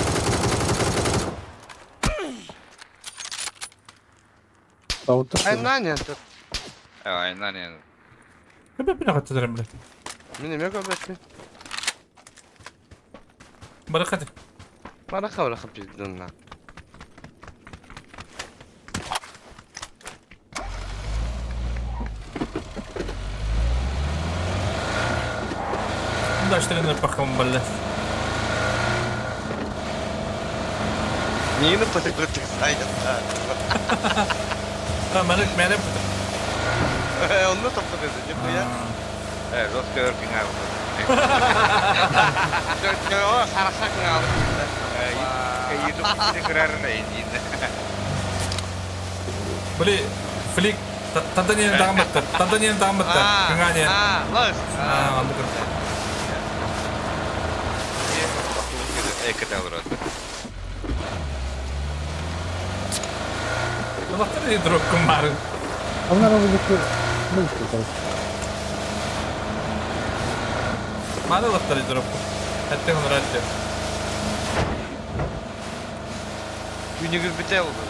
Айнан тут. Айнан енді. Көпе бина каттырам биле. Мен эме көбөттү. Баракат. Барака барака пизден. Даштырын пахом балла. Нені патык сайт. А, мене мене. Онны топты dedi, нихуя. Жестко өркін алды. Жо, харашак алды. Ютуб кірәрін енді. Бли, флик, Таданien тағаматты, Таданien тағаматты. Күңәне. А, лос. А, алды кір. Екі тәуір өтті. Лақтыр дроп кім барын. Onlar o bu короче. Маны лақтыр дроп. Әттең оныр әтте. Күнігір біте oldu.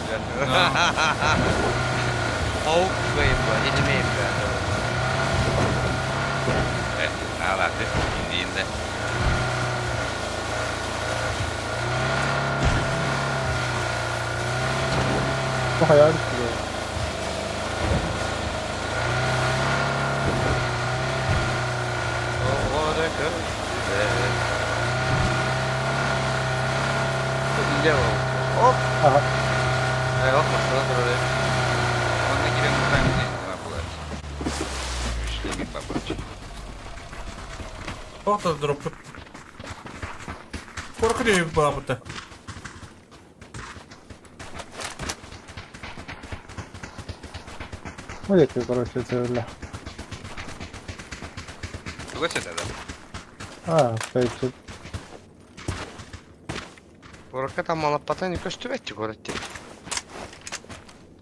Оу, бейм ба, енемейм ба. Алаты, енді енді. Bu hayal kuruyor. Оп. Ага. Ай, ох, машина туралы. Онна кирен бұтайм дейін, бұлар. Үшлеген бабач. Тоқта дроп. Қорқы деп бала бұта. Мылеке, короче, это Туга сетеді. А, стоит. Оракка тамалаппатан көстүбэтчи көрөттү.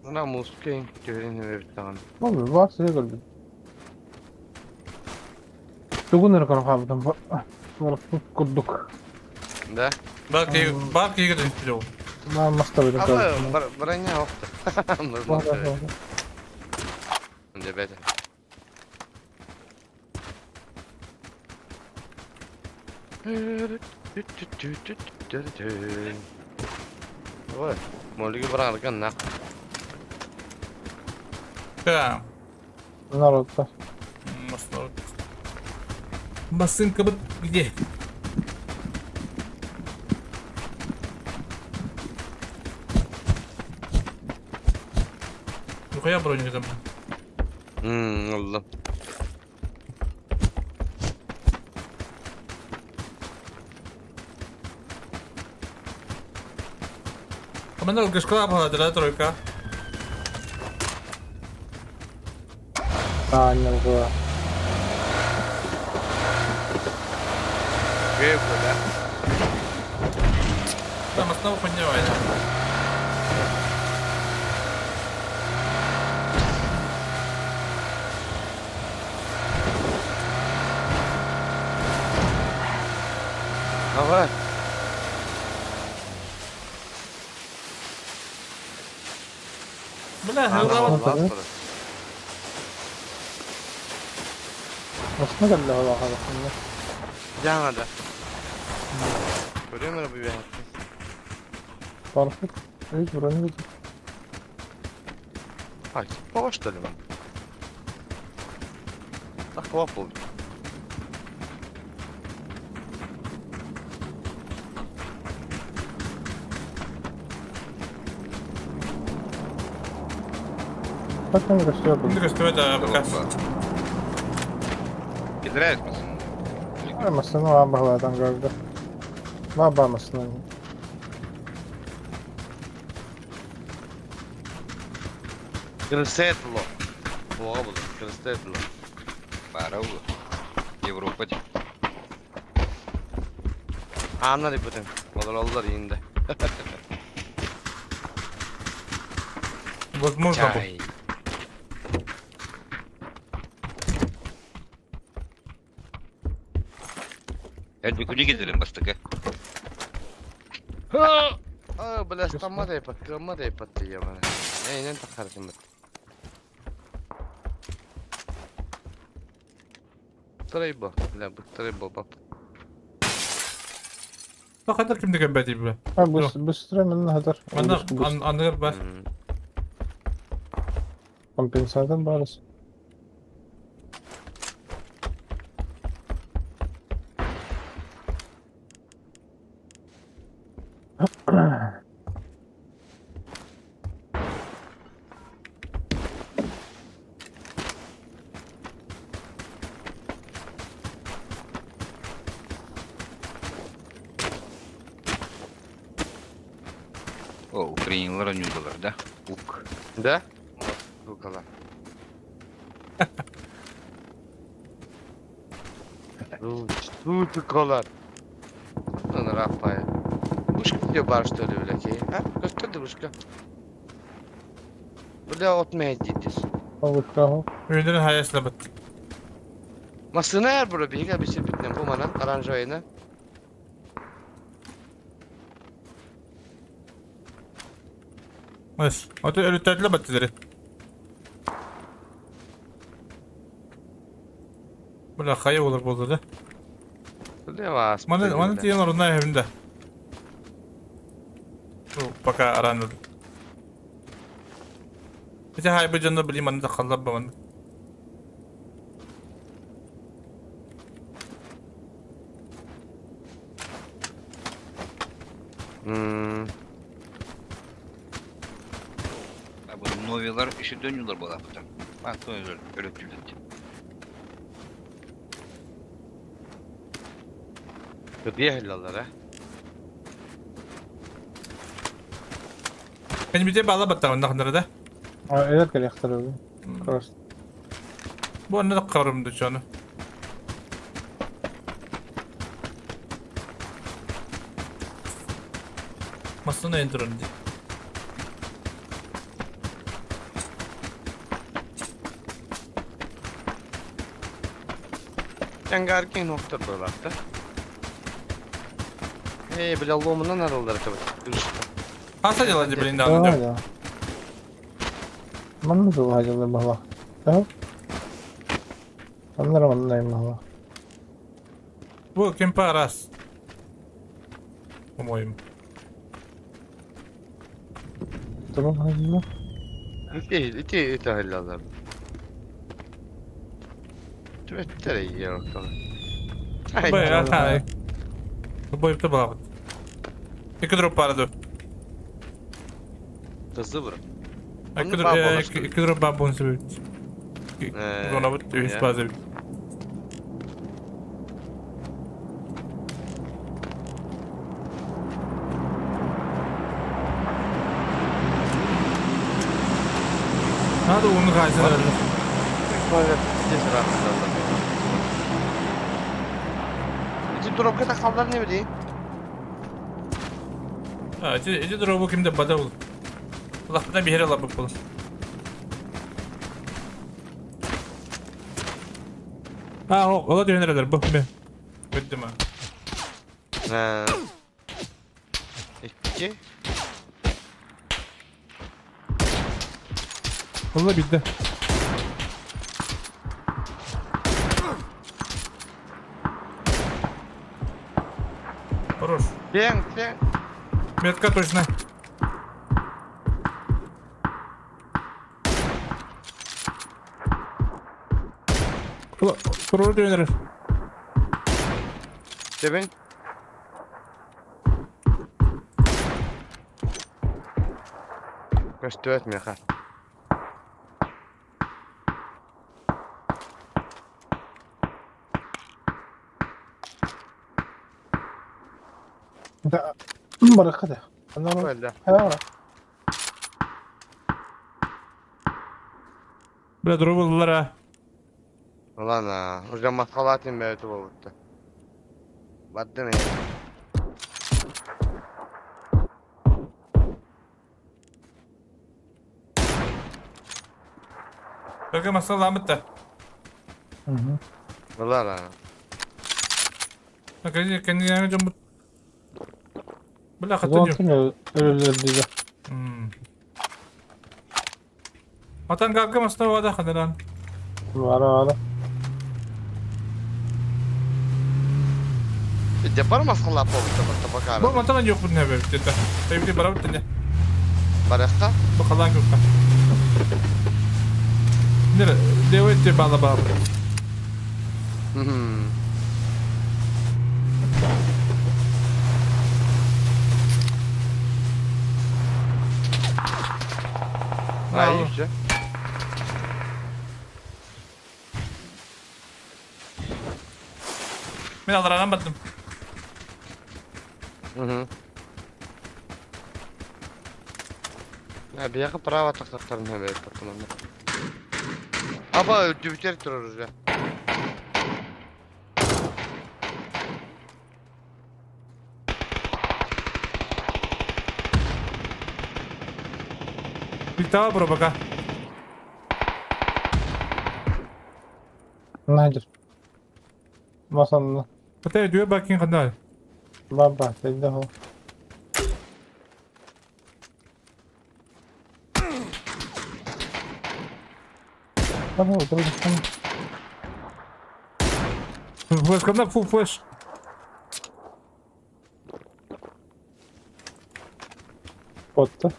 Мына музыка төрен берип Ну, вас я көрдүм. Тугун эркан хабдан курдук. Да? Бак бак егер билеу. На маста берем. Aba броня окты. Дебете. Ой, молиги барарган на. Да. Народ, да. Басынка вот где? Нихуя броню там. Allah. Команда алгашкала была, тройка. А, не было. Да? Там основу поднимает. Давай. Бля, голова. Aslında geldi Allah Allah. Canada. Görüyor musun bu bir Parfait. Hiç buranın gücü. Bak, boş dönüm. Bak, kovap oldu. Bak ne gösteriyor bu. Ne gösteriyor da bakar. Кидраешь masını? Masını var bağlardan gördü. Var bağmasını. Крысетло. Плохо было. Крысетло. Барау. Европа. Anlar iputin. Olur olur indi. Возможно. Чай. Hadi kuni gidelim bastık. Aa, бля, стамма да ипат, кырма да ипат diye bana. Neyden takarsın bak. Трейбо, бля, bu трейбо бап. Bak kadar kimde gömbedi bu. Ha bu stream'in hadar. Anlar anlar bak. Kompensator barız. О, Украиналар oynuyorlar да? Ук. Да? Укала. Тут Lan Rabbaya. Бушка diyor бар что ли, бля, Ha? Gösterdi бушка. Бля, отмeye gidiyor. Бушка. Ürünlerin hayasına bak. Masına yer bura bir bir şey bitnen bu manan aranjoyunu. Evet. Ata ölütlerle battıları. Бля, хая olur boldu da. Ne var? Mana mana diyen orada evinde. Пока рано. Хотя хай бы жанда били маны да халлап баман. Bu noviyalar işe dönüyorlar bu laftan. Ben sonra öyle Kötüye hellallar ha. Benim bir de bağla battı ondan da. Evet gel yaktarıldı. Bu anne da karımdı canı. Masını endirin diye. Sen nokta buralarda. Ey бля, ломынан аралдар tabii. Хаса дела блин да. Да. Манна дула бала. Да? Аннара манна мала. Bu кемпа раз. По-моему. Tamam hadi. İti iti iti hellallar. Tüvettere yiyor bakalım. Бля, ага. Бой то была. Екі дроп барды. Hızlı vurun. Екі дроп бабун себеп. Зона бит үһүс база бит. Надо оны қайсың әлі. Эти дробка так салдар не bileyim. А, эти дробу кимде бада бол. Лапына бихере лапып бол. А, о, ола дүйенерелер, бу, бе. Бүттім а. İki. Ола битті. Хорош. Тен, тен. Метка точно. Туру дүйенерер. Тебин. Көстүөт меха. Да, баракада. Öyle. Ха. Бля, дробу а. Ulan ha. Hocam maskalatın be ötü oldu. Battı mı? Только масала ламытта. Ulan ha. Кәне жомбут. Бля, хатты Зон өлөлөр диде. Атан гагга масна вада хадаран. Бара бара. Депар маскалап oldu бакта бакара. Бу матан yok bu ne be dedi. Tabii bara bitti. Барахта? Бу калан yok. Nere? Devet bala bala. Ay işte. Мен алдарынан баттым. Ya bir yakın prava taktaklarını hemen baktım onda. Aba öldü dururuz ya. Bir daha bro baka. Nadir. Masanla. Hatta diyor bakayım kadar. Baba, dedi ho. Tamam, dur tamam. Флеш, когда фул флеш. Потта.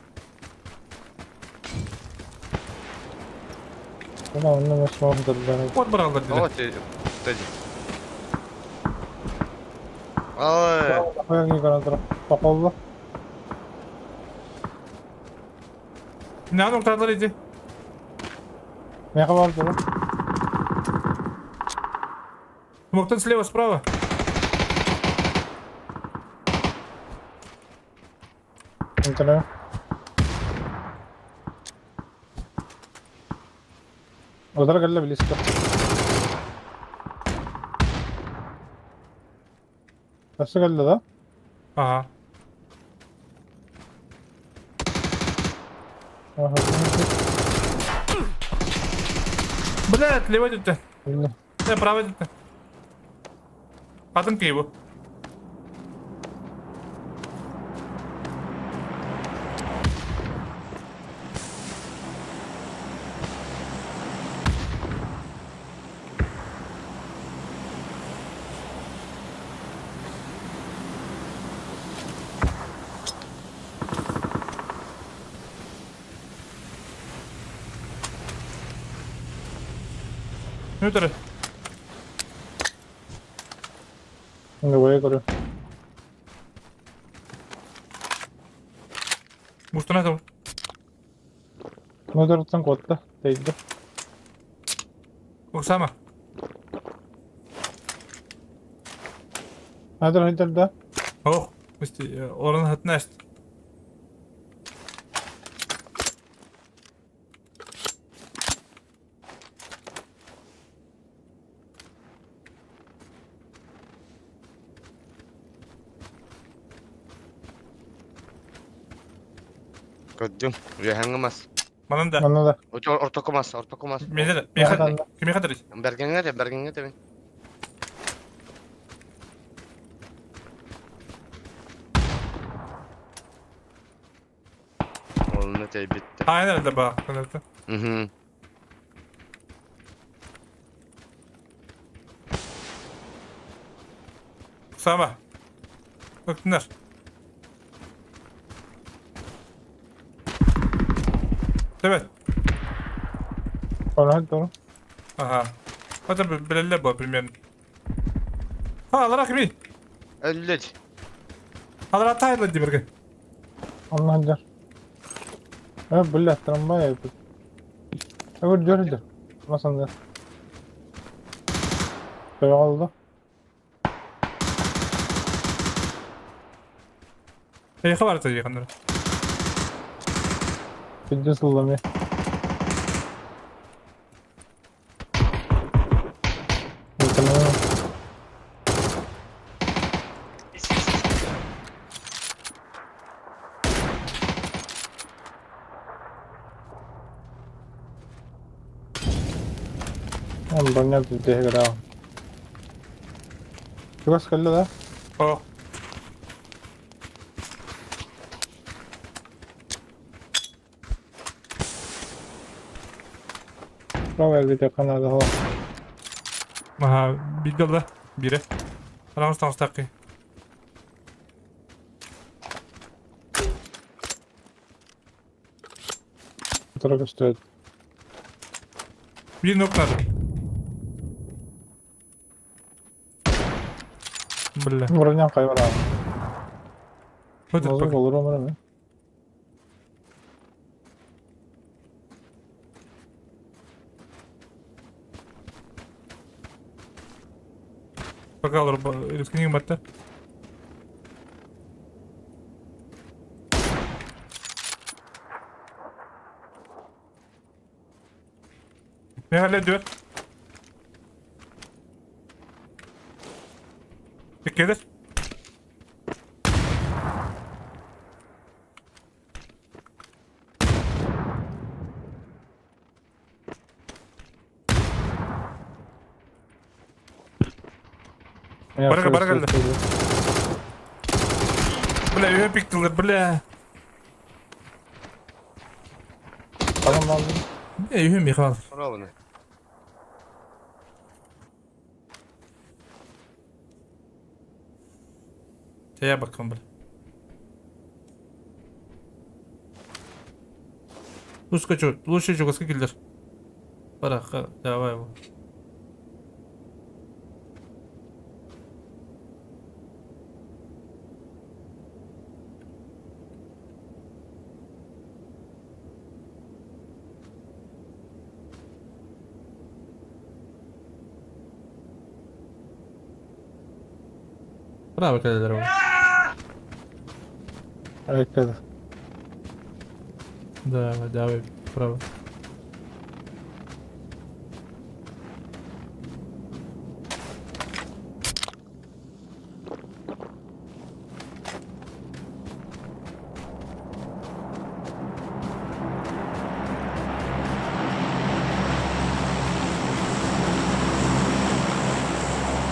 Tamam, onu nasıl oldu ben. Вот брал dedi. Вот dedi. Ay. Бақолла. Ne noktalar idi? Ne kadar var? Смоктан слева, справа. Интернет. Удар кэллэ близко. Өссө кэллэ да? Ага. Ага. Блядь, лево идет. Да, право идет. Потом его. Нүтер. Не voy a Мустана там. Нүтер тан котта. Тейді. Уксама. Hadi hadi da. Oh, oranın hatını açtı. Gördüm. Rüyangamaz. Bana da. Bana da. Ortokomaz, ortokomaz. Kime kadar? Bergen'e de, Bergen'e de. Oğlum ne bitti. Aynen öyle bak. Hı. Sama. Bakınlar. Evet. Doğru, doğru. Aha. Hadi belirle bu примерно. Ha, Allah kimi? Öldü. Allah tayla di berge. Allah hajar. Evet, billah tramvay yapıyor. Evet, gördü. Nasıl da? Böyle oldu. İyi haber tabii kanları. Bitti sallamaya. Броня играл. Чего сказали, да? О. Правая где Канада голова. Ага, видел, да? Бире. Раунд там стаки. Дорого стоит. Блин, ног надо. Бля. Броня кайвара. Вот это Мозг olur umarım. Пока рискни батта. Ne hallediyor? Gelir. Барга, барга. Бля, ее пиктылы, бля. Tamam aldım. Ne yürü Michal. Ровно. Şeye bakalım бля. Лучше лучше чего сколько Бараха, давай его. Bravo kaleler var. Evet. Давай, давай, право.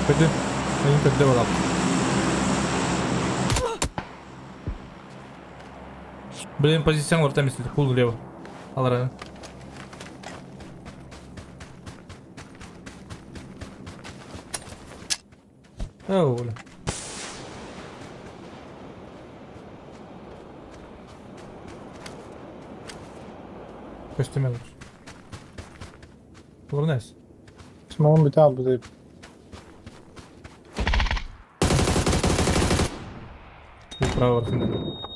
Пойди, они как делал. Блин, позиция var tam istedi. Kul влево. Al Оу, бля. Костюм Лурнес. Смогу битал буду. Право арсенал.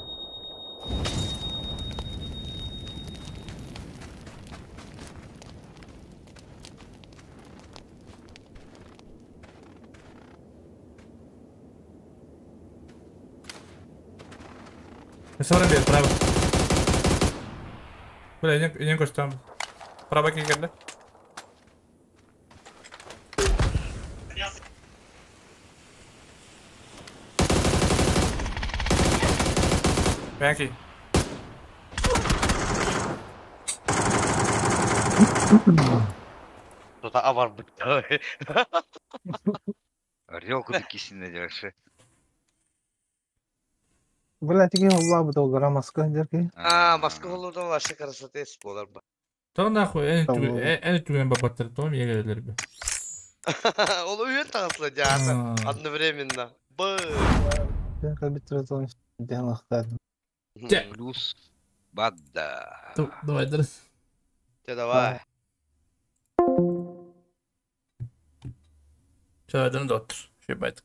Сора бер, право. Бля, инен көстөм. Право кигерде. Бәки. Кто-то авар бытты. Орел куда кисин дальше. Бля, тиги холла бу доллара маска дерки. А, Москва холлуда вообще красоты болар ба. То нахуй, эн түген бабаттар, то егерлер би. Ол үйен тағысла жаата одновременно. Б. Ben кабитротон ден Плюс бада. Давай, дұрыс. Те давай. Чайдан доттыр. Şey baydık.